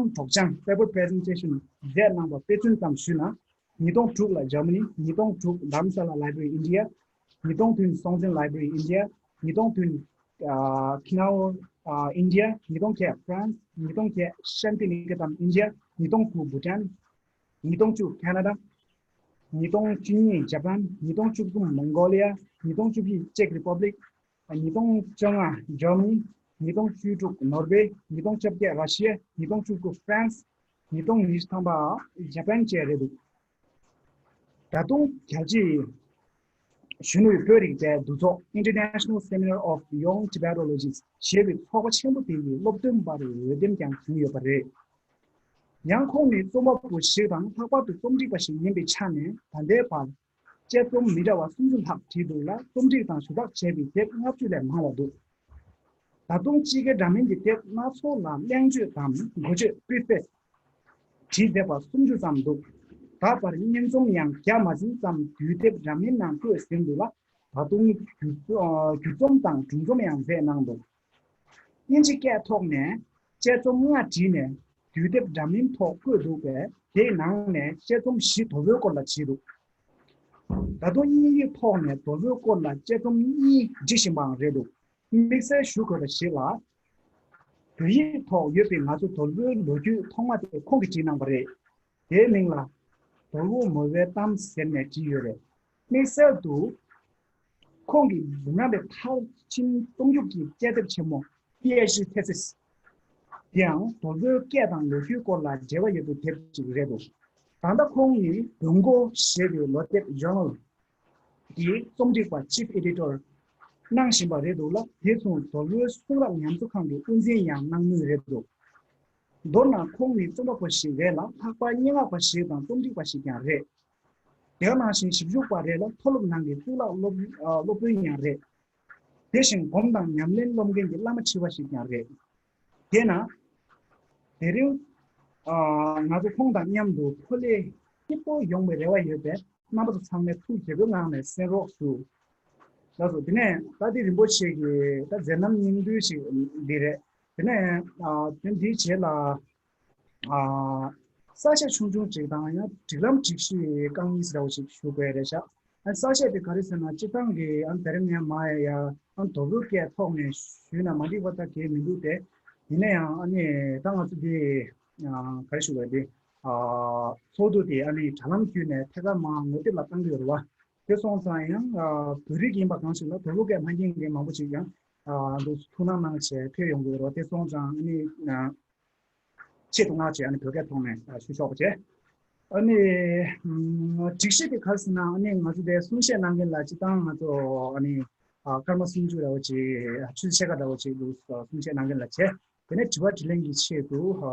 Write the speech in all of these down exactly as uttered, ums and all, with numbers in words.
སྒྲོག་སྦྱང་paper presentation མཛད་གནང་བ་དཔེ་མཚོན་ཙམ་ཞུས་ན། ཉིས་སྟོང་དྲུག་ལ་Germany། ཉིས་སྟོང་དྲུག་Dharamsala Library India། ཉིས་སྟོང་བདུན་Songtsen Library India། ཉིས་སྟོང་བདུན་ཨ་Kinnaur ཨ་India། ཉིས་སྟོང་བརྒྱད་France། ཉིས་སྟོང་བརྒྱད་Shantiniketan India། ཉིས་སྟོང་དགུ་Bhutan། ཉིས་སྟོང་བཅུ་Canada། ཉིས་སྟོང་བཅུ་གཉིས་Japan། ཉིས་སྟོང་བཅུ་གསུམ་Mongolia། ཉིས་སྟོང་བཅུ་བཞི་Czech Republic། ཉིས་སྟོང་བཅོ་ལྔ་Germany། ཉིས་སྟོང་བཅུ་དྲུག་Norway། ཉིས་སྟོང་བཅོ་བརྒྱད་Russia། ཉིས་སྟོང་བཅུ་དགུ་France། ཉིས་སྟོང་ཉི་ཤུ་ཐམ་པ་Japan བཅས་རེད་འདུག་ད་དུང་རྒྱལ་སྤྱིའི་གཞོན་ནུའི་བོད་རིག་པའི་འདུ་ཚོགས་International Seminar of Young Tibetologists ཞེས་པའི་ཚོགས་པ་ཆེན་པོ་དེ་ཡི་སློབ་སྟོན་པར་འོས་འདེམས་ཀྱང་བྱུང་ཡོད་པ་རེད། ཡང་ཁོང་ནི་རྩོམ་པ་པོ་ཞིག་དང་ལྷག་པར་དུ་རྩོམ་སྒྲིག་པ་ཞིག་ཡིན་པའི་ཆ་ནས་ད་ལྟའི་བར་དཔྱད་རྩོམ་མི་འདྲ་བ་སུམ་ཅུ་ལྷག་བྲིས་འདུག་ལ། རྩོམ་སྒྲིག་དང་ཞུ་དག་བྱས་པའི་དེབ་ལྔ་བཅུ་ལས་མང་བ་འདུག་ད་དུང་དཔྱིད་ཀའི་འདྲ་མིན་གྱི་དེབ་སྣ་ཚོགས་ལ་གླེང་བརྗོད་དམ་འགོ་བརྗོད་preface བྲིས་བསྡད་པ་སུམ་ཅུ་ཙམ་འདུག་ད་བར་སྙན་རྩོམ་ཡང་བརྒྱ་མ་ཟིན་ཙམ་དུས་དེབ་འདྲ་མིན་ནང་བཀོད་ཟིན་འདུག་ལ། ད་དུང་བརྒྱུད་ཨ་བརྒྱུད་རྩོམ་དང་སྒྲུང་རྩོམ་ཡང་མཛད་གནང་འདུག་དབྱིན་ཇི་སྐད་ཐོག་ནས་དཔྱད་རྩོམ་ལྔ་བྲིས་ནས་དུས་དེབ་འདྲ་མིན་ཐོག་བཀོད་འདུག་པས། དེའི་ནང་ནས་དཔྱད་རྩོམ་བཞི་དོལ་པོའི་སྐོར་ལ་བྲིས་འདུག་ད་དུང་དབྱིན་ཡིག་ཐོག་ནས་དོལ་པོའི་སྐོར་ལ་དཔྱད་རྩོམ་གཉིས་འབྲི་བཞིན་པའང་རེད་འདུག་དམིགས་བསལ་ཞུ་དགོས་པ་ཞིག་ལ། བོད་ཡིག་ཐོག་ཡོད་པའི་ང་ཚོ་དོལ་པོའི་ལོ་རྒྱུས་ཐོག་མ་དེ་ཁོང་གིས་བྲིས་གནང་བ་རེད། དེའི་མིང་ལ་དོལ་པོ་མོ་པའི་གཏམ་ཟེར་ནས་བྲིས་ཡོད་རེད། དམིགས་བསལ་དུ་ཁོང་གིས་འབུམ་རམས་པའི་མཐར་ཕྱིན་རྩོམ་སྒྲིག་གི་དཔྱད་དེབ་ཆེན་མོ་PhD thesis དེའང་དོལ་པོའི་སྐད་དང་ལོ་རྒྱུས་སྐོར་ལ་འབྲེལ་བ་ཡོད་པའི་དེབ་ཅིག་རེད་འདུག་ད་ལྟ་ཁོང་ནི་བོན་སྒོ་ཞེས་པའི་ལོ་དེབ་Journal གྱི་རྩོམ་སྒྲིག་པ་Chief Editor གནང་བཞིན་པ་རེད་འདུག་ལ། དེ་མཚུངས་དོལ་པོའི་གསུང་རབ་ཉམས་གསོ་ཁང་གི་དབུ་འཛིན་ཡང་གནང་མུས་རེད་འདུག་མདོར་ན་ཁོང་ནི་རྩོམ་པ་པོ་ཞིག་རེད་ལ། ལྷག་པར་སྙན་ངག་པ་ཞིག་དང་རྩོམ་སྒྲིག་པ་ཞིག་ཀྱང་རེད། དེ་ག་ནང་བཞིན་ཞིབ་འཇུག་པ་རེད་ལ། མཐོ་སློབ་ནང་གི་གཙུག་ལག་སློབ་ཨ་སློབ་དཔོན་ཡང་རེད། དེ་བཞིན་སྒོམ་དང་ཉམས་ལེན་སློབ་མཁན་གྱི་བླ་མ་ཁྲི་པ་ཞིག་ཀྱང་རེད། དེས་ན། དེ་རིང་ཨ་ང་ཚོ་ཁོང་དང་མཉམ་དུ་ཕོ་ལས་སྐྱིད་པོ་ཡོང་བའི་རེ་བ་ཡོད་པས། རྣམ་པ་ཚོ་ཚང་མས་ཐུགས་དགྱེས་པོའི་ངང་ནས་གསན་རོགས་ཞུ། ལགས་སོ། དེ་ནས་ད་ལྟའི་རིན་པོ་ཆེ་གི་ད་མཛད་རྣམ་སྙིང་བསྡུས་ཤིག་འདི་རེད། དེ་ནས་ཨ་དེ་འདིའི་རྗེས་ལ་ཨ་གསལ་བཤད་ཆུང་ཆུང་ཅིག་དང་། ཡང་སྒྲིག་ལམ་སྒྲིག་གཞི་རྐང་གཉིས་འདྲ་བོ་ཞིག་ཞུ་དགོས་རེད་ཤག་ཨ་གསལ་བཤད་དེ་ག་རེ་ཟེར་ན། སྤྱིར་བཏང་གི་ཨ་དེ་རིང་ངས་མ་ཡ་ཡ་ཨ་དོལ་པོའི་སྐད་ཐོག་ནས་ཞུས་ན་མ་འགྲིག་པ་ད་གང་ཡང་མི་འདུག་སྟེ། ཡིན་ན་ཡང་ཨ་ནི་ད་ང་ཚོ་འདི་ཨ་ག་རེ་ཞུ་དགོས་འདི་ཨ་ཚོགས་འདུ་དེ་ཨ་ནི་དྲ་ལམ་བརྒྱུད་ནས་ཐད་ཀར་མར་ངོ་དེབ་ལ་བཏང་གི་ཡོད་རེད་བ། དེ་སོང་ཙང་ཡང་ཨ་བོད་རིགས་ཡིན་པ་གང་ཞིག་ལ་དོལ་པོ་སྐད་མ་མཁྱེན་མཁན་མང་པོ་ཅིག་ཡང་ཨ་འདུག་ཐུགས་སྣང་གནང་བྱས་ཕེབས་ཡོང་གི་ཡོད་རེད་བ། དེ་སོང་ཙང་ཨ་ནི་ཨ་ཆེད་དུ་མངགས་བྱས་ཨ་ནི་བོད་སྐད་ཐོག་ནས་ཨ་ཞུ་ཆོག་པ་བྱས། ཨ་ནི་ཨམ་སྒྲིག་གཞི་དེ་ག་རེ་ཟེར་ན། ཨ་ནི་ང་ཚོ་དེ་གསུང་བཤད་གནང་མཁན་ལ་སྤྱིར་བཏང་ང་ཚོ་ཨ་ནི་ཨ་སྐར་མ་སུམ་ཅུ་རེ་བ་ཅིག་ཨ་ཆུ་ཚོད་ཕྱེད་ཀ་འདྲ་བོ་ཅིག་འདུག་གསུང་བཤད་གནང་མཁན་ལ་བྱས། དེ་ནས་དྲི་བ་དྲིས་ལན་གྱི་ཆེད་དུ་ཨ་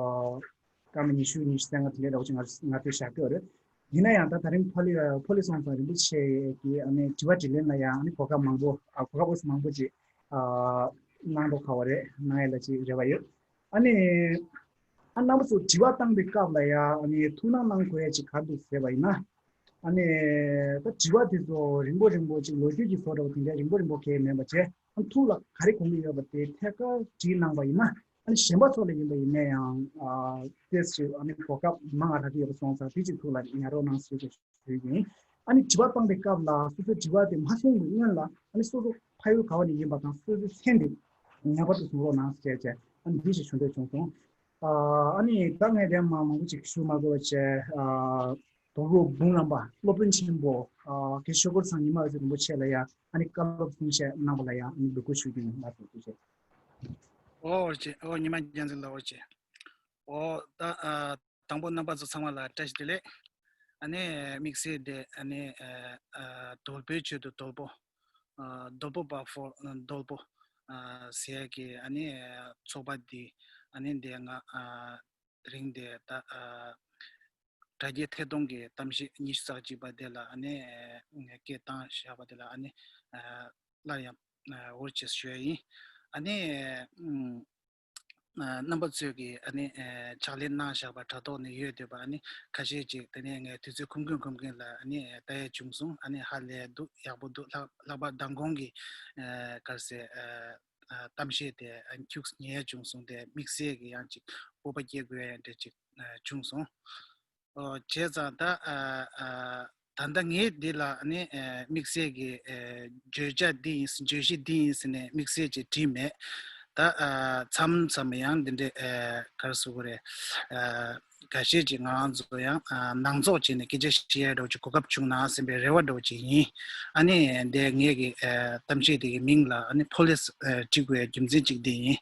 སྐར་མ་ཉི་ཤུ་ཉི་ཤུ་རྩ་ལྔ་དེ་འདྲའི་རེ་བ་ཅིག་ང་ང་ཚོས་བཞག་གི་ཡོད་རེད། ཡིན་ན་ཡང་ད་དེ་རིང་ཕོ་ལི་ཕོ་ལི་སོང་ཙང་རིན་པོ་ཆེ་གིས་ཨ་ནི་དྲི་བ་དྲིས་ལན་ལ་ཡང་ཨ་ནི་གོ་སྐབས་མང་པོ་ཨ་གོ་སྐབས་མང་པོ་ཅིག་ཨ་གནང་རོགས་ག་བ་རེད། གནང་ཡ་ལ་ཅིག་རེ་བ་ཡོད། ཨ་ནི་ཨ་རྣམ་པ་ཚོ་དྲི་བ་བཏང་པའི་སྐབས་ལ་ཡང་ཨ་ནི་ཐུགས་སྣང་གནང་དགོས་ཡ་ཅིག་ག་རེ་འདུག་ཟེར་བ་ཡིན་ན། ཨ་ནི་ད་དྲི་བ་དེ་ཚོ་རིང་པོ་རིང་པོ་ཅིག་ལོ་རྒྱུས་ཀྱི་བཟོ་འདྲ་བོ་དེ་འདྲའི་རིང་པོ་རིང་པོ་གང་ཡང་མེད་པ་བྱས། ཨ་ཐུགས་ལ་ག་རེ་དགོངས་ཀྱི་ཡོད་པ་དེ་ཐད་ཀར་བྲིས་གནང་པ་ཡིན་ན། ཨ་ནི་གཞན་པ་ཚོ་ལ་ཡིན་པ་ཡིན་ན་ཡང་ཨ་ཏོག་ཙམ་ཨ་ནི་གོ་སྐབས་མང་བ་རག་གི་ཡོད་པ་སོང་ཙང་དེ་ཅིག་ཐུགས་ལ་ཉར་རོགས་གནང་ཞེས་ཞུ་ཡིན། ཨ་ནི་དྲི་བ་བཏང་པའི་སྐབས་ལ་སོ་སོའི་དྲི་བ་དེ་མ་གསུངས་པའི་སྔོན་ལ་ཨ་ནི་སོ་སོ་ཕ་ཡུལ་ག་བ་ནས་ཡིན་པ་དང་སོ་སོའི་མཚན་དེ་ངེས་པར་དུ་གསུང་རོགས་གནང་ཞེས་བྱས་ཨ་ནི་འདི་ཞིག་ཞུ་འདོད་བྱུང་སོང་། ཨ་ནི་ད་ངས་དེ་མ་མང་པོ་ཅིག་ཞུ་མ་དགོས་པ་བྱས། དོལ་པོ་འབུམ་རམས་པ་སློབ་དཔོན་ཆེན་པོ་ཨ་དགེ་ཆོས་སྐོར་ཚང་ཉི་མ་འོད་ཟེར་རིན་པོ་ཆེ་ལ་ཡང་ཨ་ནི་བཀའ་སློབ་གསུང་བཤད་གནང་བ་ལ་ཡང་ཨ་ནི་འབོད་སྐུལ་ཞུ་རྒྱུ་ཡིན། ལགས་སོ། ཐུགས་རྗེ་ཆེ། ཨོ་ཅེ། ཨོ་ཉི་མ་རྒྱལ་མཚན་ལགས། ཨོ་ཅེ། ཨོ་ད་ཨ་དང་པོ་རྣམ་པ་ཚོ་ཚང་མ་ལ་བཀྲ་ཤིས་བདེ་ལེགས། ཨ་ནི་དམིགས་བསལ་དེ་ཨ་ནི་ཨ་ཨ་དོལ་པོའི་ཆེད་དུ་དོལ་པོ། ཨ་དོལ་པོ་པ་ཕོར་དོལ་པོ་ཨ་ཟེར་ཡ་གི་ཨ་ནི་ཚོགས་པ་འདི་ཨ་ནི་འདི་ང་ཨ་དེ་རིང་འདི་ད་ཨ་དྲ་རྒྱའི་ཐད་གཏོང་གི་གཏམ་བཤད་ཉི་ཤུ་རྩ་གཅིག་པ་དེ་ལ་ཨ་ནི་ཨ་སྐད་བཏང་བཞག་པ་དེ་ལ་ཨ་ནི་ཨ་སླར་ཡང་ཨ་འོ་ཅེས་ཞུ་ཡ་ཡིན། ཨ་ནི་ཨ་རྣམ་པ་ཚོས་ཀྱིས་ཨ་ནི་ཨ་ཕྱག་ལས་གནང་བཞག་པ་དྲ་ཐོག་ནས་ཡོད་འདོད་པ་ཨ་ནི་ཁ་ཤས་ཅིག་དེ་ནས་ངས་དུས་ཚོད་ཁོམ་གིན་ཁོམ་གིན་ལ་ཨ་ནི་ལྟ་ཡ་བྱུང་སོང་། ཨ་ནི་ཧ་ལས་འདུག་ཡག་པོ་འདུག་ལྷག་ལྷག་པར་མདང་དགོང་གི་ཨ་ག་རེ་ཟེར་ཨ་ ཨ་གཏམ་བཤད་དེ་ཨ་ཁྱུག་ཉེ་བྱུང་སོང་། དེ་དམིགས་བསལ་གྱི་ཡང་ཅིག་སྤོབས་པ་སྐྱེ་དགོས་ཡ་འདྲ་ཅིག་ཨ་བྱུང་སོང་། ཨོ་བྱས་ཙང་ད་ཨ་ཨ་ད་ལྟ་ངས་འདི་ལ་ནི་ཨ་དམིགས་བསལ་གྱི་ཨ་བརྗོད་བྱ་འདི་ཡིན་ཟེར། བརྗོད་གཞི་འདི་ཡིན་ཟེར་ནས་དམིགས་བསལ་ཅིག་བྲིས་མེད། ད་ཨ་མཚམས་མཚམས་ཡང་འདི་འདྲའི་ཨ་ག་རེ་ཟེར་དགོས་རེད། ཨ་འགའ་ཤས་ཀྱིས་ང་རང་ཚོ་ཡང་ཨ་ནང་ཚོགས་བྱས་ནས་སྐད་ཆ་བཤད་ཡ་འདྲ་བོ་ཅིག་གོ་སྐབས་བྱུང་ན་བསམ་པའི་རེ་བ་འདྲ་བོ་ཅིག་ཡིན། ཨ་ནི་འདི་ངེད་ཀྱི་ཨ་གཏམ་བཤད་འདི་གི་མིང་ལ་ཨ་ནི་ཕོ་ལེ་ཟེར་ཨ་བྲིས་དགོས་ཡ་རྒྱུ་མཚན་གཅིག་འདི་ཡིན།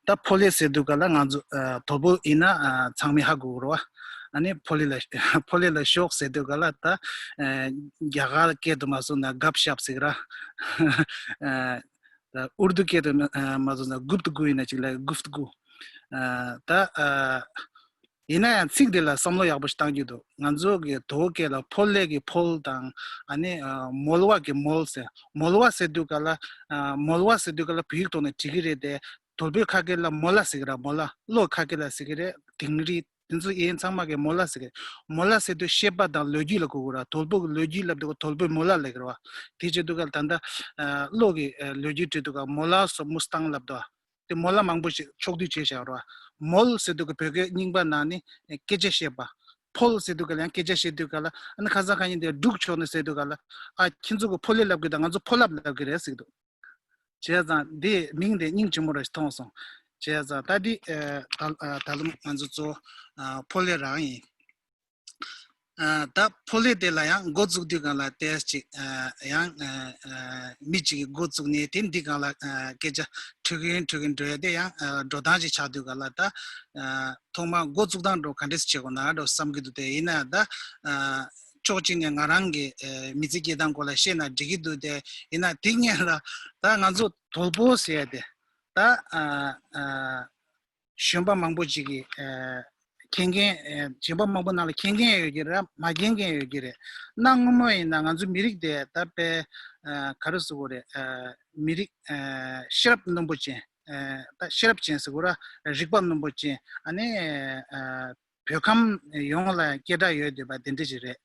ད་ཕོ་ལེ་ཟེར་དུས་ག་ལ་ང་ཚོ་ཨ་དོལ་པོ་ཡིན་ན་ཨ་ཚང་མས་ཧ་གོ་གི་རེད་བ། ཨ་ནི་ཕོ་ལེ་ལ་ཕོ་ལེ་ལ་ཤོག་ཟེར་དུས་ག་ལ་ད་ཨ་རྒྱ་གར་སྐད་དུ་མ་སོང་ན་གབ་ཤབ་ཟེར་གི་ར། ཨ་ད་ཨུར་དུ་སྐད་དུ་ཨ་མ་སོང་ན་གུབ་ཏུ་གུ་ཡིན་ན་ཅིག་ལ་གུབ་ཏུ་གུ། ཨ་ད་ཨ་ཡིན་ན་ཡང་ཚིག་འདི་ལ་བསམ་བློ་ཡག་པོ་ཞིག་བཏང་རྒྱུ་འདུག་ང་ཚོ་གི་དོལ་སྐད་ལ་ཕོ་ལེ་གི་ཕོལ་དང་ཨ་ནི་ཨ་མོལ་བ་གི་མོལ་ཟེར། མོལ་བ་ཟེར་དུས་ག་ལ་ཨ་མོལ་བ་ཟེར་དུས་ག་ལ་བོད་ཡིག་ཐོག་ནས་བྲིས་ཀྱི་རེད་དེ། དོལ་པོའི་ཁ་སྐད་ལ་མོ་ལ་ཟེར་གི་ར། མོ་ལ། བློ་ཁ་སྐད་ལ་ཟེར་གི་རེད། དིང་རི་དེ་ཚོ་ཡིན་ཚང་མ་གི་མོ་ལ་ཟེར་གི་རེད། མོ་ལ་ཟེར་དུས་ཤེས་པ་དང་ལོ་རྒྱུས་ལ་གོ་གི་ར། དོལ་པོ་གི་ལོ་རྒྱུས་ལབ་དུས་དོལ་པོའི་མོ་ལ་ལབ་གི་ར་བ། དེ་བྱེད་དུས་ག་ལ་ད་ལྟ་ཨ་བློ་གི་ཨ་ལོ་རྒྱུས་བྲིས་དུས་ག་མོ་ལ་སོ་མུ་སི་ཏང་ལབ་དོ། དེ་མོ་ལ་མང་པོ་ཞིག་ཕྱོགས་བསྡུས་བྱས་བཞག་ར་བ། མོལ་ཟེར་དུས་ག་བོད་སྐད་རྙིང་པ་ནང་ནས་སྐད་ཆ་བཤད་པ། ཕོལ་ཟེར་དུས་ག་ལ་ཡང་སྐད་ཆ་བཤད་དུས་ག་ལ་ཨ་ནི་ཁ་སང་ཁ་ཉིན་དེ་འབྲུག་ཕྱོགས་ནས་ཟེར་དུས་ག་ལ་ཨ་ཁྱེད་ཚོ་གི་ཕོ་ལེ་ལབ་གི་དང་ང་ཚོ་ཕོ་ལབ་ལབ་གི་རེད་ཟེར་གི་འདུག་བྱས་ཙང་འདི་མིང་དེ་སྙིང་རྗེ་མོ་ར་ཞིག་མཐོང་སོང་། བྱས་ཙང་ད་འདི་ཨ་ད་ཨ་ད་ལམ་ང་ཚོ་གཙོ་བོ་ཨ་ཕོ་ལེ་རང་ཡིན། ཨ་ད་ཕོ་ལེ་དེ་ལ་ཡང་འགོ་བཙུགས་དུས་སྒང་ལ་ཏོག་ཙམ་ཅིག་ཨ་ཡང་ཨ་ཨ་མི་གཅིག་གིས་འགོ་བཙུགས་ནས་དེ་འདི་སྒང་ལ་ཨ་སྐད་ཆ་འཕྲོས་གིན་འཕྲོས་གིན་འགྲོ་ཡ་དེ་ཡང་ཨ་འགྲོ་སྟངས་ཅིག་ཆགས་དུས་སྒང་ལ་ད་ཨ་ཐོག་མར་འགོ་བཙུགས་སྟངས་འདྲ་བོ་ག་འདྲས་བྱེད་དགོས་ན་འདྲ་བསམ་གྱི་འདུག་དེ་ཡིན་ན་ད་ཨ་ཕྱོགས་གཅིག་ནས་ང་རང་གི་ཨ་མི་ཚེ་སྐྱེལ་སྟངས་སྐོར་ལ་བཤད་ན་འགྲིག་གི་འདུག་དེ་ཡིན་ན་དེ་སྔོན་ལ་ད་ང་ཚོ་དོལ་པོ་ཟེར་ཡ་དེ་ད་ཨ་ཨ་གཞོན་པ་མང་པོ་ཅིག་གིས་ཨ་མཁྱེན་མཁན་ཨ་གཞོན་པ་མང་པོ་ནང་ལ་མཁྱེན་མཁན་ཡོད་ཀྱི་རེད། མ་མཁྱེན་མཁན་ཡོད་ཀྱི་རེད། གནའ་སྔ་མོ་ཡིན་ན་ང་ཚོ་མི་རིགས་དེ་ད་དཔེ་ཨ་ག་རེ་ཟེར་དགོས་རེད། ཨ་མི་རིགས་ཨ་ཤེས་རབ་རྣོན་པོ་ཅན། ཨ་ད་ཤེས་རབ་ཅན་ཟེར་དགོས་ར། རིག་པ་རྣོན་པོ་ཅན། ཨ་ནི་ཨ་བོད་ཁམས་ཡོངས་ལ་སྐད་གྲགས་ཡོད་བསྡད་པ་དེ་འདྲ་ཅིག་རེད།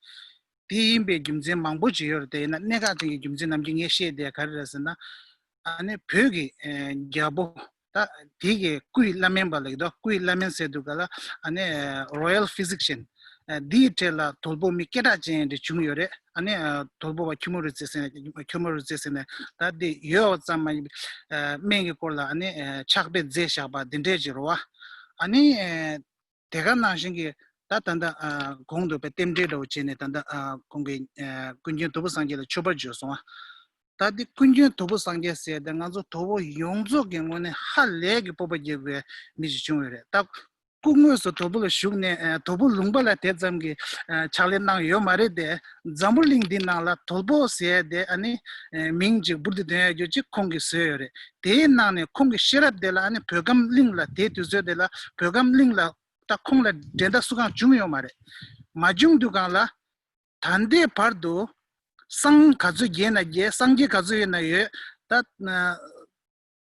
དེ་ཡིན་པའི་རྒྱུ་མཚན་མང་པོ་ཅིག་ཡོད་རེད་དེ། ཡིན་ན་གནད་འགག་ཅན་གྱི་རྒྱུ་མཚན་ནམ་རྒྱུན་ངས་བཤད་བསྡད་ག་རེ་རེད་ཟེར་ན། ཨ་ནི་བོད་ཀྱི་ཨ་རྒྱལ་པོ་ད་དེ་གི་སྐུའི་བླ་སྨན་པ་ལབ་ཀྱི་འདུག་སྐུའི་བླ་སྨན་ཟེར་དུས་ག་ལ་ཨ་ནི་Royal Physician། ཨ་འདིའི་གྲས་ལ་དོལ་པོ་མི་སྐད་གྲགས་ཅན་འདྲ་བྱུང་ཡོད་རེད། ཨ་ནི་ཨ་དོལ་པོ་བ་ཁྱུ་མོ་རུ་རྩེ་ཟེར་ནས་ཁྱུ་མོ་རུ་རྩེ་ཟེར་ནས་ད་འདི་ཡོད་པ་ཙམ་མ་ཡིན་པའི་ཨ་སྨན་གྱི་སྐོར་ལ་ཨ་ནི་ཨ་ཕྱག་དཔེ་མཛད་བཞག་པ་འདི་འདྲས་ཅིག་རེད་བ། ཨ་ནི་ཨ་དེ་ག་ནང་བཞིན་གྱི་ད་ད་ལྟ་ཨ་གོང་དུ་དཔེ་རྟེན་འབྲེལ་འདྲ་བོ་བྱས་ནས་ད་ལྟ་ཨ་ཁོང་གིས་ཨ་ཀུན་མཁྱེན་དོལ་པོ་སངས་རྒྱས་ལ་མཆོད་པ་བརྗོད་སོང་བ། ད་འདི་ཀུན་མཁྱེན་དོལ་པོ་སངས་རྒྱས་ཟེར་ཏེ་ང་ཚོ་དོལ་པོ་ཡོངས་རྫོགས་ཀྱི་ངོས་ནས་ཧ་ལས་ཀྱི་སྤོབས་པ་རྒྱག་དགོས་མི་ཞིག་བྱུང་ཡོད་རེད། ད་སྐུ་དངོས་སུ་དོལ་པོ་ལ་བཞུགས་ནས་ཨ་དོལ་པོ་ལུང་པ་ལ་དེ་ཙམ་གྱི་ཨ་ཕྱག་ལས་གནང་ཡོད་མ་རེད་དེ། འཛམ་བུ་གླིང་འདི་ནང་ལ་དོལ་པོ་ཟེར་ཏེ་ཨ་ནི་ཨ་མིང་ཅིག་འབུར་དུ་ཐོན་ཡ་རྒྱུ་ཅིག་ཁོང་གིས་བཟོས་ཡོད་རེད། དེའི་ནང་ནས་ཁོང་གི་ཤེས་རབ་དེ་ལ་ཨ་ནི་བོད་ཁམས་གླིང་ལ་དེ་དུས་ཚོད་དེ་ལ་བོད་ཁམས་གླིང་ལ་ད་ཁོང་ལ་འགྲན་ཟླ་སུ་གང་བྱུང་ཡོད་མ་རེད། མ་བྱུང་དུས་སྒང་ལ་ད་ལྟའི་བར་དུ་སངས་ག་ཚོད་རྒྱས་ན་རྒྱས། སངས་རྒྱས་ག་ཚོད་ཡོད་ན་ཡོད། ད་ཨ་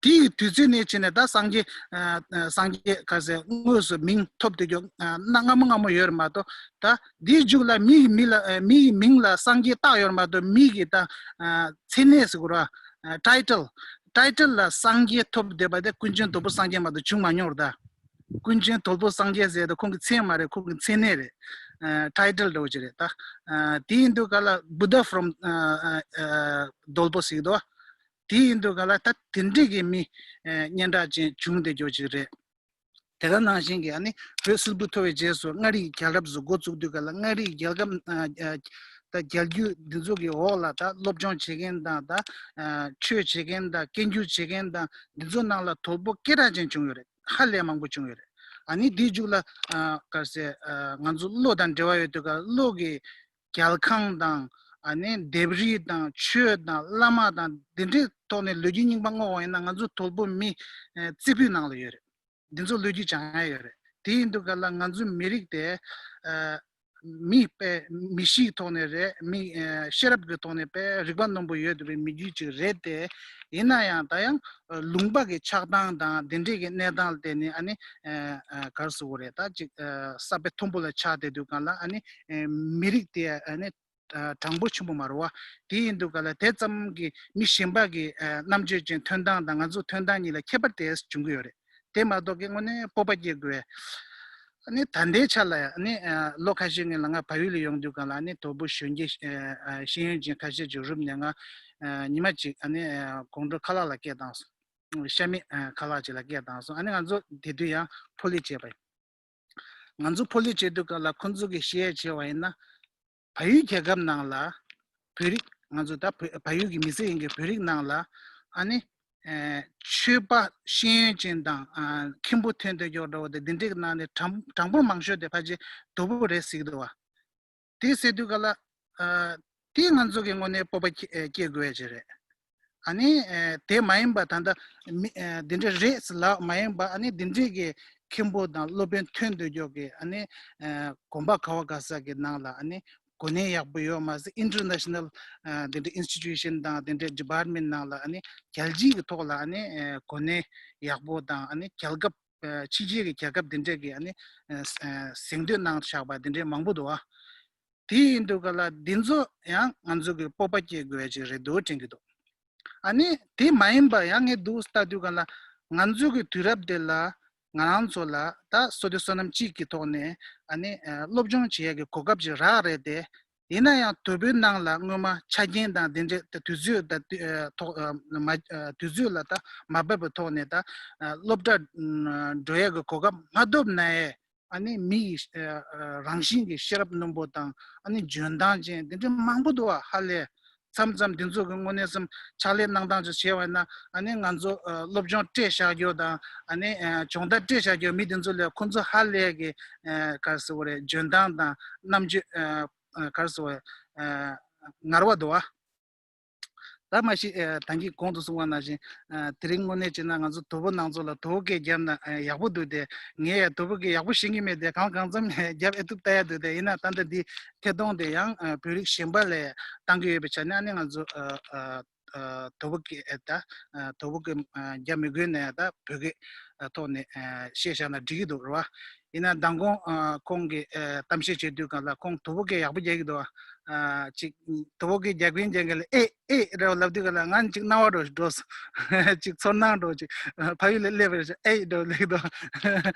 དེའི་དུས་ཚོད་ནས་བྱས་ནས་ད་སངས་རྒྱས་ཨ་ཨ་སངས་རྒྱས་ག་ཟེར་དངོས་སུ་མིང་ཐོབ་བསྡད་རྒྱུ་ཨ་གནའ་སྔ་མོ་སྔ་མོ་ཡོད་རེད་མ་གཏོགས། ད་འདིའི་མཇུག་ལ་མི་ཡི་མི་ལ་ཨ་མི་ཡི་མིང་ལ་སངས་རྒྱས་བཏགས་ཡོད་རེད་མ་གཏོགས། མི་གི་ད་ཨ་མཚན་གནས་ཟེར་དགོས་ར། ཨ་ཊའི་ཊལ། ཊའི་ཊལ་ལ་སངས་རྒྱས་ཐོབ་བསྡད་པ་དེ་ཀུན་མཁྱེན་དོལ་པོ་སངས་རྒྱས་མ་གཏོགས་བྱུང་མ་མྱོང་རེད་ད། ཀུན་མཁྱེན་དོལ་པོ་སངས་རྒྱས་ཟེར་དེ་ཁོང་གི་མཚན་མ་རེད། ཁོང་གི་མཚན་གནས་རེད། ཨ་ཊའི་ཊལ་འདྲ་བོ་ཅིག་རེད་ད། ཨ་དེ་ཡིན་དུས་ག་ལ་Buddha from ཨ་ཨ་ཨ་དོལ་པོ་ཟེར་གི་འདུག་དེ་ཡིན་དུས་ག་ལ་ད་དེ་འདྲས་ཀྱི་མི་ཨ་སྙན་གྲགས་ཅན་བྱུང་བསྡད་རྒྱུ་ཅིག་རེད། དེ་ག་ནང་བཞིན་གྱི་ཨ་ནི་བོད་སིལ་བུ་མཐོ་བའི་རྗེས་སུ་མངའ་རིས་རྒྱལ་རབས་སུ་འགོ་བཙུགས་དུས་ག་ལ་མངའ་རིས་རྒྱལ་ཁམས་ཨ་ཨ་ད་རྒྱལ་རྒྱུད་འདི་ཚོ་གི་འོག་ལ་ད་སློབ་སྦྱོང་བྱེད་མཁན་དང་ད་ཨ་ཆོས་བྱེད་མཁན་དང་སྐད་སྒྱུར་བྱེད་མཁན་དང་འདི་ཚོ་ནང་ལ་དོལ་པོ་སྐད་གྲགས་ཅན་བྱུང་ཡོད་རེད། ཧ་ལས་མང་པོ་བྱུང་ཡོད་རེད། ཨ་ནི་དེའི་མཇུག་ལ་ཨ་ག་རེ་ཟེར་ཨ་ང་ཚོ་བློ་དང་འབྲེལ་བ་ཡོད་དུས་ག་བློ་གི་རྒྱལ་ཁམས་དང་ཨ་ནི་ལྡེབས་རིས་དང་ཆོས་དང་བླ་མ་དང་འདི་འདྲའི་ཐོག་ནས་ལོ་རྒྱུས་རྙིང་པ་བསྔོགས་པ་ཡིན་ན་ང་ཚོ་དོལ་པོ་མི་ཨ་རྩེ་ཕུད་ནང་ལ་ཡོད་རེད། འདི་ཚོ་ལོ་རྒྱུས་སྦྱང་ཡ་ཡོད་རེད། དེ་ཡིན་དུས་ག་ལ་ང་ཚོའི་མི་རིགས་དེ་ཨ་མི་དཔེ་མི་གཤིས་ཐོག་ནས་རེད། མི་ཨ་ཤེས་རབ་ཀྱི་ཐོག་ནས་དཔེ་རིག་པ་རྣོན་པོ་ཡོད་བསྡད་པའི་མི་རྒྱུད་ཅིག་རེད་དེ། ཡིན་ན་ཡང་ད་ཡང་ཨ་ལུང་པ་གི་ཆགས་སྟངས་དང་དེ་འདྲས་ཀྱི་གནས་སྟངས་ལ་བརྟེན་ནས་ཨ་ནི་ཨ་ཨ་ག་རེ་ཟེར་དགོས་རེད། ད་ཅིག་ཨ་ས་དཔེ་མཐོན་པོ་ལ་ཆགས་བསྡད་དུས་སྒང་ལ་ཨ་ནི་ཨ་མི་རིགས་དེ་ཨ་ནི་ ཨ་གྲངས་འབོར་ཆེན་པོ་མ་རེད་བ། དེ་ཡིན་དུས་ག་ལ་དེ་ཙམ་གྱི་མི་གཞན་པ་གི་ཨ་རྣམ་དཔྱོད་ཅན་ཐོན་སྟངས་དང་ང་ཚོ་ཐོན་སྟངས་གཉིས་ལ་ཁྱད་པར་དེ་འབྱུང་གི་ཡོད་རེད། དེ་མ་གཏོགས་ཀྱི་དངོས་གནས་སྤོབས་པ་སྐྱེ་དགོས། ཨ་ནི་ད་ལྟའི་ཆ་ལ་ཡང་ཨ་ནི་ཨ་ལོ་ཁ་ཤས་སྔོན་ལ་ང་བལ་ཡུལ་ལ་ཡོང་དུས་ག་ལ་ཨ་ནི་དོལ་པོ་གཞོན་སྐྱེས་ཨ་ཤེས་ཡོན་ཅན་ཁ་ཤས་ཅིག་རུབ་ནས་ང་ཨ་ཉི་མ་གཅིག་ཨ་ནི་ཨ་དགོང་དྲོ་ཁ་ལག་ལ་སྐད་བཏང་སོང་། ཤ་མེད་ཨ་ཁ་ལག་ཅིག་ལ་སྐད་བཏང་སོང་། ཨ་ནི་ང་ཚོ་དེ་དུས་ཡང་ཕོ་ལི་བྱས་པ་ཡིན། ང་ཚོ་ཕོ་ལི་བྱེད་དུས་ག་ལ་ཁོང་ཚོ་གི་བཤད་བྱས་པ་ཡིན་ན། བལ་ཡུལ་རྒྱལ་ཁབ་ནང་ལ་བོད་རིགས་ང་ཚོ་ད་བོད་བལ་ཡུལ་གྱི་མི་སེར་ཡིན་གྱི་བོད་རིགས་ནང་ལ་ཨ་ནི་ཨེ་ཆོས་པ་ཤེས་ཡོན་ཅན་དང་ཨ་མཁན་པོ་ཐོན་དུ་ཡོད་འགྲོ་བ་དེ་འདི་འདྲའི་ནང་ནས་གྲངས་གྲངས་འབོར་མང་ཤོས་དེ་ཕལ་ཆེར་དོལ་པོ་རེད་ཟེར་གྱི་འདུག་བ། དེ་ཟེར་དུས་ག་ལ་ཨ་དེ་ང་ཚོ་གི་ངོས་ནས་སྤོབས་པ་སྐྱེ་སྐྱེ་དགོས་ཡ་ཅིག་རེད། ཨ་ནི་ཨེ་དེ་མ་ཡིན་པ་ད་ལྟ་མི་ཨེ་འདི་འདྲ་རེད་ཟེར་ལབ་མ་ཡིན་པ་ཨ་ནི་འདི་འདྲའི་གི་མཁན་པོ་དང་སློབ་དཔོན་ཐོན་སྡོད་རྒྱུ་གི་ཨ་ནི་ཨེ་དགོན་པ་ག་བ་ག་ས་གི་ནང་ལ་ཨ་ནི་གོ་གནས་ཡག་པོ་ཡོད་མ་ཟད་ཨིན་ཊར་ནེ་ཤ་ནལ་ཨེ་འདི་འདྲ་ཨིན་སི་ཊི་ཊུ་ཤན་དང་འདི་འདྲའི་ཌི་པཱར་ཊ་མེན་ཊི་ནང་ལ་ཨ་ནི་རྒྱལ་སྤྱིའི་གི་ཐོག་ལ་ཨ་ནི་ཨེ་གོ་གནས་ཡག་པོ་དང་ཨ་ནི་རྒྱལ་ཁབ་ཨེ་ཕྱི་རྒྱལ་གི་རྒྱལ་ཁབ་འདི་འདྲའི་གི་ཨ་ནི་ཨེ་ཨེ་གཟེངས་བསྟོད་གནང་བཞག་པ་འདི་འདྲའི་མང་པོ་འདུག་ཨ། དེ་ཡིན་དུས་ག་ལ་འདི་ཚོ་ཡང་ང་ཚོ་གི་སྤོབས་པ་སྐྱེ་དགོས་ཡ་ཅིག་རེད་འདུག་དྲན་གྱི་འདུག་ཨ་ནི་དེ་མ་ཡིན་པ་ཡང་ངས་འདུག་ལྟ་དུས་ག་ལ་ང་ཚོ་གི་དུས་རབས་དེ་ལ་ང་རང་ཚོ་ལ་ད་བསོད་བདེ་བསོད་ནམས་གཅིག་གི་ཐོག་ནས་ཨ་ནི་ཨ་སློབ་སྦྱོང་བྱེད་ཡ་གི་གོ་སྐབས་ཅིག་རག་རེད་དེ། ཡིན་ན་ཡང་དོལ་པོའི་ནང་ལ་སྔོན་མ་ཆ་རྐྱེན་དང་དེ་འདྲའི་ད་དུས་ཚོད་ད་དུས་ཨ་ཐོག་ཨ་མ་ཨ་དུས་ཚོད་ལ་ད་མ་བབས་པའི་ཐོག་ནས་ད་ཨ་སློབ་གྲྭ་ཨ་འགྲོ་ཡ་གི་གོ་སྐབས་མ་ཐོབ་ན་ཡང་། ཨ་ནི་མི་ཡི་ཨ་ཨ་རང་བཞིན་གྱི་ཤེས་རབ་རྣོན་པོ་དང་ཨ་ནི་འཇོན་ཐང་ཅན་དེ་འདྲ་མང་པོ་འདུག་བ། ཧ་ལས་མཚམས་མཚམས་འདི་ཚོ་གི་དངོས་གནས་སེམས་ཕྱག་ལས་གནང་སྟངས་ཅིག་བྱས་པ་ན་ཨ་ནི་ང་ཚོ་ཨ་སློབ་སྦྱོང་སྤྲད་བཞག་རྒྱུ་དང་ཨ་ནི་ཨ་སྦྱོང་བརྡར་སྤྲད་བཞག་རྒྱུ་མི་འདི་ཚོ་ལས་ཁོང་ཚོ་ཧ་ལས་ཀྱི་ཨ་ག་རེ་ཟེར་དགོས་རེད། འཇོན་ཐང་དང་རྣམ་དཔྱོད་ཨ་ཨ་ག་རེ་ཟེར་དགོས་རེད། ཨ་ངར་བ་འདུག་བ། ད་མ་གཞི་ཨ་ད་གིན་གོང་དུ་གསུངས་པ་ནང་བཞིན་ཨ་དེ་རིང་དངོས་གནས་བྱས་ན་ང་ཚོ་དོལ་པོ་ནང་ཚོ་ལ་དོལ་པོ་སྐད་བརྒྱབ་ན་ཨ་ཡག་པོ་འདུག་སྟེ། ངས་ཡང་དོལ་པོ་སྐད་ཡག་པོ་ཤེས་ཀྱི་མེད་དེ། གང་གང་འཚམ་ནས་རྒྱབ་ཨེ་ཐུབ་ལྟ་ཡ་འདུག་སྟེ། ཡིན་ན་ད་ལྟ་འདི་ཐད་གཏོང་དེ་ཡང་ཨ་བོད་རིགས་གཞན་པ་ལ་བཏང་གི་ཡོད་པའི་ཆ་ནས་ཨ་ནི་ང་ཚོ་ཨ་ཨ་ཨ་དོལ་པོ་སྐད་ཨེ་ད་ཨ་དོལ་པོ་སྐད་ཨ་རྒྱབ་མི་དགོས་ན་ཡང་ད་བོད་སྐད་ཨ་ཐོག་ནས་ཨ་བཤད་བཞག་ན་འགྲིག་གི་འདུག་རེད་བ། ཡིན་ན་མདང་དགོང་ཨ་ཁོང་གིས་ཨ་གཏམ་བཤད་བྱེད་དུས་སྒང་ལ་ཁོང་དོལ་པོ་སྐད་ཡག་པོ་རྒྱག་གི་འདུག་ཨ། ཅིག་དོལ་པོ་སྐད་རྒྱག་མཁན་རྒྱག་མཁན་ལ་ཨེ་ཨེ་རེད་ལབ་དུས་སྒང་ལ་ང་ཅིག་སྣང་བ་འགྲོ་འགྲོ་སོང་། ཅིག་ཚོར་སྣང་འགྲོ། ཅིག་ཕ་ཡུལ་ལ་སླེབས་པ་རེད་ཨེ་འགྲོ་ལེགས་འདུག་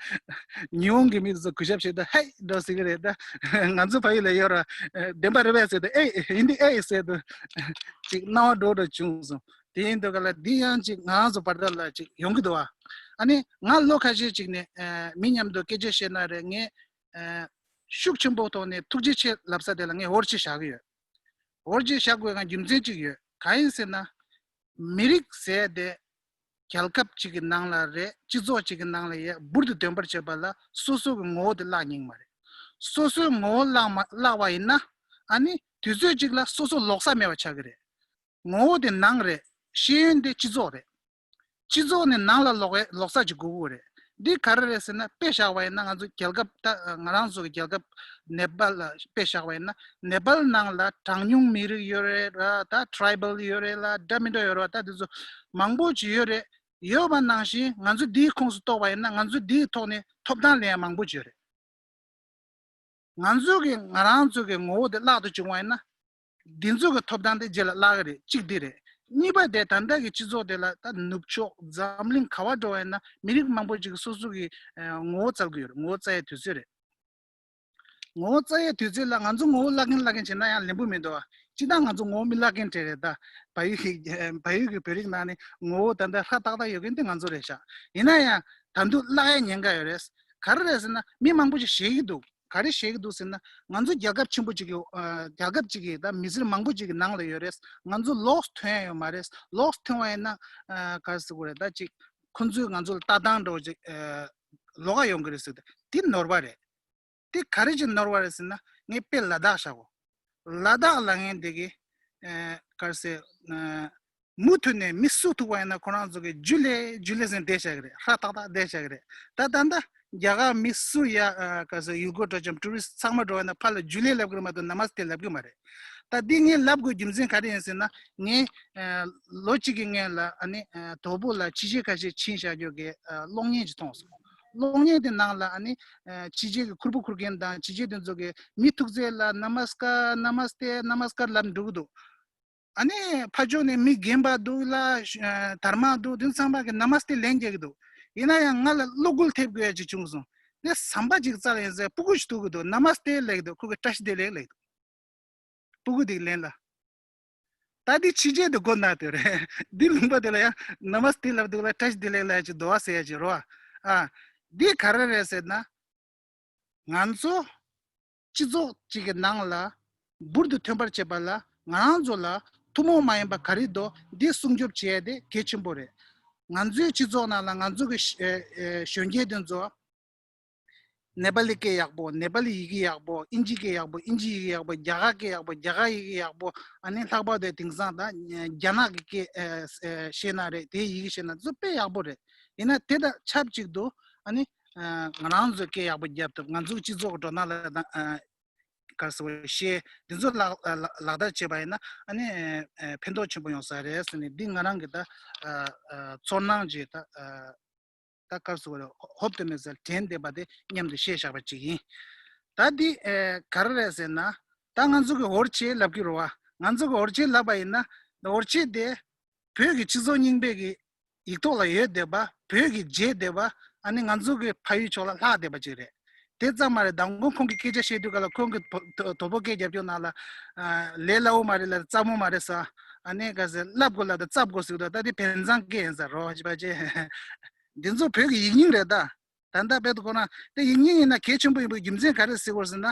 ཉི་ཧོང་གི་མི་ཚོ་གུས་ཞབས་བྱེད་དུས་ཧེ་འགྲོ་ཟེར་གི་རེད་ད། ང་ཚོ་ཕ་ཡུལ་ལ་ཡོད་ར་བདེན་པ་རེད་པས་ཟེར་དུས་ཨེ་ཡིན་འདི་ཨེ་ཟེར་དུས་ཅིག་སྣང་བ་འགྲོ་འགྲོ་བྱུང་སོང་། དེ་ཡིན་དུས་སྒང་ལ་འདི་ཡང་ཅིག་ང་རང་ཚོ་བར་ཐག་ལ་ཅིག་ཡོང་གི་འདུག་ཨ། ཨ་ནི་ང་ལོ་ཁ་ཤས་ཅིག་ནས་ཨ་མི་མཉམ་དུ་སྐད་ཆ་བཤད་ན་རེད། ངས་ཨ་ཤུགས་ཆེན་པོ་ཐོག་ནས་ཐུགས་རྗེ་ཆེ་ལབ་ས་དེ་ལ་ངས་འོར་ཆེ་བཞག་གི་ཡོད། འོར་ཆེ་བཞག་དགོས་ཀྱི་རྒྱུ་མཚན་ཅིག་ཡོད། གང་ཡིན་ཟེར་ན། མི་རིགས་ཟེར་དེ་རྒྱལ་ཁབ་ཅིག་གི་ནང་ལ་རེད། སྤྱི་ཚོགས་ཅིག་གི་ནང་ལ་ཡ་འབུར་དུ་འདོན་པར་བྱེད་པ་ལ་སོ་སོ་གི་ངོ་བོ་དེ་བརླག་ཉན་གྱི་མ་རེད། སོ་སོའི་ངོ་བོ་བརླག་མ་བརླག་པ་ཡིན་ན་ཨ་ནི་དུས་ཚོད་ཅིག་ལ་སོ་སོ་ལོག་ས་མེད་པ་ཆགས་ཀྱི་རེད། ངོ་བོ་དེ་ནང་རེད། ཤེས་ཡོན་དེ་སྤྱི་ཚོགས་རེད། སྤྱི་ཚོགས་ནས་ནང་ལ་ལོག་ཡས་ལོག་ས་ཅིག་དགོས་ཀྱི་རེད། འདི་ག་རེ་རེད་ཟེར་ན་དཔེ་བཞག་པ་ཡིན་ན་ང་ཚོ་རྒྱལ་ཁབ་ད་ང་རང་ཚོ་གི་རྒྱལ་ཁབ་ནེ་པཱལ་ལ་དཔེ་བཞག་པ་ཡིན་ན་ནེ་པཱལ་ནང་ལ་གྲངས་ཉུང་མི་རིགས་ཡོད་རེད་ར། ད་ཊི་རའི་བཱལ་ཡོད་རེད་ལ་འདྲ་མི་འདྲ་ཡོད་རེད་བ། ད་དེ་ཚོ་མང་པོ་ཅིག་ཡོད་རེད། ཡོད་པ་ནང་བཞིན་ང་ཚོ་འདིའི་ཁོངས་སུ་གཏོགས་པ་ཡིན་ན་ང་ཚོ་འདིའི་ཐོག་ནས་ཐོབ་ཐང་ལེན་ཡ་མང་པོ་ཅིག་ཡོད་རེད། ང་ཚོ་གི་ང་རང་ཚོ་གི་ངོ་བོ་དེ་བརླག་ཏུ་བྱུང་བ་ཡིན་ན། འདི་ཚོ་གི་ཐོབ་ཐང་དེ་རྗེས་ལ་བརླག་གི་རེད། གཅིག་འདི་རེད། གཉིས་པ་དེ་ད་ལྟ་གི་སྤྱི་ཚོགས་དེ་ལ་ད་ནུབ་ཕྱོགས་འཛམ་གླིང་ག་བ་འགྲོ་བ་ཡིན་ན་མི་རིགས་མང་པོ་ཅིག་གི་སོ་སོ་གི་ཨ་ངོ་བོ་བཙལ་གི་ཡོད་རེད། ངོ་བོ་བཙལ་ཡའི་དུས་ཚོད་རེད། ངོ་བོ་བཙལ་ཡའི་དུས་ཚོད་ལ་ང་ཚོ་ངོ་བོ་བརླག་གིན་བརླག་གིན་བྱས་ན་ཡང་ལེན་པོ་མི་འདུག་བ། སྤྱིར་བཏང་ང་ཚོ་ངོ་བོ་མི་བརླག་མཁན་གྲས་རེད་ད། བལ་ཡུལ་གྱི་བལ་ཡུལ་གྱི་བོད་རིགས་ནང་ནས་ངོ་བོ་ད་ལྟ་ཧྲ་ཏག་ཏག་ཡོད་མཁན་དེ་ང་ཚོ་རེད་ཤག་ཡིན་ན་ཡང་ད་དུང་བརླག་ཡའི་ཉེན་ཁ་ཡོད་རེད། ག་རེ་རེད་ཟེར་ན་མི་མང་པོ་ཞིག་བཤད་ཀྱི་འདུག་ག་རེ་བཤད་ཀྱི་འདུག་ཟེར་ན་ང་ཚོ་རྒྱལ་ཁབ་ཆེན་པོ་ཅིག་གི་ཨ་རྒྱལ་ཁབ་ཅིག་གི་ད་མི་སེར་མང་པོ་ཅིག་གི་ནང་ལ་ཡོད་རེད། ང་ཚོ་ལོགས་ཐོན་ཡ་ཡོད་མ་རེད། ལོགས་ཐོན་པ་ཡིན་ན་ཨ་ག་རེ་ཟེར་དགོས་རེད། ད་ཅིག་ཁོ་ཚོས་ང་ཚོ་ལ་ལྟ་སྟངས་འདྲ་བོ་ཅིག་ཨ་ལོགས་ཀ་ཡོང་གི་རེད་ཟེར། ད་དེ་ནོར་བ་རེད། དེ་ག་རེ་བྱས་ནོར་བ་རེད་ཟེར་ན་ངས་དཔེ་ལ་དྭགས་བཞག་གོ། ལ་དྭགས་ལབ་མཁན་དེ་གི་ཨེ་ག་རེ་ཟེར་ཨེ་མུ་མཐུད་ནས་མི་སུ་ཐུག་པ་ཡིན་ན་ཁོ་རང་ཚོ་གི་རྒྱུ་ལས་རྒྱུ་ལས་ཟེར་བསྡད་བཞག་གི་རེད། ཧྲ་ཏག་ཏག་བསྡད་བཞག་གི་རེད། ད་ད་ལྟ་རྒྱ་གར་མི་སུ་ཡ་ཨེ་ག་རེ་ཟེར་ཡུལ་སྐོར་འགྲོ་ཙམ་ཊུ་རི་སི་ཊི་ཚང་མ་འགྲོ་བ་ཡིན་ན་ཕར་ལ་རྒྱུ་ལས་ལབ་གི་རེད་མ་གཏོགས་ན་མ་སྟེ་ལབ་གི་མ་རེད། ད་འདི་ངས་ལབ་དགོས་རྒྱུ་མཚན་ག་རེ་ཡིན་ཟེར་ན་ངས་ཨེ་ལོ་གཅིག་གི་སྔོན་ལ་ཨ་ནི་ཨེ་དོལ་པོ་ལ་ཕྱི་རྒྱལ་ཁ་ཤས་ཕྱིན་བཞག་རྒྱུ་གི་ཨེ་གློག་བརྙན་ཅིག་མཐོང་སོང་། གློག་བརྙན་དེ་ནང་ལ་ཨ་ནི་ཕྱི་རྒྱལ་གྱི་ཁུར་པོ་འཁུར་མཁན་དང་ཕྱི་རྒྱལ་དེ་ཚོ་གི་མི་ཐུག་ཚད་ལ་ན་མ་སྐར་ན་མ་སྟེ་ན་མ་སྐར་ལབ་འགྲོ་གི་འདུག་ཨ་ནི་ཕ་ཕྱོགས་ནས་མི་རྒན་པ་འདུག་ལ་དར་མ་འདུག་དེ་ཚང་མ་གི་ན་མ་སྟེ་ལན་རྒྱག་གི་འདུག་ཡིན་ན་ཡང་ང་ལ་བློ་འགུལ་ཐེབས་དགོས་ཡ་ཅིག་བྱུང་སོང་། དེ་ཟམ་པ་ཅིག་རྩ་ལ་ཡིན་ཟེར་སྤུ་གུ་ཞིག་ཐུག་གི་འདུག་ན་མ་སྟེ་ལབ་གི་འདུག་ཁོ་གི་བཀྲ་ཤིས་བདེ་ལེགས་ལབ་གི་འདུག་སྤུ་གུ་དེ་ལན་ལ། ད་འདི་ཕྱི་རྒྱལ་དུ་སྒོ་ན་དེ་རེད། འདི་ལུང་པ་དེ་ལ་ཡང་ན་མ་སྟེ་ལབ་འདུག་ལ་བཀྲ་ཤིས་བདེ་ལེགས་ལ་ཅིག་འདུག་བ་ཟེར་ཡ་ཅིག་རོ། ཨ། འདི་ག་རེ་རེད་ཟེར་ན། ང་ཚོ་སྤྱི་ཚོགས་གཅིག་གི་ནང་ལ་འབུར་དུ་ཐོན་པར་བྱེད་པ་ལ་ང་རང་ཚོ་ལ་ཐུན་མོང་མ་ཡིན་པ་ག་རེ་འདུག་འདི་སྲུང་སྐྱོབ་བྱེད་ཡ་དེ་གལ་ཆེན་པོ་རེད། ང་ཚོའི་སྤྱི་ཚོགས་ནང་ལ་ང་ཚོ་གི་གཞོན་སྐྱེས་དེ་ཚོ་ནེ་པ་ལི་སྐད་ཡག་པོ། ནེ་པ་ལི་ཡི་གེ་ཡག་པོ། ཨིན་ཇི་སྐད་ཡག་པོ། ཨིན་ཇི་ཡི་གེ་ཡག་པོ། རྒྱ་གར་སྐད་ཡག་པོ། རྒྱ་གར་ཡི་གེ་ཡག་པོ། ཨ་ནི་ལྷག་པར་དུ་དེང་སང་ད་རྒྱ་ནག་གི་སྐད་ཤེས་ན་རེད། དེའི་ཡི་གེ་ཤེས་ན་ཚོ་དཔེ་ཡག་པོ་རེད། ཡིན་ན་དེ་དང་ཆབས་ཅིག་ཏུ་ཨ་ནི་ང་རང་ཚོའི་སྐད་ཡག་པོ་རྒྱབ་ཐུབ། ང་ཚོའི་སྤྱི་ཚོགས་འགྲོ་སྟངས་ལ་ད་ག་རེ་ཟེར་བཤད་འདི་ཚོ་ལག་ལག་བསྟར་བྱས་པ་ཡིན་ན་ཨ་ནི་ཕན་ཐོགས་ཆེན་པོ་ཡོང་ས་རེད་ཟེར་ནས་འདི་ང་རང་གི་ད་ཚོར་སྣང་ཅིག་ད། ད་ག་རེ་ཟེར་བ་རེད། ཧོབ་ཏེ་མེད་ཟེར་དྲན་བསྡད་པ་དེ་མཉམ་དུ་བཤད་བཞག་པ་ཅིག་ཡིན། ད་འདི་ཨེ་ག་རེ་རེད་ཟེར་ན། ད་ང་ཚོ་གི་འོར་ཆེ་ལབ་ཀྱི་རེད་བ། ང་ཚོ་གི་འོར་ཆེ་ལབ་པ་ཡིན་ན་འོར་ཆེ་དེ་བོད་ཀྱི་སྤྱི་ཚོགས་རྙིང་པའི་གི་ཡིག་ཐོག་ལ་ཡོད་བསྡད་པ། བོད་ཀྱི་བརྗེད་བསྡད་པ། ཨ་ནི་ང་ཚོ་གི་ཕ་ཡུལ་ཕྱོགས་ལ་ལྷག་བསྡད་པ་ཅིག་རེད། དེ་ཙམ་མ་རེད། མདང་དགོང་ཁོང་གི་སྐད་ཆ་བཤད་དུས་ག་ལ་ཁོང་གི་དོ་དོ་དོ་པོ་སྐད་རྒྱབ་སྐྱོར་ནང་ལ་ཨ་ལས་སླ་བོ་མ་རེད་ལ་སླ་མོ་མ་རེད་ས། ཨ་ནི་ག་ཟེར་ལབ་དགོས་ལ་ད་ཙབ་དགོས་ཟེར་གི་འདུག་ད་དེ་བན་ཙང་སྐད་ཡིན་ས་རོ་ཅི་པ་ཅེ། འདི་ཚོ་བོད་ཀྱི་ཡིག་རྙིང་རེད་ད། ད་ལྟ་བེད་ཁོ་ན་དེ་ཡིག་རྙིང་ཡིན་ན་གལ་ཆེན་པོ་ཡིན་པའི་རྒྱུ་མཚན་ག་རེ་ཟེར་དགོས་ཟེར་ན།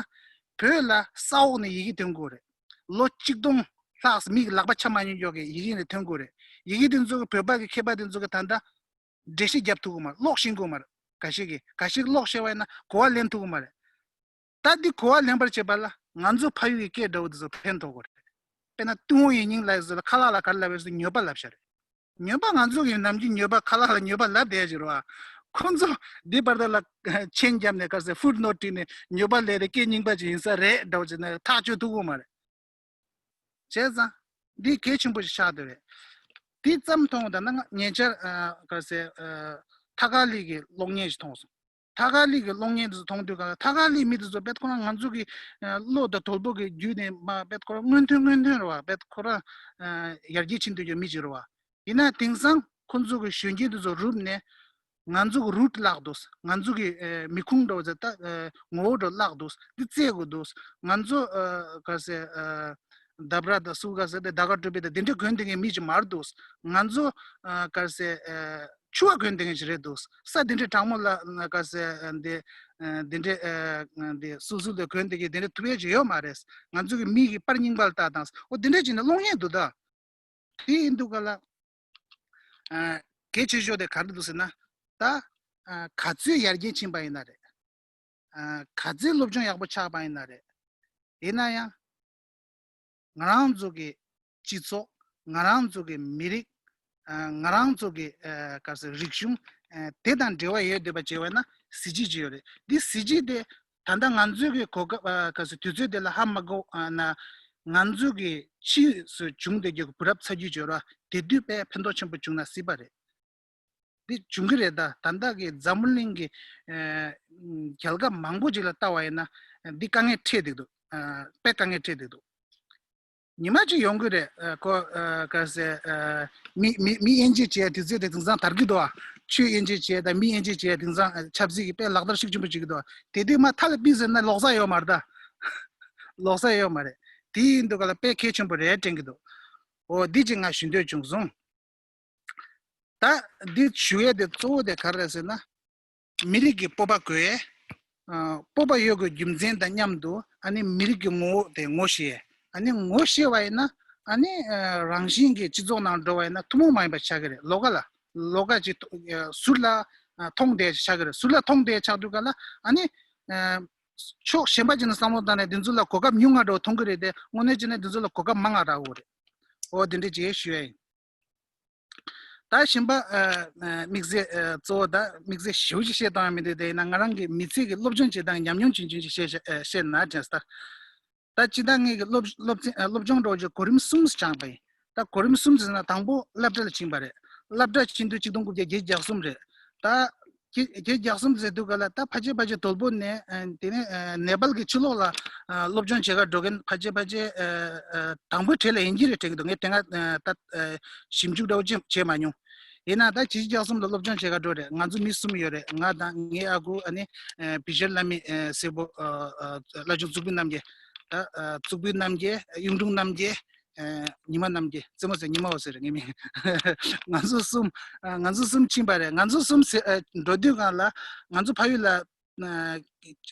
བོད་ལ་ས་འོག་ནས་ཡི་གེ་ཐོན་དགོས་རེད། ལོ་གཅིག་སྟོང་ལྷག་མིག་ལག་པ་ཆ་མ་མྱོང་ཀྱོག་གི་ཡི་གེ་ནས་ཐོན་དགོས་རེད། ཡི་གེ་དེ་ཚོ་གི་བོད་པ་གི་མཁས་པ་དེ་ཚོ་གི་ད་ལྟ་འགྲེལ་བཤད་རྒྱབ་ཐུབ་ཀྱི་མ་རེད། ཀློག་ཤེས་ཀྱི་མ་རེད། འགའ་ཤས་ཀྱིས་འགའ་ཤས་ཀློག་ཤེས་པ་ཡིན་ན་གོ་བ་ལེན་ཐུབ་ཀྱི་མ་རེད། ད་འདི་གོ་བ་ལེན་པར་བྱེད་པ་ལ་ང་ཚོ་ཕ་ཡུལ་གྱི་སྐད་འདྲ་བོ་འདི་ཚོ་ཕན་ཐོགས་དགོས་རེད། དཔེར་ན་ཏུན་ཧོང་ཡིག་རྙིང་ལབ་ཡས་ཚོ་ལ་ཁ་ལག་ལ་ག་རེ་ལབ་ཡས་ཚོ་ཉོལ་པ་ལབ་ཤག་རེད། ཉོལ་པ་ང་ཚོ་གི་ནམ་རྒྱུན་ཉོལ་པ་ཁ་ལག་ལ་ཉོལ་པ་ལབ་བསྡད་ཀྱི་རེད་བ། ཁོ་ཚོ་འདི་བར་དུ་ལ་མཆན་བརྒྱབ་ནས་ག་ཟེར་ཧྥུཊ་ནོཊ་བྲིས་ནས་ཉོལ་པ་ལབ་དེ་སྐད་རྙིང་པ་ཅིག་ཡིན་ས་རེད་འདྲ་བོ་ཅིག་ནས་ཐག་གཅོད་ཐུབ་ཀྱི་མ་རེད། བྱས་ཙང་། འདི་གལ་ཆེན་པོ་ཞིག་ཆགས་བསྡད་རེད། དེ་ཙམ་མཐོང་ད་ན་ང་ཉེ་ཆར་ཨ་ག་ཟེར་ཨ་ཐ་ཀ་ལི་གི་གློག་བརྙན་ཞིག་མཐོང་སོང་། ཐ་ཀ་ལི་གི་གློག་བརྙན་དེ་ཚོ་མཐོང་དུས་ག་ལ་ཐ་ཀ་ལི་མི་དེ་ཚོ་བེད་ཁོ་རང་ང་ཚོ་གི་ཨ་བློ་དང་དོལ་པོ་གི་བརྒྱུད་ནས་མ་བེད་ཁོ་རང་སྔོན་ཐོན་སྔོན་ཐོན་རེད་བ། བེད་ཁོ་རང་ཨ་ཡར་རྒྱས་ཕྱིན་དུས་ཀྱི་མི་ཅིག་རེད་བ། ཡིན་ན་དེང་སང་ཁོ་ཚོ་གི་གཞོན་སྐྱེས་དེ་ཚོ་རུབ་ནས་ང་ཚོ་གི་རུཊ་བརླག་འདུག་ང་ཚོ་གི་ཨེ་མི་ཁུངས་འདྲ་བོ་ཟེར་ད་ཨེ་ངོ་བོ་འདྲ་བརླག་འདུག་འདི་བཙལ་དགོས་འདུག་ང་ཚོ་ཨེ་ག་ཟེར་ཨེ་ཌབ་ར་དང་སུ་ག་ཟེར་དེ་ཌ་ཀ་ཊུ་པི་དང་དེ་འདྲ་གོན་བསྡད་མཁན་མི་ཅིག་མ་རེད་འདུག་ང་ཚོ་ཨེ་ག་ཟེར་ཨེ་ཕྱུ་པ་གོན་བསྡད་མཁན་ཅིག་རེད་འདུག་ས་དེ་འདྲ་གྲང་མོ་ལ་ག་ཟེར་ཨེ་འདི་ཨེ་འདི་འདྲ་ཨེ་འདི་སུ་སུ་དེ་གོན་བསྡད་མཁན་དེ་འདྲ་ཐུབ་ཡས་ཅིག་ཡོད་མ་རེད། ང་ཚོ་གི་མི་གི་པར་རྙིང་པ་ལ་ལྟ་དང་འོ་དེ་འདྲ་ཅིག་ནས་གློག་བརྙན་འདུག་ད། དེ་ཡིན་དུས་ག་ལ། ཨ་གལ་ཆེ་ཤོས་དེ་ག་རེ་འདུག་ཟེར་ན། ད་ཨ་ག་ཚོད་ཡར་རྒྱས་ཕྱིན་པ་ཡིན་ན་རེད། ཨ་ག་ཚོད་སློབ་སྦྱོང་ཡག་པོ་ཆགས་པ་ཡིན་ན་རེད། ཡིན་ན་ཡང་། ང་རང་ཚོ་གི་སྤྱི་ཚོགས། ང་རང་ཚོ་གི་མི་རིགས། ཨ་ང་རང་ཚོ་གི་ཨ་ག་ཟེར་རིག་གཞུང་། ཨ་དེ་དང་འབྲེལ་བ་ཡོད་བསྡད་པ་བྱས་པ་ན་གཟི་བརྗིད་ཅིག་ཡོད་རེད། འདི་གཟི་བརྗིད་དེ་ད་ལྟ་ང་ཚོའི་གི་གོ་སྐབས་ཨ་ག་ཟེར་དུས་ཚོད་དེ་ལ་ཧ་མ་གོ་ཨ་ན། ང་ཚོ་གི་ཕྱིས་སུ་བྱུང་བསྡད་རྒྱུ་གི་བུ་རབས་ཚ་རྒྱུད་ཅིག་ཡོད་རེད་བ། དེ་དུས་དཔེ་ཕན་ཐོགས་ཆེན་པོ་བྱུང་ན་སྲིད་པ་རེད། འདི་བྱུང་གི་རེད་ད། ད་ལྟ་གི་འཛམ་བུ་གླིང་གི་ཨ་རྒྱལ་ཁབ་མང་པོ་ཅིག་ལ་ལྟ་བ་ཡིན་ན་འདི་དཀའ་ངལ་འཕྲད་བསྡད་འདུག་ཨ་དཔེ་དཀའ་ངལ་འཕྲད་བསྡད་འདུག་ཉི་མ་གཅིག་ཡོང་གི་རེད། ཨ་ཁོ་ཨ་ག་ཟེར་ཨ་མི་མི་མི་དབྱེ་འབྱེད་བྱེད་ཡ་དུས་ཚོད་དེ་དེང་སང་དར་གི་འདུག་ཨ་ཆོས་དབྱེ་འབྱེད་བྱེད་ཡ་དང་མི་དབྱེ་འབྱེད་བྱེད་ཡ་དེང་སང་ཨ་ཆབ་སྲིད་ཀྱི་དཔེ་ལག་བསྟར་ཤུགས་ཆེན་པོ་བྱེད་ཀྱི་འདུག་དེ་དུས་མ་མཐའ་ལ་ཕུད་ཟེར་ན་ལོག་ས་ཡོད་མ་རེད་ད། ལོག་ས་ཡོད་མ་རེད། དེ་ཡིན་དུས་ག་ལ་དཔེ་གལ་ཆེན་པོ་རེད་དྲན་གྱི་འདུག་འོ་འདི་ཅིག་ང་ཞུ་འདོད་བྱུང་སོང་། ད་འདི་ཞུ་ཡས་དེ་གཙོ་བོ་དེ་ག་རེ་རེད་ཟེར་ན། མི་རིགས་ཀྱི་སྤོབས་པ་དགོས། ཨ་སྤོབས་པ་ཡོད་དགོས་རྒྱུ་མཚན་དང་མཉམ་དུ་ཨ་ནི་མི་རིགས་ཀྱི་ངོ་བོ་དེ་ངོ་ཤེས། ཨ་ནི་ངོ་ཤེས་པ་ཡིན་ན་ཨ་ནི་ཨ་རང་བཞིན་གྱི་སྤྱི་ཚོགས་ནང་འགྲོ་བ་ཡིན་ན་ཐུན་མོང་མ་ཡིན་པ་ཆགས་ཀྱི་རེད། ལོགས་ཀ་ལ་ལོགས་ཀ་ཅིག་ཐོ་ཨ་ཟུར་ལ་ཨ་མཐོང་བསྡད་ཆགས་ཀྱི་རེད། ཟུར་ལ་མཐོང་བསྡད་ཆགས་དུས་ག་ལ་ཨ་ནི་ཨ་ཕྱོགས་གཞན་པ་ཅིག་ནས་བསམ་བློ་བཏང་ནས་འདི་ཚོ་ལ་གོ་སྐབས་ཉུང་ང་འགྲོ་མཐོང་གི་རེད་དེ་དངོས་གནས་བྱས་ན་འདི་ཚོ་ལ་གོ་སྐབས་མང་ང་རག་གི་རེད། འོ་འདི་འདྲ་ཅིག་ཞུ་ཡ་ཡིན། ད་གཞན་པ་ཨ་ཨ་དམིགས་བསལ་ཨ་གཙོ་བོ་ད་དམིགས་བསལ་ཞེ་པོ་ཅིག་བཤད་སྟངས་མི་འདུག་དེ་ཡིན་ན་ང་རང་གི་མི་ཚེ་གི་སློབ་སྦྱོང་བྱེད་སྟངས་ཉམས་མྱོང་ཆུང་ཆུང་ཅིག་བཤད་བཤད་ཨ་བཤད་ན་དྲན་སོང་། ད་ད་སྤྱིར་བཏང་ངེད་ཀྱི་སློབ་སློབ་ཚན་ཨ་སློབ་སྦྱོང་འགྲོ་རྒྱུ་གོ་རིམ་གསུམ་སྦྱངས་པ་ཡིན། ད་གོ་རིམ་གསུམ་ཟེར་ན་དང་པོ་སློབ་གྲྭ་ལ་ཕྱིན་པ་རེད། སློབ་གྲྭ་ཕྱིན་དུས་ཆིག་སྟོང་དགུ་བརྒྱ་བརྒྱད་ཅུ་གྱ་གསུམ་རེད། ད་ ཁྱེད་ཁྱེད་བརྒྱ་གསུམ་ཟེར་དུས་ག་ལ་ད་ཕལ་ཆེར་ཕལ་ཆེར་དོལ་པོ་ནས་ཨ་དེ་ནས་ཨ་ནེ་པཱལ་གྱི་ཕྱི་ལོགས་ལ་ཨ་སློབ་སྦྱོང་བྱེད་གར་འགྲོ་མཁན་ཕལ་ཆེར་ཕལ་ཆེར་ཨ་ཨ་དང་པོའི་གྲས་ལ་ཡིན་གྱི་རེད་དྲན་གྱི་འདུག་ངས་དེ་སྔ་ཨ་ད་ཨ་ཞིབ་འཇུག་འདྲ་བོ་ཅིག་བྱས་མ་མྱོང་། ཡིན་ན་ད་བྱས་བརྒྱ་གསུམ་ལ་སློབ་སྦྱོང་བྱེད་གར་འགྲོ་རེད། ང་ཚོ་མི་གསུམ་ཡོད་རེད། ང་དང་ངའི་ཨ་ཁུ་ཨ་ནི་ཨ་བི་ཤར་བླ་མའི་ཨ་སྲས་པོ་ཨ་ཨ་བླ་ཆུང་གཙུག་ཕུད་རྣམ་རྒྱལ། ད་ཨ་གཙུག་ཕུད་རྣམ་རྒྱལ། གཡུང་དྲུང་རྣམ་རྒྱལ། ཨ་ཉི་མ་རྣམ་རྒྱལ། རྩེ་མོ་ཟེར་ཉི་མ་འོ་ཟེར་ངའི་མིང་། ང་ཚོ་གསུམ། ཨ་ང་ཚོ་གསུམ་ཕྱིན་པ་རེད། ང་ཚོ་གསུམ་ཟེར་ཨ་འགྲོ་དུས་སྒང་ལ་ང་ཚོ་ཕ་ཡུལ་ལ་ཨ་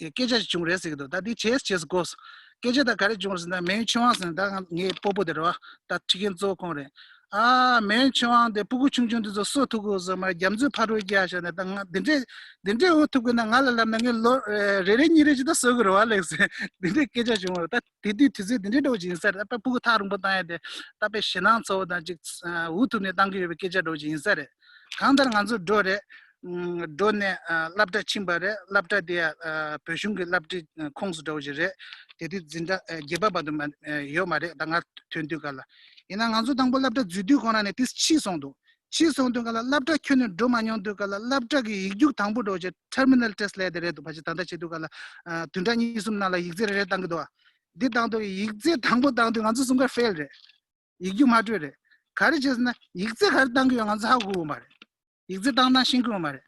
སྐད་ཆ་ཞིག་བྱུང་རེད་ཟེར་གྱི་འདུག་ད་འདི་བྱས་བྱས་སུ་གོ་སོང་། སྐད་ཆ་ད་ག་རེ་བྱུང་རེད་ཟེར་ན། མེའོ་ཆོས་དབང་ཟེར་ན་ད་ང་ངའི་སྤོ་བོ་དེ་རེད་བ། ད་ཁྲིད་མཁན་གཙོ་བོ་ཁོང་རེད། ཨ་མེའོ་ཆོས་དབང་དེ་སྤུ་གུ་ཆུང་ཆུང་དེ་ཚོ་གསོ་ཐུབ་དགོས་སོ། མ་རྒྱ་མཚོའི་ཕ་རོལ་རྒྱག་བཞག་ནས་ད་ང་འདི་འདྲས་འདི་འདྲས་འུ་ཐུབ་དགོས་ན་ང་ལ་ལབ་ན་ངས་ལོ་ཨ་རེ་རེ་གཉིས་རེ་ཅིག་ད་གསོ་གི་རེད་བ་ལགས་ཟེར། འདི་འདྲས་སྐད་ཆ་བྱུང་བ་རེད། ད་དེ་དུས་དུས་ཚོད་འདི་འདྲའི་འདྲ་བོ་ཅིག་ཡིན་ས་རེད། ད་སྤུ་གུ་ཐག་རིང་པོ་བཏང་ཡ་དེ་ད་དཔེ་ཞེད་སྣང་ཚ་བོ་དང་ཅིག་ཨ་འུ་ཐུག་ནས་བཏང་གི་ཡོད་པའི་སྐད་ཆ་འདྲ་བོ་ཅིག་ཡིན་ས་རེད། གང་ལྟར་ང་ཚོ་འགྲོ་རེད། ཨམ་འགྲོ་ནས་ཨ་སློབ་གྲྭ་ཕྱིན་པ་རེད། སློབ་གྲྭ་དེ་ཡ་ཨ་བོད་གཞུང་གི་སློབ་གྲྭའི་ཁོངས་སུ་འདྲ་བོ་ཅིག་རེད། དེ་དུས་འཛིན་གྲྭ་ཨ་བརྒྱད་པ་བར་དུ་མ་ཨ་ཡོད་མ་རེད། ད་ང་ཐོན་དུས་སྒང་ལ་ཡིན་ན་ང་ཚོ་དང་པོ་སློབ་གྲྭ་འཛུལ་དུས་ཁོ་ན་ནས་དེ་ཕྱིས་སོང་འདུག་ཕྱིས་སོང་དུས་སྒང་ལ་སློབ་གྲྭ་ཁྱོན་ནས་འགྲོ་མ་མྱོང་དུས་སྒང་ལ་སློབ་གྲྭ་གི་ཡིག་རྒྱུགས་དང་པོ་འདྲ་བོ་ཅིག་terminal test ལབ་ཡ་དེ་རེད་འདུག་ཕལ་ཆེར་ད་ལྟ་བྱེད་དུས་སྒང་ལ་ཨ་བདུན་ཕྲག་གཉིས་གསུམ་ནང་ལ་ཡིག་ཚད་རེ་རེ་བཏང་གི་འདུག་བ། འདི་བཏང་དུས་ཡིག་ཚད་དང་པོ་བཏང་དུས་ང་ཚོ་གསུམ་ཀ་ཕེལ་རེད། ཡིག་རྒྱུགས་མ་སྤྲོད་རེད། ག་རེ་བྱས་ཟེར་ན་ཡིག་ཚད་ག་རེ་བཏང་གི་ཡོད་ང་ཚོ་ཧ་གོ་གི་མ་རེད། ཡིག་ཚད་བཏང་སྟངས་ཤེས་ཀྱི་ཡོད་མ་རེད།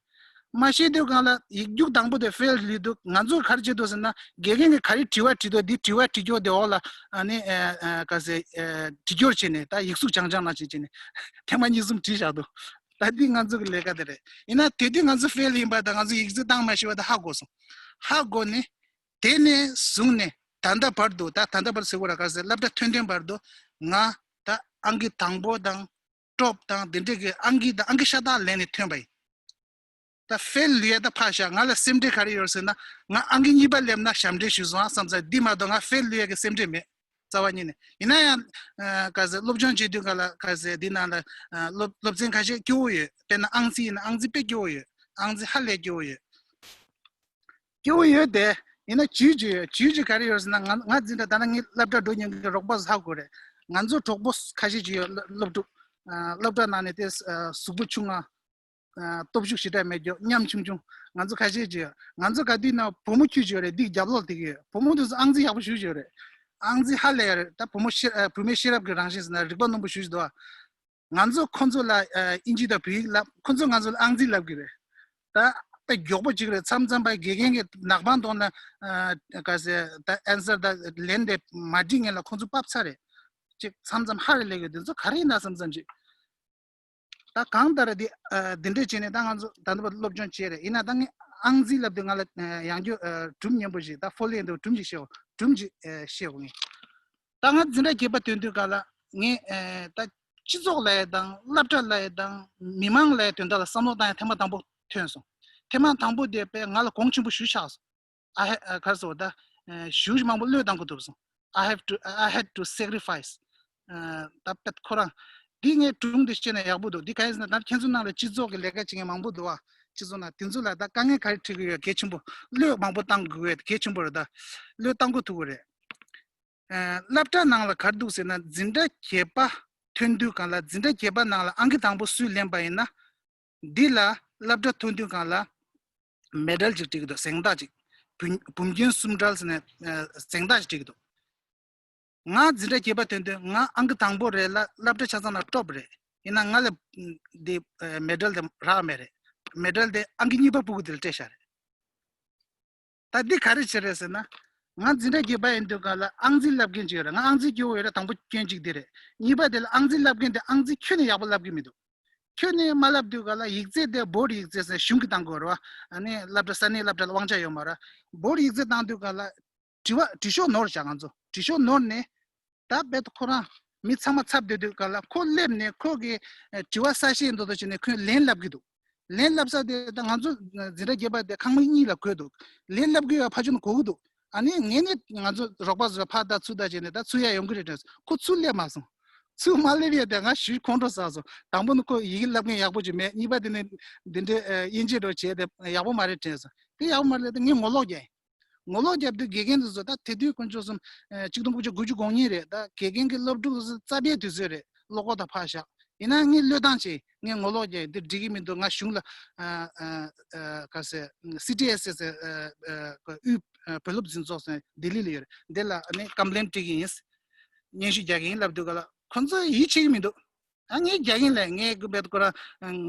མ་ཤེས་དུས་སྒང་ལ་ཡིག་རྒྱུགས་དང་པོ་དེ་ཕེལ་ལུས་འདུག་ང་ཚོ་ག་རེ་བྱེད་འདུག་ཟེར་ན་དགེ་རྒན་གྱིས་ག་རེ་དྲི་བ་དྲིས་འདུག་འདི་དྲི་བ་དྲི་སྐྱོར་དེ་འོག་ལ་ཨ་ནི་ཨ་ཨ་ག་ཟེ་ཨ་དྲི་སྐྱོར་བྱས་ནས་ད་ཡིག་གཟུགས་རྐྱང་རྐྱང་ནང་བཞིན་བྱས་ནས་ཐེངས་མ་གཉིས་གསུམ་བྲིས་བཞག་འདུག་ད་འདི་ང་ཚོ་གི་ལས་ཀ་དེ་རེད། ཡིན་ན་དེ་དུས་ང་ཚོ་ཕེལ་ཡིན་པ་དང་ང་ཚོ་ཡིག་ཚད་བཏང་མ་ཤེས་པ་དེ་ཧ་གོ་སོང་། ཧ་གོ་ནས་དེ་ནས་བཟུང་ནས་ད་ལྟ་བར་དུ་ད་ད་ལྟ་བར་ཟེར་དགོས་ར་ག་ཟེ་སློབ་གྲྭ་ཐོན་ཐོན་བར་དུ་ང་ད་ཨང་ཀི་དང་པོ་དང་། ཀྲོབ་དང་དེ་འདྲས་ཀྱི་ཨང་ཀི་དང་ཨང་ཀི་ཤ་སྟག་ལེན་ནས་ཐོན་པ་ཡིན། ད་ཕེལ་ལུས་ཡ་ད་ཕར་བཞག་ང་ལ་སེམས་ཁྲལ་ག་རེ་ཡོད་ཟེར་ན་ང་ཨང་ཀི་གཉིས་པ་སླེབས་ན་ཞབས་འདྲེན་ཞུས་སོང་ཨ་བསམ་ཚར། འདི་མ་གཏོགས་ང་ཕེལ་ལུས་ཡ་གི་སེམས་ཁྲལ་མེད། རྩ་བ་ཉིད་ནས་ཡིན་ན་ཡང་ཨ་ག་ཟེ་སློབ་སྦྱོང་བྱེད་དུས་ག་ལ་ག་ཟེ་འདི་ནང་ལ་ཨ་སློབ་སློབ་ཚན་ཁ་ཤས་སྐྱོ་བོ་ཡོད། དཔེར་ན་ཨང་རྩིས་ཡིན་ན་ཨང་རྩིས་དཔེ་སྐྱོ་བོ་ཡོད། ཨང་རྩིས་ཧ་ལས་སྐྱོ་བོ་ཡོད། སྐྱོ་བོ་ཡོད་དེ། ཡིན་ན་བྱུས་ཅིག་ཡོད། བྱུས་ཅིག་ག་རེ་ཡོད་ཟེར་ན་ང་ང་འཛིན་གྲྭ་ད་ནང་ངའི་སློབ་གྲྭ་འགྲོ་མྱོང་མཁན་གྱི་རོགས་པ་ཚོ་ཧ་གོ་རེད། ང་ཚོ་གྲོགས་པོ་ཁ་ཤས་ཅིག་ཡོད་སློབ་སློབ་ཕྲུག་ཨ་སློབ་གྲྭ་ནང་ནས་དེ་ཨ་གཟུགས་པོ་ཆུང་ང་། ཨ་སྟོབས་ཤུགས་ཞེ་དྲག་མེད་རྒྱུ་ཉམ་ཆུང་ཆུང་། ང་ཚོ་ཁ་ཤས་ཅིག་ཡོད། ང་ཚོ་ག་དུས་ན་བུ་མོ་ཁྱུ་ཅིག་ཡོད་རེད། འདི་རྒྱབ་ལོགས་དེ་གི་ཡོད། བུ་མོ་དེ་ཚོ་ཨང་རྩིས་ཡག་པོ་ཞེ་པོ་ཅིག་ཡོད་རེད། ཨང་རྩིས་ཧ་ལས་ཡོད་རེད། ད་བུ་མོ་ཤེས་ཨ་བུད་མེད་ཤེས་རབ་ཀྱི་རང་བཞིན་ཟེར་ན་རིག་པ་རྣོན་པོ་ཞེ་པོ་ཅིག་འདུག་ཨ། ང་ཚོ་ཁོ་ཚོ་ལ་ཨ་ཨིན་ཇི་དང་བོད་ཡིག་བསླབ། ཁོ་ཚོ་ང་ཚོ་ལ་ཨང་རྩིས་བསླབ་ཀྱི་རེད། ད་དཔེ་མགྱོགས་པོ་ཅིག་རེད། མཚམས་མཚམས་པ་དགེ་རྒན་གྱིས་ནག་པང་གཏོང་ན་ཨ་ག་ཟེ་ད་ཨན་སར་ད་ལན་དེ་མ་འགྲིག་མཁན་ལ་ཁོ་ཚོ་ཕབ་ཚར་རེད། ཅིག་མཚམས་མཚམས་ཧ་རེ་ལས་ཀྱི་འདི་ཚོ་ག་རེ་ཡིན་ན་བསམ་བསམ་ཅིག་ད་གང་ལྟར་འདི་ཨ་འདི་འདྲས་བྱས་ནས་ད་ང་ཚོ་ད་ལྟ་བར་སློབ་སྦྱོང་བྱས་རེད། ཡིན་ན་ད་ངས་ཨང་རྩིས་བསླབ་དུས་ང་ལ་ཨ་ཡང་བསྐྱར་ཨ་སྒྲུང་སྙན་པོ་ཞིག་ད་ཕོ་ལེན་དུ་སྒྲུང་ཞིག་བཤད་འོ། སྒྲུང་ཞིག་ཨ་བཤད་འོ་ངས། ད་ང་འཛིན་གྲྭ་བརྒྱད་པ་ཐོན་དུས་སྒང་ལ་ངས་ཨ་ད་སྤྱི་ཚོགས་ལབ་ཡ་དང་སློབ་གྲྭ་ལབ་ཡ་དང་མི་མང་ལབ་ཡ་དོན་དག་ལ་བསམ་བློ་བཏང་ཡ་ཐེངས་མ་དང་པོ་ཐོན་སོང་། ཐེངས་མ་དང་པོ་དེ་དཔེ་ང་ལ་གོང་ཆེན་པོ་ཞེ་པོ་ཆགས་སོང་། ཨ་ཧེ་ཨ་ག་རེ་ཟེར་ད་ཨ་ཞེ་པོ་ཅིག་མང་པོ་བློས་བཏང་དགོས་ཐུག་སོང་། I have to I had to sacrifice. ཨ་ད་དཔེ་ཁོ་རང་འདི་ངས་སྒྲུང་འདི་བཤད་ན་ཡག་པོ་འདུག་འདི་ག་ཡིན་ཟེར་ན་ད་ཁྱེད་ཚོ་ནང་ལ་སྤྱི་ཚོགས་ཀྱི་ལས་ཀ་བྱེད་མཁན་མང་པོ་འདུག་ཨ། སྤྱི་ཚོགས་ནང་དེ་ཚོ་ལ་ད་དཀའ་ངལ་ག་རེ་འཕྲད་ཀྱི་ཡོད་གལ་ཆེན་པོ། བློས་མང་པོ་བཏང་དགོས་ཡོད་གལ་ཆེན་པོ་རེད་ད། བློས་བཏང་དགོས་ཐུག་གི་རེད། ཨ་སློབ་གྲྭ་ནང་ལ་ག་རེ་འདུག་ཟེར་ན་འཛིན་གྲྭ་བརྒྱད་པ་ཐོན་དུས་སྒང་ལ་འཛིན་གྲྭ་བརྒྱད་པ་ནང་ལ་ཨང་ཀི་དང་པོ་སུས་ལེན་པ་ཡིན་ན། འདི་ལ་སློབ་གྲྭ་ཐོན་དུས་སྒང་ལ་མེ་ཌལ་ཅིག་སྤྲད་ཀྱི་འདུག་གཟེངས་རྟགས་ཅིག་བུམ་བུམ་རྒྱན་གསུམ་བྲལ་ཟེར་ནས་ཨ་གཟེངས་རྟགས་ཅིག་སྤྲད་ཀྱི་འདུག་ང་འཛིན་གྲྭ་བརྒྱད་པ་ཐོན་དུས་ང་ཨང་ཀི་དང་པོ་རེད་ལ་སློབ་གྲྭ་ཆ་ཚང་ལ་ཀྲོབ་རེད། ཡིན་ན་ང་ལ་འདི་ཨ་མེ་ཌལ་དེ་རག་མེད་རེད། མེ་ཌལ་དེ་ཨང་ཀི་གཉིས་པ་སྤུ་གུ་དེ་ལ་སྤྲད་བཞག་རེད། ད་འདི་ག་རེ་བྱེད་རེད་ཟེར་ན། ང་འཛིན་གྲྭ་བརྒྱད་པ་ཡིན་དུས་སྒང་ལ་ཨང་རྩིས་བསླབ་མཁན་ཅིག་ཡོད་རེད། ང་ཨང་རྩིས་སྐྱོ་བོ་ཡོད་རེད། དང་པོ་སྐྱོན་གཅིག་འདི་རེད། གཉིས་པ་དེ་ལ་ཨང་རྩིས་བསླབ་མཁན་དེ་ཨང་རྩིས་ཁྱོན་ནས་ཡག་པོ་བསླབ་ཀྱི་མི་འདུག་ཁྱོན་ནས་མ་བསླབ་དུས་སྒང་ལ་ཡིག་ཚད་དེ་བོརཌ་ཡིག་ཚད་ཟེར་གཞུང་གིས་བཏང་དགོས་རེད་བ། ཨ་ནི་སློབ་གྲྭ་ས་གནས་སློབ་གྲྭ་ལ་དབང་ཆ་ཡོད་མ་རེད། བོརཌ་ཡིག་ཚད་བཏང་དུས་སྒང་ལ་དྲི་བ་དྲི་ཤོག་ནོར་བཞག་ང་ཚོ་དྲི་ཤོག་ནོར་ནས། ད་རྦད་དེ་ཁོ་རང་མི་ཚང་མ་ཚབ་བསྡད་དུས་སྒང་ལ་ཁོ་སླེབས་ནས་ཁོ་གི་ཨ་དྲི་བ་གསལ་བཤད་མདོག་མདོག་བྱས་ནས་ཁོས་ལན་བསླབ་ཀྱི་འདུག་ལན་བསླབ་ས་དེ་ད་ང་ཚོ་འཛིན་གྲྭ་བརྒྱད་པ་དེ་ཁང་མིག་གཉིས་ལ་གོ་འདུག་ལན་བསླབ་ཀྱི་ཡོད་ཕར་ཕྱོགས་ནས་གོ་གི་འདུག་ཨ་ནི་ངས་ནི་ང་ཚོ་རོགས་པ་ཚོ་ཕར་ད་ཚུར་ད་བྱས་ནས་ད་ཚུར་ཡར་ཡོང་གི་རེད་དྲན་སོང་། ཁོ་ཚུར་སླེབས་མ་སོང་། ཚུར་མ་སླེབས་ཡ་དེ་ང་ཞེ་པོ་ཁོང་ཁྲོ་ཟ་སོང་། དང་པོ་ནི་ཁོ་ཡི་གེ་བསླབ་མཁན་ཡག་པོ་ཅིག་མེད། གཉིས་པ་དེ་ནི་འདི་འདྲའི་ཨ་དབྱེ་འབྱེད་འདྲ་བོ་བྱས་ཏེ་ཡག་པོ་མ་རེད་དྲན་སོང་། དེ་ཡག་པོ་མ་རེད་དེ་ངས་ངོ་ལོག་རྒྱག་ཡིན། ངོ་ལོག་རྒྱབ་དུས་དགེ་རྒན་དེ་ཚོ་ད་དེ་དུས་དཀོན་མཆོག་གསུམ་ཨ་གཅིག་སྟོང་དགུ་བརྒྱ་དགུ་བཅུ་གོ་གཉིས་རེད། ད་དགེ་རྒན་གྱི་སློབ་ཕྲུག་དེ་ཚོ་རྩ་བའི་དུས་ཚོད་རེད། བློ་ཁོག་ད་ཕར་བཞག་ཡིན་ན་ངས་བློས་བཏང་བྱས། ངས་ངོ་ལོག་རྒྱག་འདི་འགྲིག་གི་མི་འདུག་ང་གཞུང་ལ་ཨ་ཨ་ཨ་ག་ཟེར། སི་ཊི་ཨེས་ཟེར་ཨ་ཨ་དབུས་ཨ་བོད་སློབ་འཛིན་ཚོགས་ཟེར་ལྡི་ལི་ལ་ཡོད་རེད། འདི་ལ་ཨ་ནི་ཀམ་པི་ལེན་སྤྲད་ཀྱི་ཡིན། སྙན་ཞུ་རྒྱག་གི་ཡིན་ལབ་དུས་ག་ལ་ཁོ་ཚོས་ཡིད་ཆེས་ཀྱི་མི་འདུག་ཨ་ངས་རྒྱག་གི་ཡིན་ལབ། ངས་གུ་བེད་ཁོ་རང་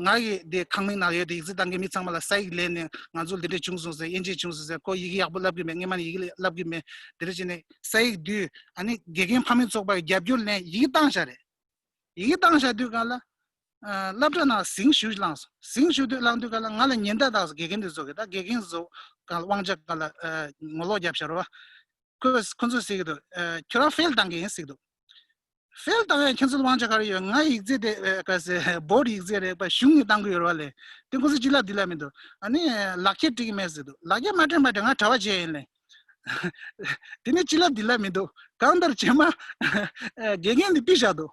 ང་གི་འདི་ཁང་མིག་ནང་ཡོད་དེ་ཡིག་ཚད་བཏང་གི་མི་ཚང་མ་ལ་ས་ཡིག་ལེན་ནས་ང་ཚོ་འདི་འདྲ་བྱུང་སོང་ཟེར། དབྱེ་འབྱེད་བྱུང་སོང་ཟེར། ཁོ་ཡི་གེ་ཡག་པོ་བསླབ་གི་མེད། སྔོན་མ་ནས་ཡི་གེ་བསླབ་གི་མེད། འདི་འདྲ་བྱས་ནས་ས་ཡིག་བསྡུས། ཨ་ནི་དགེ་རྒན་ཕ་མའི་ཚོགས་པ་གི་རྒྱབ་སྐྱོར་ལེན་ཡི་གེ་བཏང་བཞག་རེད། ཡི་གེ་བཏང་བཞག་དུས་ག་ལ་ཨ་སློབ་གྲྭ་ནང་ཟིང་ཞུ་བླངས་སོང་། ཟིང་ཞུ་དུས་བླངས་དུས་ག་ལ་ང་ལ་ཉེན་བརྡ་བཏང་སོང་། དགེ་རྒན་དེ་ཚོ་གི་ད་དགེ་རྒན་ཚོ་ག་ལ་དབང་ཆ་ག་ལ་ཨ་ངོ་ལོག་རྒྱབ་བཞག་རོ། ཁོས་ཁོ་ཚོས་ཟེར་གི་འདུག་ཨ་ཁྱོད་རང་ཕེལ་བཏང་གི་ཡིན་ཟེར་གི་འདུག་ཕེལ་བཏང་ཡང་ཁྱེད་ཚོ་ལ་དབང་ཆ་ག་རེ་ཡོད། ང་ཡིག་ཚད་དེ་ཨ་ག་ཟེར་བོར་ཌི་ཡིག་ཚད་རེད་པ། གཞུང་ནས་བཏང་གི་ཡོད་རེད་པ་ལས། དེ་ཁོ་ཚོ་ཅི་ལབ་འདི་ལབ་མི་འདུག་ཨ་ནི་ལག་འཁྱེར་སྤྲད་ཀྱི་མེད་ཟེར་འདུག་ལག་འཁྱེར་མ་སྤྲད་མ་སྤྲད་ང་གྲྭ་པ་བྱས་ཡིན་ལས། དེ་ནས་ཅི་ལབ་འདི་ལབ་མི་འདུག་གང་ལྟར་རྗེས་མ་ཨ་དགེ་རྒན་དེ་ཕུད་བཞག་འདུག་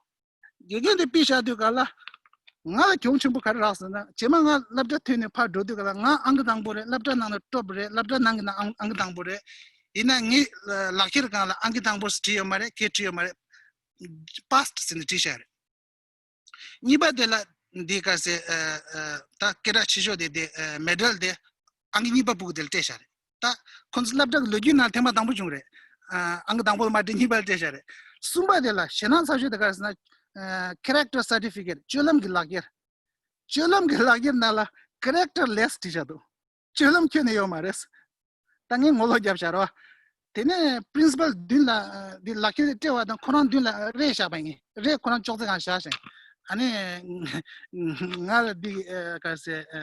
དགེ་རྒན་དེ་ཕུད་བཞག་དུས་ག་ལ་ང་ལ་གྱོང་ཆེན་པོ་ག་རེ་རག་ཟེར་ན། རྗེས་མ་ང་སློབ་གྲྭ་ཐོན་ནས་ཕར་འགྲོ་དུས་ག་ལ་ང་ཨང་ཀི་དང་པོ་རེད། སློབ་གྲྭ་ནང་ནས་ཀྲོབ་རེད། སློབ་གྲྭ་ནང་གི་ནང་ཨང་ཨང་ཀི་དང་པོ་རེད། ཡིན་ན་ངའི་ལག་འཁྱེར་སྒང་ལ་ཨང་ཀི་དང་པོ་བྲིས་ཡོད་མ་རེད། སྐད་བྲིས་ཡོད་མ་རེད། པཱ་སི་ཟེར་ནས་བྲིས་བཞག་རེད། གཉིས་པ་དེ་ལ་འདི་ག་ཟེར་ཨ་ཨ་ད་སྐད་གྲགས་ཆེ་ཤོས་དེ་དེ་ཨ་མེ་ཌལ་དེ་ཨང་ཀི་གཉིས་པ་ཕྲུ་གུ་དེ་ལ་སྤྲད་བཞག་རེད། ད་ཁོང་ཚོ་སློབ་གྲྭ་གི་ལོ་རྒྱུས་ནང་ཐེངས་མ་དང་པོ་བྱུང་རེད། ཨ་ཨང་ཀི་དང་པོ་ལ་མ་སྤྲད་གཉིས་པ་ལ་སྤྲད་བཞག་རེད། གསུམ་པ་དེ་ལ་ཞེད་སྣང་ཚ་ཤོས་དེ་ག་རེ་ཟེར་ན་ཨ་ཁེ་རེག་ཊར་སར་ཊི་ཕི་ཀེཊ། སྤྱོད་ལམ་གྱི་ལག་འཁྱེར། སྤྱོད་ལམ་གྱི་ལག་འཁྱེར་ནང་ལ་ཁེ་རེག་ཊར་ལེ་སི་བྲིས་བཞག་འདུག་སྤྱོད་ལམ་ཁྱོན་ནས་ཡོད་མ་རེད། ད་ངས་ངོ་ལོག་རྒྱབ་བཞག་རོ། དེ་ནས་པི་རིན་སི་པལ་མདུན་ལ་ཨ་འདི་ལག་འཁྱེར་སྤྲད་པ་དང་ཁོ་རང་མདུན་ལ་རས་བཞག་པ་ཡིན། རས་ཁོ་རང་ཅོག་ཙེ་སྒང་བཞག་བཞག་ཨ་ནི་ང་ལ་འདི་ཨ་ག་ཟེར་ཨ་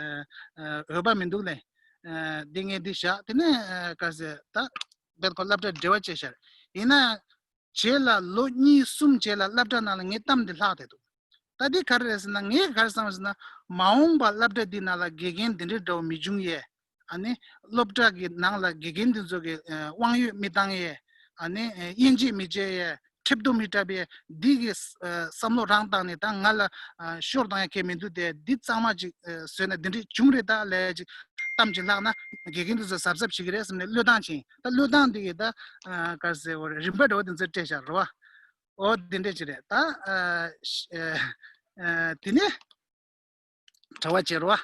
ཨ་འོས་པ་མི་འདུག་ལས། ཨ་འདི་ངས་འདི་བཞག་དེ་ནས་ཨ་ག་ཟེར་ད་བེད་ཁོ་སློབ་གྲྭ་འབྲེལ་བ་བྱས་བཞག་ཡིན་ན། རྗེས་ལ་ལོ་གཉིས་གསུམ་རྗེས་ལ་སློབ་གྲྭ་ནང་ལ་ངའི་གཏམ་འདི་ལྷག་བསྡད་འདུག་ད་འདི་ག་རེ་རེད་ཟེར་ན། ངས་ག་རེ་བསམ་ཟེར་ན། མ་འོངས་པ་སློབ་གྲྭ་འདི་ནང་ལ་དགེ་རྒན་འདི་འདྲའི་འདྲ་བོ་མི་འབྱུང་ཡས། ཨ་ནི་སློབ་གྲྭ་གི་ནང་ལ་དགེ་རྒན་འདི་ཚོ་གི་ཨ་དབང་ཡོད་མི་བཏང་ཡས། ཨ་ནི་ཨ་དབྱེ་འབྱེད་མི་བྱེད་ཡས། ཁྲིམས་གཏུག་མི་སྤྲད་པས་འདི་གི་ཨ་བསམ་བློ་རང་བཏང་ནས་ད་ང་ལ་ཨ་ཤོར་བཏང་ཡ་གལ་མི་འདུག་སྟེ། འདི་གཙང་མ་ཅིག་ཨ་བཟོས་ན་འདི་འདྲ་བྱུང་རེད་ད་ལས་ཅིག་གཏམ་ཅིག་ལྷག་ན་དགེ་རྒན་འདི་ཚོ་གཟབ་གཟབ་བྱེད་ཀྱི་རེད་བསམ་ནས་བློས་བཏང་བྱས། ད་བློས་བཏང་འདི་གི་ད་ཨ་ག་རེ་ཟེར་བ་རེད། རིམ་པ་འདྲ་བོ་འདི་ཚོ་སྤྲད་བཞག་རེད་བ། འོ་འདི་འདྲ་ཅིག་རེད་ད། ཨ་ཤ་ཨ་དེ་ནས་གྲྭ་པ་བྱས་རེད་བ།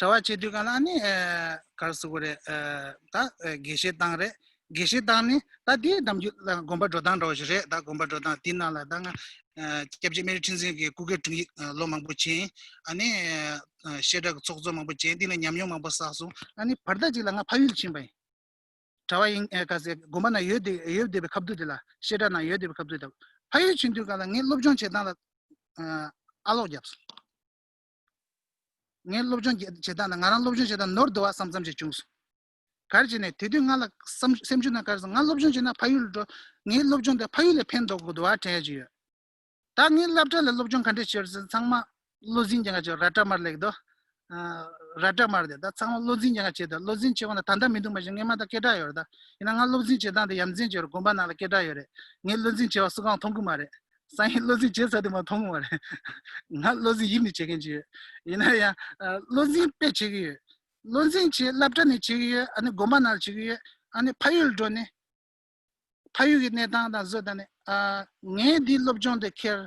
གྲྭ་པ་བྱས་དུས་ག་ལ་ནི་ཨ་ག་རེ་ཟེར་དགོས་རེད། ཨ་ད་ཨ་དགེ་བཤེས་བཏང་རེད། དགེ་བཤེས་བཏང་ནི་ད་དེའི་ནམ་རྒྱུན་ལ་དགོན་པ་འགྲོ་སྟངས་འདྲ་བོ་ཞིག་རེད། ད་དགོན་པ་འགྲོ་སྟངས་དེའི་ནང་ལ་ད་ང་ཨ་སྐྱབས་རྗེ་སྨན་རི་ཁྲི་འཛིན་གྱི་སྐུ་སྒེར་དྲུང་ཡིག་ཨ་ལོ་མང་པོ་བྱས། ཨ་ནི་ཨ་བཤད་གྲྭ་གི་ཚོགས་གཙོ་མང་པོ་བྱས། དེ་ལ་ཉམས་མྱོང་མང་པོ་བསགས་སོང་། ཨ་ནི་བར་ཐག་ཅིག་ལ་ང་ཕ་ཡུལ་ཕྱིན་པ་ཡིན། གྲྭ་པ་ཡིན་ཨེ་ག་ཟེ་དགོན་པ་ན་ཡོད་དེ་ཡོད་བསྡད་པའི་ཁ་ཐུག་དེ་ལ། བཤད་གྲྭ་ན་ཡོད་བསྡད་པའི་ཁ་ཐུག་དེ་ལ་ཕ་ཡུལ་ཕྱིན་དུས་ག་ལ་ངའི་སློབ་སྦྱོང་བྱེད་སྟངས་ལ་ཨ་ཨ་ལོག་བརྒྱབ་སོང་། ངའི་སློབ་སྦྱོང་བྱེད་བྱེད་སྟངས་ལ་ང་རང་སློབ་སྦྱོང་བྱེད་སྟངས་ནོར་འདུག་བ་བསམ་བསམ་ཞིག་བྱུང་སོང་། ག་རེ་བྱས་ནས་དེ་དུས་ང་ལ་བསམ་སེམས་ཤུགས་ན་ག་རེ་སོང་། ང་སློབ་སྦྱོང་བྱེད་ན་ཕ་ཡུལ་འགྲོ། ངའི་སློབ་སྦྱོང་དེ་ཕ་ཡུལ་ལ་ཕན་ཐོགས་དགོས་འདུག་བ་དྲན་ཡ་ཅིག་ཡོད། ད་ངའི་སློབ་གྲྭ་ལ་སློབ་སྦྱོང་ག་འདྲས་བྱས་ཡོད་ཟེར་ན། ཚང་མ་བློ་འཛིན་རྒྱག་མཁན་བྱས། ར་ཏྲ་མར་ལེགས་དོ། ཨ་ར་ཏྲ་མར་དེ་ད་ཚང་མ་བློ་འཛིན་རྒྱག་མཁན་བྱས་དོ། བློ་འཛིན་བྱེད་པ་ན་ད་ལྟ་མི་འདུག་མ་གཞི་སྔོན་མ་ད་སྐད་གྲགས་ཡོད་རེད་ད། ཡིན་ན་ང་བློ་འཛིན་བྱེད་སྟངས་དེ་ཡ་མཚན་ཅིག་ཡོད་རེད། དགོན་པ་ནང་ལ་སྐད་གྲགས་ཡོད་རེད། ངས་བློ་འཛིན་བྱས་པ་སུ་གང་མཐོང་གི་མ་རེད། སང་ཉིན་བློ་འཛིན་བྱས་ཚར་དུས་མ་མཐོང་གི་མ་རེད། ང་བློ་འཛིན་ཡིབ་ནས་བྱེད་མཁན་ཅིག་ཡོད། ཡིན་ན་ཡང་ཨ་བློ་འཛིན་དཔེ་བྱེད་ཀྱི་ཡོད། བློ་འཛིན་བྱེད། སློབ་གྲྭ་ནས་བྱེད་ཀྱི་ཡོད། ཨ་ནི་དགོན་པ་ནང་ལ་བྱེད་ཀྱི་ཡོད། ཨ་ནི་ཕ་ཡུལ་འགྲོ་ནས། ཕ་ཡུལ་གྱི་གནས་སྟངས་དང་བཟོ་ལྟ་ནས། ཨ་ངས་འདི་སློབ་སྦྱོང་དེ་ཁྱེར།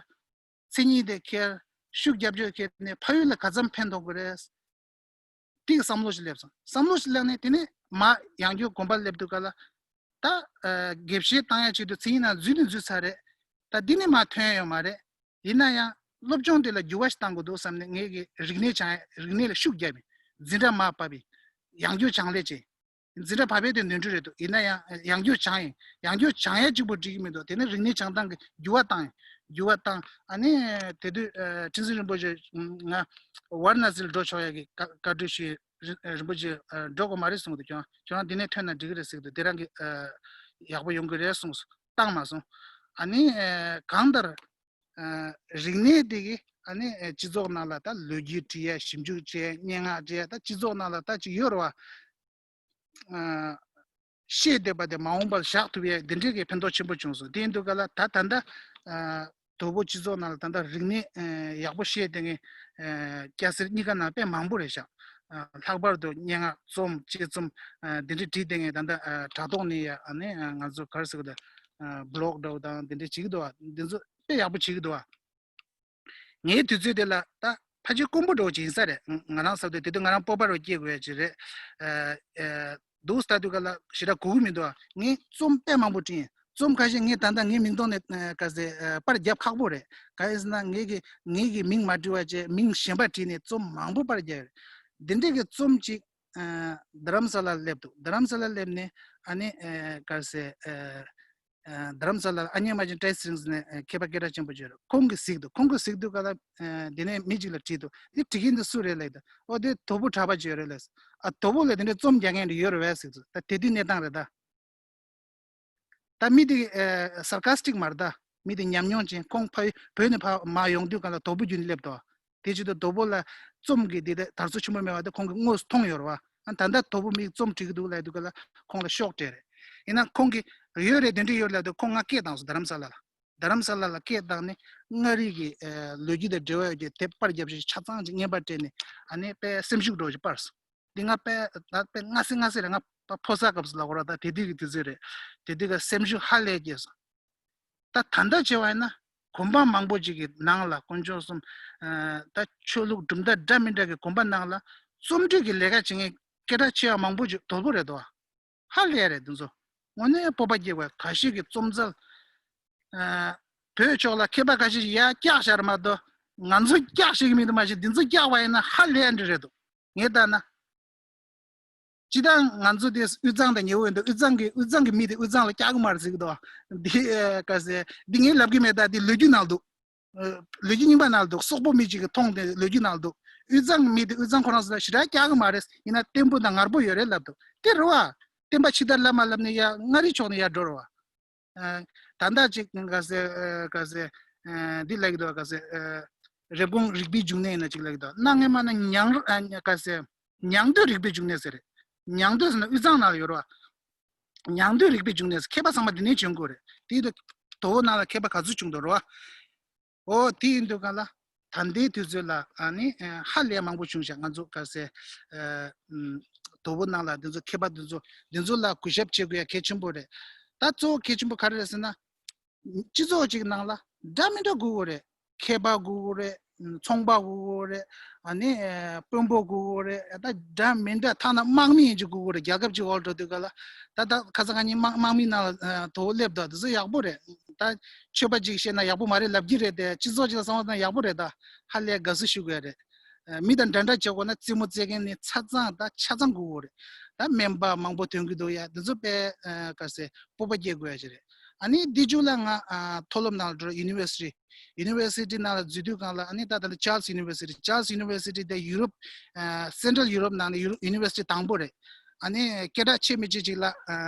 མཚན་ཉིད་དེ་ཁྱེར། ཤུགས་རྒྱབ་སྐྱོར་ཁྱེར་ནས་ཕ་ཡུལ་ལ་ག་ཙམ་ཕན་ཐོགས་ཀྱི་རེད། དེ་གི་བསམ་བློ་ཞིག་སླེབས་སོང་། བསམ་བློ་ཞིག་སླེབས་ནས་དེ་ནས་མ་ཡང་བསྐྱར་དགོན་པ་སླེབས་དུས་ག་ལ། ད་ཨ་དགེ་བཤེས་བཏང་ཡ་ཆེད་དུ་མཚན་ཉིད་ནང་འཛུལ་ནས་འཛུལ་ཚར་རེད། ད་འདི་ནས་མ་ཐོན་ཡ་ཡོད་མ་རེད། ཡིན་ན་ཡང་སློབ་སྦྱོང་དེ་ལ་འགྱུར་བ་ཞིག་གཏང་དགོས་འདུག་བསམ་ནས་ངས་ཀྱི་རིག་གནས་སྦྱང་ཡ། རིག་གནས་ལ་ཤུགས་བརྒྱབ་ཡིན། འཛིན་གྲྭ་མར་བབས་ཡིན། ཡང་བསྐྱར་སྦྱང་ལས་བྱས། འཛིན་གྲྭ་བར་པའི་དེ་ནོར་འཁྲུལ་རེད་འདུག་ཡིན་ན་ཡང་ཡང་བསྐྱར་སྦྱངས་ཡིན། ཡང་བསྐྱར་སྦྱང་ཡས་གཅིག་པོ་འགྲིག་གི་མི་འདུག་དེ་ནས་རིག་གནས་སྦྱང་སྟངས་ཀྱི་འགྱུར་བ་བཏང་ཡིན། འགྱུར་བ་བཏང་། ཨ་ནི་དེ་དུས་ཨ་ཁྲི་འཛིན་རིན་པོ་ཆེ་ང་ཝཱ་ར་ཎ་སི་ལ་འགྲོ་ཆོག་ཡ་གི་བཀའ་བཀའ་འཁྲོལ་ཞུས། རིན་རིན་པོ་ཆེ་ཨ་འགྲོ་དགོས་མ་རེད་གསུངས་འདུག་ཁྱོད་ཁྱོད་རང་འདི་ནས་ཐོན་ན་འགྲིག་གི་རེད་ཟེར་གི་འདུག་དེ་རང་གི་ཨ་ཡག་པོ་ཡོང་གི་རེད་གསུངས་སོང་། བཏང་མ་སོང་། ཨ་ནི་ཨ་གང་ལྟར་ཨ་རིག་གནས་དེ་གི་ཨ་ནི་ཨ་སྤྱི་ཚོགས་ནང་ལ་ད་ལོ་རྒྱུས་བྲིས་ཡ། ཞིབ་འཇུག་བྱས། སྙན་ངག་བྲིས་ཡ། ད་སྤྱི་ཚོགས་ནང་ལ་ད་ཅིག་ཡོད་རེད་བ། ཨ་ཤེས་བསྡད་པ་དེ་མ་འོངས་པར་བཞག་ཐུབ་ཡས་འདི་འདྲའི་གི་ཕན་ཐོགས་ཆེན་པོ་བྱུང་སོང་། དེ་ཡིན་དུས་ག་ལ་ད་ད་ལྟ་ཨ་དོལ་པོ་སྤྱི་ཚོགས་ནང་ལ་ད་ལྟ་རིག་གནས་ཨ་ཡག་པོ་ཤེས་བསྡད་མཁན་ཨ་སྐྱ་སེར་གཉིས་ཀ་ནང་དཔེ་མང་པོ་རེད་ཤག་ཨ་ལྷག་པར་དུ་སྙན་ངག་རྩོམ་དཔྱད་རྩོམ་ཨ་འདི་འདྲ་བྲིས་བསྡད་མཁན། ད་ལྟ་ཨ་དྲ་ཐོག་ནས་ཡ་ཨ་ནི་ཨ་ང་ཚོ་ག་རེ་ཟེར་དགོས་རེད། ཨ་བི་ལོག་འདྲ་བོ་དང་འདི་འདྲ་བྱེད་ཀྱི་འདུག་བ། འདི་ཚོ་དཔེ་ཡག་པོ་བྱེད་ཀྱི་འདུག་བ། ངའི་དུས་ཚོད་དེ་ལ་ད་ཕལ་ཆེར་དཀོན་པོ་འགྲོ་བ་ཅིག་ཡིན་ས་རེད། ང་རང་ཟེར་དུས་དེ་དུས་ང་རང་སྤོབས་པ་རུ་སྐྱེ་དགོས་ཡ་ཅིག་རེད། ཨ་ཨ་འདུག་ལྟ་དུས་ག་ལ་ཞེ་དྲག་གོ་གི་མི་འདུག་ངས་རྩོམ་དཔེ་མང་པོ་བྲིས། རྩོམ་ཁ་ཤས་ངས་ད་ལྟ་ངའི་མིང་ཐོག་ནས་ཨ་ག་ཟེ་ཨ་པར་རྒྱབ་ཁག་པོ་རེད། ག་ཡིན་ཟེར་ན་ངེད་ཀྱི་ངེད་ཀྱི་མིང་མ་བྲིས་པ་བྱས་མིང་གཞན་པ་བྲིས་ནས་རྩོམ་མང་པོ་པར་རྒྱབ་ཡོད་རེད། འདི་འདྲས་ཀྱི་རྩོམ་ཅིག་ཨ་རྡ་རམ་ས་ལ་སླེབས་འདུག་རྡ་རམ་ས་ལ་སླེབས་ནས་ཨ་ནི་ཨ་ག་ཟེ་ཨ་ཨ་རྡ་རམ་ས་ལ་ཨ་མྱེས་རྨ་ཆེན་བཀྲ་ཤིས་ཚེ་རིང་ཟེར་ནས་ཨ་མཁས་པ་སྐད་གྲགས་ཆེན་པོ་ཅིག་ཡོད་རེད། ཁོང་གིས་གཟིགས་འདུག་ཁོང་གིས་གཟིགས་དུས་ག་ལ་ཨ་དེ་ནས་མི་གཅིག་ལ་དྲིས་འདུག་འདི་འབྲི་མཁན་འདི་སུ་རེད་ལབ་དུས། ཨོ་དེ་དོལ་པོ་གྲྭ་པ་ཅིག་ཡོད་རེད་ལབ། ཨ་དོལ་པོ་ལ་དེ་འདྲའི་རྩོམ་རྒྱག་མཁན་རེ་ཡོད་རེད་པས་ཟེར་དུས། ད་དེ་དུས་གནས་སྟངས་རེད་ད། ད་མི་དེ་ཨ་སར་ཀ་སི་ཊིག་མ་རེད་ད། མི་དེ་ཉམས་མྱོང་ཅན། ཁོང་ཕ་བོད་ནས་ཕ་མར་ཡོང་དུས་ག་ལ་དོལ་པོ་བརྒྱུད་ནས་སླེབས་འདུག་དེ་བྱེད་དུས་དོལ་པོ་ལ་རྩོམ་གྱི་འདི་དེ་དར་སྲོལ་ཆེན་པོ་མེད་པ་དེ་ཁོང་གིས་དངོས་སུ་མཐོང་ཡོད་རེད་པ། ཨ་ད་ལྟ་དོལ་པོ་མིས་རྩོམ་བྲིས་ཀྱི་འདུག་ལབ་དུས་ག་ལ་ཁོང་ལ་ཤོག་སྤྲད་རེད། ཡིན་ན་ཁོང་གིས་ཡོད་རེད་དེ་འདྲ་ཡོད་ལབ་དུས་ཁོང་ང་སྐད་བཏང་སོང་རྡ་རམ་ས་ལ་ལ། རྡ་རམ་ས་ལ་ལ་སྐད་བཏང་ནས་མངའ་རིས་ཀྱི་ཨ་ལོ་རྒྱུས་དང་འབྲེལ་བ་ཡོད་ཀྱི་དེབ་པར་རྒྱབ་ཞིག་ཆ་ཚང་ཅིག་བརྙན་པར་སྤྲད་ནས་ཨ་ནི་དཔེ་སེམས་ཤུགས་འདྲ་བོ་ཞིག་སྤར་སོང་། འདི་ང་དཔེ་ད་དཔེ་སྔ་སེ་སྔ་སེ་རེད། ང་ཕ་ཕོ་གསར་སྐབས་སུ་ལབ་དགོས་རེད། ད་དེ་དུས་ཀྱི་དུས་ཚོད་རེད། དེ་དུས་ཀ་སེམས་ཤུགས་ཧ་ལས་སྐྱེས་སོང་། ད་ད་ལྟ་བྱས་པ་ཡིན་ན་དགོན་པ་མང་པོ་ཅིག་གི་ནང་ལ་དཀོན་མཆོག་གསུམ་ཨ་ད་ཆོས་ལུགས་གྲུབ་མཐའ་འདྲ་མི་འདྲ་གི་དགོན་པ་ནང་ལ་རྩོམ་འབྲི་གི་ལས་ཀ་བྱེད་མཁན་སྐད་གྲགས་ཆེ་བ་མང་པོ་ཅིག་དོལ་པོ་རེད་དོ། ཧ་ལས་རེད་འདི་ཚོ། དངོས་གནས་སྤོབས་པ་སྐྱེ་དགོས། ཁ་ཤས་ཀྱི་རྩོམ་རྩལ། ཨ་བོད་ཕྱོགས་ལ་མཁས་པ་ཁ་ཤས་ཤིག་ཡར་བཀྱག་བཞག་རེད་མ་གཏོགས་ང་ཚོ་བཀྱག་ཤེས་ཀྱི་མི་འདུག་མ་གཞི་འདི་ཚོ་བཀྱག་པ་ཡིན་ན་ཧ་ལས་འདྲ་རེད་འདུག་ངས་ལྟ་ན། སྤྱིར་བཏང་ང་ཚོ་དེ་དབུས་གཙང་དང་ཉེ་བོ་ཡིན་འདུག་དབུས་གཙང་གི་དབུས་གཙང་གི་མི་དེ་དབུས་གཙང་ལ་བཀྱག་གི་མ་རེད་ཟེར་གི་འདུག་འདི་ཨ་ག་ཟེ་འདི་ངས་ལབ་གི་མེད། ད་འདི་ལོ་རྒྱུས་ནང་འདུག་ལོ་རྒྱུས་རྙིང་པ་ནང་ལ་འདུག་སོག་པོ་མི་གཅིག་གིས་མཐོང་སྟེ་ལོ་རྒྱུས་ནང་ལ་འདུག་དབུས་གཙང་མི་དེ་དབུས་གཙང་ཁོ་རང་ཚོ་ལ་ཞེ་དྲག་བཀྱག་གི་མ་རེད། ཡིན་ན་བརྟན་པོ་དང་ངར་པོ་ཡོད་རེད་ལབ་འདུག་དེ་རེད་བ། བསྟན་པ་ཕྱི་དར་ལབ་མ་ལབ་ནས་ཡ་མངའ་རིས་ཕྱོགས་ནས་ཡར་འགྲོ་རེད་བ། ཨ་ད་ལྟ་ཅིག་ག་ཟེ་ཨ་ག་ཟེ་ཨ་འདི་ལབ་ཀྱི་འདུག་ག་ཟེ་ཨ་རེབ་གོང་རིག་པའི་འབྱུང་གནས་ཡིན་ན་ཅིག་ལབ་ཀྱི་འདུག་གནའ་སྔ་མ་ན་ཉང་ཨ་ག་ཟེ་ཉང་སྟོད་རིག་པའི་འབྱུང་གནས་ཟེར་རེད། ཉང་སྟོད་ཟེར་ན་དབུས་གཙང་ནང་ལ་ཡོད་རེད་བ། ཉང་སྟོད་རིག་པའི་འབྱུང་གནས་ཟེར། མཁས་པ་ཚང་མ་འདི་ནས་བྱོན་དགོས་རེད། དེ་ཡིན་དུས་དོལ་པོ་ནང་ལ་མཁས་པ་ག་ཚོད་བྱུང་འདུག་རེད་བ། ཨོ་དེ་ཡིན་དུས་ག་ལ་ད་ལྟའི་དུས་ཚོད་ལ་ཨ་ནི་ཨ་ཧ་ལས་མང་པོ་བྱུང་ཤག་ང་ཚོ་ག་ཟེ་ཨ་ཨམ་དོལ་པོ་ནང་ལ་འདི་ཚོ་མཁས་པ་འདི་ཚོ་འདི་ཚོ་ལ་གུས་ཞབས་བྱེད་དགོས་ཡ་གལ་ཆེན་པོ་རེད། ད་གཙོ་བོ་གལ་ཆེན་པོ་ག་རེ་རེད་ཟེར་ན། སྤྱི་ཚོགས་གཅིག་ནང་ལ་འདྲ་མི་འདྲ་དགོས་ཀྱི་རེད། མཁས་པ་དགོས་ཀྱི་རེད། ཚོང་པ་དགོས་ཀྱི་རེད། ཨ་ནི་ཨ་དཔོན་པོ་དགོས་ཀྱི་རེད། ད་འདྲ་མི་འདྲ་ཐ་ན་དམག་མི་ཡིན་གཅིག་དགོས་ཀྱི་རེད། རྒྱལ་ཁབ་གཅིག་འོག་འགྲོ་དུས་ག་ལ་ད་ད་ཁ་སང་ཁ་ཉིན་དམག་དམག་མི་ནང་ལ་ཨ་དོལ་པོ་སླེབས་འདུག་དེ་ཚོ་ཡག་པོ་རེད། ད་ཆོས་པ་གཅིག་བཤད་ན་ཡག་པོ་མ་རེད་ལབ་ཀྱི་རེད་དེ། སྤྱི་ཚོགས་གཅིག་ལ་བསམ་བློ་བཏང་ན་ཡག་པོ་རེད། ད་ཧ་ལས་དགའ་བསུ་ཞུ་དགོས་རེད། ཨ་མི་དང་འདྲ་འདྲ་བྱེད་དགོས་ན་རྩེད་མོ་རྩེ་མཁན་ནི་ཆ་ཚང་ད་ཆ་ཚང་དགོས་ཀྱི་རེད། ད་སྨན་པ་མང་པོ་ཐོན་གྱི་འདུག་ཡ། འདི་ཚོ་དཔེ་ཨ་ག་ཟེ་སྤོབས་པ་སྐྱེ་དགོས་ཡ་ཅིག་རེད། ཨ་ནི་འདི་མཇུག་ལ་ང་ཨ་མཐོ་སློབ་ནང་ལ་འགྲོ། ཡུ་ནི་ཝར་སི་ཊི། ཡུ་ནི་ཝར་སི་ཊི་ནང་ལ་འཛུལ་དུས་སྒང་ལ་ཨ་ནི་ད་ད་ལྟ་ཅཱལ་སི་ཡུ་ནི་ཝར་སི་ཊི། ཅཱལ་སི་ཡུ་ནི་ཝར་སི་ཊི་དེ་ཡུ་རོབ་ཨ་སེན་ཊྲལ་ཡུ་རོབ་ནང་ནས་ཡུ་རོབ་ཡུ་ནི་ཝར་སི་ཊི་དང་པོ་རེད། ཨ་ནི་སྐད་གྲགས་ཆེ་མི་ཆེ་ཅིག་ལ་ཨ་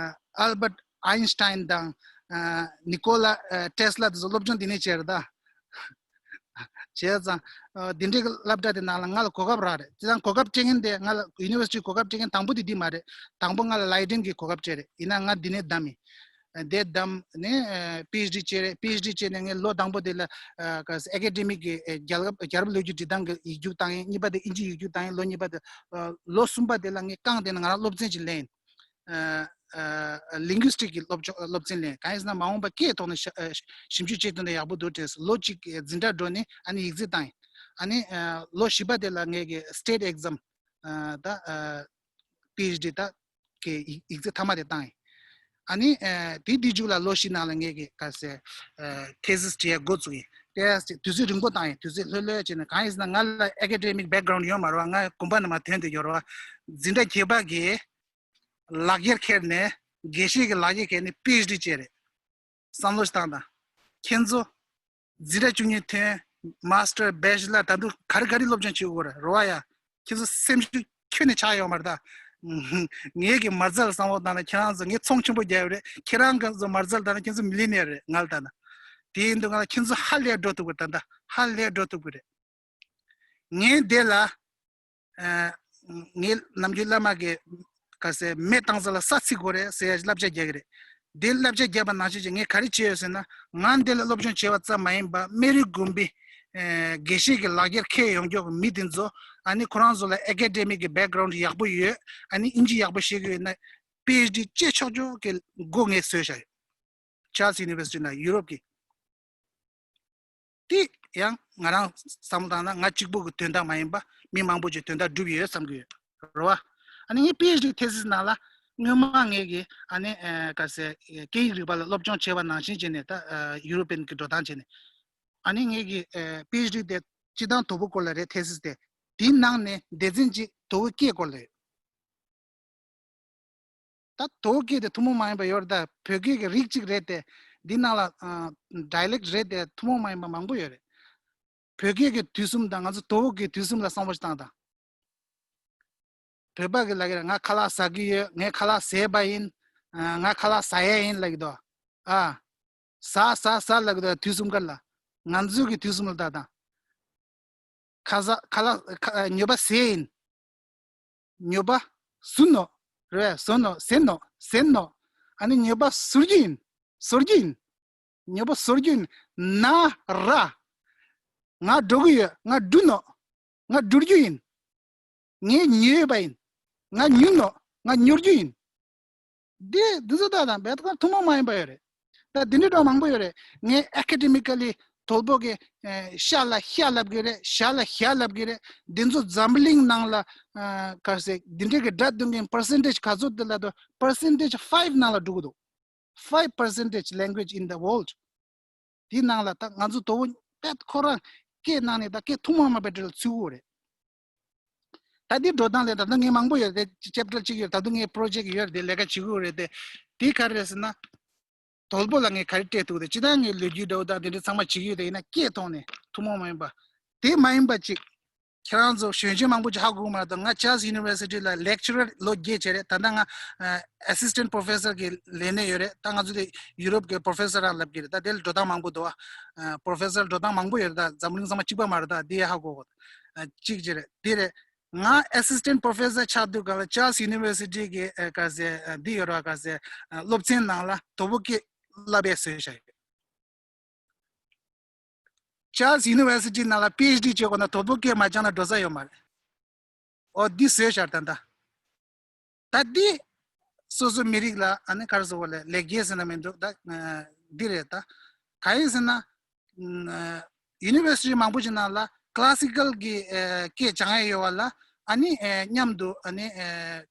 ཨལ་བརཊ་ཨའིན་སི་ཊའིན་དང་ཨ་ནི་ཀོ་ལ་ཨ་ཊེ་སི་ལ་དེ་ཚོ་སློབ་སྦྱོང་འདི་ནས་བྱས་རེད་ད། བྱས་ཙང་། ཨ་འདི་འདྲའི་སློབ་གྲྭ་དེ་ནང་ལ་ང་ལ་གོ་སྐབས་རག་རེད། དེ་དང་གོ་སྐབས་སྤྲད་མཁན་དེ་ང་ལ་ཡུ་ནི་ཝར་སི་ཊི་གོ་སྐབས་སྤྲད་མཁན་དང་པོ་དེ་འདི་མ་རེད། དང་པོ་ང་ལ་ལའི་ཌེན་གྱི་གོ་སྐབས་སྤྲད་རེད། ཡིན་ན་ང་འདི་ནས་བདམས་ཡིན། ཨ་དེ་བདམས་ནས་ཨ་པི་ཨེཆ་ཌི་བྱས་རེད། པི་ཨེཆ་ཌི་བྱས་ནས་ངས་ལོ་དང་པོ་དེ་ལ་ཨ་ག་ཟེ་ཨེ་ཀེ་ཌེ་མིག་གི་ཨ་རྒྱལ་རྒྱལ་རབས་ལོ་རྒྱུས་འབྲི་སྟངས་ཀྱི་ཡིག་རྒྱུགས་བཏང་ཡིན། གཉིས་པ་དེ་ཨིན་ཇི་ཡིག་རྒྱུགས་བཏང་ཡིན། ལོ་གཉིས་པ་དེ་ཨ་ལོ་གསུམ་པ་དེ་ལ་ངས་རྐང་དེ་ནས་ང་རང་སློབ་ཚན་ཅིག་ལེན་ཡིན། ཨ་ཨ་ལིང་གུ་སི་ཊིག་གི་སློབ་སྦྱོང་སློབ་ཚན་ལེན། གང་ཡིན་ཟེར་ན་མ་འོངས་པ་སྐད་ཐོག་ནས་ཤ་ཨ་ཞིབ་འཇུག་བྱེད་དོན་དེ་ཡག་པོ་འདུག་དྲན་སོང་། ལོ་གཅིག་གི་འཛིན་གྲྭ་འགྲོ་ནས་ཨ་ནི་ཡིག་ཚད་བཏང་ཡིན། ཨ་ནི་ཨ་ལོ་བཞི་པ་དེ་ལ་ངས་ཀྱི་སི་ཊེཊ་ཨེག་ཛམ་ཨ་ད་ཨ་པི་ཨེཆ་ཌི་ད་གི་ཡིག་ཡིག་ཚད་མཐའ་མ་དེ་བཏང་ཡིན། ཨ་ནི་ཨ་དེ་དུས་མཇུག་ལ་ལོ་བཞི་ནང་ལ་ངས་ཀྱི་ག་ཟེ་ཨ་ཐེ་སིས་བྲིས་ཡ་འགོ་བཙུགས་ཡིན། ཏེ་དུས་ཚོད་རིང་པོ་བཏང་ཡིན། དུས་ཚོད་ལྷོད་ལྷོད་བྱས་ནས། གང་ཡིན་ཟེར་ན་ང་ལ་ཨེ་ཀེ་ཌེ་མིག་བེག་གྷ་རའུན་ཌི་ཡོད་མ་རེད་བ། ང་དགོན་པ་ནང་མར་ཐོན་བསྡད་ཡོད་རེད་བ། འཛིན་གྲྭ་བརྒྱད་པ་གི་ལག་འཁྱེར་ཁྱེར་ནས་དགེ་བཤེས་ཀྱི་ལག་འཁྱེར་ཁྱེར་ནས་པི་ཨེཆ་ཌི་བྱས་རེད། བསམ་བློ་ཞིག་བཏང་དང་། ཁྱེད་ཚོ་འཛིན་གྲྭ་བཅུ་གཉིས་ཐོན། མ་སི་ཊར། བེ་ཆེ་ལར། ད་དུང་ག་རེ་ག་རེ་སློབ་སྦྱོང་བྱེད་དགོས་རེད་རེད་བ་ཡ། ཁྱེད་ཚོ་སེམས་ཤུགས་ཁྱོན་ནས་ཆག་ཡོད་མ་རེད་ད། ངས་ཀྱི་མ་རྩ་ལ་བསམ་བློ་བཏང་ན་ཁྱེད་རང་ཚོ་ངས་ཚོང་ཆེན་པོ་རྒྱག་ཡོད་རེད། ཁྱེད་རང་ག་ཚོ་མ་རྩ་ལ་བཏང་ན་ཁྱེད་ཚོ་མི་ལི་ནེར་རེད། ང་ལ་ལྟ་ན། དེ་ཡིན་དུས་ང་ལ་ཁྱེད་ཚོ་ཧ་ལས་འགྲོ་ཐུབ་ཀྱི་རེད། ད་ལྟ་ཧ་ལས་འགྲོ་ཐུབ་ཀྱི་རེད། ངས་འདི་ལ་ཨ་ངའི་ནམ་རྒྱུན་བླ་མ་གི་ག་ཟེ་མེ་བཏང་ས་ལ་ས་འཚིག་དགོས་རེད་ཟེར་ཡ་བསླབ་བྱ་རྒྱག་གི་རེད། འདི་བསླབ་བྱ་རྒྱབ་པ་ནང་བཞིན་གྱི་ངས་ག་རེ་བྱས་ཡོད་ཟེར་ན། ང་འདི་ལ་སློབ་སྦྱོང་བྱས་པ་ཙམ་མ་ཡིན་པ་སྨན་རི་དགོན་པའི་ཨ་དགེ་བཤེས་ཀྱི་ལག་འཁྱེར་འཁྱེར་ཡོང་མཁན་གྱི་མི་དེ་ཚོ་ཨ་ནི་ཁོ་རང་ཚོ་ལ་ཨེ་ཀེ་ཌེ་མིག་གི་བེག་གྷ་རའུན་ཌི་ཡག་པོ་ཡོད། ཨ་ནི་ཨིན་ཇི་ཡག་པོ་ཤེས་ཀྱི་ཡོད་ན་པི་ཨེཆ་ཌི་བྱེད་ཆོག་ཆོག་གི་སྒོ་ངས་བཟོས་བཞག་ཡོད། ཅཱལ་སི་ཡུ་ནི་ཝར་སི་ཊི་ནང་ཡུ་རོབ་ཀྱི། དེ་ ཡང་ང་རང་བསམ་བློ་བཏང་ན་ང་གཅིག་པུ་གི་དོན་དག་མ་ཡིན་པ་མི་མང་པོ་ཅིག་དོན་དག་སྒྲུབ་ཡོད་བསམ་གི་ཡོད་རེད་བ། ཨ་ནི་ངའི་པི་ཨེཆ་ཌི་ཐེ་སིས་ནང་ལ་སྔོན་མ་ངས་ཀྱི་ཨ་ནི་ཨ་ག་ཟེ་སྐད་ཡིག་རིག་པ་ལ་སློབ་སྦྱོང་བྱས་པ་ནང་བཞིན་བྱས་ནས་ད་ཡུ་རོ་པན་གྱི་འགྲོ་སྟངས་བྱས་ནས། ཨ་ནི་ངས་ཀྱི་པི་ཨེཆ་ཌི་དེ་སྤྱིར་བཏང་དོ་པོ་སྐོར་ལ་རེད། ཐེ་སིས་དེ། དེའི་ནང་ནས་སྡེ་ཚན་གཅིག་དོ་པོ་སྐད་སྐོར་ལ་ཡོད། ད་དོ་པོ་སྐད་དེ་ཐུན་མོང་མ་ཡིན་པ་ཡོད་རེད། ད་བོད་སྐད་ཀྱི་རིགས་གཅིག་རེད་དེ། འདི་ནང་ལ་ཌའི་ལེག་རེད་དེ་ཐུན་མོང་མ་ཡིན་པ་མང་པོ་ཡོད་རེད། བོད་སྐད་ཀྱི་དུས་གསུམ་དང་ང་ཚོ་དོ་པོ་སྐད་དུས་གསུམ་ལ་བསམ་བློ་ཞིག་བཏང་དང་། བོད་པ་གི་ལབ་ཀྱི་རེད། ང་ཁ་ལག་ཟ་གི་ཡོད། ངས་ཁ་ལག་ཟས་པ་ཡིན། ང་ཁ་ལག་ཟ་ཡས་ཡིན་ལབ་ཀྱི་འདུག་ཨ། ཟ་ཟ་ཟ་ལབ་ཀྱི་འདུག་དུས་གསུམ་ཀ་ལ། ང་ཚོའི་གི་དུས་གསུམ་ལ་ད་དང་། ཁ་ཟ་ཁ་ལག་ཁ་ཉོ་པ་ཟས་ཡིན། ཉོ་པ་ཟུར་ནོ། རེད། ཟོ་ནོ་ཟེར་ནོ་ཟེར་ནོ། ཨ་ནི་ཉོ་པ་ཟུར་རྒྱུ་ཡིན། ཟོར་རྒྱུ་ཡིན། ཉོ་པ་ཟོར་རྒྱུ་ཡིན། ན་ར། ང་འགྲོ་གི་ཡོད། ང་འགྲོ་ནོ། ང་འགྲོ་རྒྱུ་ཡིན། ངས་ཉོས་པ་ཡིན། ང་ཉོ་ནོ། ང་ཉོ་རྒྱུ་ཡིན། འདི་འདི་ཚོ་ད་དང་བེད་ཀ་ཐུན་མོང་མ་ཡིན་པ་ཡོད་རེད། ད་འདི་འདྲའི་སྒྲ་མང་པོ་ཡོད་རེད། ངས་ཨེ་ཀ་ཌེ་མི་ཀ་ལི་དོལ་པོ་གི་ཤ་ལ་ཤ་ལབ་གི་རེད། ཞ་ལ་ཞ་ལབ་གི་རེད། འདི་ཚོ་འཛམ་བུ་གླིང་ནང་ལ་ག་ཟེ་འདི་འདྲའི་གི་སྒྲ་འདོན་མཁན་པར་སེན་ཊེ་ཇི་ག་ཚོད་འདི་ལ་དོ་པར་སེན་ཊེ་ཇི་ཕའིབ་ནང་ལ་འགྲོ་གི་འདུག Five percentage language in the world. དེའི་ནང་ལ་ད་ང་ཚོ་དོ་པོ་པད་ཁོ་རང་སྐད་ནང་ནས་ད་སྐད་ཐུན་མོང་མ་པའི་གྲས་ལ་ཚུད་ཡོད་རེད། ད་འདི་འགྲོ་སྟངས་ལས་ད་ལྟ་ངས་མང་པོ་ཡོད་རེད། ཅེབ་ཊར་གཅིག་ཡོད། ད་དུང་ངས་པོ་རོ་ཇེག་ཡོད་རེད། དེ་ལས་ཀ་བྱེད་ཀྱི་ཡོད་རེད། དེ་དེ་ག་རེ་རེད་ཟེར་ན། དོལ་པོ་ལ་ངས་ག་རེ་སྤྲད་འདུག་དེ་སྤྱིར་བཏང་ངས་ལོ་རྒྱུས་འདྲ་བོ་དང་དེ་འདྲ་ཚང་མ་བྱེད་ཀྱི་ཡོད། དེ་ཡིན་ན་སྐད་ཐོག་ནས་ཐུན་མོང་མ་ཡིན་པ། དེ་མ་ཡིན་པ་ཅིག་ཁྱེད་རང་ཚོ་གཞོན་གཞོན་མང་པོ་ཅིག་ཧ་གོ་གི་མ་རེད་དོ། ང་ཅཱལ་སི་ཡུ་ནི་ཝར་སི་ཊི་ལ་ལེག་ཅ་རར་ལོ་བརྒྱད་བྱས་རེད། ད་ལྟ་ང་ཨེ་སི་སི་ཊེན་ཊི་པོ་རོ་ཕེ་སར་གི་ལས་གནས་ཡོད་རེད། ད་ང་ཚོ་དེ་ཡུ་རོབ་གི་པོ་རོ་ཕེ་སར་རང་ལབ་ཀྱི་རེད། ད་དེ་ལ་འགྲོ་སྟངས་མང་པོ་འདུག་ཨ། པོ་རོ་ཕེ་སར་འགྲོ་སྟངས་མང་པོ་ཡོད་རེད། ད་འཛམ་གླིང་ཚང་མ་གཅིག་པ་མ་རེད། ད་དེ་ཧ་གོ་གོ་ཨ་གཅིག་བྱས་རེད། དེ་རེད། ང་ཨེ་སི་སི་ཊེན་ཊི་པོ་རོ་ཕེ་སར་ཆགས་དུས་སྒང་ལ་ཅཱལ་སི་ཡུ་ནི་ཝར་སི་ཊི་གི་ཨ་ག་ཟེ་ཨ་འདི་ཡོད་རེད་བ། ག་ཟེ་ཨ་སློབ་ཚན་ནང་ལ་དོ་པོ་སྐད་བསླབ་པའི་བཟོས་བཞག་ཡོད། ཅཱལ་སི་ཡུ་ནི་ཝར་སི་ཊི་ནང་ལ་པི་ཨེཆ་ཌི་བྱེད་དགོས་ན་དོ་པོ་སྐད་མ་སྦྱངས་ན་འགྲོ་ས་ཡོད་མ་རེད། ཨོ་འདི་བཟོས་ཤག་ད་ལྟ། ད་འདི་སོ་སོ་མི་རིགས་ལ་ཨ་ནི་ག་རེ་ཟེར་དགོས་ལས་ལེགས་སྐྱེས་ཟེར་ན་མི་འདུག་ད་འདི་རེད་ད། གང་ཡིན་ཟེར་ན། ཡུ་ནི་ཝར་སི་ཊི་མང་པོ་ཞིག་ནང་ལ་ཀ་ལ་སི་ཀལ་གྱི་སྐད་སྦྱང་ཡས་ཡོད་པ་ལ་ཨ་ནི་མཉམ་དུ་ཨ་ནི་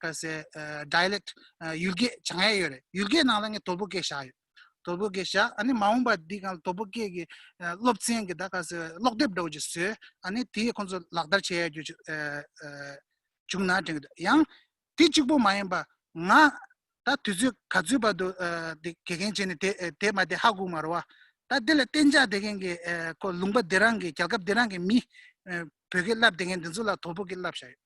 ག་ཟེ་ཌའི་ལེག་ཊི་ཡུལ་སྐད་སྦྱང་ཡས་ཡོད་རེད། ཡུལ་སྐད་ནང་ལ་ངས་དོལ་པོ་སྐད་བཞག་ཡོད། དོལ་པོ་སྐད་བཞག་ཨ་ནི་མ་འོངས་པ་འདི་གང་ལ་དོལ་པོ་སྐད་ཀྱི་སློབ་ཚན་གྱི་ད་ག་ཟེ་ཀློག་དེབ་འདྲ་བོ་ཅིག་བཟོས། ཨ་ནི་དེ་ཁོང་ཚོ་ལག་བསྟར་བྱེད་ཡ་རྒྱུ་བྱུང་ན་དྲན་གྱི་འདུག་ཡང་དེ་གཅིག་པོ་མ་ཡིན་པ་ང་ད་དུས་ཚོད་ག་ཚོད་བར་དུ་དེ་དགེ་རྒན་བྱས་ནས་དེ་དེ་མ་དེ་ཧ་གོ་མ་རེད་བ། ད་དེ་ལ་གཏན་འཇགས་བསྡད་མཁན་གྱི་ཁོ་ལུང་པ་དེ་རང་གི་རྒྱལ་ཁབ་དེ་རང་གི་མི་བོད་སྐད་བསླབ་བསྡད་མཁན་དེ་ཚོ་ལ་དོལ་པོ་སྐད་བསླབ་བཞག་ཡོད།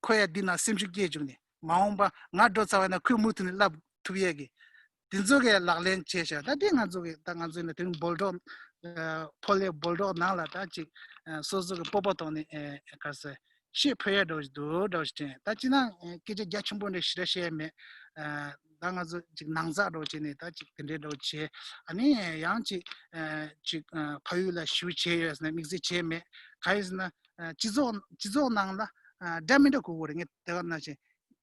ཁོ་ཡ་འདི་ན་སེམས་ཤུགས་སྐྱེས་བཅུག་ནས་མ་འོངས་པ་ང་འགྲོ་ཚར་བ་ན་ཁོས་མུ་མཐུད་ནས་བསླབ་ཐུབ་ཡས་ཀྱི། འདི་ཚོ་གས་ལག་ལེན་བྱས་ཤག་ད་འདི་ང་ཚོ་གི་ད་ང་ཚོ་ནི་དེ་རིང་སྦོལ་ཌོག་ཕོ་ལེ་སྦོལ་ཌོག་ནང་ལ་ད་ཅིག་སོ་སོ་གི་སྤོབས་པ་ཐོག་ནས་ག་ཟེ་ཤེས་ཕོད་ཡས་འདྲ་བོ་ཞིག་འདུག་འདྲ་བོ་ཞིག་དྲན། ད་ཅི་ན་སྐད་ཆ་རྒྱ་ཆེན་པོ་འདྲ་ཞེ་དྲག་བཤད་ཡས་མེད། ད་ང་ཚོ་ཅིག་ནང་ཚགས་འདྲ་བོ་བྱས་ནས་ད་ཅིག་དེ་འདྲའི་འདྲ་བོ་བྱས། ཨ་ནི་ཡང་ཅིག་ཅིག་ཕ་ཡུལ་ལ་ཞུ་བྱས་ཡོད་ཟེར་ན་དམིགས་བསལ་བྱས་མེད། ག་ཡིན་ཟེར་ན། སྤྱི་ཚོགས་སྤྱི་ཚོགས་ནང་ལ་འདྲ་མི་འདྲ་གོ་གི་རེད། ངས་དེ་ག་ནང་བཞིན་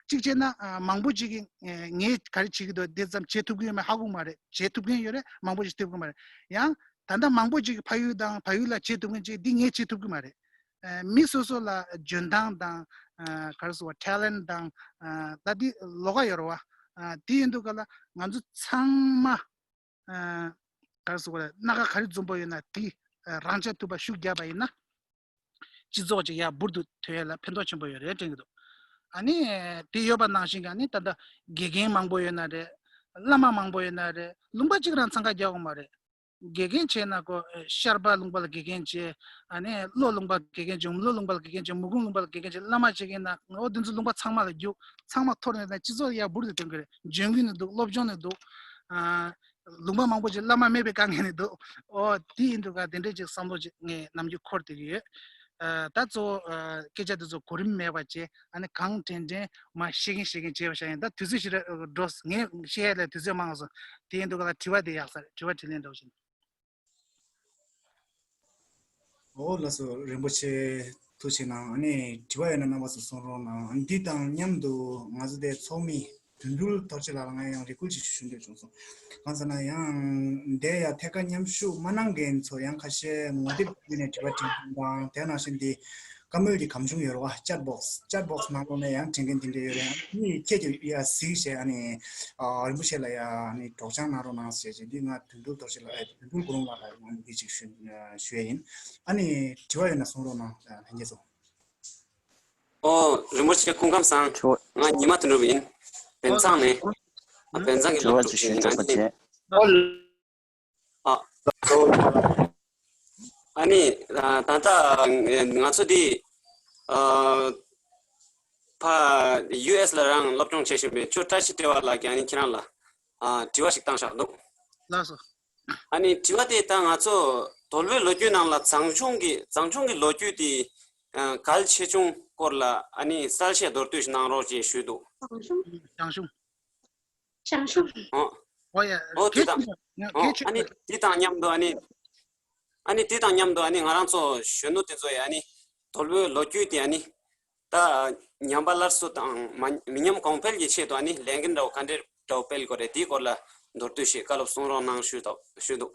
གཅིག་བྱས་ན་མང་པོ་ཅིག་གིས་ངས་ག་རེ་བྱེད་ཀྱི་འདུག་དེ་ཙམ་བྱེད་ཐུབ་ཀྱི་ཡོད་མེད་ཧ་གོ་མ་རེད། བྱེད་ཐུབ་མཁན་ཡོད་རེད། མང་པོ་ཞིག་ཐུབ་ཀྱི་མ་རེད། ཡང་ད་ལྟ་མང་པོ་ཅིག་གིས་ཕ་ཡུལ་དང་བལ་ཡུལ་ལ་བྱེད་ཐུབ་མཁན་ཅིག་འདི་ངས་བྱེད་ཐུབ་ཀྱི་མ་རེད། མི་སོ་སོ་ལ་འཇོན་ཐང་དང་ག་རེ་ཟེར་བ་ཊེ་ལེན་ཊི་དང་ད་འདི་ལོགས་ཀ་ཡོད་རེད་བ། དེ་ཡིན་དུས་ག་ལ་ང་ཚོ་ཚང་མ། ག་རེ་ཟེར་དགོས་རེད། སྣ་ཁ་ག་རེ་འཛོམས་པོ་ཡོད་ན་དེ་རང་འཇགས་ཐུབ་པ་ཤུགས་རྒྱབ་པ་ཡིན་ན། སྤྱི་ཚོགས་ཅིག་ཡར་འབུར་དུ་ཐོན་ཡ་ལ་ཕན་ཐོགས་ཆེན་པོ་ཡོད་རེད་དྲན་གྱི་འདུག་ཨ་ནི་དེ་ཡོད་པ་ནང་བཞིན་གྱི་ཨ་ནི་ད་ལྟ་དགེ་རྒན་མང་པོ་ཡོད་ན་རེད། བླ་མ་མང་པོ་ཡོད་ན་རེད། ལུང་པ་གཅིག་རང་འཚང་ཁ་རྒྱག་དགོས་མ་རེད། དགེ་རྒན་བྱས་ན་ཁོ་ཤར་པ་ལུང་པ་ལ་དགེ་རྒན་བྱས། ཨ་ནི་ལྷོ་ལུང་པ་དགེ་རྒན་བྱས། འོམ་ལོ་ལུང་པ་ལ་དགེ་རྒན་བྱས། མུ་གུང་ལུང་པ་ལ་དགེ་རྒན་བྱས། བླ་མ་བྱེད་མཁན་ན་འོ་དེ་ཚོ་ལུང་པ་ཚང་མ་ལ་རྒྱུགས། ཚང་མ་འཐོར་ནས་ད་སྤྱི་ཚོགས་ཡར་འབུར་དུ་ཐོན་གྱི་རེད། འཇོན་གྱི་ནི་འདུག་སློབ་སྦྱོང་ནི་འདུག་ཨ། ལུང་པ་མང་པོ་ཅིག་བླ་མ་མེད་པའི་དཀའ་ངལ་ནི་འདུག་ཨོ་དེ་ཡིན་དུས་ག་དེ་འདྲས་ཅིག་བསམ་བློ་ཅིག་ངས་ནམ་རྒྱུན་འཁོར་བསྡད་ཀྱི་ཡོད། ཨ། ད་གཙོ་བོ་ཨ། སྐད་ཆ་དེ་ཚོ་གོ་རིམ་མེད་པ་བྱས། ཨ་ནི་གང་དྲན་དྲན་མར་བཤད་མཁན་བཤད་མཁན་བྱས་པ་ཤག་ཡིན། ད་དུས་ཚོད་ཞིག་རེ་འགྲོ། ངས་བཤད་ཡ་ལ་དུས་ཚོད་མང་སོང་། དེ་ཡིན་དུས་ག་ལ་དྲི་བ་དེ་ཡག་ས་རེད། དྲི་བ་དྲིས་ལན་འདྲ་བོ་བྱེད། ཨོ་ལགས་སོ། རིན་པོ་ཆེ་ཐུགས་རྗེ་གནང་། ཨ་ནི་དྲི་བ་ཡོད་ན་རྣམ་པ་ཚོ་གསུང་རོགས་གནང་། འདི་དང་མཉམ་དུ་ང་ཚོ་དེ་ཚོགས་མི་ དོན་འགྲུལ་རྡོ་རྗེ་ལགས་ལ་ང་ཡང་རེ་སྐུལ་ཅིག་ཞུ་འདོད་བྱུང་སོང་། གང་ཟེར་ན་ཡང་འདས་ཡ་ཐད་ཀར་མཉམ་ཞུགས་མ་གནང་མཁན་ཚོ་ཡང་ཁ་ཤས་ངོ་དེབ་བརྒྱུད་ནས་དྲི་བ་དྲིས་ལན་དང་དེ་ནང་བཞིན་དེ་བཀའ་མོལ་གྱི་སྒམ་ཆུང་ཡོད་རེད་བ། ཅེཊ་བོག་སི་ཅེཊ་བོག་སི་ནང་ལོགས་ནས་ཡང་དྲན་མཁན་དེ་འདྲ་ཡོད་རེད། ཨ་ནི་ཁྱེད་ཀྱིས་ཡ་གཟིགས་བྱས་ཨ་ནི་ཨ་རིན་པོ་ཆེ་ལ་ཡ་ཨ་ནི་སྒྲོག་སྦྱང་གནང་རོགས་གནང་ཟེར་བྱས་འདི་ང་དོན་འགྲུལ་རྡོ་རྗེ་ལགས་ཨེ་དོན་འགྲུལ་གུ་རུང་ལགས་ལ་ཡང་འདི་ཅིག་ཞུ་ཞུ་ཡ་ཡིན། ཨ་ནི་དྲི་བ་ཡོད་ན་གསུང་རོགས་གནང་ལྷན་རྒྱས་ཚོ། ཨོ་རིན་པོ་ཆེ་སྐུ་ཁམས་བཟང་། ང་ཉི་མ་དོན་གྲུབ་ཡིན། བན་ཚང་ནས། ཨ་བན་ཚང་གི་སློབ་ཕྲུག་ཅིག་ཡིན། ཨ་ནི། ཨ། ཨ་ནི། ཨ་ད་ལྟ་ང་ཚོ་འདི། ཨ། ཕ་ཡུ་ཨེས་ལ་རང་སློབ་སྦྱོང་བྱེད་བཞིན་པའི་ཅོ་བཀྲ་ཤིས་བདེ་བ་ལགས་ཀྱིས་ཨ་ནི་ཁྱེད་རང་ལ། ཨ། དྲི་བ་ཞིག་བཏང་བཞག་འདུག་ལགས་སོ། ཨ་ནི་དྲི་བ་དེ་ད་ང་ཚོ་དོལ་པོའི་ལོ་རྒྱུས་ནང་ལ་བྱང་ཆུབ་ཀྱི་བྱང་ཆུབ་ཀྱི་ལོ་རྒྱུས་དེ། ཨ། གལ་ཆེ་ཆུང་སྐོར་ལ་ཨ་ནི་གསལ་བཤད་མདོར་བསྡུས་ཤིག་གནང་རོགས་ཞེས་ཞུས་འདུག་བྱང་ཆུབ། བྱང་ཆུབ། ཨོ། ཨོ་ཡ། ཨོ་དེ་དང་། ཨོ་ཨ་ནི་དེ་དང་མཉམ་དུ་ཨ་ནི། ཨ་ནི་དེ་དང་མཉམ་དུ་ཨ་ནི་ང་རང་ཚོ་གཞོན་ནུ་དེ་ཚོ་ཡ་ཨ་ནི་དོལ་པོའི་ལོ་རྒྱུས་དེ་ཨ་ནི་ད་ཉམས་པ་སླར་གསོ་དང་མ་མི་ཉམས་གོང་འཕེལ་གྱི་ཆེད་དུ་ཨ་ནི་ལས་འགན་འདྲ་བོ་ག་འདྲ་འདྲ་བོ་སྤེལ་དགོས་རེད། དེའི་སྐོར་ལ་མདོར་བསྡུས་ཤིག་བཀའ་སློབ་གསུང་རོགས་གནང་ཞུས་དོ་ཞུས་འདུག་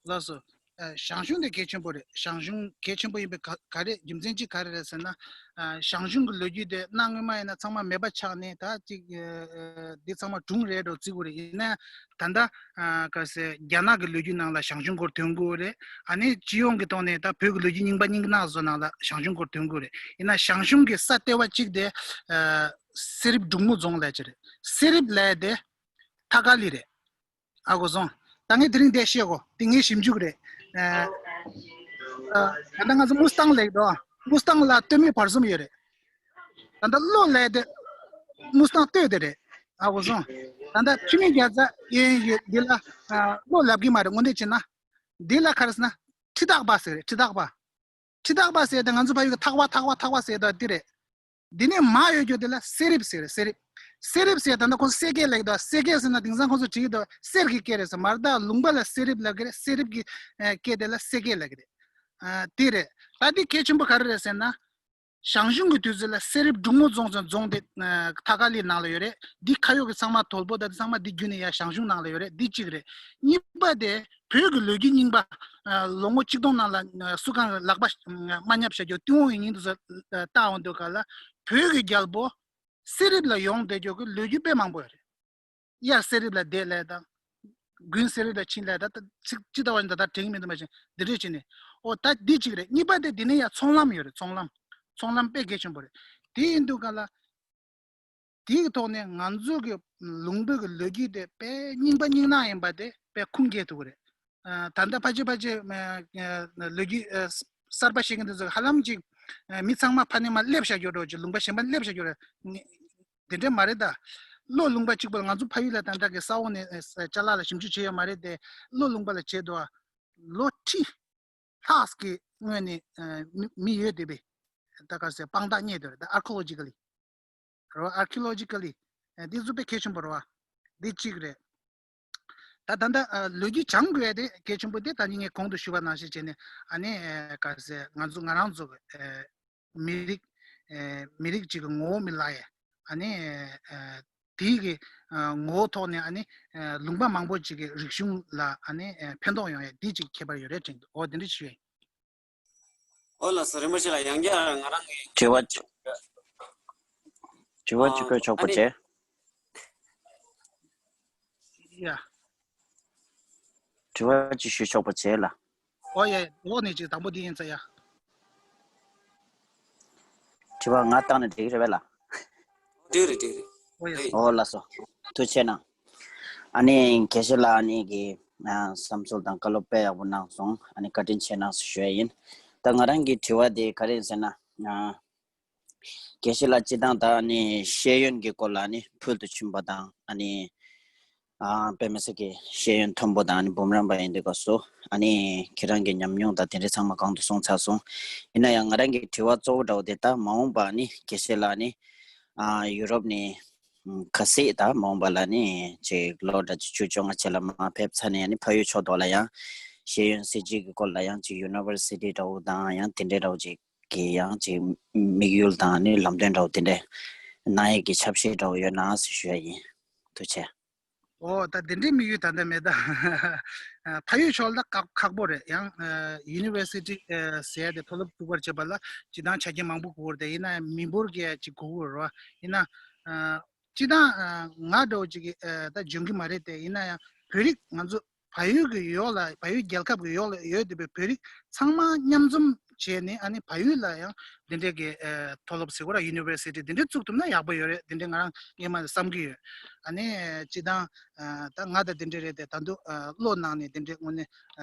ལགས་སོ། ཨ། ཞང་ཞུང་དེ་གལ་ཆེན་པོ་རེད། ཞང་ཞུང་གལ་ཆེན་པོ་ཡིན་པའི་ག་ག་རེ་རྒྱུ་མཚན་གཅིག་ག་རེ་རེད་ཟེར་ན། ཨ། ཞང་ཞུང་གི་ལོ་རྒྱུས་དེ་གནའ་སྔོན་མ་ཡིན་ན་ཚང་མ་མེད་པ་ཆགས་ནས་ད་ཅིག་ཨ། ཨ། འདི་ཚང་མ་སྒྲུང་རེད་འགྲོ་བརྩི་དགོས་རེད། ཡིན་ན་ད་ལྟ་ཨ། ག་ཟེར་རྒྱ་ནག་གི་ལོ་རྒྱུས་ནང་ལ་ཞང་ཞུང་སྐོར་ཐོན་གྱི་ཡོད་རེད། ཨ་ནི་སྤྱི་ཡོངས་ཀྱི་ཐོག་ནས་ད་བོད་ཀྱི་ལོ་རྒྱུས་རྙིང་པ་རྙིང་སྣ་ཚོ་ནང་ལ་ཞང་ཞུང་སྐོར་ཐོན་གྱི་ཡོད་རེད། ཡིན་ན་ཞང་ཞུང་གི་ས་ལྟེ་བ་གཅིག་དེ་ཨ། སེ་རིབ་འབྲུག་མོ་རྫོང་ལབ་ཀྱི་རེད། སེ་རིབ་ལབ་དེ་ཐ་ཀ་ལི་རེད། ཨ་གོ་སོང་། ད་ངས་དེ་རིང་འདི་བཤད་གོ། དེ་ངའི་ཞིབ་འཇུག་རེད། ཨ། ཨ། ད་ལྟ་ང་ཚོ་མུ་སི་ཏང་ལབ་འདུག་མུ་སི་ཏང་ལ་སྟོད་སྨད་བར་གསུམ་ཡོད་རེད། ད་ལྟ་བློ་ལབ་དེ་མུ་སི་ཏང་སྟོད་དེ་རེད། ཨ་གོ་སོང་། ད་ལྟ་འཆི་མེད་རྒྱལ་མཚན་ཡོད་ཡོད་འདི་ལ་ཨ། བློ་ལབ་གི་མ་རེད། དངོས་གནས་བྱས་ན། འདི་ལ་ག་རེ་ཟེར་ན་ཁྲི་ཐག་པ་ཟེར་རེད། ཁྲི་ཐག་པ། ཁྲི་ཐག་པ་ཟེར་དེ་ང་ཚོ་ཕ་ཡུལ་གྱི་ཐག་པ་ཐག་པ་ཐག་པ་ཟེར་དེ་འདི་རེད། འདི་ནས་མར་ཡོད་རྒྱུ་དེ་ལ་སེ་རིབ་ཟེར། སེ་རིབ། སེ་རིབ་ཟེར་ད་ལྟ་ཁོང་སེ་སྐད་ལབ་ཀྱི་འདུག་སེ་སྐད་ཟེར་ན་དེང་སང་ཁོང་ཚོ་བྲིས་ཀྱི་འདུག་གསེར་གྱི་སྐད་རེད་ཟེར། མར་ད་ལུང་པ་ལ་སེ་རིབ་ལབ་ཀྱི་རེད། སེ་རིབ་ཀྱི་ཨ། སྐད་དེ་ལ་སེ་སྐད་ལབ་ཀྱི་རེད། ཨ། དེ་རེད། ད་འདི་གལ་ཆེན་པོ་ག་རེ་རེད་ཟེར་ན། ཞང་ཞུང་གི་དུས་ཚོད་ལ་སེ་རིབ་འབྲུག་མོ་རྫོང་ཟེར་རྫོང་དེ་ཨ། ཐ་ཀ་ལི་ནང་ལ་ཡོད་རེད། འདི་ཁ་ཡོད་ཀྱི་ཚང་མ་དོལ་པོ་དང་ཚང་མ་འདི་བརྒྱུད་ནས་ཡར་ཞང་ཞུང་ནང་ལ་ཡོད་རེད། འདི་གཅིག་རེད། གཉིས་པ་དེ་བོད་ཀྱི་ལོ་རྒྱུས་རྙིང་པ། ཨ། ལོ་ངོ་ཆིག་སྟོང་ནང་ལ་ཨ། སུ་གང་ལག་པ་ཨ། མ་བརྙབས་བྱ་རྒྱུ་ཏུན་ཧོང་ཡིག་རྙིང་དུ་ས་ཨ། བལྟ་འོང་དུས་ག་ལ་བོད་ཀྱི་རྒྱལ་པོ་སེ་རིབ་ལ་ཡོང་བསྡད་རྒྱུ་གི་ལོ་རྒྱུས་དཔེ་མང་པོ་ཡོད་རེད། དབྱར་སེ་རིབ་ལ་བསྡད་ལབ་དང་། དགུན་སེ་རིབ་ལ་ཕྱིན་ལབ་དང་། ད་ཚིག་ཅི་ལྟ་བ་ཡིན་ད་ལྟ་དྲན་གྱི་མི་འདུག་མ་གཞི་འདི་འདྲས་བྱས་ནས། ཨོ་ད་འདི་གཅིག་རེད། གཉིས་པ་དེ་འདི་ནས་ཡང་ཚོང་ལམ་ཡོད་རེད། ཚོང་ལམ། ཚོང་ལམ་དཔེ་གལ་ཆེན་པོ་རེད། དེ་ཡིན་དུས་ག་ལ། དེའི་ཐོག་ནས་ང་ཚོ་གི་ལུང་པའི་གི་ལོ་རྒྱུས་དེ་དཔེ་རྙིང་པ་རྙིང་ནག་ཡིན་པ་དེ་དཔེ་ཁུངས་སྐྱེལ་ཐུབ་ཀྱི་རེད། ཨ། ད་ལྟ་ཕལ་ཆེར་ཕལ་ཆེར་ཨ། ལོ་རྒྱུས་ཨ། གསར་པ་ཤེས་མཁན་དེ་ཚོ་ཧ་ལམ་ཅིག་ཨ། མི་ཚང་མ་ཕ་ནས་མར་སླེབས་བཞག་རྒྱུ་འདྲ་བོ་ཅིག་ལུང་པ་གཞན་པ་སླེབས་བཞག་རྒྱུ་རེད། དེ་འདྲས་མ་རེད་ད། ལྷོ་ལུང་པ་གཅིག་པོ་ལ་ང་ཚོ་ཕ་ཡུལ་ལ་ད་ལྟ་གི་ས་འོག་ནས་ཨ། ཅ་ལག་ལ་ཞིབ་འཇུག་བྱེད་ཡོད་མ་རེད་དེ། ལྷོ་ལུང་པ་ལ་བྱེད་དུས་ཨ། ལོ་ཁྲི་ལྷག་གི་སྔོན་ནས་ཨ། མི་མི་ཡོད་བསྡད་པའི་ད་ག་ཟེ་དཔང་རྟགས་རྙེད་དེ་རེད། ད་archaeologically རོ། archaeologically ཨ། འདི་ཚོ་དཔེ་གལ་ཆེན་པོ་རེད་བ། འདི་གཅིག་རེད། ད་ད་ལྟ་ཨ། ལོ་རྒྱུས་སྦྱང་དགོས་ཡ་དེ་གལ་ཆེན་པོ་དེ་ད་ནི་ངས་གོང་དུ་ཞུས་པ་ནང་བཞིན་བྱས་ནས་ཨ་ནི་ཨ། ག་ཟེ་ང་ཚོ་ང་རང་ཚོ་གི་ཨ། མི་རིགས་ཨ། མི་རིགས་གཅིག་གི་ངོ་བོ་མི་བརླག་ཡ། ཨ་ནི་ཨ། དེའི་གི་ཨ། ངོ་བོ་ཐོག་ནས་ཨ་ནི་ཨ། ལུང་པ་མང་པོ་གཅིག་གི་རིག་གཞུང་ལ་ཨ་ནི་ཨ། ཕན་ཐོགས་ཡོང་ཡ་དེ་གཅིག་ཁྱད་པར་ཡོད་རེད་དྲན་འདུག་འོ་དེ་འདྲ་ཞུ་ཡ་ཡིན། ཨོ་ལགས་སོ། རིན་པོ་ཆེ་ལགས། ཡང་བསྐྱར་ང་རང་གི་དྲི་བ་དྲི་བ་ཅིག་བཀོད་ཆོག་པ་བྱས། ཡ། དྲི་བ་ཅིག་ཞུ་ཆོག་པ་བྱས་ལ། ཨོ་ཡ། འོག་ནས་ཅིག་དང་པོ་འདི་ཡིན་ཙང་ཡ། དྲི་བ་ང་བཏང་ན་འགྲིག་རེད་པས་ལ། འགྲིག་རེད་འགྲིག་རེད། ཨོ་ཡ། ཨོ་ལགས་སོ། ཐུགས་རྗེ་གནང་། ཨ་ནི་དགེ་བཤེས་ལགས་ཨ་ནི་གི་ཨ། བསམ་ཚུལ་དང་བཀའ་སློབ་དཔེ་ཡག་པོ་གནང་སོང་། ཨ་ནི་བཀའ་དྲིན་ཆེ་གནང་ཞུ་ཡ་ཡིན། ད་ང་རང་གི་དྲི་བ་དེ་ག་རེ་ཡིན་ཟེར་ན། ཨ། དགེ་བཤེས་ལགས་སྤྱིར་བཏང་ད་ཨ་ནི་ཤེས་ཡོན་གྱི་སྐོར་ལ་ཨ་ནི་ཕུལ་དུ་ཕྱིན་པ་དང་ཨ་ནི། ཨ། དཔེ་མི་སྲིད་ཀྱི་ཤེས་ཡོན་མཐོན་པོ་དང་ཨ་ནི་འབུམ་རམས་པ་ཡིན་དུས་སྐབས་སུ་ཨ་ནི་ཁྱེད་རང་གི་ཉམས་མྱོང་དང་དེ་འདྲ་ཚང་མ་གོང་དུ་སོང་ཚར་སོང་། ཡིན་ན་ཡང་ང་རང་གི་དྲི་བ་གཙོ་བོ་འདྲ་བོ་དེ་ད་མ་འོངས་པ་ཨ་ནི་དགེ་བཤེས་ལགས་ཨ་ནི། ཨ། ཡུ་རོབ་ནས་ཁ་སང་ད་མ་འོངས་པ་ལ་ཨ་ནི་ཅིག་ལོ་འདྲ་ཅིག་བཅུ་བཅོ་ལྔ་རྗེས་ལ་མར་ཕེབས་ཚར་ནས་ཨ་ནི་ཕ་ཡུལ་ཕྱོགས་ཐོག་ལ་ཡང་ཤེས་ཡོན་སྲིད་བྱུས་ཀྱི་སྐོར་ལ་ཡང་ཅིག་ཡུ་ནི་ཝར་སི་ཊི་འདྲ་བོ་དང་ཡང་དེ་འདྲ་འདྲ་བོ་ཅིག་གི་ཡང་ཅིག་དམིགས་ཡུལ་དང་ནི་ལམ་སྟོན་འདྲ་བོ་དེ་འདྲས་ གནང་ཡས་ཀྱི་ཆབ་སྲིད་འདྲ་བོ་ཡོད་ན་ཟེར་ཞུ་ཡ་ཡིན། ཐུགས་རྗེ་ཆེ། ཨོ་ད་དེ་འདྲའི་དམིགས་ཡུལ་ད་ལྟ་མེད་ད། ཕ་ཡུལ་ཕྱོགས་ལ་ཁག་ཁག་པོ་རེད། ཡང་ཡུ་ནི་ཝར་སི་ཊི་ཟེར་ཡ་དེ་མཐོ་སློབ་ཚུགས་པར་བྱེད་པ་ལ་སྤྱིར་བཏང་ཆ་རྐྱེན་མང་པོ་དགོས་རེད་དེ། ཡིན་ན་ཡང་མི་འབོར་གྱི་ཅིག་དགོས་ཀྱི་རེད་བ། ཡིན་ན་སྤྱིར་བཏང་ང་འདྲ་བོ་ཅིག་གིས་ད་འཇོན་གྱི་མ་རེད་དེ། ཡིན་ན་ཡང་བོད་རིགས་ང་ཚོ་བལ་ཡུལ་གྱི་ཡོག་ལ་བལ་ཡུལ་རྒྱལ་ཁབ་ཀྱི་ཡོག་ལ་ཡོད་བསྡད་པའི་བོད་རིགས་ཚང་མ་མཉམ་འཛོམས་བྱས་ནས་ཨ་ནི་བལ་ཡུལ་ལ་ཡང་འདི་འདྲའི་གི་མཐོ་སློབ་ཟེར་དགོས་ར། ཡུ་ནི་ཝར་སི་ཊི་འདི་འདྲའི་བཙུགས་ཐུབ་ན་ཡག་པོ་ཡོད་རེད། འདི་འདྲའི་ང་རང་སྔོན་མ་ནས་བསམ་གྱི་ཡོད། ཨ་ནི་སྤྱིར་བཏང་ད་ང་ད་འདི་འདྲའི་རེད་དེ། ད་དུང་བློ་ནང་ནས་འདི་འདྲའི་དངོས་གནས་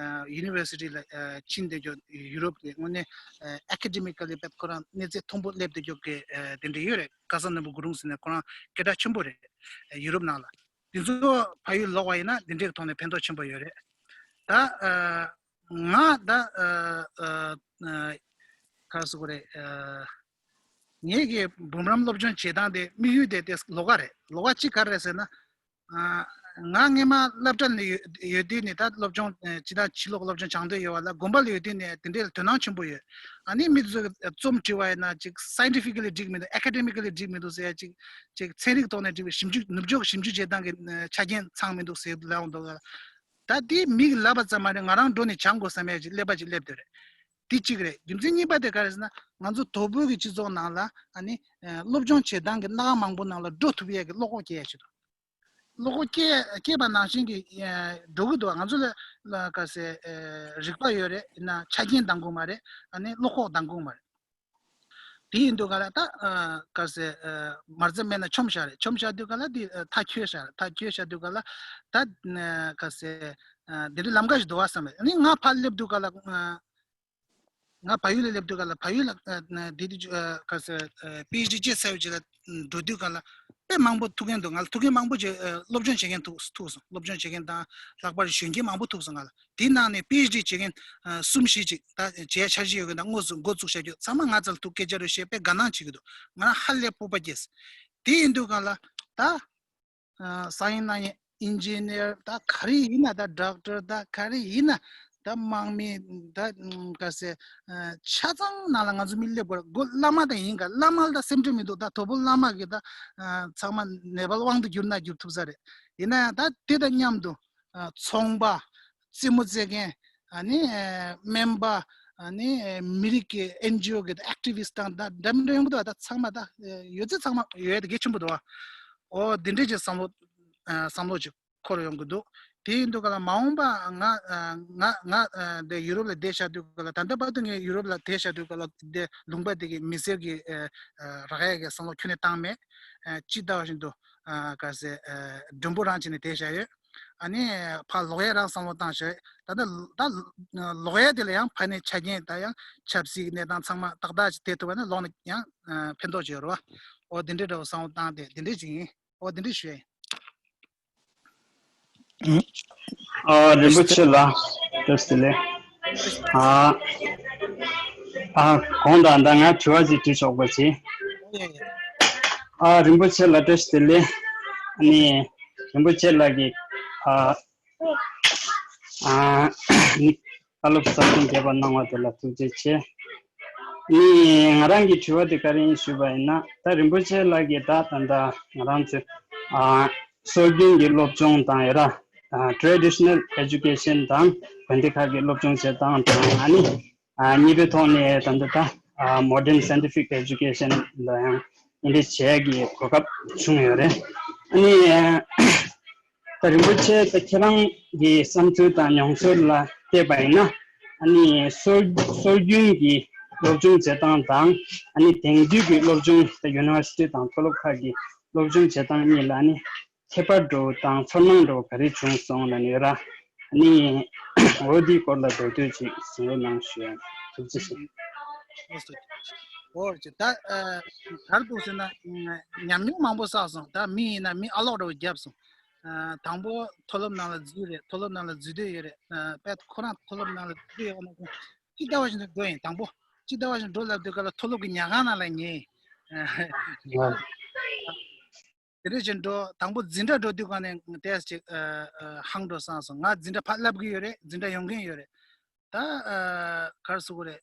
ཡུ་ནི་ཝར་སི་ཊི་ལ་ཕྱིན་བསྡད་རྒྱུ། ཡུ་རོབ་ཀྱི་དངོས་གནས་ཨེ་ཀ་ཌི་མི་ཀ་ལི་དཔེ་ཁོ་རང་གནས་ཚད་མཐོན་པོ་སླེབས་བསྡད་རྒྱུ་གི་འདི་འདྲ་ཡོད་རེད། ཀ་ས་ནོར་བུ་གུ་རུང་ཟེར་ནས་ཁོ་རང་སྐད་གྲགས་ཆེན་པོ་རེད་ཡུ་རོབ་ནང་ལ། དེ་ཚོ་ཕ་ཡུལ་ལོག་པ་ཡིན་ན་འདི་འདྲའི་ཐོག་ནས་ཕན་ཐོགས་ཆེན་པོ་ཡོད་རེད། ད་ཨ་ང་ད་ཨ་ཨ་ཨ་ག་རེ་ཟེར་དགོས་རེད། ཨ་ངེད་ཀྱི་འབུམ་རམས་སློབ་སྦྱོང་བྱེད་སྟངས་དེ་དམིགས་ཡུལ་དེ་དེ་ལོགས་ཀ་རེད། ལོགས་ཀ་གཅིག་ག་རེ་རེད་ཟེར་ན། ཨ་ང་སྔས་མ་སློབ་གྲྭ་ནས་ཡོད་ཡོད་དུས་ནས་ད་སློབ་སྦྱོང་ཨ་སྤྱིར་བཏང་ཕྱི་ལོགས་སློབ་སྦྱོང་སྦྱང་འདོད་ཡོད་པ་ལ་དགོན་པ་ལ་ཡོད་དུས་ནས་དེ་འདྲའི་ལ་དོ་སྣང་ཆེན་པོ་ཡོད། ཨ་ནི་མི་ཚོས་རྩོམ་བྲིས་པ་ཡིན་ན་ཅིག་སའིན་ཊི་ཕི་ཀ་ལི་འགྲིག་མི་འདུག་ཨེ་ཀ་ཌེ་མི་ཀ་ལི་འགྲིག་མི་འདུག་ཟེར་ཡ་ཅིག་ཅིག་ཚན་རིག་ཐོག་ནས་འགྲིག་པའི་ཞིབ་འཇུག་ནུབ་ཕྱོགས་ཞིབ་འཇུག་བྱེད་སྟངས་ཀྱི་ཨ་ཆ་རྐྱེན་ཚང་མི་འདུག་ཟེར་ལབ་འདུག་ག་ད་དེ་མིག་ལབ་པ་ཙམ་མ་རེད། ང་རང་འགྲོ་ནས་སྦྱང་དགོས་བསམ་ཡ་ཅིག་ཀླད་པ་ཅིག་སླེབས་བསྡད་རེད། དེ་གཅིག་རེད། རྒྱུ་མཚན་གཉིས་པ་དེ་ག་རེ་ཟེར་ན། ང་ཚོ་དོ་བོད་ཀྱི་སྤྱི་ཚོགས་ནང་ལ་ཨ་ནི་ཨ་སློབ་སྦྱོང་བྱེད་སྟངས་ཀྱི་སྣ་ཁ་མང་པོ་ནང་ལ་འགྲོ་ཐུབ་ཡས་ཀྱི་བློ་ཁོག་སྐྱེ་ཡ་ཅིག་འདུག་བློ་ཁོག་སྐྱེ་སྐྱེས་པ་ནང་བཞིན་གྱི་ཨ་འགྲོ་གི་འདུག་ང་ཚོ་ལ་ལ་ག་ཟེ་ཨ་རིག་པ་ཡོད་རེད། ཡིན་ན་ཆ་རྐྱེན་འདང་གི་མ་རེད། ཨ་ནི་བློ་ཁོག་འདང་གི་མ་རེད། དེ་ཡིན་དུས་ག་ལ་ད་ཨ་ག་ཟེ་ཨ་མ་རྩ་མེད་ན་ཆོམ་བཞག་རེད། ཆོམ་བཞག་དུས་ག་ལ་དེ་ཨ་མཐའ་འཁྱོལ་བཞག་རེད། མཐའ་འཁྱོལ་བཞག་དུས་ག་ལ་ད་ཨ་ག་ཟེ་ཨ་དེ་འདྲའི་ལམ་ཁ་ཞིག་འདུག་བ་བསམ་རེད། ཨ་ནི་ང་ཕར་སླེབས་དུས་ག་ལ་ཨ་ང་བལ་ཡུལ་ལ་སླེབས་དུས་ག་ལ་བལ་ཡུལ་ལ་ཨ་དེ་དུས་ཨ་ག་ཟེ་ཨ་པི་ཨེཆ་ཌི་བྱེད་ས་ཡོད་ཅིག་ལ་འགྲོ་དུས་ག་ལ་དཔེ་མང་པོ་ཐུག་མཁན་འདུག་ང་ལ་ཐུག་མཁན་མང་པོ་ཅིག་ཨ་སློབ་སྦྱོང་བྱེད་མཁན་ཐུག་ཐུག་སོང་། སློབ་སྦྱོང་བྱེད་མཁན་དང་ལྷག་པར་གཞོན་སྐྱེས་མང་པོ་ཐུག་སོང་ང་ལ། དེའི་ནང་ནས་པི་ཨེཆ་ཌི་བྱེད་མཁན་ཨ་གསུམ་བཞི་ཅིག་ད་བྱེད་འཆར་གཞི་ཡོད་མཁན་དང་དངོས་སུ་འགོ་བཙུགས་བྱ་རྒྱུ་ཚང་མ་ང་རྩ་ལ་ཐུག་སྐད་ཆ་རེ་བཤད་དཔེ་དགའ་སྣང་བྱེད་ཀྱི་འདུག་ང་རང་ཧ་ལས་སྤོབས་པ་སྐྱེས། དེ་ཡིན་དུས་ག་ལ་ད་ཨ་སའེན་སི་གནང་མཁན་ཨིན་ཇི་ནི་ཡར་ད་ག་རེ་ཡིན་ན། ད་ཌོག་ཊར་ད་ག་རེ་ཡིན་ན། ད་དམག་མི་ད་ག་ཟེ་ཨ་ཆ་ཚང་ནང་ལ་ང་ཚོ་མི་སླེབས་དགོས་རེད། མགོ་བླ་མ་ད་ཡིན་ག་བླ་མ་ལ་ད་སེམས་ཁྲལ་མི་འདུག་ད་དོ་བོ་བླ་མ་གི་ད་ཨ་ཚང་མ་ནེ་པཱལ་དབང་དུ་བསྒྱུར་ན་བསྒྱུར་ཐུབ་ས་རེད། ཡིན་ན་ཡང་ད་དེ་དང་མཉམ་དུ་ཨ་ཚོང་པ། རྩེད་མོ་རྩེ་མཁན། ཨ་ནི་ཨ་སྨན་པ། ཨ་ནི་ཨ་མི་རིགས་ཀྱི་ཨེན་ཇི་ཨོ་གི་ཨེག་ཊི་བི་སི་ཊི་དང་ད་འདྲ་མི་འདྲ་ཡོང་གི་འདུག་ད་ཚང་མ་ད་ཡོད་ཚད་ཚང་མ་ཡོད་དེ་གལ་ཆེན་པོ་འདུག་ཨོ་འདི་འདྲས་ཀྱི་བསམ་བློ་ཨ་བསམ་བློ་ཅིག་འཁོར་ཡོང་གི་འདུག་དེ་ཡིན་དུས་ག་ལ་མ་འོངས་པ་ང་ཨ་ང་ང་ཨ་འདི་ཡུ་རོབ་ལ་བསྡད་བཞག་དུས་ག་ལ། ད་ལྟ་བར་དུ་ངས་ཡུ་རོབ་ལ་བསྡད་བཞག་དུས་ག་ལ་འདི་ལུང་པ་འདི་གི་མི་སེར་གྱི་ཨ་ཨ་རག་ཡས་ཀྱི་བསམ་བློ་ཁྱོན་ནས་བཏང་མེད། ཨ་ཅི་ལྟ་བ་བཞིན་དུ་ཨ་ག་ཟེ་ཨ་མགྲོན་པོ་རང་བྱས་ནས་བསྡད་བཞག་ཡོད། ཨ་ནི་ཕར་ལོག་ཡས་རང་བསམ་བློ་བཏང་བཞག་ད་ལྟ་ད་ལོག་ཡས་དེ་ལ་ཡང་ཕ་ནས་ཆ་རྐྱེན་ད་ཡང་ཆབ་སྲིད་ཀྱི་གནས་སྟངས་ཚང་མ་ཏག་ཏག་ཅིག་བསྡད་ཐུབ་པ་ན་ལོག་ན་ཡང་ཨ་ཕན་ཐོགས་ཅིག་ཡོད་རེད་བ། ཨོ་འདི་འདྲའི་འདྲ་བོ་བསམ་བློ་བཏང་སྟེ་འདི་འདྲའི་ཅིག་ཡིན། ཨོ་འདི་འདྲའི་ཞུ་ཡ་ཡིན། ཨ་རིན་པོ་ཆེ་ལགས་བཀྲ་ཤིས་བདེ་ལེགས། ཨ་ཨ་གོང་དང་ད་ང་དྲི་བ་ཅིག་དྲི་ཆོག་པ་ཅིག་ཨ་རིན་པོ་ཆེ་ལགས་བཀྲ་ཤིས་བདེ་ལེགས། ཨ་ནི་རིན་པོ་ཆེ་ལགས་ཀྱིས་ཨ་ཨ་ནི་བཀའ་སློབ་གསར་རྙིང་རྒྱས་པ་གནང་བ་དེ་ལ་ཐུགས་རྗེ་ཆེ། ནི་ང་རང་གི་དྲི་བ་དེ་ག་རེ་ཡིན་ཞུས་པ་ཡིན་ན། ད་རིན་པོ་ཆེ་ལགས་ཀྱིས་ད་ད་ལྟ་ང་རང་ཚོའི་ཨ་སྲོལ་རྒྱུན་གྱི་སློབ་སྦྱོང་དང་ཡ་ར་ཨ་traditional education དང་དགོན་སྡེ་ཁག་གི་སློབ་སྦྱོང་བྱེད་སྟངས་དང་། ཨ་ནི་ཨ་གཉིས་པའི་ཐོག་ནས་ད་ལྟ་ད་ཨ་modern scientific education ལ་ཡང་འདི་འདྲ་བྱེད་ཡག་གི་གོ་སྐབས་བྱུང་ཡོད་རེད། ཨ་ནི་ད་རིན་པོ་ཆེ་ད་ཁྱེད་རང་གི་བསམ་ཚུལ་དང་མྱོང་ཚོར་ལ་བལྟས་པ་ཡིན་ན། ཨ་ནི་སྲོལ་སྲོལ་རྒྱུན་གྱི་སློབ་སྦྱོང་བྱེད་སྟངས་དང་། ཨ་ནི་དེང་དུས་ཀྱི་སློབ་སྦྱོང་ད་ཡུ་ནི་ཝར་སི་ཊི་དང་མཐོ་སློབ་ཁག་གི་སློབ་སྦྱོང་བྱེད་སྟངས་གཉིས་ལ་ཨ་ནི་ཁྱད་པར་འདྲ་བོ་དང་ཚོར་སྣང་འདྲ་བོ་ག་རེ་བྱུང་སོང་ལབ་ནས་ཡོད་ར། ཨ་ནི་འོ་འདིའི་སྐོར་ལ་མདོར་བསྡུས་ཅིག་གསུང་རོགས་གནང་ཞུ་ཡ། ཐུགས་རྗེ་ཆེ། འོ་ད་ཨ་ག་རེ་འདུག་ཟེར་ན། ཉམས་མྱོང་མང་པོ་བསགས་སོང་། ད་མི་ཡིན་ན་མི་ཨ་ལོག་འདྲ་བོ་བརྒྱབ་སོང་། ཨ་དང་པོ་མཐོ་སློབ་ནང་ལ་འཛུལ་རེད། མཐོ་སློབ་ནང་ལ་འཛུལ་འདོད་ཡོད་རེད། ཨ་དཔེ་ཁོ་རང་མཐོ་སློབ་ནང་ལ་འཛུལ་འདོད་ཡོད་པ་ན་ཅི་ལྟ་བ་བཞིན་དུ་འགྲོ་ཡིན། དང་པོ་ཅི་ལྟ་བ་བཞིན་འགྲོ་ལབ་དུས་ག་ལ་མཐོ་སློབ་ཀྱི་ཉལ་ཁང་ནང་ལ་ཉལ་ཡིན། དེ་འདྲ་བཞིན་འགྲོ། དང་པོ་འཛིན་གྲྭ་འགྲོ་དུས་ག་ནས་ཏོག་ཙམ་ཅིག་ཨ་ཨ་ཧང་འགྲོ་སོང་སོང་། ང་འཛིན་གྲྭ་ཕར་བསླབ་ཀྱི་ཡོད་རེད། འཛིན་གྲྭ་ཡོང་མཁན་ཡོད་རེད། ད་ཨ་ག་རེ་ཟེར་དགོས་རེད།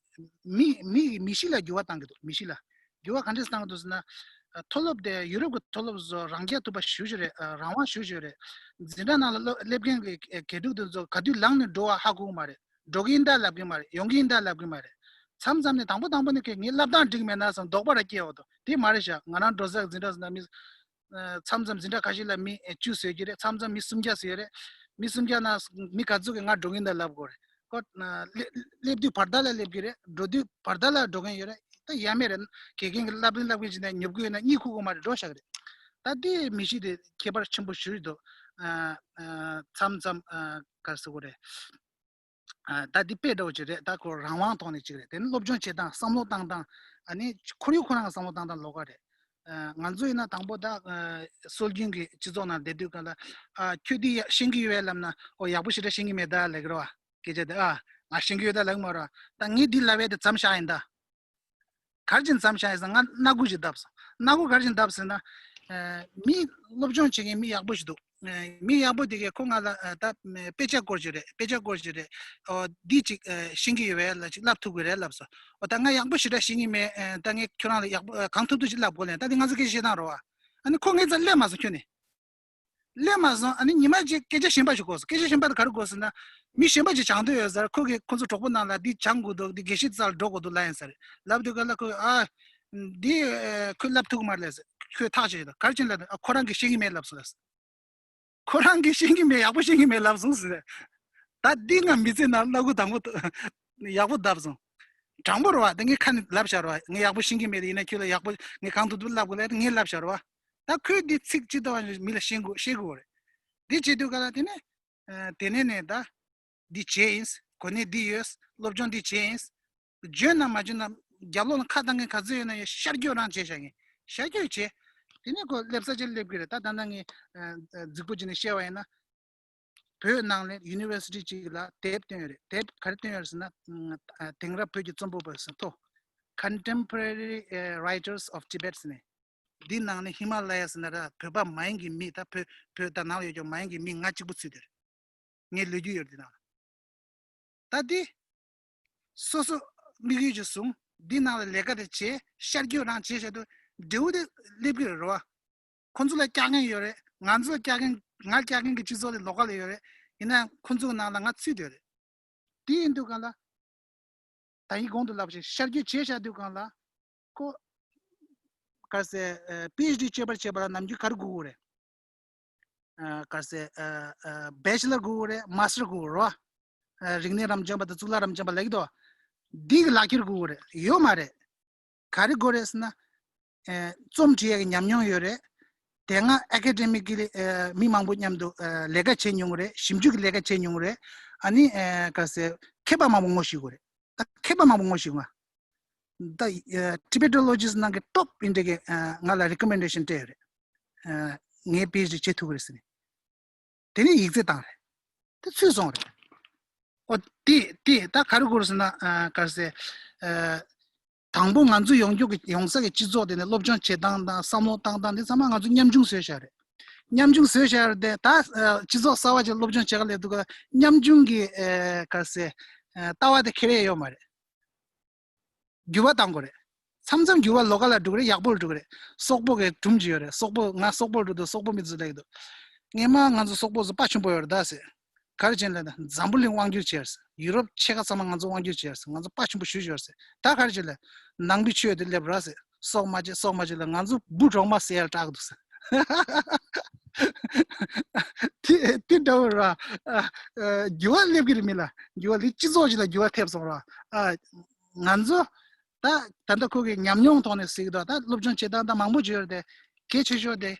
མི་མི་མི་གཤིས་ལ་འགྱུར་བ་བཏང་གི་འདུག་མི་གཤིས་ལ་འགྱུར་བ་ག་འདྲས་བཏང་གི་འདུག་ཟེར་ན། མཐོ་སློབ་དེ་ཡུ་རོབ་ཀྱི་མཐོ་སློབ་ཚོ་རང་རྐྱ་ཐུབ་པ་ཞེ་པོ་ཅིག་རེད། རང་དབང་ཞེ་པོ་ཅིག་རེད། འཛིན་གྲྭ་ནང་ལ་སློབ་སླེབས་མཁན་གྱི་དགེ་ཕྲུག་དེ་ཚོ་ག་དུས་ལངས་ནས་འགྲོ་བ་ཧ་གོ་གི་མ་རེད། འགྲོ་གི་ཡིན་ད་ལབ་གི་མ་རེད། ཡོང་གི་ཡིན་ད་ལབ་གི་མ་རེད། མཚམས་མཚམས་ནས་དང་པོ་དང་པོ་ནས་ཀྱི་ངའི་བསླབ་སྟངས་འགྲིག་མེད་ན་བསམ་དོགས་པ་ར་སྐྱེ་འོ་དོ། དེ་མ་རེད་ཤག་ང་རང་འགྲོ་སའི་འཛིན་གྲྭ་ཟེར་ན་མི། མཚམས་མཚམས་འཛིན་གྲྭ་ཁ་ཤས་ལ་མི་བཅུ་བཟོས་ཀྱི་རེད། མཚམས་མཚམས་མི་སུམ་བརྒྱ་བཟོས་རེད། མི་སུམ་བརྒྱ་ནང་མི་ག་ཚོད་ཀྱིས་ང་འགྲོ་གི་ཡིན་ད་ལབ་དགོས་རེད། ཁོ་སླེབས་དུས་བར་ཐག་ལ་སླེབས་ཀྱི་རེད། འགྲོ་དུས་བར་ཐག་ལ་འགྲོ་མཁན་ཡོད་རེད། ད་ཡ་མེད་རེད། དགེ་རྒན་གྱི་བསླབ་རིན་བསླབ་མཁན་ཅིག་ནས་ཉོབ་གི་ཡོད་ན་གཉིད་ཁུག་གི་མ་རེད། འགྲོ་བཞག་གི་རེད། ད་དེ་མི་གཤིས་དེ་ཁྱད་པར་ཆེན་པོ་ཞིག་རེད་འདུག་མཚམས་མཚམས་ག་རེ་ཟེར་དགོས་རེད། ད་འདི་དཔེ་འདྲ་བོ་ཅིག་རེད། ད་ཁོ་རང་དབང་ཐོག་ནས་ཅིག་རེད། དེ་ནི་སློབ་སྦྱོང་བྱེད་སྟངས་བསམ་བློ་བཏང་སྟངས་ཨ་ནི་ཁོར་ཡུག་ཁོ་རང་གི་བསམ་བློ་བཏང་སྟངས་ལོགས་ཀ་རེད། ང་ཚོ་ཡིན་ན་དང་པོ་ད་སྲོལ་རྒྱུན་གྱི་སྤྱི་ཚོགས་ནང་བསྡད་དུས་ག་ལ་ཁྱོད་འདི་ཤེས་ཀྱི་ཡོད་པས་ལབ་ན་ཨོ་ཡག་པོ་ཞེ་དྲག་ཤེས་ཀྱི་མེད་ད་ལབ་ཀྱི་རེད་བ། སྐད་ཆ་དེ་ཨ་ང་ཤེས་ཀྱི་ཡོད་ད་ལབ་ཀྱི་མ་རེད་བ། ད་ངས་འདི་ལབ་པས་དེ་མཚམས་བཞག་ཡིན་ད། ག་རེ་བྱས་ནས་མཚམས་བཞག་ཡིན་ཟེར་ན་ང་སྣ་ཁུག་ཅིག་བརྡབས་སོང་། སྣ་ཁུག་ག་རེ་བྱས་ནས་བརྡབས་ཟེར་ན། མི་སློབ་སྦྱོང་བྱེད་མཁན་མི་ཡག་པོ་ཞིག་འདུག་མི་ཡག་པོ་དེ་གས་ཁོ་ང་ལ་ད་དཔེ་ཆ་སྐོར་ཞིག་རེད། དཔེ་ཆ་སྐོར་ཞིག་རེད། འོ་འདི་ཅིག་ཤེས་ཀྱི་ཡོད་པས་ལ་ཅིག་བསླབ་ཐུབ་ཀྱི་རེད་ལབ་སོང་། འོ་ད་ང་ཡག་པོ་ཞེ་དྲག་ཤེས་ཀྱི་མེད། ད་ངས་ཁྱོད་རང་ལ་ཡག་པོ་གང་ཐུབ་ཐུབ་ཅིག་བསླབ་དགོས་ལན། ད་འདི་ང་ཚོ་སྐད་ཆ་བཤད་སྟངས་རེད་བ། ཨ་ནི་ཁོ་ངའི་རྩར་སླེབས་མ་སོང་ཁྱོད་ནི། སླེབས་མ་སོང་། ཨ་ནི་ཉི་མ་གཅིག་སྐད་ཆ་གཞན་པ་ཞིག་གོ་སོང་། སྐད་ཆ་གཞན་པ་དེ་ག་རེ་གོ་སོང་ན། མི་གཞན་པ་ཅིག་སྦྱང་འདོད་ཡོད་ཟེར། ཁོ་གིས་ཁོ་ཚོ་གྲོགས་པོ་ནང་ལ་འདི་སྦྱང་དགོས་འདུག་འདི་དགེ་བཤེས་རྩ་ལ་འགྲོ་དགོས་འདུག་ལབ་ཡིན་ཟེར། ལབ་དུས་ག་ལ་ཁོས་ཨ། འདི་ཁོས་ལབ་ཐུབ་ཀྱི་མ་རེད་ཟེར། ཁོས་ཐག་བཅད་ཡོད་ད། ག་རེ་བྱས་ནས་ལབ་དུས་ཨ་ཁོ་རང་གིས་ཤེས་ཀྱི་མེད་ལབ་སོང་ཟེར། ཁོ་རང་གིས་ཤེས་ཀྱི་མེད། ཡག་པོ་ཤེས་ཀྱི་མེད་ལབ་སོང་ཟེར། ད་འདི་ང་མི་ཚེ་ནང་སྣ་ཁུག་དང་པོ་ཡག་པོ་བརྡབས་སོང་། དྲང་པོ་རེད་བ། ད་ངས་ཁ་ནས་ལབ་བཞག་རེད་བ། ངས་ཡག་པོ་ཤེས་ཀྱི་མེད། ཡིན་ན་ཁྱོད་ལ་ཡག་པོ་ངས་གང་ཐུབ་ཐུབ་ལབ་དགོས་ལབ་ངས་ལབ་བཞག་རེད་བ། ད་ཁོས་འདི་ཚིག་ཅི་ལྟ་བ་མི་ལ་ཤེས་དགོས་ཤེས་དགོས་རེད། འདི་བྱེད་དུས་ག་ལ་དེ་ནས་དེ་ནས་ནས་ད་འདི་བྱས་ཡིན། གོ་གནས་འདི་ཡོད། སློབ་སྦྱོང་འདི་བྱས་ཡིན། འཇོན་ན་མ་འཇོན་ན་རྒྱབ་ལོགས་ལ་ཁ་བཏང་མཁན་ག་ཚོད་ཡོད་ན་ཡང་ཤར་སྐྱོད་རང་བྱས་བཞག་ཡིན། ཤར་སྐྱོད་བྱས། དེ་ནས་ཁོ་སླེབས་ས་ཅིག་སླེབས་ཀྱི་རེད། ད་ད་ལྟ་ངས་རྫིག་པོ་བྱས་ནས་བཤད་པ་ཡིན་ན། བོད་ནང་ལ་ཡུ་ནི་ཝར་སི་ཊི་ཅིག་ལ་དེབ་བཏོན་ཡོད་རེད། དེབ་ག་རེ་བཏོན་ཡོད་རེད་ཟེར་ན། དེང་རབས་བོད་ཀྱི་རྩོམ་པ་པོ་ཟེར་ཐོ། Contemporary Writers of Tibet ཟེར་ནས། འདི་ནང་ནས་ཧི་མ་ལ་ཡ་ཟེར་ན་ར་བོད་པ་མ་ཡིན་གྱི་མི། ད་བོད་བོད་ད་ནང་ལ་ཡོད་ཀྱང་མ་ཡིན་གྱི་མི་ང་གཅིག་པུ་ཚུད་དེ་རེད། ངའི་ལོ་རྒྱུས་ཡོད་རེད་འདི་ནང་ལ། ད་འདི་སོ་སོ་དམིགས་ཡུལ་ཅིག་བཟུང་། འདི་ནང་ལ་ལས་ཀ་དེ་བྱས། ཤར་སྐྱོད་རང་བྱས་བྱས་དུས་འབྲས་བུ་དེ་སླེབས་ཀྱི་རེད་བ། ཁོ་ཚོ་ལ་སྐྱག་རྐྱང་ཡོད་རེད། ང་ཚོ་སྐྱག་རྐྱང་། ང་སྐྱག་རྐྱང་གི་སྤྱི་ཚོགས་ལས་ལོགས་ཀ་ལ་ཡོད་རེད། ཡིན་ན་ཁོ་ཚོ་ནང་ལ་ང་ཚུད་བསྡད་རེད། དེ་ཡིན་དུས་ག་ལ། ད་ཡིན་གོང་དུ་ལབ་བཞིན་ཤར་སྐྱོད་བྱས་བཞག་དུས་གང་ལ། ཁོ། ག་ཟེ། པི་ཨེཆ་ཌི་བྱེད་པར་བྱེད་པ་ལ་ནམ་རྒྱུན་ག་རེ་དགོས་ཀྱི་རེད། ག་ཟེ། བེ་ཆི་ལར་དགོས་ཀྱི་རེད། མ་སི་ཊར་དགོས་ཀྱི་རེད། རིག་གནས་རབ་འབྱམས་པ་དང་གཙུག་ལག་རབ་འབྱམས་པ་ལབ་ཀྱི་འདུག་འདི་གི་ལག་ཁྱེར་དགོས་ཀྱི་རེད། ཡོད་མ་རེད། ག་རེ་དགོས་རེད་ཟེར་ན། རྩོམ་བྲིས་ཡག་གི་ཉམས་མྱོང་ཡོད་རེད། དེ་སྔ་ཨེ་ཀེ་ཌེ་མིག་གི་མི་མང་པོ་མཉམ་དུ་ལས་ཀ་བྱས་མྱོང་རེད། ཞིབ་འཇུག་གི་ལས་ཀ་བྱས་མྱོང་རེད། ཨ་ནི་ག་ཟེ། མཁས་པ་མང་པོ་ངོ་ཤེས་དགོས་རེད། ད་མཁས་པ་མང་པོ་ངོ་ཤེས་དགོས། ད་ཊི་བེ་ཊོ་ལོ་ཇི་སི་ནང་གི་ཊོབ་ཨིན་འདྲ་གི་ང་ལ་རི་ཀོ་མེན་ཌེ་ཤན་སྤྲད་ཡོད་རེད། ངས་པི་ཨེཆ་ཌི་བྱེད་ཐུབ་ཀྱི་རེད་ཟེར་ནས། དེ་ནས་ཡིག་ཚད་བཏང་རེད། དེ་ཚུད་སོང་རེད། ཨོ་དེ་དེ་ད་ག་རེ་དགོས་རེད་ཟེར་ན། ག་རེ་ཟེར། དང་པོ་ང་ཚོ་ཡོང་རྒྱུ་གི་ཡོང་ས་གི་སྤྱི་ཚོགས་དེ་ནས་སློབ་སྦྱོང་བྱེད་སྟངས་དང་བསམ་བློ་བཏང་སྟངས་དེ་ཚང་མ་ང་ཚོ་ཉམ་ཆུང་བཟོས་བཞག་རེད། ཉམ་ཆུང་བཟོས་བཞག་རེད་དེ། ད་སྤྱི་ཚོགས་གསར་བ་ཅིག་སློབ་སྦྱོང་བྱེད་ག་སླེབས་དུས་ཀ་ཉམ་ཆུང་གི་ག་རེ་ཟེར། ལྟ་བ་དེ་ཁྱེར་ཡས་ཡོད་མ་རེད། འགྱུར་བ་གཏང་དགོས་རེད། མཚམས་མཚམས་འགྱུར་བ་ལོགས་ཀ་ལ་འགྲོ་གི་རེད། ཡག་པོ་ལ་འགྲོ་གི་རེད། སོག་པོ་གི་སྒྲུང་ཅིག་ཡོད་རེད། སོག་པོ། ང་སོག་པོ་ལ་འགྲོ་དུས་སོག་པོ་མི་ཚོས་ལབ་ཀྱི་འདུག་སྔོན་མ་ང་ཚོ་སོག་པོ་ཚོ་དཔའ་ཆེན་པོ་ཡོད་རེད་ད་ཟེར། ག་རེ་བྱས་ནས་ལབ་ན་འཛམ་བུ་གླིང་དབང་བསྒྱུར་བྱས་ཟེར། ཡུ་རོབ་ཕྱེད་ཀ་ཚང་མ་ང་ཚོ་དབང་བསྒྱུར་བྱས་ཟེར། ང་ཚོ་དཔའ་ཆེན་པོ་ཞེ་པོ་ཅིག་ཡོད་རེད་ཟེར། ད་ག་རེ་བྱས་ལབ། ནང་པའི་ཆོས་དེ་སླེབས་རེད་ཟེར། སོག་མ་བྱེད་སོག་མ་བྱེད་ལབ། ང་ཚོ་འབུ་གྲོག་མ་ཟེར་ཡ་སྐྲག་འདུག་ཟེར། དེ་དེ་འདྲ་བོ་ར། འགྱུར་བ་སླེབས་ཀྱི་རེད་མི་ལ། འགྱུར་བ་ལི་སྤྱི་ཚོགས་ཅིག་ལ་འགྱུར་བ་ཐེབས་སོང་ར། ང་ཚོ་ད་ད་ལྟ་ཁོ་གི་ཉམས་མྱོང་ཐོག་ནས་གཟིགས་དུས་ད་སློབ་སྦྱོང་བྱེད་སྟངས་ད་མང་པོ་བྱས་ཡོད་རེད་དེ། གལ་ཆེ་ཤོས་དེ་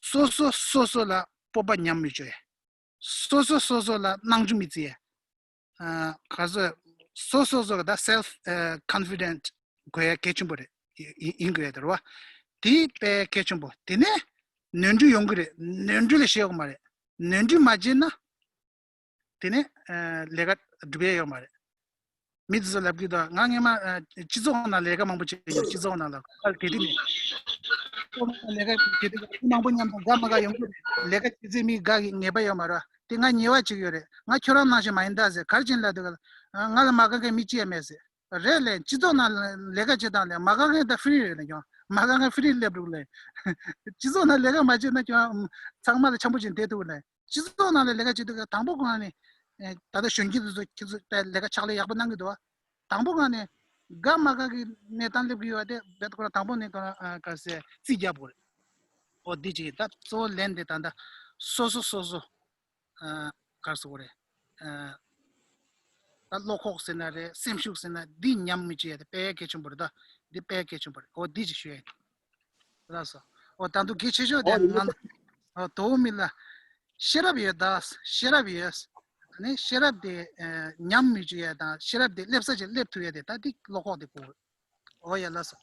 སོ་སོ་སོ་སོ་ལ་སྤོབས་པ་ཉམས་མི་བཅུག་ཡ། སོ་སོ་སོ་སོ་ལ་སྣང་ཆུང་མི་བརྩི་ཡ། ག་ཚོད། སོ་སོ་སོ་གི་ད་སེལ་ཕི་ཀོན་ཕི་ཌེན་ཊི་དགོས་ཡ་གལ་ཆེན་པོ་རེད། ཡིན་དགོས་ཡ་དེ་རེད་བ། དེ་དཔེ་གལ་ཆེན་པོ། དེ་ནས་ནོར་འཁྲུལ་ཡོང་གི་རེད། ནོར་འཁྲུལ་ལ་ཤེས་དགོས་མ་རེད། ནོར་འཁྲུལ་མ་བྱས་ན། དེ་ནས་ལས་ཀ་སྒྲུབ་ཡ་ཡོད་མ་རེད། མི་དེ་ཚོ་ལབ་ཀྱི་འདུག་ང་སྔོན་མ་སྤྱི་ཚོགས་ནང་ལས་ཀ་མང་པོ་བྱས་ཡོད། སྤྱི་ཚོགས་ནང་ལ་ག་ལ་དེ་དུས་ནས་ལས་ཀ་བྱེད་དུས་མི་མང་པོ་མཉམ་དུ་དགའ་མ་དགའ་ཡོང་གི་རེད། ལས་ཀ་བྱེད་ཚེ་མི་དགའ་གི་ངེས་པ་ཡོད་མ་རེད། དེ་ང་ཉེས་པ་ཅིག་ཡོད་རེད། ང་ཁྱོད་རང་ནང་བཞིན་མ་ཡིན་ད་ཟེར། ག་རེ་བྱས་ནས་ལབ་འདུག་ག་ང་ལ་མ་དགའ་མཁན་མི་གཅིག་ཡང་མེད་ཟེར། རེད་ལས། སྤྱི་ཚོགས་ནང་ལས་ཀ་བྱེད་སྟངས་ལས་མ་དགའ་མཁན་ད་ཧྥི་རི་རེད་ལས་ཀྱང་། མ་ག་ང་ཧྥི་རི་སླེབས་འདུག་ལེ། སྤྱི་ཚོགས་ནང་ལས་ཀ་མ་བྱས་ན་ཁྱོད་ཚང་མ་ལ་འཆམ་པོ་བྱས་བསྡད་འདུག་ལེ། སྤྱི་ཚོགས་ནང་ལ་ལས་ཀ་བྱེད་དུས་དང་པོ་ཁོང་ནི་ད་ལྟ་གཞོན་སྐྱེས་དེ་ཚོ་ཁྱེད་ཚོ་ལས་ཀ་ཕྱག་ལས་ཡག་པོ་གནང་གི་འདུག་དང་པོ་ཁོང་ནི་དགའ་མ་དགའ་གི་གནས་སྟངས་སླེབས་ཀྱི་ཡོད་དེ་བེད་ཁོ་རང་དང་པོ་ནས་ཁོ་རང་ག་རེ་ཟེར་རྩིས་རྒྱག་དགོས་རེད། ཨོ་འདི་ཅིག་ད་གཙོ་བོ་ལན་དེ་ད་ལྟ་སོ་སོ་སོ་སོ་ག་རེ་ཟེར་དགོས་རེད། ད་བློ་ཁོག་ཟེར་ན་རེད། སེམས་ཤུགས་ཟེར་ན་འདི་ཉམས་མི་བྱེད་ཡ་དེ་དཔེ་གལ་ཆེན་པོ་རེད། ད་འདི་དཔེ་གལ་ཆེན་པོ་རེད། ཨོ་འདི་ཅིག་ཞུ་ཡ་ཡིན། ལགས་སོ། ཨོ་ད་དུང་གལ་ཆེ་ཤོས་དེ་ང་ཨོ་དོ་མི་ལ་ཤེས་རབ་ཡོད་ད། ཤེས་རབ་ཡོད། ཨ་ནི་ཤེས་རབ་དེ་ཉམས་མི་བཅུག་ཡ་དང་ཤེས་རབ་དེ་སླེབས་ས་ཅིག་སླེབས་ཐུབ་ཡ་དེ་ད་འདི་བློ་ཁོག་དེ་དགོས། ཨོ་ཡ་ལགས་སོ།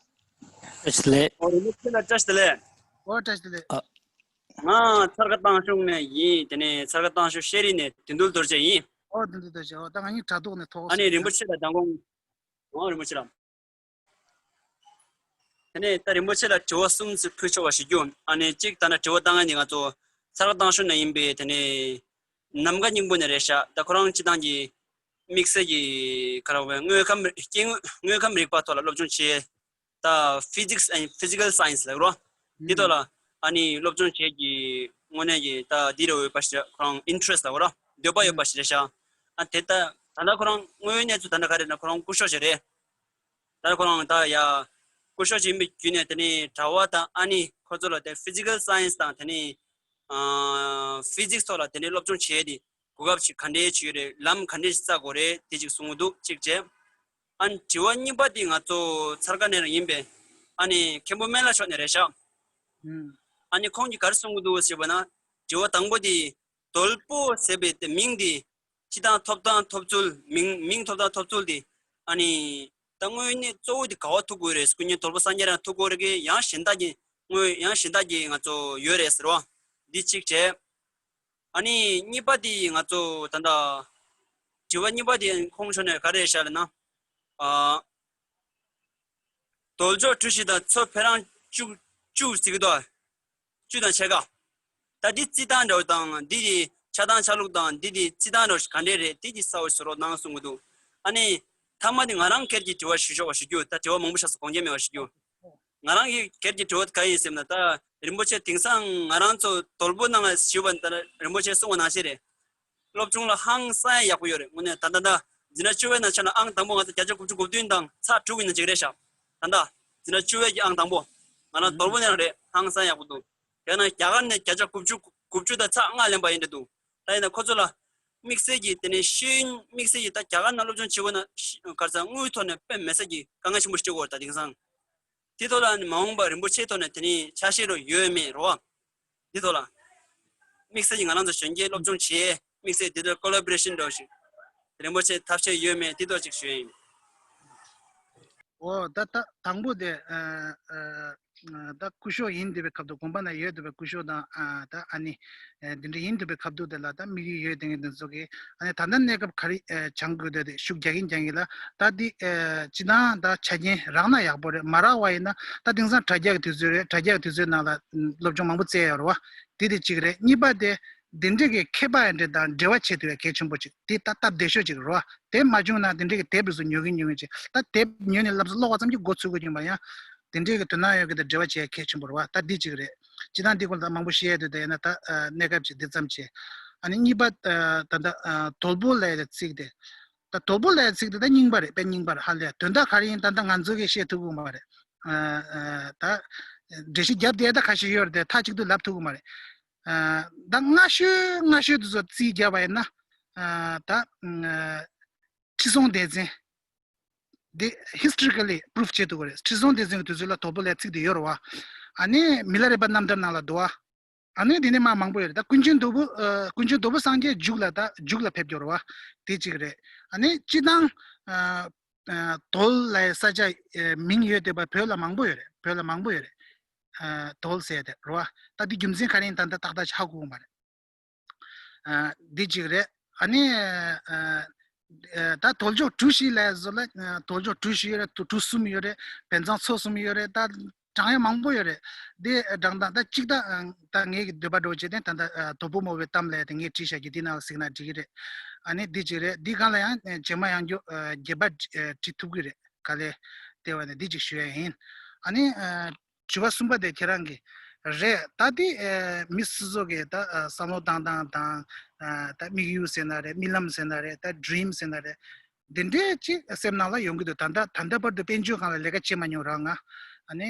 བཀྲ་ཤིས་བདེ་ལེགས། ཨོ་རིན་པོ་ཆེ་ལ་བཀྲ་ཤིས་བདེ་ལེགས། ཨོ་བཀྲ་ཤིས་བདེ་ལེགས། ཨ། ང་ཚར་ཁ་བཏང་ཤུགས་ནས་ཡིན། དེ་ནས་ཚར་ཁ་བཏང་ཤུགས་ཤེས་རིག་ནས་དོན་གྲུབ་རྡོ་རྗེ་ཡིན། ཨོ་དོན་གྲུབ་རྡོ་རྗེ། ཨོ་ད་ང་གཉིས་དྲ་ཐོག་ནས་ཐོག་ཨ་ནི་རིན་པོ་ཆེ་ལ་མདང་དགོང་། ཨོ་རིན་པོ་ཆེ་ལ། དེ་ནས་ད་རིན་པོ་ཆེ་ལ་དྲི་བ་གསུམ་ཙམ་ཕུལ་ཆོག་པ་ཞུ་རྒྱུ། ཨ་ནི་གཅིག་ད་ནི་དྲི་བ་བཏང་མཁན་དེ་ང་ཚོ་ཚར་བཏང་ཤོག་ནས་ཡིན་པས། དེ་ནས་ནམ་མཁའ་སྙིང་པོ་ནས་རེད་ཤག་ད་ཁོ་རང་སྤྱི་བཏང་གི་དམིགས་བསལ་གྱི་ག་རེ་བས་དངོས་ཁམས་སྐྱེ་དངོས་དངོས་ཁམས་རིག་པ་ཐོག་ལ་སློབ་སྦྱོང་བྱས། ད་physics and physical science ལབ་རོ། འདི་ཐོག་ལ་ཨ་ནི་སློབ་སྦྱོང་བྱས་ཀྱི་དངོས་གནས་ཀྱི་ད་འདི་རེ་ཡོད་པ་ཞིག་ཁོ་རང་interest ལབ་རོ། འདོད་པ་ཡོད་པ་ཞིག་རེད་ཤག་ཨ་དེ་ད་ད་ལྟ་ཁོ་རང་དངོས་ཡོད་གནས་ཚུལ་ད་ལྟ་ག་རེ་ན་ཁོ་རང་སྐུ་ཞབས་ཞིག་རེད། ད་ཁོ་རང་ད་ཡ་སྐུ་ཞབས་ཡིན་པའི་བརྒྱུད་ནས་དེ་ནས་གྲྭ་བ་དང་ཨ་ནི་ཁོ་ཚོ་ལ་དེ་physical science དང་དེ་ནས་ཨ་physics ཐོག་ལ་དེ་ནས་སློབ་སྦྱོང་བྱས་ཏེ་གོ་སྐབས་ཤིག་ག་འདྲས་ཅིག་ཡོད་རེད། ལམ་ག་འདྲས་ཤིག་བཙལ་དགོས་རེད། དེ་ཅིག་གསུང་གི་འདུག་གཅིག་བྱས། ཨ་ནི་དྲི་བ་གཉིས་པ་དེ་ང་ཚོ་ཚར་ཁ་ནས་རང་ཡིན་པས། ཨ་ནི་མཁན་པོ་སྨན་བླ་མཆོག་ནས་རེད་ཤག་ཨ་ནི་ཁོང་གིས་ག་རེ་གསུང་གི་འདུག་ཟེར་བ་ན་དྲི་བ་དང་པོ་དེ་དོལ་པོ་ཟེར་བའི་དེ་མིང་དེ། སྤྱི་བཏང་ཐོབ་ཐང་ཐོབ་ཚུལ། མིང་མིང་ཐོབ་ཐང་ཐོབ་ཚུལ་དེ་ཨ་ནི་ད་དངོས་གནས་གཙོ་བོ་དེ་ག་བ་ཐུག་དགོས་རེད། སྐུ་ཉིད་དོལ་པོ་སངས་རྒྱས་རང་ཐུག་དགོས་རེད་གི་ཡང་གཞན་དག་གི་དངོས་ཡང་གཞན་དག་གི་ང་ཚོ་ཡོད་རེད་ཟེར་བ། འདི་གཅིག་བྱས། ཨ་ནི་གཉིས་པ་དེ་ང་ཚོ་ད་ལྟ་དྲི་བ་གཉིས་པ་དེ་ཁོང་ཕྱོགས་ནས་ག་རེ་རེད་ཤག་ལབ་ན། ཨ། དོལ་འབྱོར་གྲུ་བཞི་དང་མཚོ་ཕེ་རང་བཅུ་བཅུ་ཟེར་གི་འདུག་བཅུ་དང་ཕྱེད་ཀ་ད་འདི་རྩིས་སྟངས་འདྲ་བོ་དང་འདི་དེ་ཆ་ཚང་ཆ་ལུགས་དང་འདི་དེ་རྩིས་སྟངས་འདྲ་བོ་ཞིག་ག་འདྲས་རེད། འདི་དེ་གསལ་བོ་ཞིག་བཟོ་རོགས་གནང་གསུང་གི་འདུག་ཨ་ནི་མཐའ་མ་དེ་ང་རང་སྒེར་གྱི་དྲི་བ་ཞུ་ཆོག་པ་ཞུ་རྒྱུ། ད་དྲི་བ་མང་པོ་བཞག་སོང་། དགོངས་འགལ་མེད་པ་ཞུ་རྒྱུ། ང་རང་གི་སྒེར་གྱི་དྲི་བ་ག་ཡིན་ཟེར་ན། ད་རིན་པོ་ཆེ་དེང་སང་ང་རང་ཚོ་དོལ་པོ་ནང་ལ་ཞུས་པ་ད་རིན་པོ་ཆེ་གསུངས་པ་ནང་བཞིན་རེད། སློབ་སྦྱོང་ལ་ཧང་སང་ཡག་པོ་ཡོད་རེད། དངོས་གནས་ད་ལྟ་ད་འཛིན་གྲྭ་བཅུ་པའི་ནང་ཆ་ན་ཨང་དང་པོ་ང་ཚོ་བརྒྱ་ཆ་དགུ་བཅུ་གོ་བདུན་དང་ཚེག་དྲུག་གི་ནང་གཅིག་རེད་ཤག་ད་ལྟ་འཛིན་གྲྭ་བཅུ་པའི་གི་ཨང་དང་པོ་ང་རང་དོལ་པོ་ནས་རང་རེད། ཧང་སང་ཡག་པོ་འདུག་ཡང་ན་རྒྱ་གར་ནས་བརྒྱ་ཆ་དགུ་བཅུ་དགུ་བཅུ་དང་ཚེག་ལྔ་ལེན་པ་ཡིན་འདྲ་འདུག་ད་ཡིན་ན་ཁོ་ཚོ་ལ་དམིགས་བསལ་གྱི་དེ་ནས་ཤེས་ཡོན་དམིགས་བསལ་གྱི་ད་རྒྱ་གར་ནང་སློབ་སྦྱོང་བྱེད་དགོས་ན་ཤི་ག་རེ་ཟེར་དངུལ་ཐོག་ནས་དཔེ་མི་སྲིད་ཀྱི་དཀའ་ངལ་ཆེན་པོ་ཞིག་འཕྲད་ཀྱི་ཡོད་རེད་ད་དེང་སང་། དེ་ཐོག་ལ་ནི་མ་འོངས་པ་རིན་པོ་ཆེ་ཐོག་ནས་དེ་ནི་ཆ་ཤས་རོ་ཡོད་མེད་རོ། དེ་ཐོག་ལ་དམིགས་བསལ་གྱི་ང་རང་ཚོ་གཞོན་སྐྱེས་སློབ་སྦྱོང་བྱེད་དམིགས་བསལ་དེ་ཐོག་ཀོ་ལ་བོ་རེ་ཤན་འདྲ་བོ་ཞིག་རིན་པོ་ཆེ་ཐབས་ཤེས་ཡོད་མེད་དེ་ཐོག་ཅིག་ཞུ་ཡ་ཡིན། ཨོ་ད་ད་དང་པོ་དེ་ཨ་ཨ་ད་སྐུ་ཞབས་ཡིན་བསྡད་པའི་སྐབས་དུ་དགོན་པ་ན་ཡོད་བསྡད་པའི་སྐུ་ཞབས་དང་ཨ་ད་ཨ་ནི་ཨ་འདི་འདྲ་ཡིན་བསྡད་པའི་སྐབས་དུ་དེ་ལ་ད་དམིགས་ཡུལ་ཡོད་དེ་ངས་འདི་ཚོ་གི་ཨ་ནི་ད་ལྟ་གནས་སྐབས་ག་རེ་ཨ་སྦྱང་དགོས་དེ་དེ་ཤུགས་རྒྱག་གིན་སྦྱང་གིན་ལ་ད་འདི་ཨ་སྤྱི་བཏང་ད་ཆ་རྐྱེན་རག་ན་ཡག་པོ་རེད། མ་རག་པ་ཡིན་ན་ད་དེང་སང་དྲ་རྒྱ་གི་དུས་ཚོད་རེད། དྲ་རྒྱ་གི་དུས་ཚོད་ནང་ལ་སློབ་སྦྱོང་མང་པོ་བཙལ་ཡོད་རེད་བ། དེ་དེ་གཅིག་རེད། གཉིས་པ་དེ་འདི་འདྲ་གི་མཁས་པ་ཡ་འདྲ་དང་འབྲེལ་བ་བྱེད་ཐུབ་ཡ་གལ་ཆེན་པོ་གཅིག་དེ་ད་སྟབས་བདེ་ཤོས་གཅིག་རེད་བ། དེ་མ་བྱུང་ན་དེ་འདྲའི་གི་དེབ་རེ་ཟུང་ཉོ་གིན་ཉོ་གིན་བྱས། ད་དེབ་ཉོས་ནས་བསླབ་གསོ་ཀློག་པ་ཙམ་གྱིས་མགོ་ཚོས་དགོས་ཀྱིན་པ་ཡང་དེ་འདྲའི་གི་དོ་སྣང་ཡོད་གི་དེ་འབྲེལ་བ་བྱེད་གལ་ཆེན་པོ་རེད་བ། ད་འདི་གཅིག་རེད། སྤྱི་བཏང་འདི་སྐོར་ལ་ད་མང་པོ་བཤད་ཡ་དེ་ད་ཡིན་ན་ད་ཨ་གནས་སྐབས་ཀྱི་འདི་ཙམ་བྱས། ཨ་ནི་གཉིས་པ་ཨ་ད་ད་ཨ་དོལ་པོ་ལབ་ཡ་ཚིག་དེ། ད་དོལ་པོ་ལབ་ཡ་ཚིག་དེ་ད་རྙིང་པ་རེད། དཔེ་རྙིང་པ་རེད། ཧ་ལས་དོན་དག་ག་རེ་ཡིན་ད་ལྟ་ང་ཚོ་གིས་བཤད་ཐུབ་ཀྱི་མ་རེད། ཨ་ཨ་ད་འགྲེལ་བཤད་རྒྱབ་བསྡད་ད་ཁ་ཤས་ཡོད་རེད་དེ་མཐའ་གཅིག་ཏུ་ལབ་ཐུབ་ཀྱི་མ་རེད། ཨ་ད་སྔ་ཤོས་སྔ་ཤོས་དེ་ཚོ་རྩིས་བརྒྱབ་པ་ཡིན་ན། ཨ་ད་ཨ་ཁྲི་སྲོང་ལྡེ་བཙན། འདི་historically proof བྱེད་ཐུབ་ཀྱི་རེད། ཁྲི་སྲོང་ལྡེ་བཙན་གྱི་དུས་ཚོད་ལ་དོལ་པོ་ལབ་ཚིག་དེ་ཡོད་རེད་བ། ཨ་ནི་མི་ལ་རས་པ་རྣམ་ཐར་ནང་ལ་འདུག་བ། ཨ་ནི་དེ་ནས་མ་མང་པོ་ཡོད་རེད། ད་ཀུན་མཁྱེན་དོལ་པོ་ཨ་ཀུན་མཁྱེན་དོལ་པོ་སངས་རྒྱས་རྒྱུགས་ལ་ད་རྒྱུགས་ལ་ཕེབས་ཀྱི་ཡོད་རེད་བ། དེ་གཅིག་རེད། ཨ་ནི་སྤྱི་བཏང་ཨ་ཨ་དོལ་ལབ་ས་ཆ་ཨ་མིང་ཡོད་བསྡད་པ་བོད་ལ་མང་པོ་ཡོད་རེད། བོད་ལ་མང་པོ་ཡོད་རེད། ཨ་དོལ་ཟེར་དེ་རེད་བ། ད་འདི་རྒྱུ་མཚན་ག་རེ་ཡིན་ད་ལྟ་ཏག་ཏག་ཧ་གོ་གི་མ་རེད། ཨ་འདི་གཅིག་རེད། ཨ་ནི་ཨ་ཨ་ད་དོལ་འབྱོར་གྲུ་བཞི་ལབ་ཡ་བཟོ་ལ་ཨ་དོལ་འབྱོར་གྲུ་བཞི་ཡོད་རེད། དོ་གྲུ་གསུམ་ཡོད་རེད། བན་ཚང་མཚོ་གསུམ་ཡོད་རེད། ད་བགྲང་ཡ་མང་པོ་ཡོད་རེད། འདི་བགྲང་སྟངས་ད་གཅིག་ད་ཨ་ད་ངེད་ཀྱི་འདོད་པ་འདྲ་བོ་བྱས་ཏེ་ད་ད་ཨ་དོལ་པོ་རྨོ་བོའི་གཏམ་ལབ་ཡ་དེ་ངས་བྲིས་བཞག་གི་འདི་ནང་ལ་གཟིགས་ན་འགྲིག་གི་རེད། ཨ་ནི་འདི་གཅིག་རེད། འདི་སྒང་ལ་ཡང་ཨ་རྗེས་མ་ཡང་བསྐྱར་ཨ་རྒྱས་པ་ཨ་བྲིས་ཐུབ་ཀྱི་རེད། ག་ལེ་ལྟེ་བ་ནས་འདི་གཅིག་ཞུ་ཡ་ཡིན། ཨ་ནི་ཨ་ དྲི་བ་གསུམ་པ་དེ་ཁྱེད་རང་གི་རེད། ད་དེ་ཨ་མི་སོ་སོ་གི་ད་ཨ་བསམ་བློ་བཏང་སྟངས་དང་། ཨ་ད་དམིགས་ཡུལ་ཟེར་ན་རེད། རྨི་ལམ་ཟེར་ན་རེད། ད་ཌི་རིམ་ཟེར་ན་རེད། འདི་འདྲའི་ཅིག་སེམས་ནང་ལ་ཡོང་གི་འདུག་ད་ལྟ་ད་ལྟ་བར་དུ་དཔལ་འབྱོར་སྒང་ལ་ལས་ཀ་བྱེད་མ་མྱོང་རང་ང་། ཨ་ནི་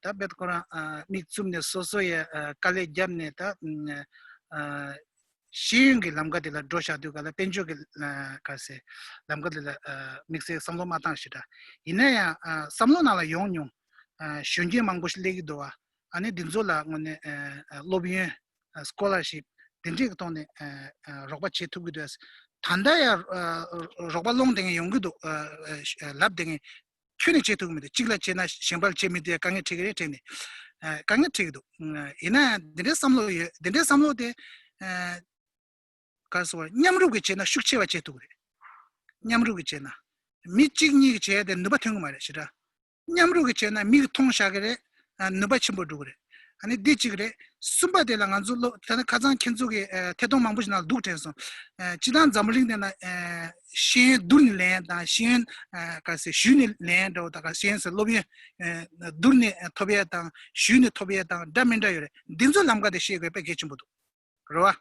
ད་དཔེ་ཁོ་རང་ཨ་མིག་བཙུམ་ནས་སོ་སོ་ཡ་ཨ་དཀའ་ལས་བརྒྱབ་ནས་ད་ཨ་ཤེས་ཡོན་གྱི་ལམ་ཁ་དེ་ལ་འགྲོ་བཞག་དུས་ག་ལ་དཔལ་འབྱོར་གྱི་ཨ་ག་ཟེ་ལམ་ཁ་དེ་ལ་ཨ་དམིགས་བསལ་བསམ་བློ་མ་བཏང་ཞེ་དྲག་ཡིན་ན་ཡང་ཨ་བསམ་བློ་ནང་ལ་ཡོང་མྱོང་། ཨ་གཞོན་སྐྱེས་མང་པོ་ཞིག་སླེབས་ཀྱི་འདུག་བ། ཨ་ནི་འདི་ཚོ་ལ་དངོས་གནས་ཨ་ཨ་སློབ་ཡོན་ཨ་སི་ཀོ་ལར་ཤིབ་དེ་འདྲས་ཀྱི་ཐོག་ནས་ཨ་ཨ་རོགས་པ་བྱེད་ཐུབ་ཀྱི་འདུག་ད་ལྟ་ཡང་ཨ་རོགས་པ་སློང་བསྡད་མཁན་ཡོང་གི་འདུག་ཨ་ཨ་ལབ་བསྡད་མཁན་ཁྱོན་ནས་བྱེད་ཐུབ་ཀྱི་མི་འདུག་གཅིག་ལ་བྱེད་ན་གཞན་པ་ལ་བྱེད་མི་འདུག་དཀའ་ངལ་འཕྲད་ཀྱི་རེད་དྲན་ནས་ཨ་དཀའ་ངལ་འཕྲད་ཀྱི་འདུག་ཡིན་ན་ཡང་འདི་འདྲའི་བསམ་བློ་ཡོད། འདི་འདྲའི་བསམ་བློ་དེ་ཨ་ག་རེ་ཟེར་བ། མཉམ་རུབ་ཀྱིས་བྱས་ན་ཤུགས་ཆེ་བ་བྱེད་ཐུབ་ཀྱི་རེད། མཉམ་རུབ་ཀྱིས་བྱས་ན། མི་གཅིག་གཉིས་ཀྱིས་བྱས་ཏེ་ནུས་པ་ཐོན་གྱི་མ་རེད་ཞེ་དྲག་མཉམ་རུབ་ཀྱིས་བྱས་ན་མིག་གིས་མཐོང་བཞག་གི་རེད། ཨ་ནུས་པ་ཆེན་པོ་འགྲོ་གི་རེད། ཨ་ནི་འདི་གཅིག་རེད། གསུམ་པ་དེ་ལ་ང་ཚོ་སློབ་ད་ནི་ཁ་སང་ཁྱེད་ཚོ་གིས་ཨ་ཐད་གཏོང་མང་པོ་ཞིག་ནང་ལ་འདུག་དྲན་སོང་། ཨ་སྤྱིར་བཏང་འཛམ་བུ་གླིང་འདི་ན་ཨ་ཤེས་ཡོན་བསྡུར་ནས་ལེན་ཡས་དང་། ཤེས་ཡོན་ཨ་ག་ཟེ་ཞུས་ནས་ལེན་ཡས་འདྲ་བོ་དང་། ག་ཤེས་ཡོན་ཟེར་སློབ་ཡོན་ཨ་བསྡུར་ནས་ཐོབ་ཡས་དང་། ཞུས་ནས་ཐོབ་ཡས་དང་འདྲ་མི་འདྲ་ཡོད་རེད། འདི་ཚོ་ལམ་ཁ་དེ་ཤེས་དགོས་དཔེ་གལ་ཆེན་པོ་འདུག་རེད་བ།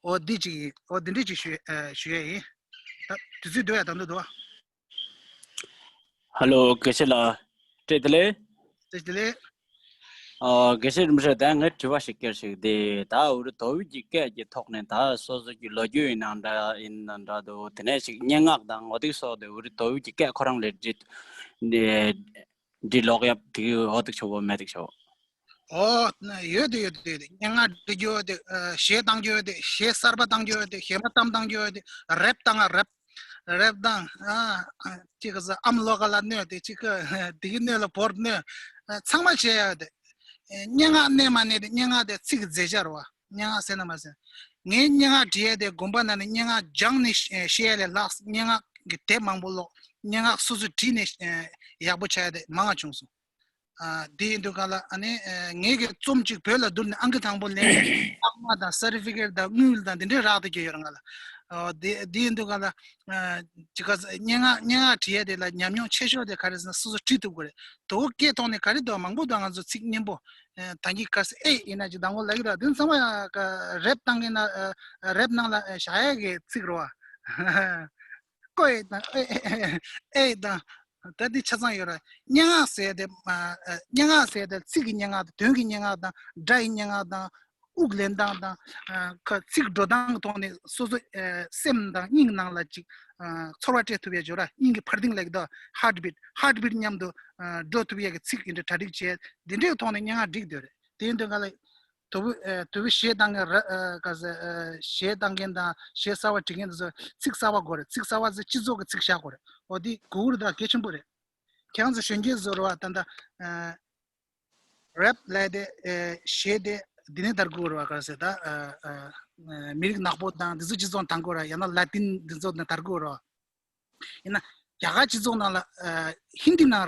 འོ་འདི་གཅིག་ཡིན། འོ་འདི་འདྲས་གཅིག་ཞུ་ཨ་ཞུ་ཡས་ཡིན། ད་དུས་ཚོད་འདུག་ཡ། ད་འདུག་འདུག་བ། ཧ་ལོ། དགེ་བཤེས་ལགས། བཀྲ་ཤིས་བདེ་ལེགས། བཀྲ་ཤིས་བདེ་ལེགས། ཨ་དགེ་བཤེས་རིན་པོ་ཆེ། ད་ངས་དྲི་བ་ཞིག་སྐྱེལ་ཞིག་དེ། ད་འུ་རི་མདོ་དབུས་ཀྱི་སྐད་ཀྱི་ཐོག་ནས་ད་སོ་སོ་གྱི་ལོ་རྒྱུས་ཡིན་ནའང་འདྲ་ཡིན་ནའང་འདྲ་འདུག་དེ་ནས་ཞིག་སྙན་ངག་དང་འོ་དེ་སོགས་དེ་འུ་རི་མདོ་དབུས་ཀྱི་སྐད་ཁོ་རང་ལས་འབྲི་འབྲི་ཀློག་ཡ་དེ་འོ་དེ་ཆོག་གོ་མེད་དེ་ཆོག་འོ་ཡོད་དེ་ཡོད་དེ་ཡོད་དེ། སྙན་ངག་འབྲི་རྒྱུ་ཡོད་དེ། ཨ་གཞས་བཏང་རྒྱུ་ཡོད་དེ། གཞས་གསར་པ་བཏང་རྒྱུ་ཡོད་དེ། གཞས་མ་གཏམ་བཏང་རྒྱུ་ཡོད་དེ། རེབ་བཏང་ང་རེབ། རེབ་བཏང་ཨ་ཅིག་ག་ཟེ་ཨམ་ལོ་ག་ལ་གནོད་དེ། ཅིག་ག་དེ་གི་གནོད་ལ་བོར་གནོད། ཨ་ཚང་མ་བྱས་ཡོད་དེ། ཨ་སྙན་ངག་གནས་མ་གནས་དེ། སྙན་ངག་དེ་ཚིག་གི་མཛེས་ཆ་རེད་བ། སྙན་ངག་ཟེར་ན་མ་ཟེར། ངའི་སྙན་ངག་བྲིས་ཡས་དེ་དགོན་པ་ནང་ནས་སྙན་ངག་སྦྱངས་ནས་བཤད་ཡས་ལས་ལྷག་སྙན་ངག་གི་དེབ་མང་པོ་ཀློག་སྙན་ངག་སོ་སོས་བྲིས་ནས་ཨ་ཡག་པོ་ཆགས་ཡས་དེ་མང་ང་བྱུང་སོང་། ཨ་དེ་ཡིན་དུས་ག་ལ་ཨ་ནི་ཨ་ངེད་ཀྱི་རྩོམ་གཅིག་བོད་ལ་བསྡུར་ནས་ཨང་ཀི་དང་པོ་ལེན་ནས་རྟགས་མ་དང་སར་ཊི་ཕི་ཀེཊ་དང་དངུལ་དང་དེ་འདྲའི་རག་ཏུ་གྱུར་ཡོད་རེད་ང་ལ། ཨོ་དེ་དེ་ཡིན་དུས་ག་ལ་ཨ་ཅི་ག་སྙན་ངག་སྙན་ངག་བྲིས་ཡས་དེ་ལ་ཉམས་མྱོང་ཆེ་ཤོས་དེ་ག་རེ་ཟེར་ན་སོ་སོ་བྲིས་ཐུབ་དགོས་རེད། མདོ་དབུས་སྐད་ཐོག་ནས་ག་རེ་འདུག་མང་པོ་འདུག་ང་ཚོ་ཚིག་སྙན་པོ། ཨ་ད་གིན་ག་ཟེ་ཨེ་ཡིན་ན་ཅིག་དང་པོ་ལབ་ཀྱི་རེད། དེ་ཚང་མ་ཡང་ག་རེབ་བཏང་གིན་ན་ཨ་རེབ་ནང་ལ་ཨ་བཞག་ཡས་ཀྱི་ཚིག་རེད་བ། ཀོ་ཨེ་དང་ཨེ་ཨེ་ཨེ་དང་། ད་འདི་ཆ་ཚང་ཡོད་ར། སྙན་ངག་ཟེར་དེ་མ་ཨ་སྙན་ངག་ཟེར་དེ་ཚིག་གི་སྙན་ངག་དང་། དོན་གྱི་སྙན་ངག་དང་། སྒྲ་ཡི་སྙན་ངག་དང་། དབུགས་ལེན་སྟངས་དང་། ཨ་ཁ་ཚིག་འགྲོ་སྟངས་ཀྱི་ཐོག་ནས་སོ་སོ་ཨ་སེམས་དང་སྙིང་ནང་ལ་ཅིག་ཨ་ཚོར་བ་སྤྲད་ཐུབ་ཡ་ཅིག་ཡོད་ར། སྙིང་གི་འཕར་ལྡིང་ལབ་ཀྱི་འདུག་ཧར་ཊི་བིཊ། ཧར་ཊི་བིཊ་མཉམ་དུ་ཨ་འགྲོ་ཐུབ་ཡ་གི་ཚིག་ཡིན་འདྲ་གྲ་སྒྲིག་བྱས། འདི་འདྲའི་ཐོག་ནས་སྙན་ངག་བྲིས་ཀྱི་འདུག་རེད། དེ་ཡིན་དུས་ག་ལ་དོ་བུ་ཨ་དོ་བུ་གཞས་བཏང་མཁན་ར་ཨ་ག་ཟེ་ཨ་གཞས་བཏང་མཁན་དང་གཞས་གསར་བ་འབྲི་མཁན་དེ་ཚོ་ཚིག་གསར་བ་དགོས་རེད། ཚིག་གསར་བ་ཚེ་སྤྱི་ཚོགས་ཀྱི་ཚིག་བཞག་དགོས་རེད། འོ་འདི་གོ་གི་རེད། ད་གལ་ཆེན་པོ་རེད། ཁྱེད་རང་ཚོ་གཞོན་སྐྱེས་ཚོ་རེད་བ། ད་ལྟ་ཨ་རེབ་ལབ་དེ་ཨ་གཞས་དེ་འདི་ནས་དར་གོ་རེད་བ། ག་ཟེ་ད་ཨ་ཨ་མི་རིགས་ནག་པོ་དང་འདི་ཚོ་སྤྱི་ཚོགས་དང་གོ་ར། ཡང་ན་ལ་ཏིན་འདི་ཚོ་ནས་དར་གོ་རེད་བ། ཡིན་ན་རྒྱ་གར་སྤྱི་ཚོགས་ནང་ལ་ཨ་ཧིན་དི་ནང་ཨ་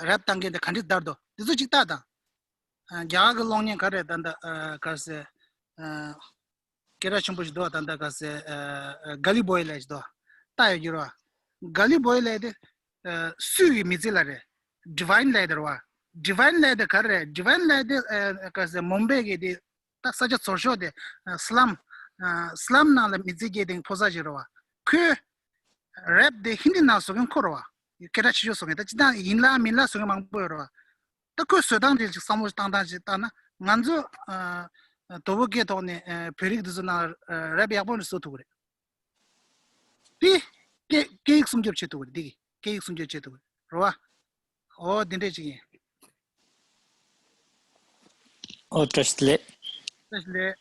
རེབ་བཏང་མཁན་དེ་ག་འདྲས་དར་འདུག་འདི་ཚོ་གཅིག་ལྟ་དང་། ཨ་རྒྱ་གར་གྱི་གློག་བརྙན་ག་རེ་ད་ལྟ་ཨ་ག་ཟེ་ཨ་སྐད་གྲགས་ཆེན་པོ་ཞིག་འདུག་ད་ལྟ་ག་ཟེ་ཨ་ཨ་ག་ལི་བོའི་ལབ་ཞིག་འདུག་ལྟ་ཡོད་ཀྱི་རེད་བ། ག་ལི་བོའི་ལབ་དེ་ཨ་སུས་ཀྱི་མི་ཚེ་ལ་རེད། ཌི་ཝའིན་ལབ་དེ་རེད་བ། ཌི་ཝའིན་ལབ་དེ་ག་རེ་རེད། ཌི་ཝའིན་ལབ་དེ་ཨ་ག་ཟེ་མུམ་བྷེ་གི་དེ་ད་ས་ཆ་ཚོར་ཤོག་དེ་ཨ་སི་ལམ། ཨ་སི་ལམ་ནང་ལ་མི་ཚེ་སྐྱེལ་དེ་ཕོ་གསར་ཞིག་རེད་བ། ཁོས་རེབ་དེ་ཧིན་དི་ནང་བཟོ་མཁན་ཁོ་རེད་བ། སྐད་གྲགས་ཆེ་ཤོས་བཟོ་མཁན། ད་སྤྱིར་བཏང་ཡིན་ལ་མིན་ལ་བཟོ་མཁན་མང་པོ་ཡོད་རེད་བ། ད་ཁོས་བཟོ་སྟངས་དེ་ཅིག་བསམ་བློ་བཏང་སྟངས་ཅིག་བལྟས་ན། ང་ཚོ་ཨ་ཨ་དོ་བུ་སྐད་ཐོག་ནས་ཨ་བོད་རིགས་དེ་ཚོ་ནང་ཨ་རེབ་ཡག་པོ་ནས་བཟོ་ཐུབ་ཀྱི་རེད། དེ་སྐད་སྐད་ཡིག་སྲུང་སྐྱོབ་བྱེད་ཐུབ་ཀྱི་རེད། དེ་གི་སྐད་ཡིག་སྲུང་སྐྱོབ་བྱེད་ཐུབ་ཀྱི་རེད་བ། འོ་དེ་འདྲས་ཅིག་ཡིན། ཨོ་བཀྲ་ཤིས་བདེ་ལེགས། བཀྲ་ཤིས་བདེ་ལེགས།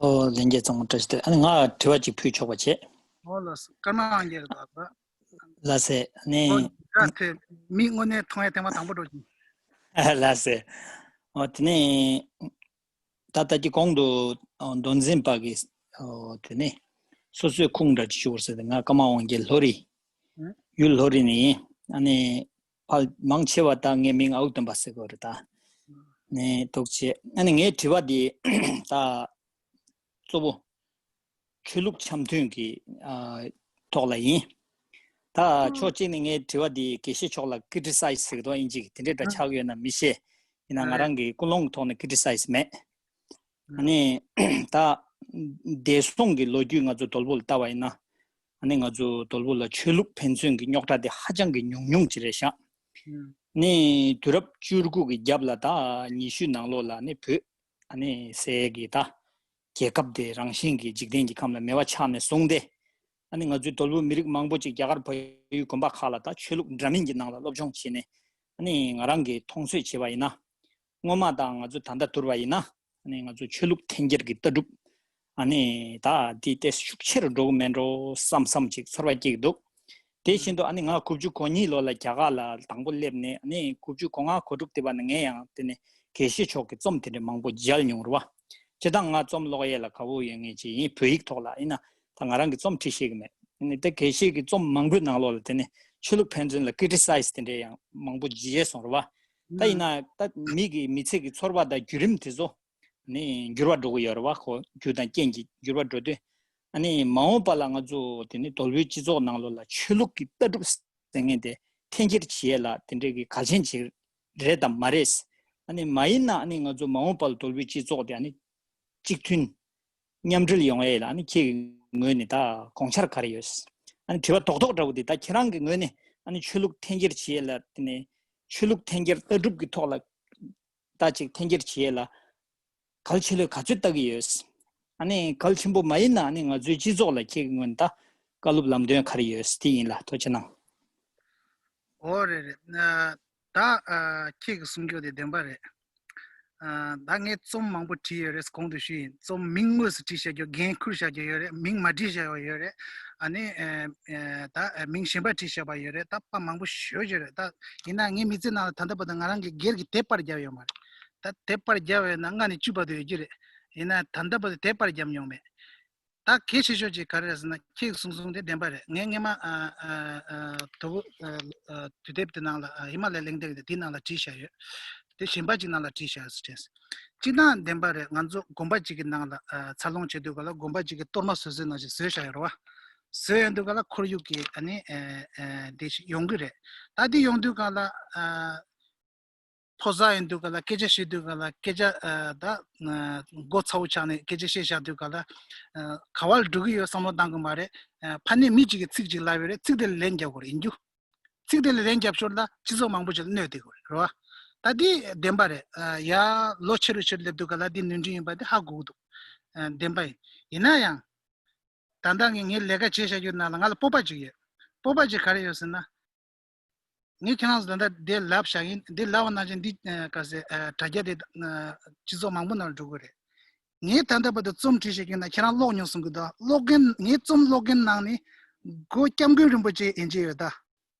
ཨོ་ལྷན་རྒྱས་ཚང་མ་བཀྲ་ཤིས་བདེ་ལེགས། ཨ་ནི་ང་དྲི་བ་ཅིག་ཕུལ་ཆོག་པ་བྱེད། ཨོ་ལགས་སོ། ཀརྨ་དབང་རྒྱལ་ལགས། ལགས་སེ། ཨ་ནི། ཨོ་ཡ་ཐེ། མི་དངོས་གནས་མཐོང་ཡ་ཐེངས་མ་དང་པོ་འགྲོ་གི། ལགས་སེ། ཨོ་དེ་ནས་ད་ལྟ་གི་གོང་དུ་ཨོ་མདོ་འཛིན་པ་གིས་ཨོ་དེ་ནས་སོ་སོའི་ཁུངས་འདྲ་ཅིག་ཞུ་བར་ཟེར་ཏེ། ང་ཀརྨ་དབང་རྒྱལ་ལྷོ་རི། ཨང་། ཡུལ་ལྷོ་རི་ནས་ཡིན། ཨ་ནི་ཕལ་མང་ཆེ་བ་ད་ངའི་མིང་ཨའུ་སྟོན་པ་ཟེར་གོ་རེད་ད། ནས་ཐུགས་རྗེ་ཆེ། ཨ་ནི་ངའི་དྲི་བ་འདི་ད་གཙོ་བོ་ཆོས་ལུགས་འཆམ་མཐུན་གྱི་ཨ་ཐོག་ལ་ཡིན། ད་ ད་ཕྱོགས་གཅིག་ནས་ངའི་དྲི་བ་འདི་དགེ་བཤེས་མཆོག་ལ་ཀི་ཊི་སའི་ཟི་ཟེར་གི་འདུག་དབྱིན་ཇི་གི་དེ་འདྲས་འདྲ་ཆགས་ཡོད་ན་མི་ཤེས། ཡིན་ན་ང་རང་གི་ཀུན་སློང་གི་ཐོག་ནས་ཀི་ཊི་སའི་ཟི་མེད། ཨ་ནི་ད་འདས་སོང་གི་ལོ་རྒྱུས་ང་ཚོ་དོལ་པོ་ལ་ལྟ་བ་ཡིན་ན། ཨ་ནི་ང་ཚོ་དོལ་པོ་ལ་ཆོས་ལུགས་ཕན་ཚུན་གྱི་རྙོག་དྲ་དེ་ཧ་ཅང་གི་ཉུང་ཉུང་ཅིག་རེད་ཤག་ཨ་ནི་དུས་རབས་བཅུ་དགུ་གི་རྒྱབ་ལ་ད་ཉི་ཤུ་ནང་ལོགས་ལ་ཨ་ནི་བོད་ཨ་ནི་ཟེར་གི་ད་རྒྱལ་ཁབ་དེ་རང་བཞིན་གྱི་འཇིག་རྟེན་གྱི་ཁམས་ལ་མེད་པ་ཆགས་ནས་བཟུང་སྟེ། ཨ་ནི་ང་ཚོའི་དོལ་པོའི་མི་རིགས་མང་པོ་ཅིག་རྒྱ་གར་བལ་ཡུལ་དགོན་པ་ཁག་ལ་ད་ཆོས་ལུགས་འདྲ་མིན་གྱི་ནང་ལ་སློབ་སྦྱོང་བྱས་ནས། ཨ་ནི་ང་རང་གིས་མཐོང་ཚོད་བྱས་པ་ཡིན་ན། སྔོན་མ་དང་ང་ཚོ་ད་ལྟ་བསྡུར་བ་ཡིན་ན། ཨ་ནི་ང་ཚོ་ཆོས་ལུགས་འཐེན་འཁྱེར་གྱི་ལྟ་གྲུབ། ཨ་ནི་ད་འདི་ཏོག་ཙམ་ཤུགས་ཆེ་རུ་འགྲོ་གི་མེད་འགྲོ་བསམ་བསམ་ཅིག་ཚོར་བ་སྐྱེ་གི་འདུག་དེ་བཞིན་དུ་ཨ་ནི་ང་དགུ་བཅུ་གོ་གཉིས་ལོ་ལ་རྒྱ་གར་ལ་དང་པོ་སླེབས་ནས། ཨ་ནི་དགུ་བཅུ་གོ་ལྔ་གོ་དྲུག་དེ་བར་ནས་ངས་ཡང་དེ་ནས་དགེ་བཤེས་མཆོག་གི་རྩོམ་དེ་འདྲ་མང་པོ་མཇལ་མྱོང་རེད་བ། སྤྱིར་བཏང་ང་རྩོམ་ཀློག་ཡས་ལ་དགའ་བོ་ཡོད་མཁན་ཅིག་ཡིན། བོད་ཡིག་ཐོག་ལ་ཡིན་ན་ད་ང་རང་གི་རྩོམ་བྲིས་ཤེས་ཀྱི་མེད། ཨ་ནི་དེ་དགེ་བཤེས་ཀྱི་རྩོམ་མང་པོའི་ནང་ལོགས་ལ་དེ་ནས་ཆོས་ལུགས་ཕན་ཚུན་ལ་ཀི་ཊི་སའི་ཟི་དེ་འདྲ་ཡང་མང་པོ་མཇལ་སོང་རེད་བ། ད་ཡིན་ན་ད་མི་གི་མི་ཚེ་གི་ཚོར་བ་དང་བརྒྱུད་རིམ་དེ་ཚོ་ནི་འགྱུར་བ་འགྲོ་གི་ཡོད་རེད་བ། ཁོ་རྒྱུ་དང་རྐྱེན་གྱིས་འགྱུར་བ་འགྲོ་དུས། ཨ་ནི་མ་འོངས་པ་ལ་ང་ཚོ་དེ་ནི་དོལ་པོའི་སྤྱི་ཚོགས་ནང་ལོགས་ལ་ཆོས་ལུགས་ཀྱི་ལྟ་གྲུབ་ཟེར་མཁན་དེ་འཐེན་འཁྱེར་བྱེད་ཡས་ལ་དེ་འདྲའི་གི་གལ་ཆེན་ཅིག་རེད་དམ་མ་རེད། ཨ་ནི་མ་ཡིན་ན་ཨ་ནི་ང་ཚོ་མ་འོངས་པ་ལ་དོལ་པོའི་སྤྱི་ཚོགས་དེ་ཨ་ནི་གཅིག་མཐུན་མཉམ་འབྲེལ་ཡོང་ཡས་ལ་ཨ་ནི་ཁྱེད་ཀྱི་ངོས་ནས་ད་དགོངས་འཆར་ག་རེ་ཡོད། ཨ་ནི་དྲི་བ་རྡོག་རྡོག་འདྲ་བོ་དེ། ད་ཁྱེད་རང་གི་ངོས་ནས་ཨ་ནི་ཆོས་ལུགས་འཐེན་འཁྱེར་བྱེད་ཡས་ལ་དེ་ནས་ཆོས་ལུགས་འཐེན་འཁྱེར་ལྟ་གྲུབ་ཀྱི་ཐོག་ལ་ད་ཅིག་འཐེན་འཁྱེར་བྱེད་ཡས་ལ་གལ་ཆེ་ལོས་ག་ཚོད་ལྟ་གི་ཡོད། ཨ་ནི་གལ་ཆེན་པོ་མ་ཡིན་ན་ཨ་ནི་ང་ཚོའི་སྤྱི་ཚོགས་ལ་ཁྱེད་ཀྱི་ངོས་ནས་ད་བཀའ་སློབ་ལམ་སྟོན་ག་རེ་ཡོད་དེ་ཡིན་ལ་ཐུགས་རྗེ་གནང་། ཨོ་རེད་རེད། ཨ་ད་ཨ་ཁྱེད་ཀྱི་གསུང་རྒྱུ་དེ་བདེན་པ་རེད། ཨ་ད་ངས་རྩོམ་མང་པོ་བྲིས་ཡོད་རེད། གོང་དུ་ཞུས་ཡིན། རྩོམ་མིང་དངོས་སུ་བྲིས་བཞག་རྒྱུ། འགན་ཁུར་བཞག་རྒྱུ་ཡོད་རེད། མིང་མ་བྲིས་བཞག་ཡོད་རེད། ཨ་ནི་ཨ་ཨ་ད་མིང་གཞན་པ་བྲིས་བཞག་པ་ཡོད་རེད། ད་པ་མང་པོ་ཞེ་པོ་ཅིག་རེད། ད་ཡིན་ན་ངའི་མི་ཚེ་ནང་ལ་ད་ལྟ་བར་དུ་ང་རང་གིས་སྒེར་གྱི་དེབ་པར་བརྒྱབ་ཡོད་མ་རེད། ད་དེབ་པར་བརྒྱབ་ཡོད་ན་ལྔ་ནས་བཅུ་བར་དུ་ཡོད་ཀྱི་རེད། ཡིན་ན་ད་ལྟ་བར་དུ་དེབ་པར་བརྒྱབ་མྱོང་མེད། ད་གལ་ཆེ་ཤོས་ཅིག་ག་རེ་རེད་ཟེར་ན། ཁྱེད་གསུང་གསུང་དེ་བདེན་པ་རེད། ངས་སྔས་མ་ཨ་ཨ་ཨ་དོ་བོ་ཨ་ཨ་དུས་དེབ་དེ་ནང་ལ། ཨ་ཧི་མ་ལ་ཡའི་གླེང་སྟེགས་དེ་དེའི་ནང་ལ་བྲིས་བཞག་ཡོད། དེ་གཞན་པ་ཅིག་ནང་ལ་བྲིས་བཞག་ཟེར་དྲན། སྤྱིར་བཏང་བདེན་པ་རེད། ང་ཚོ་དགོན་པ་ཅིག་གི་ནང་ལ་ཨ་འཚར་ལོངས་བྱེད་དུས་ག་ལ་དགོན་པ་ཅིག་གི་གཏོར་མ་བཟོ་སྲོལ་ནང་བཞིན་བཟོས་བཞག་ཡོད་རེད་བ། བཟོས་ཡོང་དུས་ག་ལ་ཁོར་ཡུག་གི་ཨ་ནི་ཨ་ཨ་དེ་ཞིག་ཡོང་གི་རེད། ད་དེ་ཡོང་དུས་ག་ལ་ཨ། ཕོ་གསར་ཡིན་དུས་ག་ལ་སྐད་ཆ་བཤད་དུས་ག་ལ། སྐད་ཆ་ཨ་ད་ཨ་མགོ་ཚ་བོ་ཆགས་ནས་སྐད་ཆ་བཤད་བཞག་དུས་ག་ལ། ཨ་ག་བ་ལ་འགྲོ་གི་ཡོད་བསམ་བློ་བཏང་གི་མ་རེད། ཨ་ཕ་ནས་མི་གཅིག་གིས་ཚིག་གཅིག་ལབ་ཡོད་རེད། ཚིག་དེ་ལ་ལན་རྒྱབ་དགོས་རེད། ཡིན་རྒྱུ། ཚིག་དེ་ལ་ལན་རྒྱབ་ཞོར་ལ་སྤྱི་ཚོགས་མང་པོ་ཅིག་ལ་གནོད་བསྡད་དགོས་རེད་བ། ད་འདི་བདེན་པ་རེད། ཨ་ཡར་ལོ་ཆེ་རུ་ཆེ་རུ་སླེབས་དུས་ག་ལ་འདི་ནོར་འཁྲུལ་ཡིན་པ་འདི་ཧ་གོ་གི་འདུག་ཨ་བདེན་པ་ཡིན། ཡིན་ན་ཡང་། ད་ལྟ་ངས་ངའི་ལས་ཀ་བྱེད་བཞག་རྒྱུ་ནང་ལ་ང་ལ་སྤོབས་པ་ཅིག་ཡོད། སྤོབས་པ་ཅིག་ག་རེ་ཡོད་ཟེར་ན། ངས་ཁྱེད་རང་ཚོ་ད་ལྟ་འདི་ལབ་བཞག་ཡིན། འདི་ལབ་པ་ནང་བཞིན་འདི་ཨ་ག་ཟེ་ཨ་དྲ་རྒྱ་དེ་ཨ་སྤྱི་ཚོགས་མང་པོ་ནང་ལ་འགྲོ་གི་རེད། ངས་ད་ལྟ་བར་དུ་རྩོམ་བྲིས་བཞག་ཡིན་ན་ཁྱེད་རང་ཀློག་མྱོང་གསུང་གི་འདུག་ཀློག་མཁན། ངའི་རྩོམ་ཀློག་མཁན་ནང་ནས་མགོ་སྐྱབས་མགོན་རིན་པོ་ཆེ་ཡིན་གྱི་ཡོད་ད།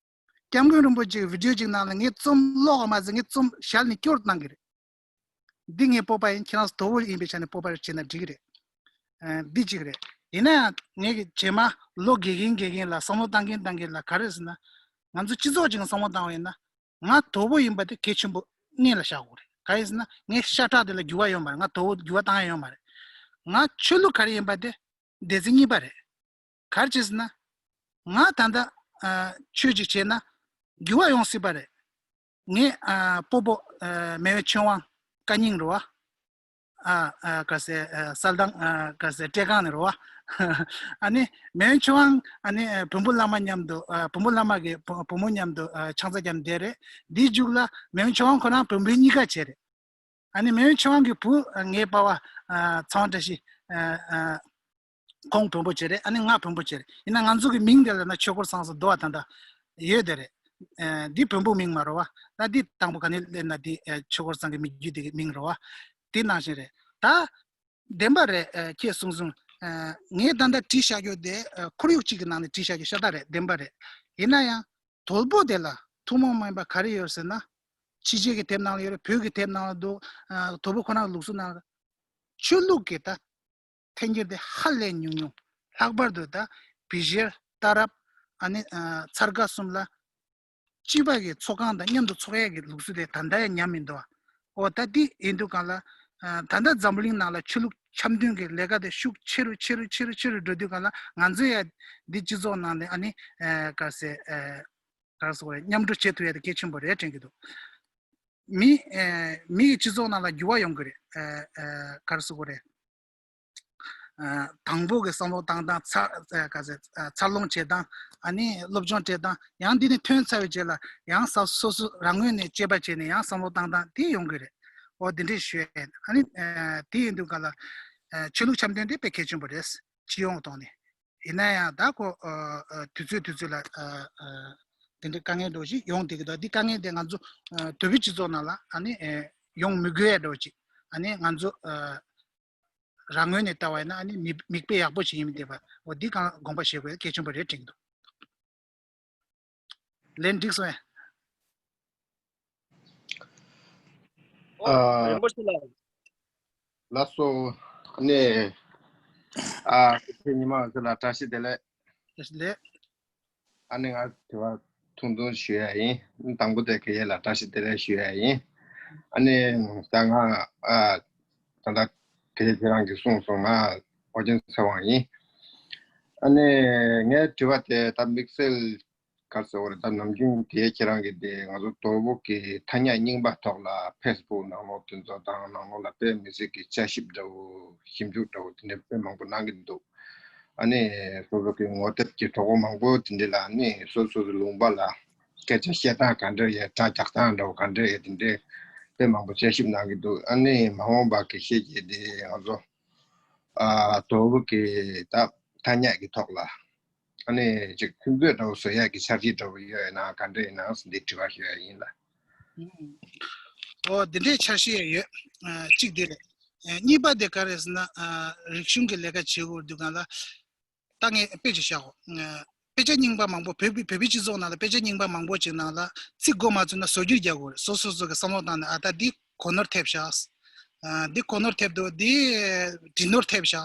སྐྱབས་མགོན་རིན་པོ་ཆེའི་བི་ཌིའོ་ཅིག་ནང་ལ་ངས་རྩོམ་ཀློག་ག་མ་ཟད་ངས་རྩོམ་ཞལ་ནས་སྐྱོར་གནང་གི་རེད། འདི་ངའི་སྤོབས་པ་ཡིན། ཁྱེད་རང་ཚོ་དོ་བོ་ཡིན་པའི་ཆ་ནས་སྤོབས་པ་བྱས་ན་འགྲིག་གི་རེད། ཨ་འདི་གཅིག་རེད། ཡིན་ན་ཡང་ངས་རྗེས་མ་ལོ་རྒས་གིན་རྒས་གིན་ལ་བསམ་བློ་བཏང་གིན་བཏང་གིན་ལ་ག་རེ་ཟེར་ན། ང་ཚོ་སྤྱི་ཚོགས་ཅིག་བསམ་བློ་བཏང་བ་ཡིན་ན། ང་དོ་བོ་ཡིན་པ་དེ་གལ་ཆེན་པོ་སྔོན་ལ་བཞག་དགོས་རེད། ག་རེ་ཟེར་ན་ངའི་ཤ་ཁྲག་དེ་ལ་འགྱུར་བ་ཡོད་མ་རེད། ང་དོ་བོ་འགྱུར་བ་བཏང་ཡ་ཡོད་མ་རེད། ང་ཆོས་ལུགས་ག་རེ་ཡིན་པ་དེ་སྡེ་ཚན་གཉིས་པ་རེད། ག་རེ་བྱས་ཟེར་ན། ང་ད་ལྟ་ཨ་ཆོས་ཅིག་བྱས་ན་འགྱུར་བ་ཡོང་སྲིད་པ་རེད། ངའི་ཨ་སྤོ་བོ་ཨ་མེས་དབོན་ཆོས་དབང་བཀའ་རྙིང་རེད་བ། ཨ་ཨ་ག་ཟེ་ཨ་གསལ་ཐང་ཨ་ག་ཟེ་བཀྲས་ཁང་ནས་རེད་བ། ཨ་ནི་མེས་དབོན་ཆོས་དབང་ཨ་ནི་ཨ་བོན་པོ་བླ་མ་མཉམ་དུ་ཨ་བོན་པོ་བླ་མ་གི་བུ་བུ་མོ་མཉམ་དུ་ཨ་ཆང་ས་བརྒྱབ་བསྡད་རེད། འདིའི་མཇུག་ལ་མེས་དབོན་ཆོས་དབང་ཁོ་རང་བོན་པོའི་གཉིས་ཀ་བྱས་རེད། ཨ་ནི་མེས་དབོན་ཆོས་དབང་གི་བུ་ཨ་ངའི་པ་ཕ་ཨ་ཚངས་དབང་བཀྲ་ཤིས་ཨ་ཨ་ཁོང་བོན་པོ་བྱས་རེད། ཨ་ནི་ང་བོན་པོ་བྱས་རེད། ཡིན་ན་ང་ཚོ་གི་མིང་དེ་ལ་ན་ཆོས་འཁོར་ཚང་ས་རྡོ་བ་ད་ལྟ་ཡོད་དེ་རེད། ཨ་འདི་བོན་པོ་མིང་མ་རེད་བ། ད་འདི་དང་པོ་ག་ནས་སླེབས་ན་འདི་ཨ་ཆོས་འཁོར་ཚང་གི་མི་རྒྱུད་དེ་གི་མིང་རེད་བ། དེ་ནང་བཞིན་རེད། ད་བདེན་པ་རེད། ཨ་ཁྱེད་གསུང་གསུང་། ཨ་ངས་ད་ལྟ་བྲིས་བཞག་རྒྱུ་དེ་ཨ་ཁོར་ཡུག་གཅིག་གི་ནང་ནས་བྲིས་བཞག་རྒྱུ་ཤ་སྟག་རེད། བདེན་པ་རེད། ཡིན་ན་ཡང་དོལ་པོ་དེ་ལ་ཐུན་མོང་མ་ཡིན་པ་ག་རེ་ཡོད་ཟེར་ན། ཕྱི་རྒྱལ་གྱི་དེབ་ནང་ལ་ཡོད་རེད། བོད་ཀྱི་དེབ་ནང་ལ་འདུག་ཨ་དོལ་པོ་ཁོ་རང་གི་ལུགས་སྲོལ་ནང་ལ། ཆོས་ལུགས་ཀྱི་ད་འཐེན་འཁྱེར་དེ་ཧ་ལས་ཉུང་ཉུང་། ལྷག་པར་དུ་ད་བི་ཤར་སྟག་རབ་ཨ་ནི་ཨ་ཚར་ཁ་གསུམ་ལ་སྤྱི་པ་གི་ཚོགས་ཁང་དང་མཉམ་དུ་ཚོགས་ཡས་ཀྱི་ལུགས་སྲོལ་དེ་ད་ལྟ་ཡང་ཉམས་མི་འདུག་ཨོ་ད་འདི་ཡིན་དུས་གང་ལ་ཨ་ད་ལྟ་འཛམ་བུ་གླིང་ནང་ལ་ཆོས་ལུགས་ འཆམ་མཐུན་གྱི་ལས་ཀ་དེ་ཤུགས་ཆེ་རུ་ཆེ་རུ་ཆེ་རུ་ཆེ་རུ་འགྲོ་དུས་ག་ལ་ང་ཚོ་ཡ་འདི་སྤྱི་ཚོགས་ནང་ནས་ཨ་ནི་ཨ་ག་རེ་ཟེར་ཨ་ག་རེ་ཟེར་དགོས་རེད། མཉམ་འགྲོ་བྱེད་ཐུབ་ཡ་དེ་གལ་ཆེན་པོ་རེད་དྲན་གྱི་འདུག་མི་ཨ་མི་ཡི་སྤྱི་ཚོགས་ནང་ལ་འགྱུར་བ་ཡོང་གི་རེད། ཨ་ཨ་ག་རེ་ཟེར་དགོས་རེད། ཨ་དང་པོ་གི་བསམ་བློ་བཏང་སྟངས་ཚ་ཨ་ག་ཟེར་ཨ་འཚར་ལོངས་བྱེད་སྟངས། ཨ་ནི་སློབ་སྦྱོང་བྱེད་སྟངས། ཡང་འདི་ནས་ཐོན་ཚར་བའི་རྗེས་ལ་ཡང་ས་སོ་སོ་རང་ངོས་ནས་དཔྱད་པ་བྱས་ནས་ཡང་བསམ་བློ་བཏང་སྟངས་དེ་ཡོང་གི་རེད། འོ་འདི་འདྲས་ཞུ་ཡ་ཡིན། ཨ་ནི་ཨ་དེ་ཡིན་དུས་ག་ལ་ཨ་ཆོས་ལུགས་འཆམ་མཐུན་དེ་དཔེ་གལ་ཆེན་པོ་རེད། སྤྱི་ཡོངས་ཐོག་ནས། ཡིན་ན་ཡང་ད་ཁོ་ཨ་ཨ་དུས་ཚོད་དུས་ཚོད་ལ་ཨ་ཨ་དེ་འདྲའི་དཀའ་ངལ་འདྲ་བོ་ཞིག་ཡོང་བསྡད་ཀྱི་འདུག་འདི་དཀའ་ངལ་དེ་ང་ཚོ་ཨ་བོད་པའི་སྤྱི་ཚོགས་ནང་ལ་ཨ་ནི་ཨ་ཡོང་མི་དགོས་ཡ་འདྲ་བོ་ཅིག་ཨ་ནི་ང་ཚོ་ཨ་རང་ངོས་ནས་ལྟ་བ་ཡིན་ན་ཨ་ནི་མིག་མིག་དཔེ་ཡག་པོ་ཞིག་ཡིན་མི་བསྡད་པ། འོ་འདི་གང་དགོངས་པ་བཞེས་དགོས་གལ་ཆེན་པོ་རེད་དྲན་གྱི་འདུག་ལན་འགྲིག་སོང་ངས། ཨོ། ཨ། རིན་པོ་ཆེ་ལགས། ལགས་སོ། ཨ་ནི། ཨ། ཁྱེད་ཉི་མ་ང་ཚོ་ལ་བཀྲ་ཤིས་བདེ་ལེགས། བཀྲ་ཤིས་བདེ་ལེགས། ཨ་ནི་ང་དྲི་བ་ཐུང་ཐུང་ཞུ་ཡ་ཡིན། དང་པོ་དེ་ཁེ་ཡེ་ལ་བཀྲ་ཤིས་བདེ་ལེགས་ཞུ་ཡ་ཡིན། ཨ་ནི་ད་ང་ཨ་ད་ལྟ་ཁེ་ཡེ་ཁྱེད་རང་གིས་གསུངས་སོང་། ང་ཨོ་རྒྱན་ཚེ་དབང་ཡིན། ཨ་ནི་ངའི་དྲི་བ་དེ་ད་དམིགས་བསལ་ག་རེ་ཟེར་དགོས་རེད། ད་ནམ་རྒྱུན་དེ་ཁྱེད་རང་གིས་དེ་ང་ཚོ་དོལ་པོ་གི་ཐ་སྙད་རྙིང་པ་ཐོག་ལ་ཕེ་སི་བུག་ནང་ལོགས་དེ་ཚོ་དང་ནང་ལོགས་ལ་དཔེ་མི་སྲིད་ཀྱི་དཔྱད་ཞིབ་འདྲ་བོ་ཞིབ་འཇུག་འདྲ་བོ་དེ་འདྲ་དཔེ་མང་པོ་གནང་གི་འདུག་ཨ་ནི་སོ་སོ་གི་ངོ་དེབ་ཀྱི་གྲོགས་པོ་མང་པོ་དེ་འདྲ་ལ་ཨ་ནི་སོ་སོ་གི་ལུང་པ་ལ་སྐད་ཆ་བཤད་སྟངས་ག་འདྲ་ཡོད། སྒྲ་རྒྱག་སྟངས་འདྲ་བོ་ག་འདྲ་ཡོད། དེ་འདྲའི་དཔེ་མང་པོ་དཔྱད་ཞིབ་གནང་གི་འདུག་ཨ་ནི་མ་འོངས་པ་གི་ཤེས་ཀྱི་དེ་ང་ཚོ་ཨ་དོལ་པོ་གི་ད་ཐ་སྙད་ཀྱི་ཐོག་ལ་ཨ་ནི་ཅིག་ཁུངས་སྐྱེལ་འདྲ་བོ་བཟོ་ཡག་གི་འཆར་གཞི་འདྲ་བོ་ཡོད་ན་ག་འདྲ་ཡིན་ནའང་འདི་དྲི་བ་ཞུ་ཡ་ཡིན་ལ། ཨོ་འདི་འདྲའི་འཆར་གཞི་ཡང་ཡོད། ཨ་གཅིག་འདི་རེད། ཨ་གཉིས་པ་དེ་ག་རེད་ཟེར་ན། ཨ་རིག་གཞུང་གི་ལས་ཀ་བྱེད་དགོས་དུས་སྒང་ལ་ད་ངས་དཔེ་ཅིག་བཞག་གོ། ཨ་དཔེ་ཆ་རྙིང་པ་མང་པོ་བོད་པའི་བོད་པའི་སྤྱི་ཚོགས་ནང་ལ་དཔེ་ཆ་རྙིང་པ་མང་པོ་ཅིག་ནང་ལ་ཚིག་མགོ་མ་ཚོས་ན་བཟོ་བསྒྱུར་རྒྱག་དགོས་རེད། སོ་སོ་སོ་གི་བསམ་བློ་བཏང་ནས་ཨ་ད་འདི་གོ་ནོར་ཐེབས་ཤག་ཨ་འདི་གོ་ནོར་ཐེབས་འདུག་འདི་འབྲི་ནོར་ཐེབས་ཤག་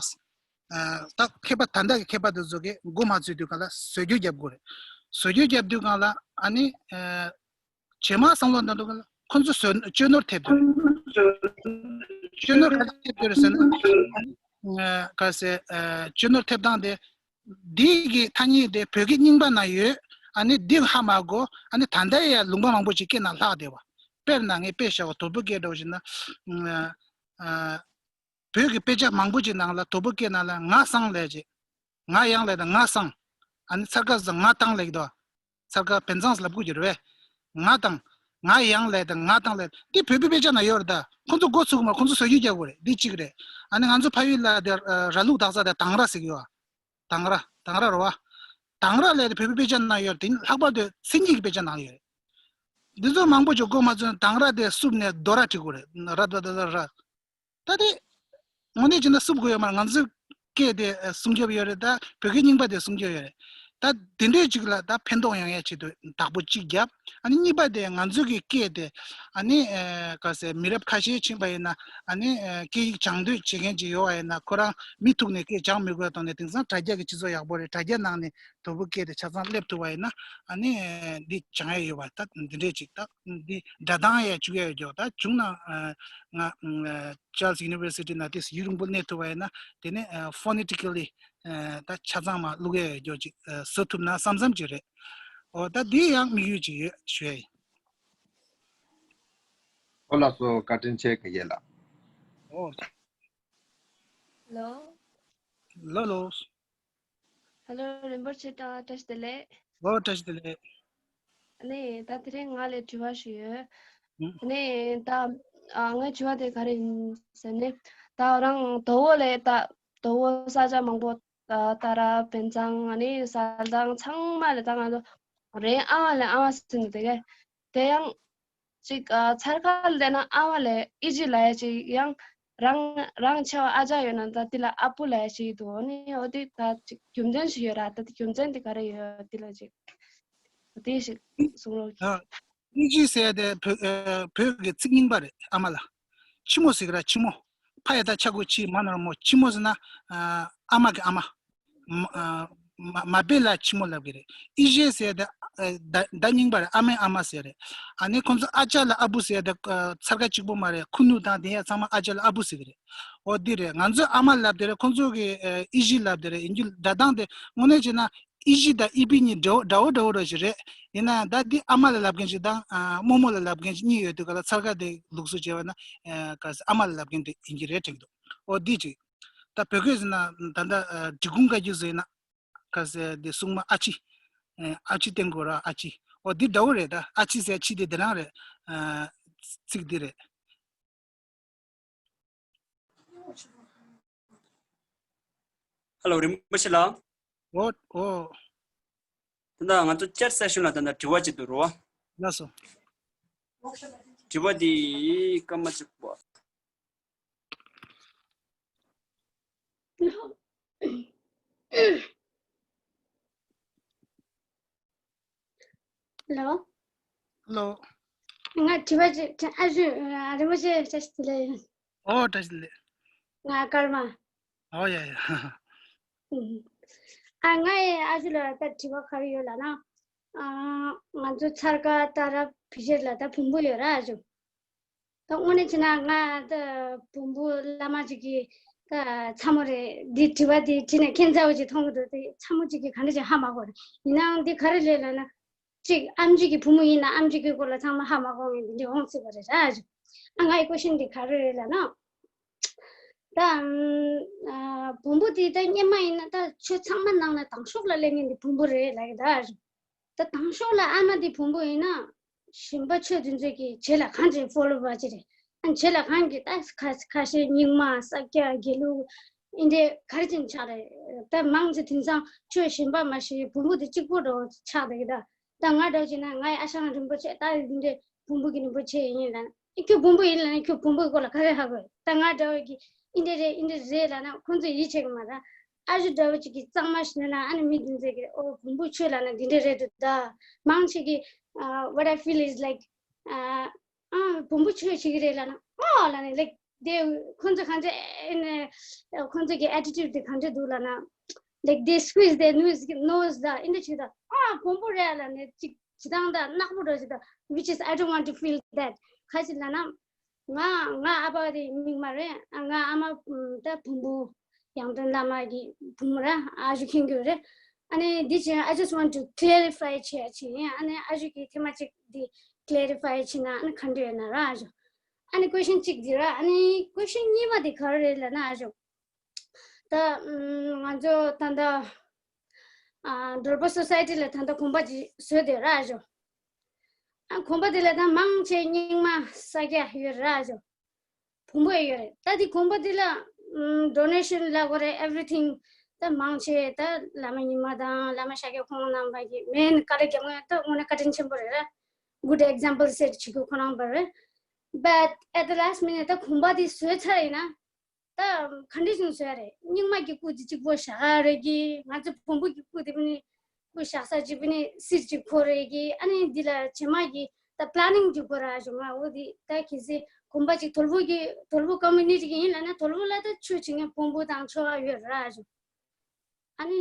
ཨ་ད་མཁས་པ་ད་ལྟ་གི་མཁས་པ་དེ་ཚོ་གིས་མགོ་མ་ཚོས་དུས་སྒང་ལ་བཟོ་བསྒྱུར་རྒྱབ་དགོས་རེད། བཟོ་བསྒྱུར་རྒྱབ་དུས་སྒང་ལ་ཨ་ནི་ཨ་རྗེས་མ་བསམ་བློ་བཏང་དུས་སྒང་ལ་ཁོ་ཚོ་བཟོ་བཅོས་ནོར་ཐེབས་འདུག་བཅོས་ནོར་ག་རེ་ཐེབས་འདུག་ཟེར་ན། ཨ་ནི་ཨ་ག་རེ་ཟེར། ཨ་བཅོས་ནོར་ཐེབས་སྟངས་དེ་འདི་གི་ཐ་སྙད་དེ་བོད་སྐད་རྙིང་པ་ན་ཡོད། ཨ་ནི་འདི་ཧ་མ་གོ། ཨ་ནི་ད་ལྟ་ཡང་ལུང་པ་མང་པོ་ཅིག་སྐད་ནང་ལྷག་བསྡད་པ། དཔེར་ན་ངས་དཔེ་བཞག་པ་དོལ་པོ་སྐད་འདྲ་བོ་ཞིག་ན། ཨ་ཨ་བོད་ཀྱི་དཔེ་ཆ་མང་པོ་ཅིག་ནང་ལ་དོལ་པོ་སྐད་ནང་ལ་ང་སང་ལབ་ཅིག་ང་ཡང་ལབ་དང་ང་སང་། ཨ་ནི་ཚར་ཁ་ཟ་ང་དང་ལབ་ཀྱི་འདུག་ཚར་ཁ་བན་ཙང་ལབ་དགོས་ཀྱི་རེད་པས། ང་དང་། ང་ཡང་ལབ་དང་ང་དང་ལབ། འདི་བོད་པའི་དཔེ་ཆ་ན་ཡོད་རེད་ད། ཁོང་ཚོ་མགོ་ཚུགས་མ། ཁོང་ཚོ་བཟོ་བསྒྱུར་རྒྱག་དགོས་རེད། འདི་གཅིག་རེད། ཨ་ནི་ང་ཚོ་ཕ་ཡུལ་ལ་དེ་ར་ལུག་དག་ས་དེ་དང་ར་ཟེར་གྱི་ཡོད། དང་ར། དང་ར་རེད་པ། དང་ར་ལབ་དེ་བོད་པའི་དཔེ་ཆ་ན་ཡོད་རེད། དེ་ལྷག་པར་དུ་མཚན་ཉིད་ཀྱི་དཔེ་ཆ་ནང་ཡོད་རེད། འདི་ཚོ་མང་པོ་ཅིག་མགོ་མ་ཚོས་ན་དང་ར་དེ་བསུབས་ནས་རྡོ་ར་བྲིས་དགོས་རེད། ར་ད་ད་ད་ར། ད་དེ་དངོས་གནས་བྱས་ན་བསུབ་དགོས་ཡོད་མ་རེད། ང་ཚོའི་སྐད་དེ་སྲུང་སྐྱོབ་ཡོད་རེད། ད་བོད་སྐད་རྙིང་པ་དེ་སྲུང་སྐྱོབ་ཡོད་རེད། ད་དེ་འདྲས་ཅིག་ལ་ད་ཕན་ཐོགས་ཡོང་ཡ་ཆེད་དུ་བདག་པོ་གཅིག་བརྒྱབ། ཨ་ནི་གཉིས་པ་དེ་ང་ཚོའི་གི་སྐད་དེ་ཨ་ནི་ཨ་ག་ཟེར་མི་རབས་ཁ་ཤས་ཕྱིན་པ་ཡིན་ན། ཨ་ནི་ཨ་སྐད་ཡིག་སྦྱང་འདོད་བྱེད་མཁན་ཅིག་ཡོད་པ་ཡིན་ན། ཁོ་རང་མི་ཐུག་ནས་སྐད་སྦྱང་མི་དགོས་པ་དང་ནས། དེང་སང་དྲ་རྒྱ་གི་སྤྱི་ཚོགས་ཡག་པོ་རེད། དྲ་རྒྱ་ནང་ནས་དོལ་པོ་སྐད་དེ་ཆ་ཚང་སླེབས་ཐུབ་པ་ཡིན་ན། ཨ་ནི་འདི་སྦྱང་ཡ་ཡོད་པ། ད་འདི་འདྲས་ཅིག་ད་འདི་སྒྲ་གདངས་ཡ་བཅུག་ཡ་ཡོད་ཀྱོག་ད་བྱུང་ན་ཨ་ང་ཨ་Charles University ནང་དེ་ཡུན་རིང་པོ་གནས་ཐུབ་པ་ཡིན་ན། དེ་ནས་ཨ་phonetically ཨ་ད་ཆ་ཚང་མ་བླུག་ཡ་ཡོད་ཀྱོག་ཅིག་ཨ་བཟོ་ཐུབ་ན་བསམ་བསམ་ཅིག་རེད། འོ་ད་འདི་ཡང་དམིགས་ཡུལ་ཅིག་ཡོད་ཞུ་ཡ་ཡིན། ཨོ་ལགས་སོ། བཀའ་དྲིན་ཆེ་ཁེ་ཡེ་ལགས། ཨོ། ལོ། ལོ་ལོ། ཧེ་ལོ། རིན་པོ་ཆེ་དང་བཀྲ་ཤིས་བདེ་ལེགས། ཨོ་བཀྲ་ཤིས་བདེ་ལེགས། ཨ་ནི་ད་དེ་རིང་ང་ལ་དྲི་བ་ཞིག་ཡོད། ཨ་ནི་ད་ཨ་ངའི་དྲི་བ་དེ་ག་རེ་ཡིན་ཟེར་ན། ད་རང་དོལ་པོ་ལ་ད་དོལ་པོ་ས་ཆ་མང་པོ་ད་ད་ར་བན་ཙང་ཨ་ནི་ཟ་ལྟང་ཚང་མ་ལ་ད་ང་ཚོ་རེད། ཨ་མ་ལ་ཨ་མ་ཟེར་ནས་དེ་ག་དེ་ཡང་ཅིག་ཨ་ཚར་ཁ་ལ་བསྡད་ན་ཨ་མ་ལ་ཨི་ཇི་ལབ་ཡ་ཅིག་ཡང་རང་རང་ཆེ་བ་ཨ་ཅག་ཡོད་ན་ད་དེ་ལ་ཨ་པོ་ལབ་ཡ་ཅིག་འདུག་ཨ་ནི་འོ་དེ་ད་ཅིག་རྒྱུ་མཚན་ཞིག་ཡོད་ར། ད་དེ་རྒྱུ་མཚན་དེ་ག་རེ་ཡོད་དེ་ལ་ཅིག་དེ་ཞིག་གསུང་རོགས། ཨ་ཨི་ཇི་ཟེར་ཡ་དེ་བོད་ཨ་བོད་ཀྱི་ཚིག་རྙིང་པ་རེད། ཨ་མ་ལ་ཆི་མོ་ཟེར་གི་ར། ཆི་མོ། ཕ་ཡ་བཏགས་ཕྱ་གི་པ་ཕྱི་མ་ན་རོ་མོ། ཆི་མོ་ཟེར་ན་ཨ་ཨ་མ་གི་ཨ་མ། མ་ཨ་ མ་མ་པེ་ལ་ཆི་མོ་ལབ་གི་རེད། ཨི་ཞེ་ཟེར་ད་ཨ་ད་ད་རྙིང་པ་རེད། ཨ་མའི་ཨ་མ་ཟེར་རེད། ཨ་ནི་ཁོང་ཚོ་ཨ་ཅག་ལ་ཨ་བུ་ཟེར་ད་ཨ་ཚར་ཁ་གཅིག་པོ་མ་རེད། ཁུ་ནུ་དང་དེ་ཡ་ཚང་མ་ཨ་ཅག་ལ་ཨ་བུ་ཟེར་གི་རེད། འོ་འདི་རེད། ང་ཚོས་ཨ་མ་ལབ་དེ་རེད། ཁོང་ཚོ་གི་ཨ་ཨི་ཞི་ལབ་དེ་རེད། ཡིན་རྒྱུ་སྒྲ་གདངས་དེ་དངོས་གནས་བྱས་ན་ཨི་ཞི་དང་ཨི་པི་གཉིས་འདྲ་བོ་འདྲ་བོ་འདྲ་བོ་འདྲ་བོ་ཞིག་རེད། ཡིན་ན་ད་འདི་ཨ་མ་ལ་ལབ་མཁན་ཞིག་དང་ཨ་རྨོ་མོ་ལ་ལབ་མཁན་ཞིག་གཉིས་ཡོད་དུས་ག་ལ་ཚར་ཁ་དེ་ལུགས་སྲོལ་བྱས་པ་ན་ཨ་ག་ས་ཨ་མ་ལ་ལབ་མཁན་དེ་ཡིན་གྱི་རེད་དྲན་གྱི་འདུག་འོ་འདི་གཅིག་ད་བོད་སྐད་ཟེར་ན་ད་ལྟ་ཨ་འབྲི་གུང་བཀའ་བརྒྱུད་ཟེར་ན། ཁ་ཟེར་འདི་སྲུང་མ་ཨ་ཕྱི། ཨ་ཕྱི་བསྟན་དགོས་ར། ཨ་ཕྱི། འོ་འདི་འདྲ་བོ་རེད། ད་ཨ་ཕྱི་ཟེར་ཕྱི་དེ་འདི་རང་རེད། ཚིག་འདི་རེད། ཧ་ལོ། རིན་པོ་ཆེ་ལགས། འོ་འོ། ད་ལྟ་ང་ཚོ་ཅེཊ་སེ་ཤན་ལ་ད་ལྟ་དྲི་བ་ཅིག་འདུག་རོ། ལགས་སོ། དྲི་བ་འདི་སྐར་མ་གཅིག་པ། ལོ། ལོ། ང་དྲི་བ་ཅིག་ཨ་ཞུ། རིན་པོ་ཆེ་བཀྲ་ཤིས་བདེ་ལེགས། ཨོ་བཀྲ་ཤིས་བདེ་ལེགས། ང་སྐར་མ། ཨོ་ཡ་ཡ། ཨ་ང་ཡི་ཨ་ཞུ་ལ་ད་དྲི་བ་ག་རེ་ཡོད་ལབ་ན། ང་ཚོ་ཚར་ཁ་ད་ར་ཕི་ཤེར་ལ་ད་བོན་པོ་ཡོད་ར་ཨ་ཞུ། ད་དངོས་གནས་བྱས་ན་ང་ད་བོན་པོ་བླ་མ་ཅིག་གིས་ད་ཚ་མོ་རེད། འདི་དྲི་བ་འདི་དྲིས་ནས་ཁྱད་མཚར་བོ་ཅིག་མཐོང་གི་འདུག་དེ་ཚ་མོ་ཅིག་གིས་ག་འདྲ་ཅིག་ཧ་མ་གོ་རེད། ཡིན་ནའང་འདི་ག་རེ་རེད་ལབ་ན། གཅིག་ཨེམ་ཆི་གི་བུ་མོ་ཡིན་ན་ཨེམ་ཆི་གི་སྐོར་ལ་ཚང་མ་ཧ་མ་གོ་མཁན་འདི་འདྲ་འོང་སྲིད་པ་རེད་ར། ཨ་ང་ཡི་ཀོ་ཤན་འདི་ག་རེ་རེད་ལབ་ན། ད་ཨམ་ཨ་བོན་པོ་འདི་ད་སྔོན་མ་ཡིན་ན་ད་ཆོས་ཚང་མ་ནང་ན་དང་ཤོག་ལ་སླེབས་མཁན་འདི་བོན་པོ་རེད་ལབ་ཀྱི་ད། ད་དང་ཤོག་ལ་ཨ་མ་དེ་བོན་པོ་ཡིན་ན། གཞན་པ་ཆོས་དེ་ཚོས་ཀྱི་བྱེད་ལ་གང་ཅིག་ཕོ་ལོ་བ་ཅི་རེད། ཨ་བྱེད་ལ་གང་གི་ད་ཁ་ཁ་ཤས་རྙིང་མ་ས་སྐྱ་དགེ་ལུགས་ཨིན་དེ་ག་རེ་ཅན་ཆགས་རེད། ད་མང་ཆེ་དེང་སང་ཆོས་གཞན་པ་མ་ཤེས་བོན་པོ་དེ་གཅིག་པོ་འགྲོ་ཆགས་བསྡད་ཀྱི་ད། ད་ང་འདྲ་བོ་བྱས་ན་ང་ཡི་ཨ་ཞང་རིན་པོ་ཆེ་ད་འདི་འདྲའི་བོན་པོ་གི་རིན་པོ་ཆེ་ཡིན་ལ་ཁྱོད་བོན་པོ་ཡིན་ལ་ཁྱོད་བོན་པོའི་སྐོར་ལ་ག་རེ་ཧ་གོ། ད་ང་འདྲ་བོ་གི་ཨིན་དེ་རེད་ཨིན་དེ་རེད་ལབ་ན་ཁོང་ཚོས་ཡིད་ཆེས་གི་མ་རེད། ཨ་ཞུ་འདྲ་བོ་ཅིག་གིས་གཙང་མ་ཞིག་ན་ཨ་ནི་མི་འདི་ཚོས་ཀྱི་ཨོ་བོན་པོ་ཆོས་ལབ་ན་འདི་འདྲ་རེད་འདུག་ད། མང་ཆེ་གི what I feel is like ཨ་བོན་པོ་ཆོས་བྱེད་ཀྱི་རེད་ལབ་ན་ཨོ་ལབ་ནས་like དེ་ཁོང་ཚོ་གང་ཚོད་ཨེ་ནས་ཁོང་ཚོ་གི་attitude དེ་གང་འདྲ་འདུག་ལབ་ན། Like they squeeze their nose nose ད་ཨིན་དེ་ཅིག་ད་ཨ་བོན་པོ་རེད་ལབ་ནས་ཅིག་ཅི་དང་ད་ནག་པོ་འདྲ་ཅིག་ད། Which is I don't want to feel that. ག་ཅི་ལབ་ན། ང་ང་ཨ་ཕ་དེ་རྙིང་མ་རེད། ང་ཨ་མ་ད་བོན་པོ་ཡང་སྟོན་བླ་མ་གི་བུ་མོ་ར་ཨ་ཞུ་མཁྱེན་གྱི་རེད། ཨ་ནི་འདི་བྱས་I just want to clarify བྱེད་ཡ་ཅིག་ཡིན། ཨ་ནི་ཨ་ཞུ་གི་ཐེངས་མ་གཅིག་འདི་clarify བྱེད་ན་ཨ་ནི་ག་འདྲ་ཡོད་ན་ར་ཨ་ཞུ། ཨ་ནི་question གཅིག་འདི་ར་ཨ་ནི་question གཉིས་པ་དེ་ག་རེ་རེད་ལབ་ན་ཨ་ཞུ། ད་ང་ཚོ་ད་ལྟ་ཨ་སྒྲོལ་པ་society ལ་ད་ལྟ་དགོན་པ་ཅིག་བཟོས་བསྡད་ར་ཨ་ཞུ། ཨ་དགོན་པ་དེ་ལ་ད་མང་ཆེ་རྙིང་མ་ས་སྐྱ་ཡོད་རེད་ཨ་ཞོ། བོན་པོ་ཡོད་རེད། ད་དེ་དགོན་པ་དེ་ལ་ཨམ་donation ལབ་དགོས་རེད། Everything ད་མང་ཆེ་ད་བླ་མ་ཉི་མ་དང་བླ་མ་ཤཱཀྱ་ཁོང་རྣམ་པ་གི་མེན་བཀའ་དྲིན་རྒྱབ་མཁན་ད་དངོས་གནས་བཀའ་དྲིན་ཆེན་པོ་རེད་ར། Good example set བྱེད་དགོས་ཁོ་རང་པ་རེད། But at the last minute ད་དགོན་པ་དེ་བཟོས་ཚར་ཡིན་ན། ད་ག་འདྲ་བྱུང་ཟེར་རེད། རྙིང་མ་གི་སྐུ་དེ་གཅིག་པོ་བཞག་ག་རེད་གི། ང་ཚོ་བོན་པོ་གི་སྐུ་དེ་བ་ནི་སྐུ་བཞག་ས་གཅིག་བ་ནི་གསེར་གཅིག་ཁོ་རེད་གི། ཨ་ནི་འདི་ལ་རྗེས་མ་གི་ད་planning གཅིག་དགོས་ར་བྱུང་ང་། འོ་དེ་ད་གལ་སྲིད་དགོན་པ་གཅིག་དོལ་པོ་གི་དོལ་པོ་community གི་ཡིན་ལབ་ན་དོལ་པོ་ལ་ད་ཆོས་བྱེད་མཁན་བོན་པོ་དང་ཆོ་ག་ཡོད་ར་བྱུང་། ཨ་ནི་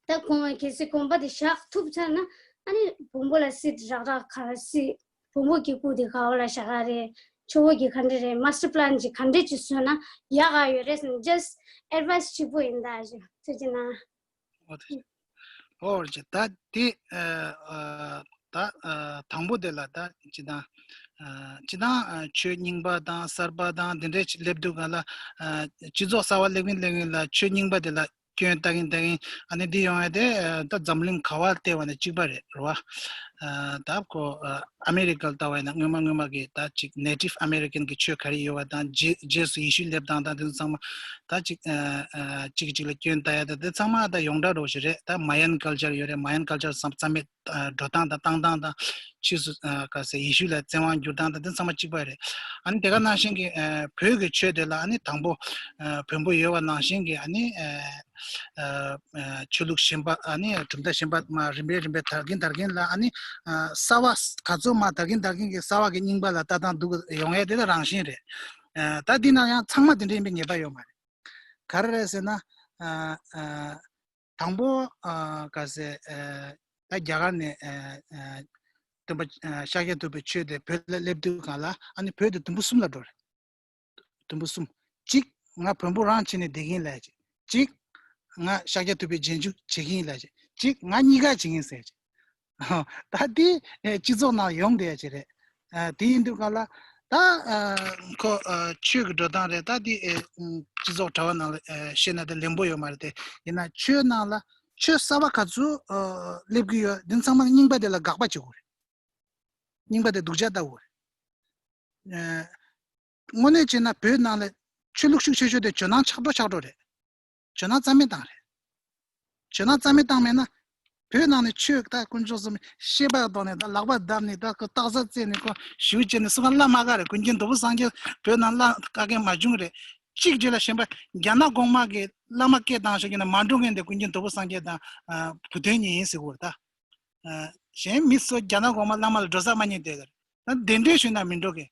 ད་གོང་གལ་སྲིད་དགོན་པ་དེ་བཞག་ཐུབ་ཚར་ན་ཨ་ནི་བོན་པོ་ལ་གསེར་རག་རག་ག་སྲིད། བོན་པོ་གི་སྐུ་དེ་ག་བ་ལ་བཞག་ག་རེད། ཆོ་ག་གི་ག་འདྲ་རེད། master plan གཅིག་ག་འདྲ་གཅིག་བཟོས་ན་ཡག་ག་ཡོད་རེད་ཟེར་ནས་just advice གཅིག་པོ་ཡིན་ད་ཞུ་ཐུགས་རྗེ་གནང་། ཨོ་ད་དེ་ད་དེ་ཨ་ཨ་ད་ཨ་དང་པོ་དེ་ལ་ད་སྤྱི་དང་ཨ་སྤྱི་དང་ཨ་ཆོས་རྙིང་པ་དང་གསར་པ་དང་དེ་འདྲས་སླེབས་དུས་ག་ལ་ཨ་སྤྱི་ཚོགས་གསར་པ་སླེབས་གིན་སླེབས་གིན་ལ་ཆོས་རྙིང་པ་དེ་ལ་སྐྱོན་ལྟ་གིན་ལྟ་གིན་ཨ་ནི་འདི་ཡོང་ཡ་དེ་ཨ་ད་འཛམ་གླིང་ག་བ་བལྟས་པ་ནས་གཅིག་པ་རེད་རེད་བ། ཨ་ད་ཁོ་ཨ་ཨ་མེ་རི་ཀ་ལ་ལྟ་བ་ཡིན་ན་སྔོན་མ་སྔོན་མ་གི་ད་ཅིག་Native American གི་ཆོས་ག་རེ་ཡོད་པ་དང་རྗེས་རྗེས་སུ་ཡེ་ཤུ་སླེབས་སྟངས་དང་དེ་ཚོ་ཚང་མ་ད་ཅིག་ཨ་ཨ་གཅིག་གིས་གཅིག་ལ་སྐྱོན་ལྟ་ཡ་ད་དེ་ཚང་མ་ད་ཡོངས་གྲགས་འདྲ་བོ་ཞིག་རེད། ད་Mayan culture ཡོད་རེད། Mayan culture བསམ་རྩ་མེད་ཨ་འགྲོ་སྟངས་དང་བཏང་སྟངས་དང་ཕྱིས་སུ་ཨ་ག་ཟེར་ཡེ་ཤུ་ལ་བཙན་དབང་བསྒྱུར་སྟངས་དང་དེ་ཚང་མ་གཅིག་པ་རེད། ཨ་ནི་དེ་ག་ནང་བཞིན་གྱི་ཨ་བོད་ཀྱི་ཆོས་དེ་ལ་ཨ་ནི་དང་པོ་ཨ་བོན་པོ་ཡོད་པ་ནང་བཞིན་གྱི་ཨ་ནི་ཨ་ཨ་ཨ་ཆོས་ལུགས་གཞན་པ་ཨ་ནི་གྲུབ་མཐའ་གཞན་པ་མ་རིམ་པས་རིམ་པས་དར་གིན་དར་གིན་ལ་ཨ་ནི་ཨ་གསར་པ་ག་ཚོད་མ་དར་གིན་དར་གིན་གྱི་གསར་པ་གི་རྙིང་པ་ལ་ལྟ་སྟངས་འདུག་ཡོང་ཡས་དེ་ལ་རང་བཞིན་རེད། ཨ་ད་འདི་ན་ཡང་ཚང་མ་དེ་འདྲ་ཡིན་པའི་ངེས་པ་ཡོད་མ་རེད། ག་རེ་རེད་ཟེར་ན་ཨ་ཨ། དང་པོ་ཨ་ག་ཟེ་ཨ་ད་རྒྱ་གར་ནས་ཨ་ཨ་སྟོན་པ་ཨ་ཤཱཀྱ་ཐུབ་པའི་ཆོས་དེ་བོད་ལ་སླེབས་དུས་སྒང་ལ་ཨ་ནི་བོད་དེ་དུམ་བུ་གསུམ་ལ་འགྲོ་རེད། དུམ་བུ་གསུམ། གཅིག་ང་བོན་པོ་རང་བྱས་ནས་བསྡད་ཀྱི་ཡིན་ལབ་ཅིག་གཅིག་ང་ཤཱཀྱ་ཐུབ་པའི་རྗེས་འཇུག་བྱེད་ཀྱི་ཡིན་ལབ་ཅིག་གཅིག་ང་གཉིས་ཀ་བྱེད་ཀྱི་ཡིན་ཟེར་ཅིག་ད་དེ་ཨེ་སྤྱི་ཚོགས་ནང་ཡོང་བསྡད་ཡ་ཅིག་རེད། ཨ་དེ་ཡིན་དུས་སྒང་ལ་ད་ཨ་ཁོ་ཨ་ཆོས་ཀྱི་འགྲོ་སྟངས་རེད། ད་དེ་ཨེ་སྤྱི་ཚོགས་དྲ་བ་ནང་ལ་ཨེ་བཤད་ན་དེ་ལན་པོ་ཡོད་མ་རེད་དེ། ཡིན་ན་ཆོས་ནང་ལ་ཆོས་གསར་པ་ག་ཚོད་ཨ་སླེབས་ཀྱི་ཡོད། འདི་ཚང་མ་རྙིང་པ་དེ་ལ་དགག་པ་བྱེད་དགོས་རེད། རྙིང་པ་དེ་སྡུག་ཅག་ལྟ་བུ་རེད། ཨ་དངོས་གནས་བྱས་ན་བོད་ནང་ལ་ཆོས་ལུགས་ཤུགས་ཆེ་ཤོས་དེ་ཇོ་ནང་ཆག་འགྲོ་ཆག་འགྲོ་རེད། ཇོ་ནང་རྩ་མེད་བཏང་རེད། ཇོ་ནང་རྩ་མེད་བཏང་མེད་ན། བོད་ནང་ནས་ཆོས་ད་དཀོན་མཆོག་གསུམ་ཤེས་པ་གཏོང་ནས་ད་ལག་པ་བརྡབས་ནས་ད་ཁོ་སྟག་ཚང་བཙལ་ནས་ཁོ་ཞུ་བྱས་ནས་སུ་གང་བླ་མ་ག་རེ་ཀུན་མཁྱེན་རྡོ་བུ་སངས་རྒྱས་བོད་ནང་བླ་བཀའ་མཁན་མ་བྱུང་རེད། གཅིག་བརྗོད་ལ་གཞན་པ་རྒྱ་ནག་གོང་མ་གི་བླ་མ་སྐད་བཏང་ཤོག་གི་ན་མ་འགྲོ་མཁན་དེ་ཀུན་མཁྱེན་རྡོ་བུ་སངས་རྒྱས་དང་བུ་སྟོན་གཉིས་ཡིན་ཟེར་གོ་རེད་ད། གཞན་མི་ཚོ་རྒྱ་ནག་གོང་མ་བླ་མ་ལ་འགྲོ་ས་མ་རྙེད་དེ། ད་གདན་འདྲེན་ཞུས་ན་མི་འགྲོ་གི།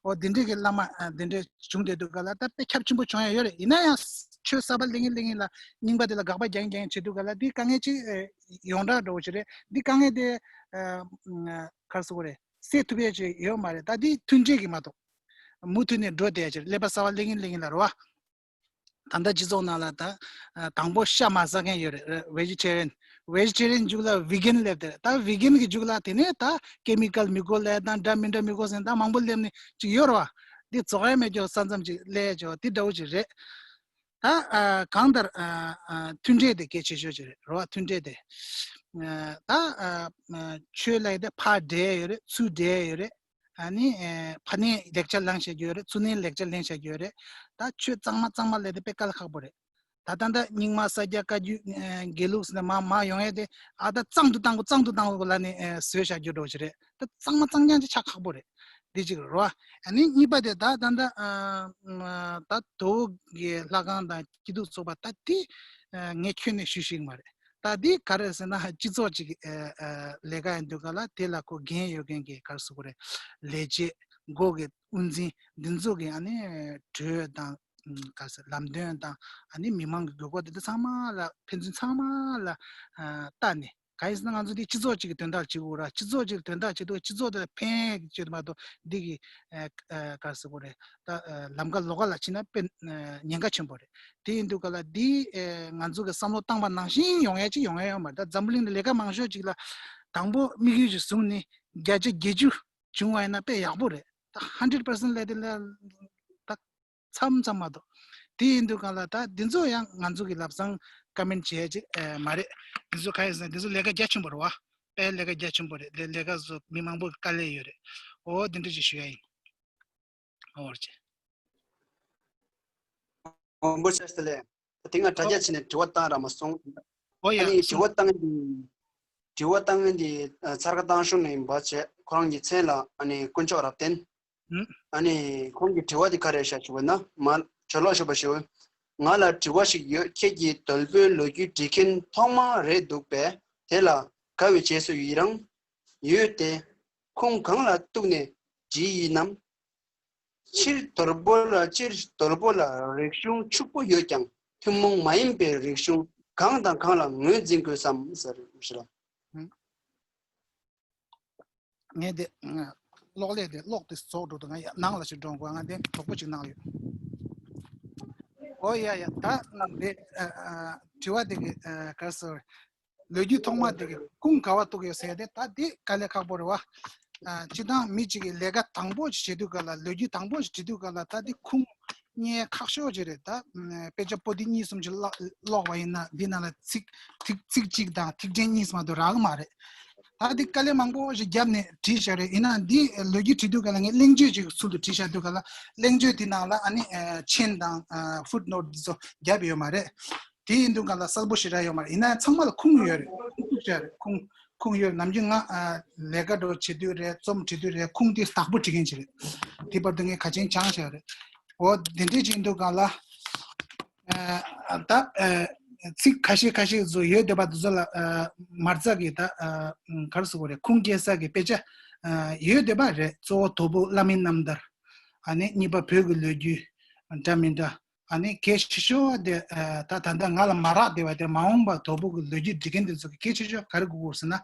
འོ་དེ་འདྲས་ཀྱི་བླ་མ་ཨ་དེ་འདྲས་བྱུང་བསྡད་དུས་ག་ལ་ད་དཔེ་ཁྱབ་ཆེན་པོ་བྱུང་ཡ་ཡོད་རེད། ཡིན་ན་ཡང་ཆོས་གསར་པ་སླེབས་ཀྱིན་སླེབས་ཀྱིན་ལ་རྙིང་པ་དེ་ལ་དགག་པ་རྒྱག་གིན་རྒྱག་གིན་བྱེད་དུས་ག་ལ་འདི་དཀའ་ངལ་ཅིག་ཨེ་ཡོངས་གྲགས་འདྲ་བོ་ཞིག་རེད། འདི་དཀའ་ངལ་དེ་ཨ་ག་རེ་ཟེར་དགོས་རེད། སེལ་ཐུབ་ཡ་ཅིག་ཡོད་མ་རེད། ད་འདི་མཐུན་འབྲེལ་གྱིས་མ་གཏོགས་མུ་མཐུད་ནས་འགྲོ་བསྡད་ཡ་ཅིག་རེད། ཀླད་པ་གསར་པ་སླེབས་ཀྱིན་སླེབས་ཀྱིན་ལ་རེད་བ། ད་ལྟ་སྤྱི་ཚོགས་ནང་ལ་ད་ཨ་དང་པོ་ཤ་མ་ཟ་མཁན་ཡོད་རེད། Vegetarian། Vegetarian་མཇུག་ལ་Vegan་སླེབས་ཏེ་རེད། ད་Vegan་གི་མཇུག་ལ་དེ་ནས་ད་chemical་མི་དགོས་ལབ་དང་འདྲ་མི་འདྲ་མི་དགོས་ཟེར་ད་མང་པོ་སླེབས་ནས་ཅིག་ཡོད་རེད་བ། འདི་རྫོགས་ཡ་མེད་ཀྱོག་ས་མཚམས་ཅིག་སླེབས་ཀྱོག་དེ་འདྲ་བོ་ཅིག་རེད། ད་ཨ་གང་ལྟར་ཨ་ཨ་མཐུན་འབྲེལ་དེ་གལ་ཆེ་ཤོས་ཅིག་རེད་རེད་བ། མཐུན་འབྲེལ་དེ་ཨ་ད་ཨ་ཨ་ཆོས་ལབ་ཡ་དེ་ཕར་འབྲེལ་ཡོད་རེད། ཚུར་འབྲེལ་ཡོད་རེད། ཨ་ནི་ཨེ་ཕར་ནས་ལེགས་ཆ་ལེན་བྱ་རྒྱུ་ཡོད་རེད། ཚུར་ནས་ལེགས་ཆ་ལེན་བྱ་རྒྱུ་ཡོད་རེད། ད་ཆོས་གཙང་མ་གཙང་མ་ལབ་དེ་དཔེ་དཀའ་ལས་ཁག་པོ་རེད། ད་ད་ལྟ་རྙིང་མ་ས་སྐྱ་བཀའ་བརྒྱུད་ཨེ་དགེ་ལུགས་ཟེར་ནས་མར་མར་ཡོང་ཡས་དེ་ཨ་ད་གཙང་དུ་བཏང་དགོས་གཙང་དུ་བཏང་དགོས་ལབ་ནས་ཨེ་བཟོས་བྱ་རྒྱུ་འདྲ་བོ་ཞིག་རེད། ད་གཙང་མ་གཙང་རྐྱང་ཅིག་ཆགས་ཁག་པོ་རེད། འདི་གཅིག་རེད་བ། ཨ་ནི་གཉིས་པ་དེ་ད་ད་ལྟ་ཨ་ད་དོ་གི་ལྷ་ཁང་དང་སྐྱིད་སྡུག་ཚོགས་པ་ད་དེ་ཨ་ངས་ཁྱོན་ནས་ཞུ་ཤེས་ཀྱི་མ་རེད། ད་འདི་ག་རེ་ཟེར་ན་སྤྱི་ཚོགས་ཅིག་ཨ་ཨ་ལས་ཀ་ཡིན་དུས་ག་ལ་དེ་ལ་ཁོ་འགན་ཡོད་མཁན་གྱི་ག་རེ་ཟེར་དགོས་རེད། ལས་བྱེད་འགོ་གི་དབུ་འཛིན་འདི་ཚོ་གི་ཨ་ནི་གྲོས་དང་ག་རེ་ཟེར་ལམ་སྟོན་དང་ཨ་ནི་མི་མང་གི་དགོས་མཁོ་དེ་ཚོ་ཚང་མ་ལ་ཕན་ཚུན་ཚང་མ་ལ་ཨ་ལྟ་ནས། གང་ཡིན་ཟེར་ན་ང་ཚོ་འདི་སྤྱི་ཚོགས་གཅིག་གི་དོན་དག་བྱེད་དགོས་ར། སྤྱི་ཚོགས་གཅིག་གི་དོན་དག་བྱེད་དུས་སྤྱི་ཚོགས་དེ་ལ་ཕན་ཡོད་མ་གཏོགས་འདི་གི་ཨ་ཨ་ག་རེ་ཟེར་དགོས་རེད། ད་ཨ་ལམ་ཁ་ལོགས་ཀ་ལ་ཕྱིན་ན་དཔེ་ཨ་ཉེན་ཁ་ཆེན་པོ་རེད། དེ་ཡིན་དུས་ག་ལ་འདི་ཨ་ང་ཚོ་གི་བསམ་བློ་བཏང་པ་ནང་བཞིན་ཡོང་ཡ་ཅིག་ཡོང་ཡ་ཡོད་མ་རེད། ད་འཛམ་བུ་གླིང་ནང་ལས་ཀ་མང་ཤོས་ཅིག་ལ་དང་པོ་དམིགས་ཡུལ་ཅིག་བཟུང་ནས་བརྒྱ་ཆ་བརྒྱད་ཅུ་བྱུང་བ་ཡིན་ན་དཔེ་ཡག་པོ་རེད། ད་hundred percent་ལབ་དེ་ལ་ད་མཚམས་མཚམས་མ་གཏོགས། དེ་ཡིན་དུས་གང་ལ་ད་འདི་ཚོ་ཡང་ང་ཚོ་གི་ལབ་སང་ཀ་མེན་བྱེད་ཡ་ཅིག་ཨེ་མ་རེད། འདི་ཚོ་ག་ཡིན་ཟེར་ན་འདི་ཚོ་ལས་ཀ་རྒྱ་ཆེན་པོ་རེད་བ། དཔེ་ལས་ཀ་རྒྱ་ཆེན་པོ་རེད། ལས་ལས་ཀ་བཟོ་མི་མང་པོ་དཀའ་ལས་ཡོད་རེད། འོ་འདི་འདྲ་ཅིག་ཞུ་ཡ་ཡིན། འོ་རེད་ཅེ། འོ་འབུ་ཆ་ཤ་ལས། དེ་སྔ་དྲ་རྒྱ་ཕྱིན་ནས་དྲི་བ་བཏང་ར་མ་སོང་། འོ་ཡ། ཨ་ནི་དྲི་བ་བཏང་གི་དྲི་བ་བཏང་མཁན་དེ་ཚར་ཁ་བཏང་ཤོག་ནས་ཡིན་པ་བྱས། ཁོ་རང་གི་མཚན་ལ་ཨ་ནི་དཀོན་མཆོག་རབ་བརྟན། ཨ་ནི་ཁོང་གི་དྲི་བ་དེ་ག་རེ་བཞག་ཞུ་བ་ན་མ་ཇོ་ལགས་ཞུ་བ་ཞུ། ང་ལ་དྲི་བ་ཞིག་ཡོད། ཁྱེད་ཀྱིས་དོལ་པོའི་ལོ་རྒྱུས་འབྲི་མཁན་ཐོག་མ་རེད་འདུག་པས། དེ་ལ་དགའ་བའི་རྗེས་སུ་ཡི་རང་ཡོད་དེ། ཁུངས་གང་ལ་གཏུགས་ནས་བྲིས་ཡིན་ནམ། སྤྱིར་དོལ་པོ་ལ་སྤྱིར་དོལ་པོ་ལ་རིག་གཞུང་ཕྱུག་པོ་ཡོད་ཀྱང་ཐུན་མོང་མ་ཡིན་པའི་རིག་གཞུང་གང་དང་གང་ལ་ངོས་འཛིན་དགོས་སམ་ཟེར་ཞུ་ལ། ངས་འདི་གློག་ཀླད་དེ་གློག་དེ་རྫོགས་འགྲོ་འདུག་ང་ཡ་ནང་ལ་ཞིག་འགྲོ་དགོས། ང་འདི་གྲོགས་པོ་ཅིག་ནང་ལ་ཡོད། ཨོ་ཡ་ཡ། ད་འདི་ཨ་ཨ་དྲི་བ་དེ་གི་ཨ་ག་རེ་ཟེར། ལོ་རྒྱུས་ཐོག་མ་དེ་གི་ཁུངས་ག་བ་གཏུགས་ཡོད་ཟེར་ཏེ་ད་འདི་དཀའ་ལས་ཁག་པོ་རེད་བ། ཨ་སྤྱིར་བཏང་མི་གཅིག་གིས་ལས་ཀ་དང་པོ་ཞིག་བྱེད་དུས་ག་ལ་ལོ་རྒྱུས་དང་པོ་ཞིག་བྲིས་དུས་ག་ལ་ད་འདི་ཁུངས་རྙེད་ཁག་ཤོས་ཅིག་རེད། ད་དཔེ་ཆ་པོ་ཏི་གཉིས་གསུམ་ཅིག་ཀློག་ཀློག་པ་ཡིན་ན་འདི་ནང་ལ་ཚིག་ཚིག་ཚིག་གཅིག་དང་ཐིག་ཕྲེང་གཉིས་མ་གཏོགས་རག་གི་མ་རེད། ད་འདི་དཀའ་ལས་མང་པོ་ཞིག་བརྒྱབ་ནས་བྲིས་བཞག་རེད། ཡིན་ན་འདི་ལོ་རྒྱུས་བྲིས་དུས་ག་ལ་ངས་གླེང་བརྗོད་ཅིག་ཚུལ་དུ་བྲིས་བཞག་དུས་ག་ལ་གླེང་བརྗོད་འདི་ནང་ལ་ཨ་ནི་མཆན་དང་ཕུཊ་ནོཊ་འདི་ཚོ་བརྒྱབ་ཡོད་མ་རེད། དེ་ཡིན་དུས་ག་ལ་གསལ་པོ་ཞེ་དྲག་ཡོད་མ་རེད། ཡིན་ན་ཚང་མ་ལ་ཁུངས་ཡོད་རེད། ཁུངས་གཏུགས་བཞག་རེད། ཁུངས་ཁུངས་ཡོད། ནམ་རྒྱུན་ང་ཨ་ལས་ཀ་འདྲ་བྱེད་དུས་རེད། རྩོམ་བྲིས་དུས་རེད། ཁུངས་དེ་དག་པོ་བྲིས་མཁན་ཅིག་རེད། དེ་བར་དུ་ངས་ག་ཅན་སྦྱངས་བཞག་རེད། འོ་དེ་འདྲས་ཅིག་ཡིན་དུས་ག་ལ་ཨ་ད་ཨ་ཚིག་ཁ་ཤས་ཁ་ཤས་ཚོ་ཡོད་བསྡད་པ་དེ་ཚོ་ལ་ཨ་མ་རྩ་གི་ད་ཨ་ག་རེ་ཟེར་དགོས་རེད། ཁུངས་སྐྱེལ་ས་གི་དཔེ་ཆ་ཨ་ཡོད་བསྡད་པ་རེད། གཙོ་བོ་དོལ་པོ་བླ་མའི་རྣམ་ཐར། ཨ་ནི་གཉིས་པ་བོད་ཀྱི་ལོ་རྒྱུས་འདྲ་མི་འདྲ། ཨ་ནི་གལ་ཆེ་ཤོས་དེ་ད་ད་ལྟ་ང་ལ་མ་རག་བསྡད་པ་དེ་མ་འོངས་པ་དོལ་པོ་གི་ལོ་རྒྱུས་འབྲི་མཁན་དེ་ཚོ་གི་གལ་ཆེ་ཤོས་ག་རེ་དགོས་ཀྱི་ཡོད་ཟེར་ན།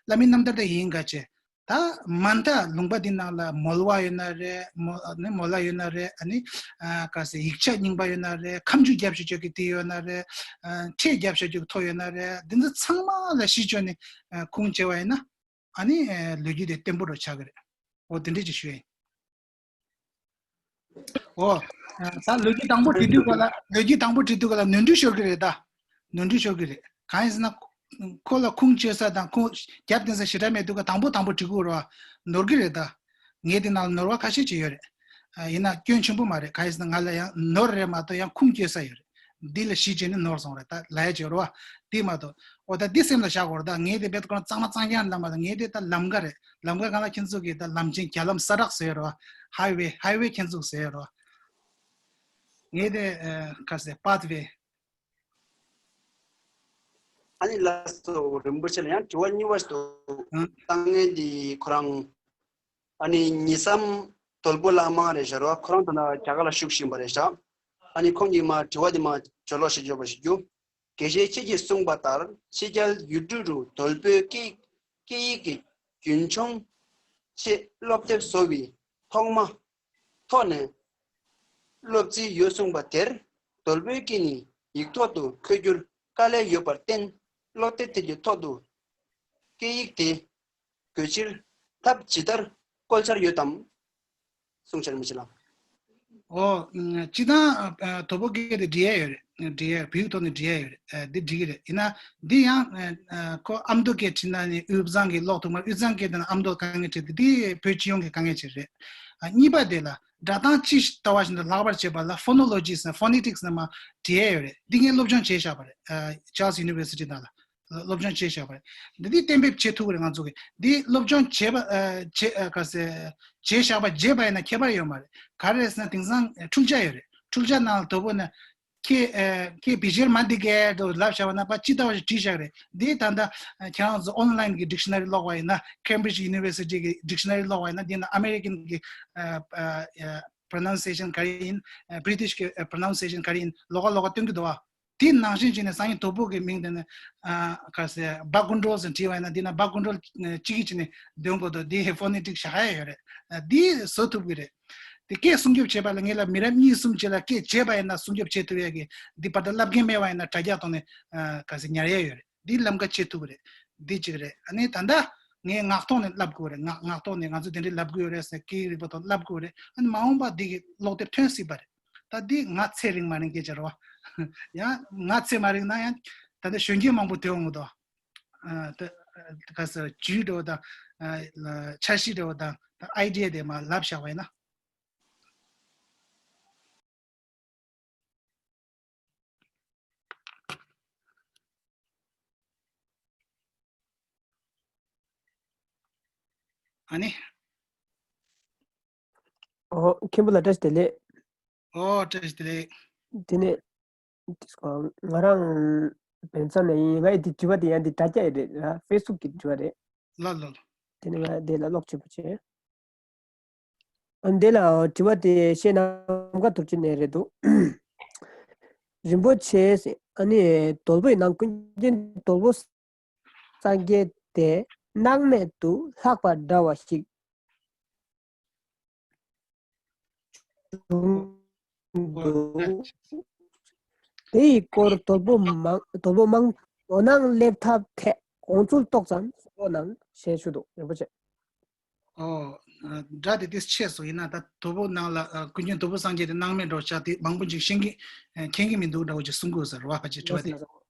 བླ་མའི་རྣམ་ཐར་དེ་ཡིན་ག་ཅེ། ད་མ་མཐའ་ལུང་པ་འདི་ནང་ལ་མོལ་བ་ཡོད་ན་རེད། མོ་ནི་མོལ་ལ་ཡོད་ན་རེད། ཨ་ནི་ག་ཟེར་ཡིག་ཆ་རྙིང་པ་ཡོད་ན་རེད། ཁ་མཆུ་རྒྱབ་ཤོད་ཅོག་གི་དེ་ཡོད་ན་རེད། ཨ་ཁྲལ་རྒྱབ་ཤོད་ཅོག་གི་ཐོ་ཡོད་ན་རེད། འདི་ཚོ་ཚང་མ་ལ་གཞི་བཅོལ་ནས་ཨ་ཁུངས་བཅོལ་བ་ཡིན་ན། ཨ་ནི་ཨ་ལོ་རྒྱུས་དེ་བརྟན་པོ་རུ་ཆགས་ཀྱི་རེད། འོ་དེ་འདྲས་ཅིག་ཞུ་ཡ་ཡིན། འོ། ཨ་ད་ལོ་རྒྱུས་དང་པོ་བྲིས་དུས་ག་ལ་ལོ་རྒྱུས་དང་པོ་བྲིས་དུས་ག་ལ་ནོར་འཁྲུལ་ཤོར་གི་རེད་ད། ནོར་འཁྲུལ་ཤོར་གི་རེད། གང་ཡིན་ཟེར་ན། ཁོ་ལ་ཁུངས་བཅོལ་ས་དང་ཁུངས་རྒྱབ་རྟེན་ས་ཞེ་དྲག་མེད་དུས་ག་དང་པོ་དང་པོ་བྲིས་དགོས་རེད་བ། ནོར་གི་རེད་ད། ངས་དེ་ནང་ལ་ནོར་བ་ཁ་ཤས་ཅིག་ཡོད་རེད། ཨ་ཡིན་ན་སྐྱོན་ཆེན་པོ་མ་རེད། གང་ཡིན་ཟེར་ན་ང་ལ་ཡང་ནོར་རེད་མ་གཏོགས་ཡང་ཁུངས་བཅོལ་ས་ཡོད་རེད། འདི་ལ་གཞི་བྱས་ནས་ནོར་སོང་རེད། ད་ལ་ཡ་བྱེད་རོགས་བ། དེ་མ་གཏོགས་འོ་ད་འདི་སེམས་ལ་བཞག་དགོས་རེད། ད་ངས་དེ་བེད་ཀོ་གཙང་མ་གཙང་རྐྱང་ལབ་མ་ད། ངས་དེ་ད་ལམ་ཀ་རེད། ལམ་ཀ་གང་ལ་ཁྱེད་ཚོ་གིས་ད་ལམ་ཆེན་རྒྱ་ལམ་ས་བྲག་ཟེར་རོགས། ཧའི་ཝེ་ཧའི་ཝེ་ཁྱེད་ཚོ་ཟེར་རོགས། ངས་དེ་ཨ་ག་ཟེར་པཱཐ་ཝེ། ཨ་ནི་ལགས་སོ། རིན་པོ་ཆེ་ལ་ཡང་དྲི་བ་གཉིས་པ་ཞིག་འདུག་ཨང་། བཏང་མཁན་འདི་ཁོ་རང་ཨ་ནི་ཉི་སམ་དོལ་པོ་ལགས་མ་རེད་ཤག་རོ། ཁོ་རང་ད་ལྟ་རྒྱ་གར་ལ་བཞུགས་བཞིན་པ་རེད་ཤག་ཨ་ནི་ཁོང་གིས་མ་དྲི་བ་འདི་མ་བརྗོད་ལོག་ཞིག་བརྗོད་པ་ཞིག་རྒྱུ། དགེ་བཤེས་ཁྱེད་ཀྱིས་གསུངས་པ་ལྟར་ཕྱི་རྒྱལ་ཡུལ་གྲུ་རུ་དོལ་པོའི་སྐད་སྐད་ཡིག་གི་རྒྱུན་འཁྱོངས་ཆེད་སློབ་དེབ་བཟོ་བའི་ཐོག་མ་ཐོག་ནས་སློབ་རྩིས་ཡོད་གསུངས་པ་དེར་དོལ་པོའི་སྐད་ནི་ཡིག་ཐོག་ཏུ་འཁོད་རྒྱུར་དཀའ་ལས་ཡོད་པར་བརྟེན། སློབ་དེབ་དེ་གི་ཐོག་ཏུ་སྐད་ཡིག་དེ་དགོས་ཕྱིར་ཐབས་ཇི་ལྟར་བཀོལ་འཆར་ཡོད་དམ། གསུང་བཤད་མི་བྱེད་ལ། ཨོ། སྤྱི་བཏང་ཨ་དོལ་པོ་སྐད་དེ་འབྲི་ཡ་ཡོད་རེད། འབྲི་ཡ་བོད་ཡིག་ཐོག་ནས་འབྲི་ཡ་ཡོད་རེད། ཨ་འདི་འགྲིག་གི་རེད། ཡིན་ན་འདི་ཡང་ཨ་ཁོ་ཨ་མདོ་སྐད་བྲིས་ན་ནི་དབུས་གཙང་གི་ཀློག་ཐུབ་མ་རེད། དབུས་གཙང་སྐད་དེ་ན་ཨ་མདོ་དཀའ་ངལ་འཕྲད་དེ། འདི་བོད་སྤྱི་ཡོངས་ཀྱི་དཀའ་ངལ་ཅིག་རེད། ཨ་གཉིས་པ་དེ་ལ་སྒྲ་གདངས་ཅི་ལྟ་བ་བཞིན་དུ་ལྷག་པར་བྱེད་པ་ལ་ཕོ་ནོ་ལོ་ཇི་ཟེར་ན་ཕོ་ནེ་ཊིག་སི་ཟེར་ན་མ་འབྲི་ཡ་ཡོད་རེད། འདི་ངས་སློབ་སྦྱོང་བྱས་བཞག་པ་རེད། ཨ་ཅཱལ་སི་ཡུ་ནི་ཝར་སི་ཊི་ནང་ལ། སློབ་སྦྱོང་བྱས་བཞག་པ་རེད། འདི་འདི་གཏན་འབེབས་བྱེད་ཐུབ་ཀྱི་རེད། ང་ཚོ་གིས་འདི་སློབ་སྦྱོང་བྱས་པ་ཨ་བྱས་ཨ་ག་ཟེར་བྱས་བཞག་པ་བརྗེད་པ་ཡིན་ན་ཁྱད་པར་ཡོད་མ་རེད། ག་རེ་རེད་ཟེར་ན་དེང་སང་འཕྲུལ་ཆས་ཡོད་རེད། འཕྲུལ་ཆས་ནང་ལ་དོ་པོ་ན་ཁྱེད་ཨ་ཁྱེད་བི་ཇེར་མ་འདི་གས་དུ་ལབ་བཞག་པ་ན་པ་ཅི་ལྟ་བ་ཞིག་བྲིས་བཞག་རེད། འདི་ད་ལྟ་ཨ་ཁྱེད་རང་ཚོ་ཨོན་ལའིན་གི་ཌིག་ཤ་ན་རི་ཀློག་པ་ཡིན་ན། ཁེམ་བྷི་རིཇ་ཡུ་ནི་ཝར་སི་ཊི་གི་ཌིག་ཤ་ན་རི་ཀློག་པ་ཡིན་ན། འདི་ན་ཨ་མེ་རི་ཀན་གི་ཨ་ཨ་ཨ་པྲོ་ནའུན་སི་ཨེ་ཤན་ག་རེ་ཡིན། ཨ་བྷི་རི་ཊིཤ་གི་ཨ་པྲོ་ནའུན་སི་ཨེ་ཤན་ག་རེ་ཡིན་ལོགས་ཀ་ལོགས་ཀ་སྟོན་གྱི་འདུག་བ། དེ་ནང་བཞིན་བྱས་ནས་སང་ཉིན་དོ་པོ་གི་མིང་དེ་ནི་ཨ་ག་ཟེར་བྷ་ཀུན་ཌོལ་ཟེར་བྲིས་པ་ཡིན་ན། འདི་ན་བྷ་ཀུན་ཌོལ་གཅིག་གིས་བྱས་ནས་འདོན་དགོས་འདུག་འདི་ཧེ་ཕོ་ནེ་ཊིག་བཞག་ཡ་ཡོད་རེད། ཨ་འདི་བཟོ་ཐུབ་ཀྱི་རེད། དེ་སྐད་སྲུང་སྐྱོབ་བྱེད་པ་ལ་ངེད་ལ་མི་རབས་གཉིས་གསུམ་བྱས་ལ་སྐད་བརྗེད་པ་ཡིན་ན་སྲུང་སྐྱོབ་བྱེད་ཐུབ་ཡ་གི་འདི་བར་དུ་བསླབ་མཁན་མེད་པ་ཡིན་ན་དྲ་རྒྱ་ཐོག་ནས་ཨ་ག་ཟེར་ཉར་ཡ་ཡོད་རེད། འདི་ལམ་ཁ་ཕྱེ་ཐུབ་ཀྱི་རེད། འདི་གཅིག་རེད། ཨ་ནི་ད་ལྟ་ངས་ངག་ཐོག་ནས་བསླབ་དགོས་རེད། ངག་ངག་ཐོག་ནས་ང་ཚོ་དེ་འདྲའི་ལབ་དགོས་རེད་ཟེར་སྐད་ཡིག་རིག་པ་ཐོག་བསླབ་དགོས་རེད། ཨ་ནི་མ་འོངས་པ་འདི་གི་ཀློག་དེབ་ཐོན་སྲིད་པ་རེད། ད་འདི་ང་ཚེ་རིང་མ་རིང་སྐད་ཆ་རེད་བ། ཡང་ང་ཚེ་མ་རིང་ན་ཡང་ད་ལྟ་གཞོན་སྐྱེས་མང་པོ་ཐོན་འོང་གི་འདུག་ཨ་ད་ག་ཟེར་ཇུས་འདྲ་བོ་དང་ཨ་འཆར་གཞི་འདྲ་བོ་དང་ད་ཨའི་ཌི་ཡ་དེ་མར་ལབ་བཞག་པ་ཡིན་ན། ཨ་ནི། ཨོ། མཁན་པོ་ལགས་བཀྲ་ཤིས་བདེ་ལེགས། ཨོ། བཀྲ་ཤིས་བདེ་ལེགས། དེ་ནས་ང་རང་བན་ཚ་ནས་ཡིན། ངའི་འདི་དྲི་བ་དེ་ཡང་འདི་དྲ་རྒྱ་ཡི་རེད་ལ། ཕེ་སི་བུག་གི་དྲི་བ་རེད། ལ་ལ་ལ། དེ་ནས་ང་དེ་ལ་ཀློག་བྱེད་པ་བྱས། ཨ་འདི་ལ་དྲི་བ་དེ་བཤད་ན་ནམ་མཁའ་ཐུབ་ཆེན་ནས་རེད་འདུག་རིན་པོ་ཆེ། ཨ་ནི་དོལ་པོའི་ནང་ཀུན་མཁྱེན་དོལ་པོ་སངས་རྒྱས་དེ་སྣང་མེད་དུ་ལྷག་པ་འདྲ་བ་ཞིག་བྱུང་འདུག་དེ་ཡི་སྐོར་དོལ་པོ་མང་དོལ་པོ་མང་དོ་སྣང་སླེབས་ཐབས་ཐད་དགོངས་ཚུལ་ཏོག་ཙམ་གསུང་རོགས་གནང་ཞེས་ཞུ་འདུག་རིན་པོ་ཆེ། ཨོ། སྒྲ་དེ་ཏིས་ཆད་སོང་། ཡིན་ན་ད་དོལ་པོ་ནང་ལ་ཨ་ཀུན་མཁྱེན་དོལ་པོ་སངས་རྒྱས་དེ་སྣང་མེད་འགྲོ་ཆགས་དེ་མང་པོ་ཅིག་ཤེས་ཀྱི་ཨ་མཁྱེན་གྱི་མི་འདུག་འདྲ་བོ་ཅིག་གསུང་དགོས་ཟེར་བ་ཕལ་ཆེར་དྲི་བ་དེ།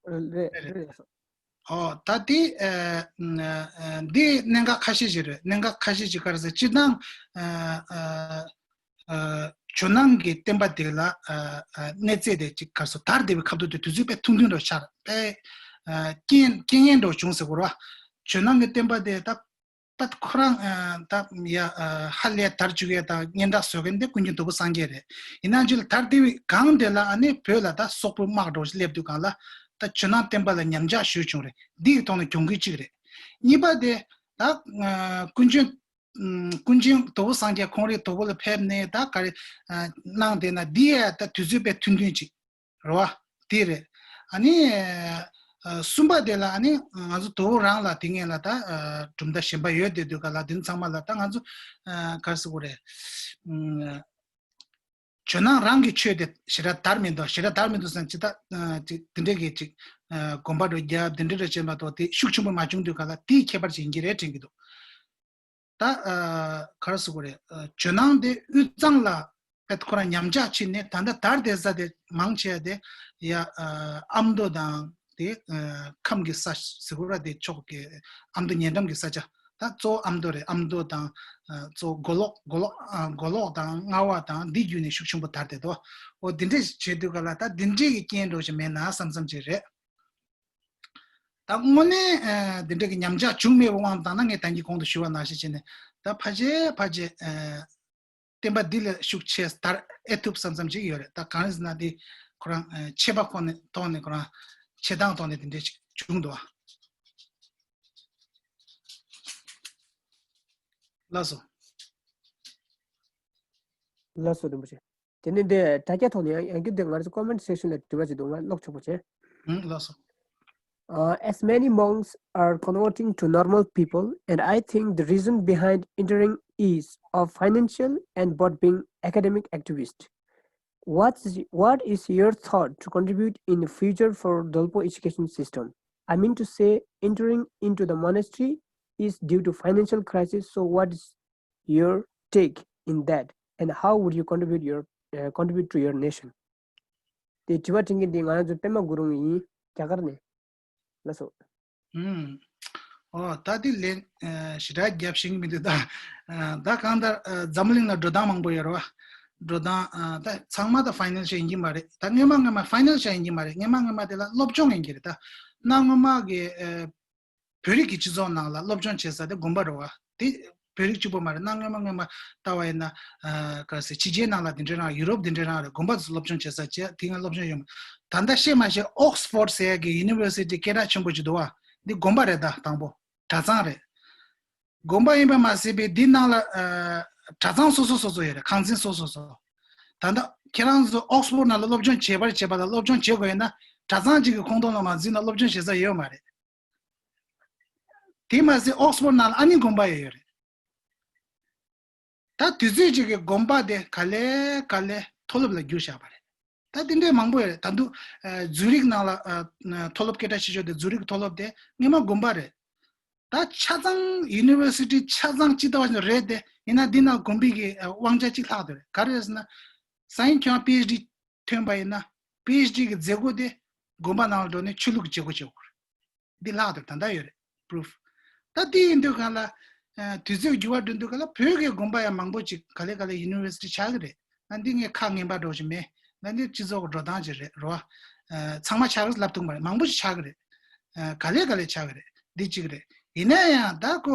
རེད་རེད་རེད། ཨོ་ད་དེ་ཨ་ཨ་འདི་གནད་འགག་ཁ་ཤས་ཤིག་རེད། གནད་འགག་ཁ་ཤས་ཤིག་ག་རེ་ཟེར་སྤྱིར་བཏང་ཨ་ཨ་ཨ་ཇོ་ནང་གི་བསྟན་པ་དེ་ལ་ཨ་ཨ་གནས་ཚད་དེ་ཅིག་ག་རེ་ཟེར་དར་བསྡད་པའི་སྐབས་དུ་དེ་དུས་ཚོད་དཔེ་ཐུང་ཐུང་འདྲ་བོ་ཆགས། དཔེ་ཨ་རྐྱེན་རྐྱེན་ངན་འདྲ་བོ་བྱུང་ཟེར་དགོས་རེད་བ། ཇོ་ནང་གི་བསྟན་པ་དེ་ད། པད་ཁོ་རང་ཨ་ད་ཡ་ཨ་ཧ་ལས་དར་བཅུག་ཡས་དང་སྙན་གྲགས་བཟོ་མཁན་དེ་ཀུན་མཁྱེན་དོལ་པོ་སངས་རྒྱས་རེད། ཡིན་ན་ཅི་ལ་དར་དེ་བའི་སྒང་དེ་ལ་ཨ་ནི་བོད་ལ་ད་སོག་པོའི་དམག་འགྲོ་སླེབས་དུས་སྒང་ལ་ད་ཇོ་ནང་བསྟན་པ་ལ་ཉམས་ཆག་ཞུས་བྱུང་རེད། འདི་ཡི་ཐོག་ནས་གྱོང་གུད་གཅིག་རེད། གཉིས་པ་དེ་ད་ཨ་ཀུན་མཁྱེན་ ཀུན་མཁྱེན་དྭགས་པོ་སངས་རྒྱས་ཁོང་རང་དྭགས་པོ་ལ་ཕེབས་ནས་ད་ག་རེ་གནང་བསྡད་ན་འདི་ཡ་ད་དུས་ཚོད་དཔེ་ཐུང་ཐུང་ཅིག་རེད་བ། དེ་རེད། ཨ་ནི། གསུམ་པ་དེ་ལ་ཨ་ནི་ང་ཚོ་དྭགས་པོ་རང་ལ་དེ་སྔོན་ལ་ད་གྲུབ་མཐའ་གཞན་པ་ཡོད་བསྡད་དུས་ག་ལ་དེ་ཚང་མ་ལ་ད་ང་ཚོ་ག་རེ་ཟེར་དགོས་རེད། ཇོ་ནང་རང་གི་ཆོས་དེ་ཞེ་དྲག་དར་མི་འདུག་ཞེ་དྲག་དར་མི་འདུག་ཟེར་ན་ཅི་ད་དེ་འདྲས་ཀྱི་ཅིག་དགོན་པ་འགྲོ་རྒྱབ་དེ་འདྲས་རེ་བྱས་མ་གཏོགས་དེ་ཤུགས་ཆེན་པོ་མ་བྱུང་དུས་ག་ལ་དེའི་ཁྱད་པར་ཅིག་ཡིན་གྱི་རེད་དྲན་གྱི་འདུག་ད་ག་རེ་ཟེར་དགོས་རེད། ཇོ་ནང་དེ་དབུས་གཙང་ལ་དཔེ་ཁོ་རང་ཉམས་ཆག་ཕྱིན་ནས་ད་ལྟ་དར་བསྡད་ས་དེ་མང་ཆེ་བ་དེ་ཡ་ཨ་མདོ་དང་དེ་ཁམས་ཀྱི་ས་ཟེར་དགོས་རེད་དེ་ཕྱོགས་ཀྱི་ཨ་མདོ་ཉེ་འགྲམ་གྱི་ས་ཆ། ད་གཙོ་བོ་ཨ་མདོ་རེད། ཨ་མདོ་དང་གཙོ་བོ་མགོ་ལོག་མགོ་ལོག་མགོ་ལོག་དང་རྔ་བ་དང་འདི་བརྒྱུད་ནས་ཤུགས་ཆེན་པོ་དར་བསྡད་དོ། འོ་འདི་འདྲས་བྱེད་དུས་ག་ལ་ད་འདི་འདྲས་ཀྱི་རྐྱེན་འགྲོ་ཞིག་མེད་ན་བསམ་བསམ་ཅིག་རེད། ད་དངོས་གནས་འདི་འདྲས་ཀྱི་ཉམས་ཆག་བྱུང་མེད་པའི་དབང་དུ་བཏང་ན་ངས་ད་གིན་གོང་དུ་ཞུས་པ་ནང་བཞིན་བྱས་ནས་ད་ཕལ་ཆེར་ཕལ་ཆེར་བསྟན་པ་འདི་ལས་ཤུགས་ཆེ་དར་ཨེ་ཐུབ་བསམ་བསམ་ཅིག་ཡོད་རེད། ད་གང་རེད་ཟེར་ན་འདི་ཁོ་རང་ཆད་པ་ཁོ་ནས་ཐོག་ནས་ཁོ་རང་ཆད་སྟངས་ཐོག་ནས་འདི་འདྲས་ཅིག་བྱུང་འདུག་ཨ། ལགས་སོ། ལགས་སོ་རིན་པོ་ཆེ། དེ་ནས་འདི་དྲ་རྒྱ་ཐོག་ནས་ཡང་ཡང་བསྐྱར་འདི་ང་ཚོ་comment section ལ་དྲི་བ་ཅིག་འདུག་ང་ཀློག་ཆོག་པ་བྱས། ཨང་། ལགས་སོ། Uh, as many monks are converting to normal people, and I think the reason behind entering is of financial and both being academic activist. What's, what is your thought to contribute in the future for Dolpo education system? I mean to say, entering into the monastery is due to financial crisis. So, what is your take in that, and how would you contribute your uh, contribute to your nation? དེ་དྲི་བ་དྲི་མཁན་དེ་ང་རང་ཚོ་པད་མ་གུ་རུ་ཡིན། རྒྱ་གར་ནས། ལགས་སོ། ཨུམ། ཨོ་ད་དེ་ལན་ཞེ་དྲག་རྒྱབ་ཤེས་ཀྱི་མི་འདུག་ད། ད་གང་ལྟར་འཛམ་བུ་གླིང་ལ་འགྲོ་སྟངས་མང་པོ་ཡོད་རེད་བ། འགྲོ་སྟངས་ད་ཚང་མ་ད་ཕའི་ནལ་ཤལ་ཡིན་གྱི་མ་རེད། ད་སྔོན་མ་སྔོན་མ་ཕའི་ནལ་ཤལ་ཡིན་གྱི་མ་རེད། སྔོན་མ་སྔོན་མ་དེ་ལ་སློབ་སྦྱོང་ཡིན་གྱི་རེད། ད་གནའ་སྔོན་མ་གི་བོད་རིགས་ཀྱི་སྤྱི་ཚོགས་ནང་ལ་སློབ་སྦྱོང་བྱེད་ས་དེ་དགོན་པ་རེད་བ། དེ་བོད་རིགས་གཅིག་པོ་མ་རེད། གནའ་སྔོན་མ་སྔོན་མ་ལྟ་བ་ཡིན་ན་ག་རེ་ཟེར་ཕྱི་རྒྱལ་ནང་ལ་དེ་འདྲ་རང་རེད། ཡུ་རོབ་དེ་འདྲ་རང་རེད། དགོན་པ་དུ་སློབ་སྦྱོང་བྱེད་ས་བྱས་དེ་སྔ་སློབ་སྦྱོང་ཡོད་མ། ད་ལྟ་བཤད་མ་བཤད་ཨོག་སི་ཕོར་ཌི་ཟེར་ཡ་གི་ཡུ་ནི་ཝར་སི་ཊི་སྐད་གྲགས་ཆེན་པོ་ཅིག་འདུག་བ། འདི་དགོན་པ་རེད། ད་དང་པོ་གྲྭ་ཚང་རེད། དགོན་པ་ཡིན་པ་མ་ཟད་པའི་འདི་ནང་ལ་གྲྭ་ཚང་སོ་སོ་སོ་སོ་ཡོད་རེད། ཁང་ཚན་སོ་སོ་སོ། ད་ལྟ་ཁྱེད་རང་ཚོ་ཨོག་སི་ཕོར་ཌི་ནང་ལ་སློབ་སྦྱོང་བྱེད་པར་བྱེད་པ་ལ་སློབ་སྦྱོང་བྱེད་དགོས་ཡོད་ན་གྲྭ་ཚང་གཅིག་གི་ཁོངས་གཏོགས་ནང་མ་འཛུལ་ན་སློབ་སྦྱོང་བྱེད་ས་ཡོད་མ་རེད། དེ་མ་ཟད་ཨོག་སི་ཕོར་ཌི་ནང་ལ་ཨ་ནི་དགོན་པ་ཡང་ཡོད་རེད། ད་དུས་ཚོད་ཅིག་གི་དགོན་པ་དེ་ག་ལེ་ག་ལེ་མཐོ་སློབ་ལ་བསྒྱུར་བཞག་པ་རེད། ད་དེ་འདྲའི་མང་པོ་ཡོད་རེད། ད་དུང་ཛུ་རིག་ནང་ལ་མཐོ་སློབ་སྐད་གྲགས་ཆེ་ཤོས་དེ་ཛུ་རིག་མཐོ་སློབ་དེ་སྔོན་མ་དགོན་པ་རེད། ད་ཆ་ཚང་ཡུ་ནི་ཝར་སི་ཊི་ཆ་ཚང་སྤྱི་ལྟ་བ་ཞིག་རེད་དེ། ཡིན་ན་འདི་ནང་དགོན་པའི་གི་དབང་ཆ་གཅིག་ལྷག་བསྡད་རེད། ག་རེ་རེད་ཟེར་ན། སང་ཉིན་ཁྱོད་པི་ཨེཆ་ཌི་ཐོན་པ་ཡིན་ན་པི་ཨེཆ་ཌི་གི་མཛད་སྒོ་དེ་དགོན་པ་ནང་ལ་འགྲོ་ནས་ཆོས་ལུགས་ཀྱི་བྱེད་སྒོ་བྱེད་དགོས་རེད། འདི་ལྷག་ཏུ་ད་ལྟ་ཡོད་རེད། པུ་རུཕ། ད་འདི་ཡིན་དུས་གང་ལ། དུས་ཚོད་འགྱུར་བ་འགྲོ་དུས་གང་ལ་བོད་ཀྱི་དགོན་པ་ཡང་མང་པོ་ཅིག་ག་ལེ་ག་ལེ་ཡུ་ནི་ཝར་སི་ཊི་ཆགས་ཀྱི་རེད། ད་འདི་ངས་ཁ་ངན་པ་འགྲོ་ཞིག་མེད། ད་འདི་སྤྱི་ཚོགས་ཀྱི་འགྲོ་སྟངས་ཅིག་རེད་རོ། ཚང་མ་ཆགས་ཀྱི་ལབ་ཐུབ་མ་རེད། མང་པོ་ཅིག་ཆགས་ཀྱི་རེད། ག་ལེ་ག་ལེ་ཆགས་ཀྱི་རེད། འདི་གཅིག་རེད། ཡིན་ན་ཡང་ད་ཁོ།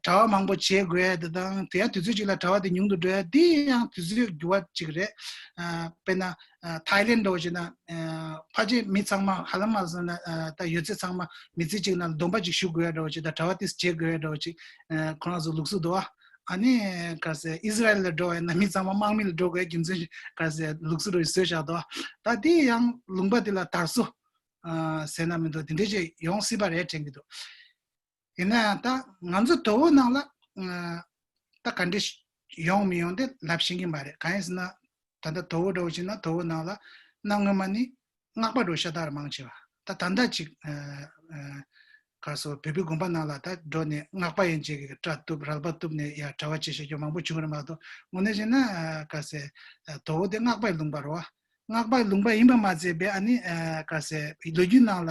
གྲྭ་བ་མང་པོ་བྱེད་དགོས་ཡ་དེ་དང་དེ་ཡང་དུས་ཚོད་གཅིག་ལ་གྲྭ་བ་དེ་ཉུང་དུ་འགྲོ་ཡ་འདི་ཡང་དུས་ཚོད་འགྱུར་བ་གཅིག་རེད། དཔེར་ན། ཐའི་ལེན་འདྲ་བོ་བྱས་ན། ཕལ་ཆེར་མི་ཚང་མ་ཧ་ལམ་མ་སོང་ན་ད་ཡོད་ཚད་ཚང་མ་མི་ཚེ་གཅིག་ནང་ལ་སྡོམ་པ་གཅིག་ཞུ་དགོས་ཡ་འདྲ་བོ་བྱས་ད་གྲྭ་བ་དེ་བྱེད་དགོས་ཡ་འདྲ་བོ་ཅིག་ཁོ་རང་ཚོ་ལུགས་སྲོལ་འདུག་ཨ། ཨ་ནི་ག་ཟེ་ཨིས་ར་ཨེལ་ལ་འགྲོ་བ་ཡིན་ན་མི་ཚང་མ་དམག་མི་ལ་འགྲོ་དགོས་ཡ་རྒྱུ་མཚན་ག་ཟེ་ལུགས་སྲོལ་འདྲ་བོ་བཟོས་བཞག་འདུག་ཨ། ད་དེ་ཡང་ལུང་པ་དེ་ལ་དར་སོ། ཟེར་ན་མི་འདུག་དེ་འདྲས་ཅིག་ཡོང་སྲིད་པ་རེད་དྲན་གྱི་འདུག་ཡིན་ན་ཡང་ད་ང་ཚོ་དོ་བོ་ནང་ལ་ད་ག་འདྲས་ཡོང་མི་ཡོང་དེ་ལབ་ཤེས་ཀྱི་མ་རེད། གང་ཡིན་ཟེར་ན་ད་ལྟ་དོ་བོ་འདྲ་བོ་བྱས་ན་དོ་བོ་ནང་ལ་གནའ་སྔོན་མ་ནི་སྔགས་པ་འདྲ་བོ་ཤ་སྟག་རེད་མང་ཆེ་བ། ད་ད་ལྟ་ཅིག་ག་སོ་བོད་པའི་དགོན་པ་ནང་ལ་ད་འགྲོ་ནས་སྔགས་པ་ཡན་ཆད་ཀྱི་སྐྲ་གཏུབ་རལ་པ་གཏུབ་ནས་ཡ་གྲྭ་བ་བྱེད་བཞག་རྒྱུ་མང་པོ་བྱུང་རེད་མ་གཏོགས་དངོས་གནས་བྱས་ན་ག་སེ་དོ་བོ་དེ་སྔགས་པའི་ལུང་པ་རེད་བ། སྔགས་པའི་ལུང་པ་ཡིན་པ་མ་ཚད་པའི་ཨ་ནི་ག་ཟེ་ལོ་རྒྱུས་ནང་ལ་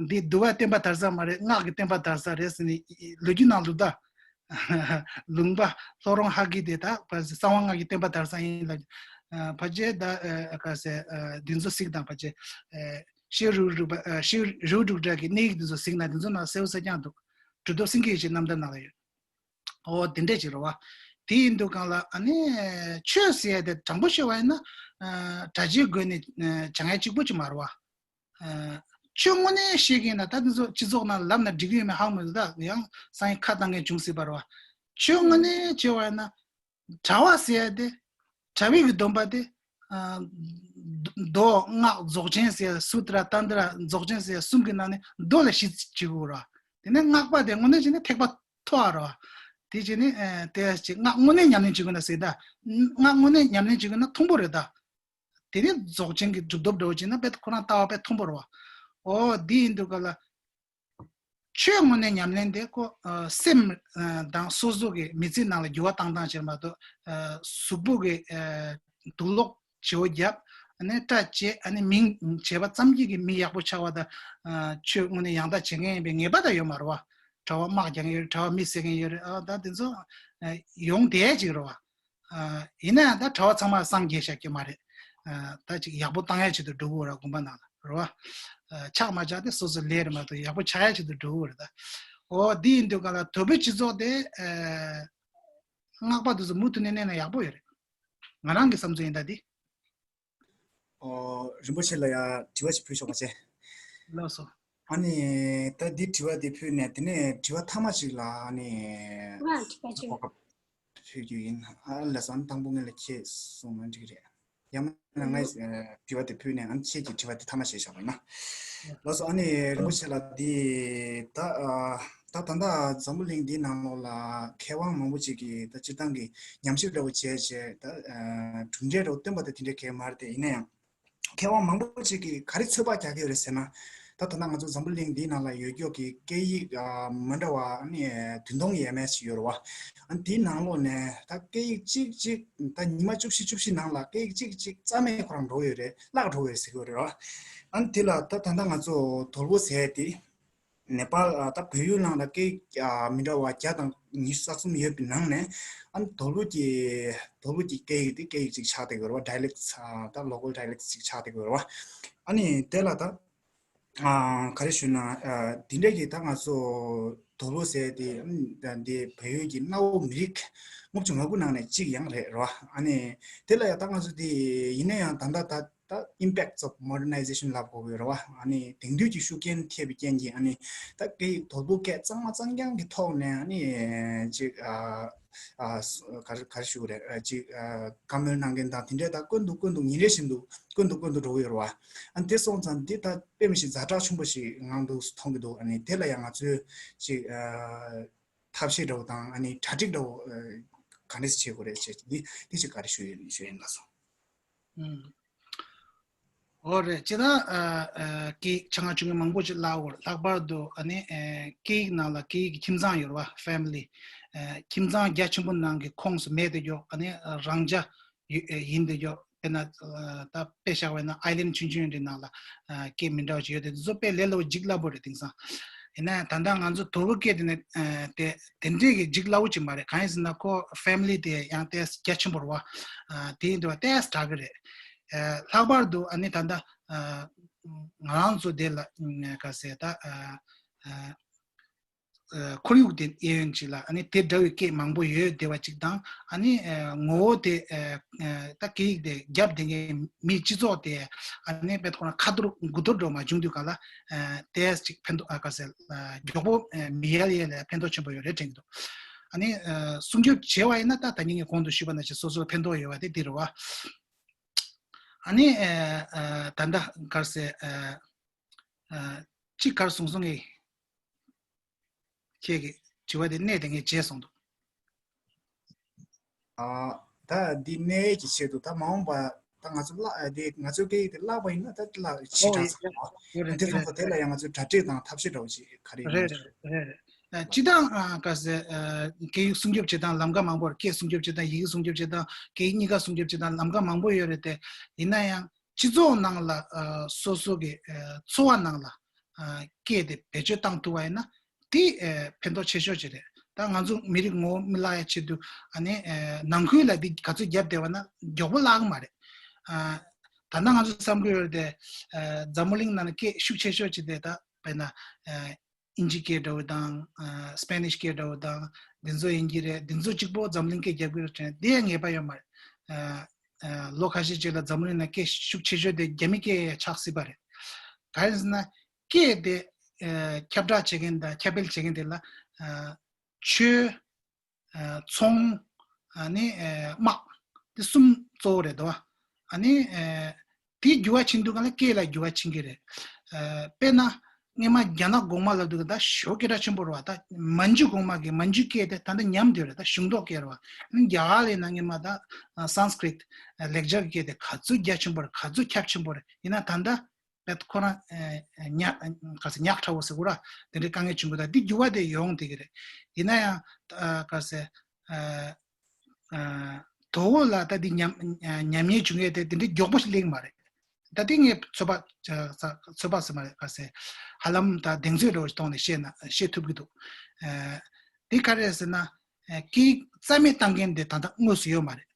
འདི་འདུལ་བའི་བསྟན་པ་དར་ས་མ་རེད། སྔགས་ཀྱི་བསྟན་པ་དར་ས་རེད་ཟེར་ནས་ལོ་རྒྱུས་ནང་ལུགས་ད། ལུང་པ་ལྷོ་རོང་ཧ་གི་དེ་ད་ག་ཟེ་གསང་བ་སྔགས་ཀྱི་བསྟན་པ་དར་ས་ཡིན་ལ། ཕ་ཆེ་ད་ག་ཟེ་འདི་ཚོ་གཟིགས་དང་ཕ་ཆེ་ཤེའུ་རིགས་རུས་པ་ཤེའུ་རིགས་རུས་པ་གྲགས་ཀྱི་གནས་ཡིག་འདི་ཚོ་གཟིགས་ན་འདི་ཚོ་ནང་གསལ་བོ་གསལ་རྐྱང་འདུག་གྲུབ་ཐོབ་སེང་གེ་ཡེ་ཤེས་རྣམ་ཐར་ནང་ལ་ཡོད། ཨོ་དེ་འདྲས་ཅིག་རེད་བ། དེ་ཡིན་དུས་གང་ལ་ཨ་ནི་ཆོས་ཟེར་ཡ་དེ་དྲང་པོ་བཤད་པ་ཡིན་ན་གྲྭ་ཆས་གོན་ནས་སྦྱང་ཡ་གཅིག་པོ་ཅིག་མ་རེད་བ། ཆོས་དངོས་གནས་བཤད་མཁན་ན་ད་དེ་ཚོ་སྤྱི་ཚོགས་ནང་ལབ་ན་འགྲིག་གི་ཡོད་མེད་ཧ་གོ་མི་འདུག་ད་ཡང་སང་ཉིན་ཁ་བཏང་མཁན་བྱུང་སྲིད་པ་རེད་བ། ཆོས་དངོས་གནས་བྱས་པ་ཡིན་ན། གྲྭ་པ་ཟེར་ཡ་དེ། གྲྭ་པའི་གི་སྡོམ་པ་དེ། ཨ། མདོ་སྔགས་རྫོགས་ཆེན་ཟེར་ཡ་སུ་ཏྲ་ཏནྟྲ་རྫོགས་ཆེན་ཟེར་ཡ་གསུམ་གི་ནང་ནས་མདོ་ལ་གཞི་བྱེད་དགོས་རེད་བ། དེ་ནས་སྔགས་པ་དེ་དངོས་གནས་བྱས་ན་ཐེག་པ་མཐོ་བ་རེད་བ། དེ་བྱས་ནས་ཨ་དེ་ཅིག་སྔགས་དངོས་གནས་ཉམས་ལེན་བྱེད་དགོས་ན་ཟེར་ད། སྔགས་དངོས་གནས་ཉམས་ལེན་བྱེད་དགོས་ན་མཐོན་པོ་རེད་ད། དེ་ནས་རྫོགས་ཆེན་གྱི་སྒྲུབ་སྟོབས་འདྲ་བོ་བྱས་ན་དཔེ་ཁོ་རང་ལྟ་བ་དཔེ་མཐོན་པོ་རེད་བ། འོ་འདི་ཡིན་དུས་ག་ལ། ཆོས་དངོས་གནས་ཉམས་ལེན་དེ་ཁོ་ཨ་སེམས་ཨ་དང་སོ་སོ་གི་མི་ཚེ་ནང་ལ་འགྱུར་བ་བཏང་སྟངས་ཅིག་མ་གཏོགས་ཨ་གཟུགས་པོ་གི་ཨ་དུག་ལོག་བྱེའུ་རྒྱབ། ཨ་ནི་སྐྲ་བཅད། ཨ་ནི་མིང་བྱས་པ་ཙམ་གྱིས་ཀྱི་མི་ཡག་པོ་ཆགས་པ་དང་ཨ་ཆོས་དངོས་གནས་ཡང་དག་བྱེད་མཁན་ཡིན་པའི་ངེས་པ་ད་ཡོད་མ་རེད་བ། གྲྭ་པ་དམག་རྒྱག་མཁན་ཡོད་རེད། གྲྭ་པ་མི་བསད་མཁན་ཡོད་རེད། ཨ་ད་དེ་ཚོ་ཨ་ཡོང་བསྡད་ཅིག་རེད་བ། ཨ་ཡིན་ན་ཡང་ད་གྲྭ་པ་ཚང་མ་སངས་རྒྱས་བཞག་གི་མ་རེད། ཨ་ད་ཅིག་ཡག་པོ་བཏང་ཡ་ཆེད་དུ་འགྲོ་གི་ཡོད་རེད་དགོན་པ་ནང་ལ་རེད་བ། ཨ་ཆགས་མ་ཆགས་དེ་སོ་སོའི་ལས་རེད་མ་གཏོགས་ཡག་པོ་ཆགས་ཡ་ཆེད་དུ་འགྲོ་གི་ཡོད་རེད་ད། འོ་འདི་ཡིན་དུས་ག་ལ་དོལ་པོའི་སྤྱི་ཚོགས་དེ་ཨ་སྔགས་པ་དེ་ཚོ་མུ་མཐུད་ནས་གནས་ན་ཡག་པོ་ཡོད་རེད། ང་རང་གི་བསམ་ཚུལ་ཡིན་ད་འདི། ཨོ། རིན་པོ་ཆེ་ལ་ཡ་དྲི་བ་ཞིག་ཕུལ་ཆོག་པ་བྱས། ལགས་སོ། ཨ་ནི། ད་འདི་དྲི་བ་འདི་ཕུལ་ནས་དེ་ནས་དྲི་བ་མཐའ་མ་ཞིག་ལ་ཨ་ནི། ང་དྲི་བ་ཅིག་གོ་སྐབས་ཕུལ་རྒྱུ་ཡིན། ཨ་ལགས་སོ། ཨ་ནི་དང་པོ་ངས་ལ་ཁྱེད་གསུངས་ན་འགྲིག་གི་རེད། ཡང་མིན་ན་ངས་ཨ་དྲི་བ་འདི་ཕུལ་ནས་ཨ་ནི་ཁྱེད་ཀྱི་དྲི་བ་འདི་མཐའ་མ་བྱས་བཞག་པ་ཡིན་ན། ལགས་སོ། ཨ་ནི་རིན་པོ་ཆེ་ལགས་འདི་ད་ཨ་ད་ད་ལྟ་འཛམ་བུ་གླིང་འདིའི་ནང་ལོགས་ལ་མཁས་དབང་མང་པོ་ཅིག་གིས་ད་སྤྱིར་བཏང་གི་ཉམས་ཞིབ་འདྲ་བོ་བྱས་བྱས་ད་ཨ་གྲུབ་འབྲས་འདྲ་བོ་བཏོན་པ་དང་དེ་འདྲའི་གལ་མ་རེད་དེ། ཡིན་ན་ཡང་མཁས་དབང་མང་པོ་ཅིག་གིས་ག་རེ་ཚོད་དཔག་རྒྱག་གི་ཡོད་རེད་ཟེར་ན། ད་ད་ལྟ་ང་ཚོ་འཛམ་བུ་གླིང་འདིའི་ནང་ལ་ཡོད་རྒྱུ་གི་སྐད་ཡིག་ཨ་མི་འདྲ་བ་ཨ་ནི་བདུན་སྟོང་ཡས་མས་ཅིག་ཡོད་རེད་བ། ཨ་ནི་དེའི་ནང་ལོགས་ནས་ད་སྐད་ཡིག་གཅིག་གཅིག་ད་ཉི་མ་བཅུ་བཞི་བཅུ་བཞི་ནང་ལ་སྐད་ཡིག་གཅིག་གཅིག་རྩ་མེད་ཁོ་རང་འགྲོ་གི་ཡོད་རེད། བརླག་འགྲོ་གི་ཡོད་ཟེར་གི་ཡོད་རེད་བ། ཨ་ནི་དེ་ལ་ད་ད་ལྟ་ང་ཚོ་དོལ་པོ་ཟེར་དེ། ནེ་པཱལ་ཨ་ད་བལ་ཡུལ་ནང་ལ་སྐད་ཡིག་ཨ་མི་འདྲ་བ་བརྒྱ་དང་ཉི་ཤུ་རྩ་གསུམ་ཡོད་པའི་ནང་ནས་ཨ་ནི་དོལ་པོ་གི་དོལ་པོ་གི་སྐད་ཡིག་དེ་སྐད་ཡིག་ཅིག་ཆགས་བསྡད་ཡོད་རེད་བ། ཌའི་ལེག་ཊི་ཨ་ད་ལོ་ཀལ་ཌའི་ལེག་ཊི་ཅིག་ཆགས་བསྡད་ཡོད་རེད་བ། ཨ་ནི་དེ་ལ་ད་ཨ་ག་རེ་ཞུ་ན་ཨ་འདི་འདྲ་གི་ད་ང་ཚོ་དོལ་པོ་ཟེར་དེ་ཨ་ནི་ད་འདི་བལ་ཡུལ་གྱི་གནའ་བོ་མི་རིགས་ལྔ་བཅུ་ང་དགུ་ནང་ནས་གཅིག་ཡང་རེད་རེད་བ། ཨ་ནི་དེ་ལ་ཡང་ད་ང་ཚོ་དེ་ཡིན་ན་ཡང་ད་ལྟ་ད། ད་impacts of modernization ལབ་དགོས་ཀྱི་རེད་བ། ཨ་ནི་དེང་དུས་ཀྱི་ཤུགས་རྐྱེན་ཐེབས་པའི་རྐྱེན་གྱིས་ཨ་ནི་ད་སྐད་ཡིག་དོལ་པོ་སྐད་གཙང་མ་གཙང་རྐྱང་གི་ཐོག་ནས་ཨ་ནི་ཅིག་ཨ་ཨ་ག་རེ་ག་རེ་ཞུ་དགོས་རེད། ཨ་ཅིག་ཨ་བཀའ་མོལ་གནང་མཁན་དང་དེ་འདྲས་ད་དཀོན་དུ་དཀོན་དུ་ཉིན་རེ་བཞིན་དུ་དཀོན་དུ་དཀོན་དུ་འགྲོ་གི་ཡོད་རེད་བ། ཨ་ནི་དེ་སོང་ཙང་འདི་ད་དཔེ་མི་སྲིད་ཛ་དྲག་ཆེན་པོ་ཞིག་ངང་དུ་མཐོང་གི་འདུག་ཨ་ནི་དེ་ལ་ཡང་ང་ཚོས་ཅིག་ཨ་ཐབས་ཤེས་འདྲ་བོ་དང་ཨ་ནི་གྲ་སྒྲིག་འདྲ་བོ་ཨ་ག་འདྲས་བྱེད་དགོས་རེད་ཅེས་འདི་འདི་ཅིག་ག་རེ་ཞུ་ཡིན་ཞུ་ཡིན་ལགས་སོ། ཨུམ། འོ་རེད། སྤྱིར་བཏང་ཨ་ཨ་སྐད་ཡིག་ཆ་ཚང་བྱུང་མཁན་མང་པོ་ཅིག་བསླབས་ཡོད་རེད། ལྷག་པར་དུ་ཨ་ནི་ཨ་སྐད་ཡིག་ནང་ལ་སྐད་ཡིག་གི་ཁྱིམ་ཚང་ཡོད་རེད་བ། ཕེ་མི་ལི། ཨ་ཁྱིམ་ཚང་རྒྱ་ཆེན་པོ་ནང་གི་ཁོངས་སུ་མེད་དེ་ཡོད། ཨ་ནི་རང་རྐྱ་ཡོད་ཡིན་དེ་ཡོད། དཔེར་ན་ཨ་ད་དཔེ་བཞག་པ་ཡིན་ན་ཨའི་ལན་ཆུང་ཆུང་འདྲ་ནང་ལ་ཨ་སྐད་མི་འདྲ་བ་ཅིག་ཡོད་དེ་དེ་ཚོ་དཔེ་ལས་སླ་པོ་འཇིགས་སླ་པོ་རེད་དེང་སང་། ཡིན་ན་ད་ལྟ་ང་ཚོ་དོལ་པོ་སྐད་དེ་ནི་ཨ་དེ་དེ་འདྲས་ཀྱི་འཇིགས་སླ་པོ་ཅིག་མ་རེད། གང་ཡིན་ཟེར་ན་ཁོ་ཕེ་མི་ལི་དེ་ཡང་ཏོག་ཙམ་རྒྱ་ཆེན་པོ་རེད་བ། ཨ་དེ་ཡིན་དུས་བ་ཏོག་ཙམ་དྲག་གི་རེད། ཨ་ལྷག་པར་དུ་ཨ་ནི་ད་ལྟ་ཨ་ང་རང་ཚོ་དེ་ལ་ཨ་ག་ཟེར་ད་ཨ་ཨ་ཨ་ཁོར་ཡུག་དེ་གཡས་གཡོན་ཅིག་ལ་ཨ་ནི་དེ་འདྲ་བའི་སྐད་མང་པོ་ཡོད་བསྡད་པ་ཅིག་དང་། ཨ་ནི་ཨ་ངོ་བོ་དེ་ཨ་ཨ་ད་སྐད་ཡིག་དེ་རྒྱབ་བསྡད་མཁན་མིའི་སྤྱི་ཚོགས་དེ་ཨ་ནི་དཔེ་ཁོ་ན་ཁ་ཐོར་དགུ་ཐོར་འགྲོ་མ་བྱུང་དུས་ག་ལ་ཨ་ཏོག་ཙམ་ཅིག་ཕན་ཐོགས་ཨ་ག་ཟེར་ཨ་མགྱོགས་པོ་ཨ་མི་ཡལ་ཡལ་ལ་ཕན་ཐོགས་ཆེན་པོ་ཡོད་རེད་དྲན་གྱི་འདུག་ཨ་ནི་ཨ་སྲུང་སྐྱོབ་བྱས་པ་ཡིན་ན་ད་ད་ཉིན་ངས་གོང་དུ་ཞུས་པ་ནང་བཞིན་སོ་སོར་ཕན་ཐོགས་ཡོད་པ་དེ་འདི་རེད་བ། ཨ་ནི་ཨ་ཨ་ད་ལྟ་ག་རེ་ཟེར་ཨ་ཨ་གཅིག་ག་རེ་གསུངས་སོང་ངས། ཁྱེད་ཀྱི་དྲི་བ་དེ་གནས་དེ་ངས་བརྗེད་སོང་འདུག་ཨ་ད་འདི་གནས་ཀྱི་ཆེད་དུ་ད་མ་འོངས་པ་ད་ང་ཚོ་བརླག་ཨ་དེ་ང་ཚོའི་སྐད་ཡིག་དེ་བརླག་པ་ཡིན་ན་ད་བརླག་ཕྱི་ཨོ་དྲགས་ཡེ་ཚར་ཡེ་བ། ཡོད་རེད་དེ་ཡོད་སོང་རེད་ཙང་དེ་ལ་ཡང་ང་ཚོས་གྲ་སྒྲིག་དང་ཐབས་ཤེས་འདྲ་བོ་ཅིག་ག་རེ་ཡིན་རེད་རེད་རེད་རེད། ཨ་སྤྱིར་བཏང་ཨ་ག་ཟེར་ཨ་སྐད་ཡིག་སྲུང་སྐྱོབ་བྱེད་སྟངས་ལམ་ཁ་མང་པོ་རེད། སྐད་སྲུང་སྐྱོབ་བྱེད་སྟངས་ཡི་གེ་སྲུང་སྐྱོབ་བྱེད་སྟངས་སྐད་ཡིག་གཉིས་ཀ་སྲུང་སྐྱོབ་བྱེད་སྟངས་ལམ་ཁ་མང་པོ་ཡོད་རེད་དེ། ཡིན་ན་ཡང་སྤྱི་ཚོགས་ནང་ལ་ཨ་སོ་སོ་གི་ཨ་འཚོ་བ་ནང་ལ་ཨ་སྐད་དེ་བེད་སྤྱོད་བཏང་ཐུབ་པ་ཡིན་ན་དེ་ཨ་ཕན་ཐོགས་ཆེ་ཤོས་ཅིག་རེད། ད་ང་ཚོ་མི་རིགས་ངོ་བོ་མི་བརླག་ཡ་ཆེད་དུ་ཨ་ནི་ཨ་ནང་ཁུལ་ལ་འདི་ག་ཚོད་རྒྱབ་བསྡད་པ་ན་མགྱོགས་པོ་བརླག་གི་མ་རེད། ཨ་ད་ལྟ་ང་ཚོ་བསམ་གི་ཡོད་རེད་དེ། ཨ་འཛམ་བུ་གླིང་ནང་ལ་སྐད་ཤུགས་ཆེ་ཤོས་ཅིག་དེ་ད་དཔེར་ན་ཨ་ཨིན་ཇི་སྐད་འདྲ་བོ་དང་ཨ་སྤེ་ནིཤ་སྐད་འདྲ་བོ་དང་འདི་ཚོ་ཡིན་གྱི་རེད། འདི་ཚོ་གཅིག་པོ་འཛམ་གླིང་སྐད་རྒྱབ་ཀྱི་རེད་དྲན་དེ་ཡང་ངེས་པ་ཡོད་མ་རེད། ཨ་ཨ་ལོ་ཁ་ཤས་ཅིག་ལ་འཛམ་བུ་གླིང་ནང་སྐད་ཤུགས་ཆེ་ཤོས་དེ་རྒྱ་མི་སྐད་ཆགས་སྲིད་པ་རེད། གང་ཡིན་ཟེར་ན་ སྐད་དེ་ཨ་ཁྱབ་བསྒྲགས་བྱེད་མཁན་དང་ཁྱབ་སྤེལ་བྱེད་མཁན་དེ་ལ་ཨ་ཆོས། ཨ་ཚོང་། ཨ་ནི་ཨ་དམག་དེ་གསུམ་གཙོ་བོ་རེད་དོ། ཨ་ནི་ཨ་དེ་འགྱུར་བ་ཕྱིན་དུས་གང་ལ་སྐད་ལ་འགྱུར་བ་ཕྱིན་གྱི་རེད། ཨ་དཔེར་ན་སྔོན་མ་རྒྱ་ནག་གོང་མ་ལབ་དུས་ད་ཞོ་སྐད་གྲགས་ཆེན་པོ་རེད་བ། ད་མན་ཇུ་གོང་མ་གི་མན་ཇུ་སྐད་དེ་ད་ལྟ་ཉམས་བསྡད་རེད། ད་གཞུང་ཐོག་སྐད་རེད་བ། ཨ་ནི་རྒྱ་གར་ལ་ཡིན་ན་སྔོན་མ་ད་ཨ་སཾ་སྐྲྀཏ་ལེགས་སྦྱར་གྱི་སྐད་དེ་ག་ཚོད་རྒྱ་ཆེན་པོ་རེད། ག་ཚོད་ཁྱབ་ཆེན་པོ་རེད། ཡིན་ན་ད་ལྟ་ད་ཁོ་རང་ཨ་ཉག་ག་ཟེར་ཉག་ཕྲ་བོ་ཟེར་དགོས་ར། དེ་འདྲའི་དཀའ་ངལ་བྱུང་གི། ད་འདི་འགྱུར་བ་དེ་ཡོང་བསྡད་ཀྱི་རེད། ཡིན་ན་ཡང་ཨ་ག་ཟེར་ཨ་ཨ་དོ་བོ་ལ་ད་འདི་ཉམས་ཨ་ཉམས་ཉེས་བྱུང་ཡས་དེ་དེ་འདྲའི་མགྱོགས་པོ་ཞིག་སླེབས་ཀྱི་མ་རེད། ད་འདི་ངས་ཚོད་དཔག་ཨ་ཚོད་དཔག་ཟེར་མ་རེད། ག་ཟེར་ཧ་ལམ་ད་གདེང་ཚོད་འདྲ་བོ་ཞིག་ཐོག་ནས་བཤད་ན་བཤད་ཐུབ་ཀྱི་འདུག་ཨ་འདི་ག་རེ་རེད་ཟེར་ན། ཨ་སྐད་ཡིག་རྩ་མེད་བཏང་མཁན་དེ་ད་ལྟ་དངོས་སུ་ཡོད་མ་རེད།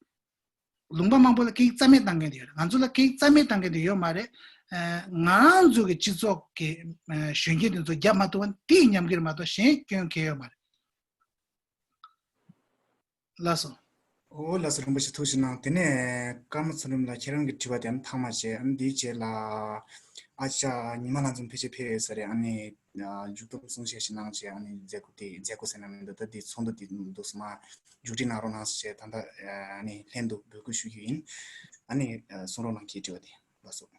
ལུང་པ་མང་པོ་ལ་སྐད་ཡིག་རྩ་མེད་བཏང་མཁན་དེ་ཡོད་རེད། ང་ཚོ་ལ་སྐད་ཡིག་རྩ་མེད་བཏང་མཁན་དེ་ཡོད་མ་རེད། ཨ་ང་རང་ཚོ་གི་སྤྱི་ཚོགས་ཀྱི་ཨ་གཞོན་སྐྱེས་དེ་ཚོ་རྒྱབ་མ་ཐུབ་པ་དེའི་ཉམས་འགྱུར་མ་གཏོགས་གཞན་སྐྱོན་གང་ཡང་ཡོད་མ་རེད། ལགས་སོ། ཨོ་ལགས་སོ། རིན་པོ་ཆེ་ཐུགས་རྗེ་གནང་། དེ་ནས་ཀརྨ་ཚུལ་ཁྲིམས་ལགས་ཁྱེད་རང་གི་དྲི་བ་དེ་ནི་ཐག་མ་ཆད། ཨ་ནི་དེའི་རྗེས་ལ་ཨ་ཅག་ཉི་མ་ལྷ་འཛོམས་ཕལ་ཆེར་ཕེབས་ཡོད་ས་རེད། ཨ་ནི་མཇུག་སྡོམ་གསུང་བཤད་ཞིག་གནང་བྱས། ཨ་ནི་མཛད་སྒོ་དེ་མཛད་སྒོ་ཟེར་ན་མི་འདུག་ད་དེ་ཚོགས་འདུ་དེ་འདུག་སེ་མར་མཇུག་སྒྲིལ་གནང་རོགས་གནང་ཟེར་བྱས་ད་ལྟ་ཨ་ནི་ལྷན་དུ་འབོད་སྐུལ་ཞུ་རྒྱུ་ཡིན། ཨ་ནི་གསུང་རོགས་གནང་། ཁྱེད་དྲི་བ་དེ་ལགས་སོ།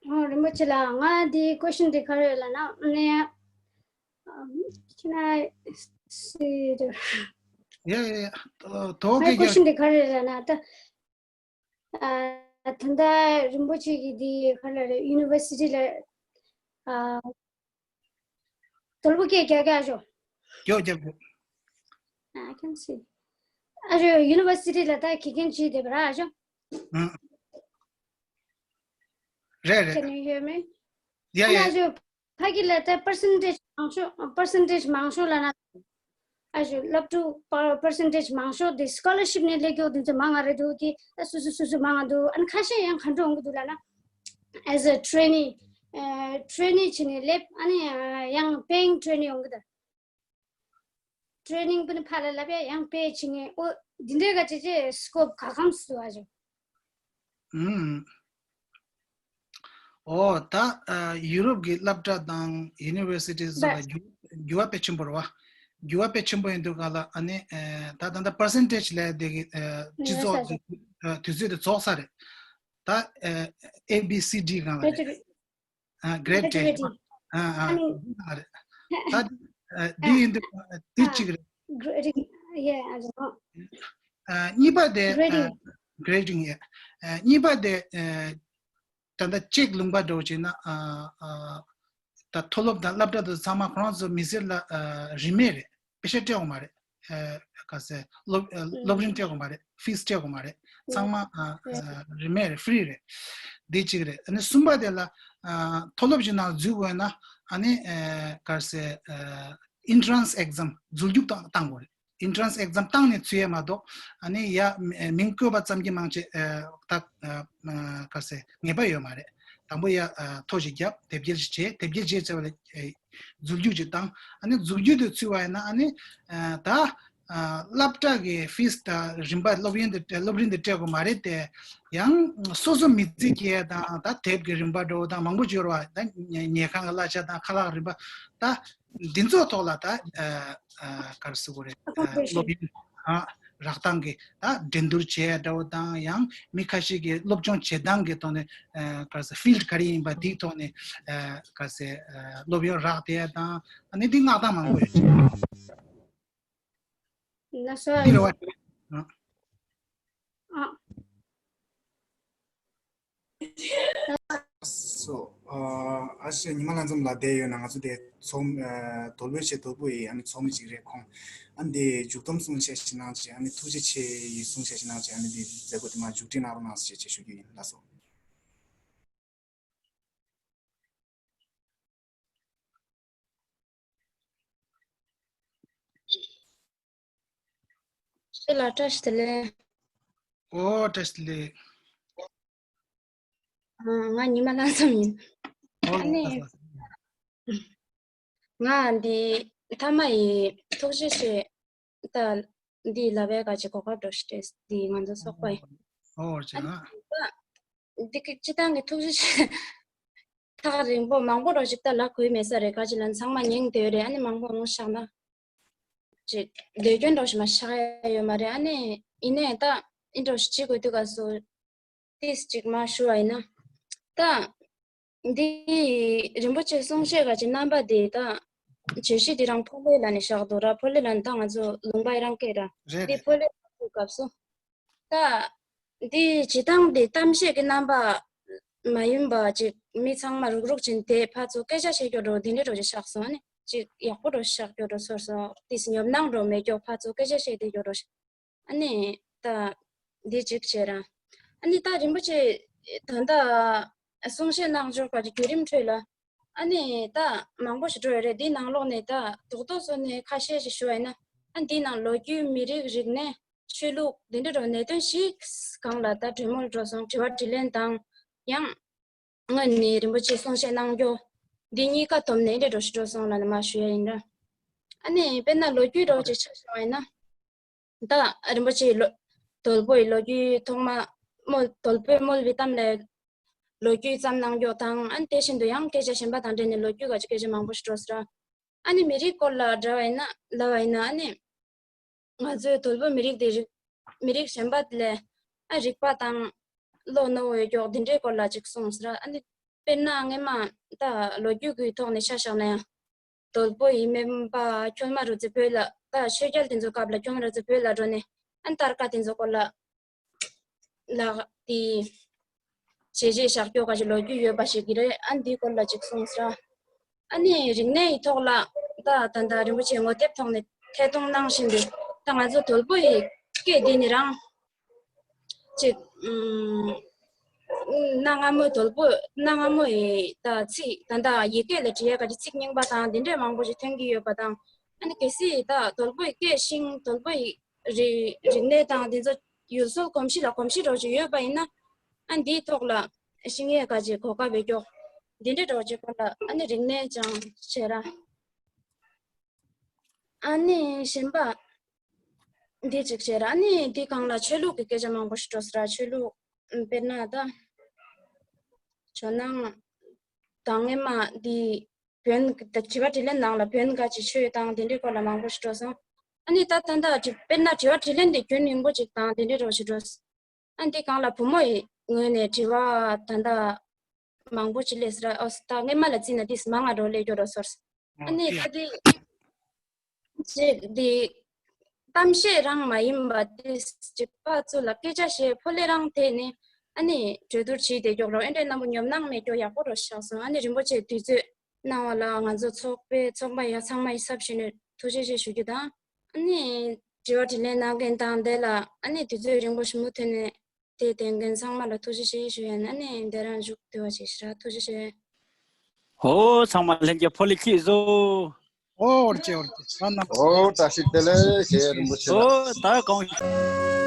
ཨོ་རིན་པོ་ཆེ་ལགས། ང་འདི་ཀོ་ཤིན་འདི་ག་རེ་ལབ་ན་ཨ་ནི་ཨམ་can I say the- ཡ་ཡ་ཡ། ཨ་དོ་ངའི་གི་ཀོ་ཤིན་འདི་ག་རེ་ལབ་ན་ད་ཨ་ད་ལྟ་རིན་པོ་ཆེ་གི་འདི་ག་རེ་རེད། ཡུ་ནི་ཝར་སི་ཊི་ལ་ཨ་དོལ་པོ་སྐད་རྒྱག་རྒྱག་ཞོ། རྒྱག་རྒྱག་རྒྱག I can see. ཨ་ཞོ་ཡུ་ནི་ཝར་སི་ཊི་ལ་ད་དགེ་རྒན་བྱེད་བསྡད་པ་ར་ཨ་ཞོ། ཨང་། རེད་རེད། Can you hear me? ཡ་ཡ། ཨ་ཞོ་ཕ་གི་ལ་ད་པར་སེན་ཊེཇ་མང་ཤོས་པར་སེན་ཊེཇ་མང་ཤོས་ལ་ན། ཨ་ཞོ་སློབ་ཕྲུག་པར་པར་སེན་ཊེཇ་མང་ཤོས་དེ་སི་ཀོ་ལར་ཤིབ་ནས་སླེབས་མཁན་དེ་ཚོ་མང་ང་རེད་འདུག་དེ་ད་སུ་སུ་སུ་སུ་མང་ང་འདུག་ཨ་ནི་ཁ་ཤས་ཡང་ག་འདྲ་ཡོང་གི་འདུག་ལབ་ན། As a trainee ཨ་ཊེ་རེ་ནི་བྱས་ནས་སླེབས། ཨ་ནི་ཡང་པེ་ཡིང་ཊེ་རེ་ནི་ཡོང་གི་འདུག་ཊེ་རེ་ནིང་པུ་ནི་ཕ་ལ་ལབ་ཡ་ཡང་པེ་བྱས་ནས་ཨོ་འདི་འདྲའི་ག་ཅི་ཅི་སི་ཀོབ་ག་གམ་སུ་ཨ་ཞོ། ཨུམ། ཨོ་ད་ཨ་ཡུ་རོབ་ཀྱི་སློབ་གྲྭ་དང་ཡུ་ནི་ཝར་སི་ཊི་སོགས་ལ་འགྱུར་འགྱུར་བ་དཔེ་ཆེན་པོ་རེད་བ། འགྱུར་བ་དཔེ་ཆེན་པོ་ཡིན་དུས་ག་ལ་ཨ་ནི་ཨ་ད་ད་ལྟ་པར་སེན་ཊེཇ་ལབ་དེ་གི་ཨ་སྤྱི་ཚོགས་ཀྱི་ཨ་དུས་ཚོད་དེ་རྫོགས་ཚར་རེད། ད་ཨ་ཨེ་བི་སི་ཌི་སྒང་ལ་རེད། ཨ་གྲེཌ་ཊེན་ཨ་ཨ་ཨ་ཨ་རེད། ད་ཨ་འདི་ཡིན་དུས་ཨ་འདི་གཅིག་རེད། གྲེ་ཌིང་ཡ་ཨ་ཨ་གཉིས་པ་དེ་གྲེ་ཌིང་ཨ་གྲེ་ཌིང་ཡ་ཨ་གཉིས་པ་དེ་ཨ་ད་ལྟ་ཅེཀ་ལུང་པ་འདྲ་བོ་བྱས་ན་ཨ་ཨ་ད་མཐོ་སློབ་དང་སློབ་གྲྭ་དེ་ཚང་མ་ཁོ་རང་ཚོ་མི་སེར་ལ་ཨ་རིན་མེད་རེད། པེ་ཤ་སྤྲད་དགོས་མ་རེད། ཨ་ག་ཟེར་སློབ་ཨ་སློབ་རིན་སྤྲད་དགོས་མ་རེད། ཕིས་སྤྲད་དགོས་མ་རེད། ཚང་མ་ཨ་ཨ་རིན་མེད་རེད། ཧྥི་རི་རེད། འདི་གཅིག་རེད། ཨ་ནི་གསུམ་པ་དེ་ལ་ཨ་མཐོ་སློབ་ཅིག་ནང་འཛུལ་དགོས་ན་ཨ་ནི་ཨ་ག་ཟེར་ཨ་ཨིན་ཊི་རན་སི་ཨེག་ཛམ་འཛུལ་རྒྱུགས་བཏང་བཏང་དགོས་རེད། ཨིན་ཊི་རན་སི་ཨེག་ཛམ་བཏང་ནས་ཚུད་ཡས་མ་གཏོགས་ཨ་ནི་ཡ་མིང་བཀོད་པ་ཙམ་གྱིས་མང་ཆེ་ཨ་ད་ཨ་ག་ཟེར་ངེས་པ་ཡོད་མ་རེད། དང་པོ་ཡ་ཨ་ཐོ་ཞིག་བརྒྱབ། དེབ་སྐྱེལ་ཞིག་བྱས། དེབ་སྐྱེལ་བྱས་ཚར་བ་ལ་ཨ་འཛུལ་རྒྱུགས་ཅིག་བཏང་། ཨ་ནི་འཛུལ་རྒྱུགས་དེ་ཚུད་པ་ཡིན་ན་ཨ་ནི་ཨ་ད་ཨ་སློབ་གྲྭ་གི་ཕིས་དང་རིན་པ་སློབ་ཡོན་དེ་སློབ་རིན་དེ་སྤྲད་དགོས་མ་རེད་དེ། ཡང་སོ་སོ་མི་ཚེ་སྐྱེལ་དང་ད་དེབ་ཀྱི་རིན་པ་འགྲོ་དང་མང་པོ་ཅིག་ཡོད་རེད་བ། ད་ཉལ་ཉལ་ཁང་གི་གླ་ཆ་དང་ཁ་ལག་རིན་པ་ད་འདི་ཚོ་ཐོག་ལ་ད་ཨ་ཨ་ག་རེ་ཟེར་དགོས་རེད། ཨ་སློབ་ཡོན་ཨ་རག་སྟངས་ཀྱི་ད་འགྲན་བསྡུར་བྱས་འདྲ་བོ་དང་ཡང་མི་ཁ་ཤས་ཀྱིས་སློབ་སྦྱོང་བྱེད་སྟངས་ཀྱི་ཐོག་ནས་ཨ་ག་རེ་ཟེར་ཕིལ་ཌི་ག་རེ་ཡིན་པ་དེའི་ཐོག་ནས་ཨ་ག་རེ་ཟེར་ཨ་སློབ་ཡོན་རག་བསྡད་དང་ཨ་ནི་འདི་མངགས་སྟངས་མང་པོ་ཡོད། ན་སོ་འདི་རེད་བ། ཨ། སོ། ཨ་ཨ་ཞེ་ཉི་མ་ལྷ་འཛོམས་ལགས་བསྡད་ཡོད་ན་ང་ཚོ་དེ་ཚོགས་ཨ་དོལ་པོའི་ཆེད་དོལ་པོ་ཡི་ཨ་ནི་ཚོགས་མི་ཅིག་རེད། ཁོང་ཨ་ནི་དེ་མཇུག་སྡོམ་གསུང་བཤད་ཞིག་གནང་བྱས། ཨ་ནི་ཐུགས་རྗེ་ཆེ་ཡི་གསུང་བཤད་ཞིག་གནང་བྱས། ཨ་ནི་དེ་མཛད་སྒོ་དེ་མར་མཇུག་སྒྲིལ་གནང་རོགས་གནང་ཞེས་བྱས་ཞུ་རྒྱུ་ཡིན། ལགས་སོ། ཁྱེད་ལ་བཀྲ་ཤིས་བདེ་ལེགས། ཨོ་བཀྲ་ཤིས་བདེ་ལེགས། ཨ་ང་ཉི་མ་ལྷ་འཛོམས་ཡིན། ཨོ་ཨ་ནི་ལགས་སོ། ང་འདི་མཐའ་མ་ཡི་ཐུགས་རྗེ་ཆེ། ད་འདི་ལབ་པའི་ག་ཅི་གོ་སྐབས་འགྲོ་ཤི་ཏེ་འདི་ང་ཚོ་ཚོགས་པ་ཡིན། ཨོ་ཨོ་ཅེ་ཨ་ན། ནི་འདི་གི་སྤྱི་བཏང་གི་ཐུགས་རྗེ་ཆེ། ཐག་རིང་པོ་མང་པོ་རོ་ཞིག་ད་ལ་གོས་མེད་ས་རེད། ག་ཅི་ལན་ཚང་མ་ཉིང་དེ་རེད། ཨ་ནི་མང་པོ་ངོ་ཤག་ན་ཅིག་ལས་སྐྱོན་རོ་ཞིག་མ་ཤག་ཡ་ཡོད་མ་རེད། ཨ་ནི་ཡིན་ནའི་ད་ཨིན་འགྲོ་ཞིག་ཅིག་གོ་དུས་ག་སོ་ཏིས་ཅིག་མ་ཞུ་བ་ཡིན་ན། ད་འདི་རིན་པོ་ཆེ་གསུང་བཤད་ག་ཅི་རྣམ་པ་དེ་ད་བརྗོད་གཞི་དེ་རང་ཕོ་ལེ་ལ་ནི་བཞག་འདུག་ར། ཕོ་ལེ་ལ་ནི་ད་ང་ཚོ་ལུང་པ་རང་སྐད་ར། རེད་འདི་རེད། ཕོ་ལེ་ལ་སྐབས་སུ། ད་འདི་བྱེད་སྟངས་འདི་གཏམ་བཤད་ཀྱི་རྣམ་པ་མ་ཡིན་པ་ཅིག་མི་ཚང་མ་རུག་རུག་ཅིག་དེ་ཕར་ཚུར་སྐད་ཆ་བཤད་སྐྱོ་འགྲོ་འདི་འདྲ་འགྲོ་ཅིག་ཆགས་སོང་། ཨ་ནི་ཅིག་ཡག་པོ་འགྲོ་ཆགས་སྐྱོ་འགྲོ་ཚོར་སོང་། དེས་ཉོབ་སྣང་འགྲོ་མེད་སྐྱོ་ཕར་ཚུར་སྐད་ཆ་བཤད་དེ་སྐྱོ་འགྲོ། ཨ་ནི་ད་འདི་གཅིག་བྱས་ར། ཨ་ནི་ད་རིན་པོ་ཆེ་ད་ལྟ་གསུང་བཤད་གནང་འབྱོར་བ་གི་བརྒྱུད་རིམ་ཁྲོད་ལ། ཨ་ནི་ད་མང་པོ་ཞིག་འགྲོ་ཡོད་རེད། འདི་ནང་ལོགས་ནས་ད་རྡོག་རྡོག་སོ་ནས་ཁ་ཤས་ཤིག་ཞུ་བ་ཡིན་ན། ཨ་འདི་ནང་ལོ་རྒྱུས་མི་རིགས་རིག་གནས་ཆོས་ལུགས་འདི་འདྲ་འགྲོ་གནད་དོན་ཞིག་སྒང་ལ་ད་གྲོས་མོལ་འགྲོ་སོང་། དྲི་བ་དྲིས་ལན་དང་ཡང་། སྔོན་ནས་རིན་པོ་ཆེ་གསུང་བཤད་གནང་རྒྱུ་འདི་གཉིས་ཀ་བསྡོམས་ནས་འདྲ་འགྲོ་ཞིག་འགྲོ་སོང་ལ་ནི་མ་ཞུ་ཡ་ཡིན་ར། ཨ་ནི་དཔེར་ན་ལོ་རྒྱུས་འགྲོ་ཅིག་ཆ་བཞག་པ་ཡིན་ན། ད་རིན་པོ་ཆེ་ལོ་དོལ་པོ་ཡི་ལོ་རྒྱུས་ཐོག་མ་རྨོ་དོལ་པོས་རྨོ་ལ་བི་གཏམ་ལས་ལོ་རྒྱུས་ཙམ་གནང་རྒྱུ་དང་། ཨ་ནི་དེ་བཞིན་དུ་ཡང་སྐད་ཆ་གཞན་པ་དང་འབྲེལ་ནས་ལོ་རྒྱུས་ག་ཅིག་སྐད་ཆ་མང་པོ་ཞིག་འགྲོ་སོང་ར། ཨ་ནི་མི་རིགས་སྐོར་ལ་འདྲ་བ་ཡིན་ན་ལབ་པ་ཡིན་ན། ཨ་ནི་ང་ཚོའི་དོལ་པོ་མི་རིགས་དེ་རིགས་མི་རིགས་གཞན་པ་དེ་ལས་ཨ་རིག་པ་དང་བློ་རྣོ་བོ་ཡོད་ཀྱོག་འདི་འདྲའི་སྐོར་ལ་ཅིག་གསུངས་ཟེར། ཨ་ནི་དཔེར་ན་སྔས་མ་ད་ལོ་རྒྱུས་ཀྱི་ཐོག་ནས་ཆ་བཞག་ན་ཡང་། དོལ་པོ་ཡི་སྨན་པ་ཁྱོད་མ་རུ་ཙི་བོད་ལ་ད་ཆོས་རྒྱལ་དེ་ཚོ་སྐབས་ལ་ཁྱོད་མ་རུ་ཙི་བོད་ལ་འགྲོ་ནས། ཨ་ནི་སྟར་ཀ་དེ་ཚོ་སྐོར་ལ་ལགས་ཏེ། བྱས་རྗེས་བཞག་སྐྱོ་ག་ཅིག་ལོ་རྒྱུས་ཡོད་པ་ཞིག་གི་རེད། ཨ་འདིའི་སྐོར་ལ་ཅིག་གསུངས་ས། ཨ་ནི་རིག་གནས་ཡི་ཐོག་ལ་ད་ད་ད་རིན་པོ་ཆེ་ངོ་དེབ་ཐོག་ནས་ཐད་གཏོང་གནང་བཞིན་དུ། ད་ང་ཚོ་དོལ་པོ་ཡི་སྐད་འདི་ནི་རང་ཅིག་ཨུམ། གནའ་སྔ་མོའི་དོལ་པོ་གནའ་སྔ་མོ་ཡི་ད་ཚིག་ད་ད་ཡི་གེ་ལ་བྲིས་ཡ་ག་ཅིག་ཚིག་རྙིང་པ་དང་འདི་འདྲས་མང་པོ་ཞིག་ཐོན་གྱི་ཡོད་པ་དང་། ཨ་ནི་གལ་སྲིད་ད་དོལ་པོ་ཡི་སྐད་ཤིང་དོལ་པོ་ཡི་རིག་རིག་གནས་དང་འདི་ཚོ་ཡུལ་སྲོལ་གོམས་གཤིས་ལ་གོམས་གཤིས་རོགས་ཅིག་ཡོད་པ་ཡིན་ན། ཨ་འདིའི་ཐོག་ལ་ཤིང་ཡས་ག་ཅིག་གོ་སྐབས་ཡོད་ཀྱོག་འདི་འདྲའི་རོགས་ཅིག་སྐོར་ལ། ཨ་ནི་རིག་གནས་ཅང་བྱེད་ར། ཨ་ནི་གཞན་པ་འདི་ཅིག་བྱེད་ར། ཨ་ནི་འདི་སྒང་ལ་ཆོས་ལུགས་ཀྱི་སྐད་ཆ་མང་པོ་ཞིག་འགྲོ་ས་ར། ཆོས་ལུགས་དཔེར་ན་ད་ཇོ་ནང་དང་སྔས་མ་འདི་བོན་དྲི་བ་དྲིས་ལན་ནང་ལ་བོན་ག་ཅིག་ཆོས་དང་དེ་འདྲའི་སྐོར་ལ་མང་པོ་ཞིག་འགྲོ་སོང་། ཨ་ནི་ད་ད་ད་དཔེར་ན་དྲི་བ་དྲིས་ལན་དེ་རྒྱུན་རིང་པོ་ཅིག་དང་དེ་འདྲའི་རོ་ཞིག་འགྲོ་སོང་། ཨ་འདི་སྒང་ལ་བུ་མོ་ཡི་ངོས་ནས་དྲི་བ་ད་ད་མང་པོ་ཅིག་སླེབས་ས་ར། ཨོ་ད་སྔས་མ་ལ་བརྩིས་ན་དེས་མང་ང་འགྲོ་སླེབས་སྐྱོ་རོ་སོར། ཨ་ནི་ད་དེ་ཅིག་འདི་གཏམ་བཤད་རང་མ་ཡིན་པ་དེ་ཅིག་ཕར་ཚུར་ལ་སྐད་ཆ་བཤད་ཕོ་ལེ་རང་དེ་ནི་ཨ་ནི་གྲོས་བསྡུར་བྱས་དེ་ཀྱོག་རོགས། ཨེ་འདྲའི་རྣམ་པ་ཉོབ་སྣང་མེད་ཀྱོག་ཡག་པོ་རོ་ཆགས་སོང་། ཨ་ནི་རིན་པོ་ཆེ་དུས་ཚོད་གནང་བ་ལ་ང་ཚོ་ཚོགས་པའི་ཚོགས་པ་ཡ་ཚང་མ་ཡི་ཚབ་ཞུས་ནས་ཐུགས་རྗེ་ཆེ་ཞུ་རྒྱུ་དང་། ཨ་ནི་དྲི་བ་དྲིས་ལན་གནང་མཁན་དང་དེ་ལ་ཨ་ནི་དུས་ཚོད་རིང་པོ་ཞིག་མུ་མཐུད་ནས་དེ་དེ་མཁན་ཚང་མ་ལ་ཐུགས་རྗེ་ཆེ་ཞུ་ཡ་ཡིན། ཨ་ནི་འདི་རང་མཇུག་བསྡུ་བ་བྱེད་ཤི་ར། ཐུགས་རྗེ་ཆེ། ཨོ་ཚང་མ་ལྷན་རྒྱས་ཕོ་ལེ་ཁྱེད་བཟོ། ཨོ་ཨོ་ཅེ་ཨོ་ཅེ་ས་ན། ཨོ་བཀྲ་ཤིས་བདེ་ལེགས་ཞེས་རིན་པོ་ཆེ་ལགས། ཨོ་ད་གང་།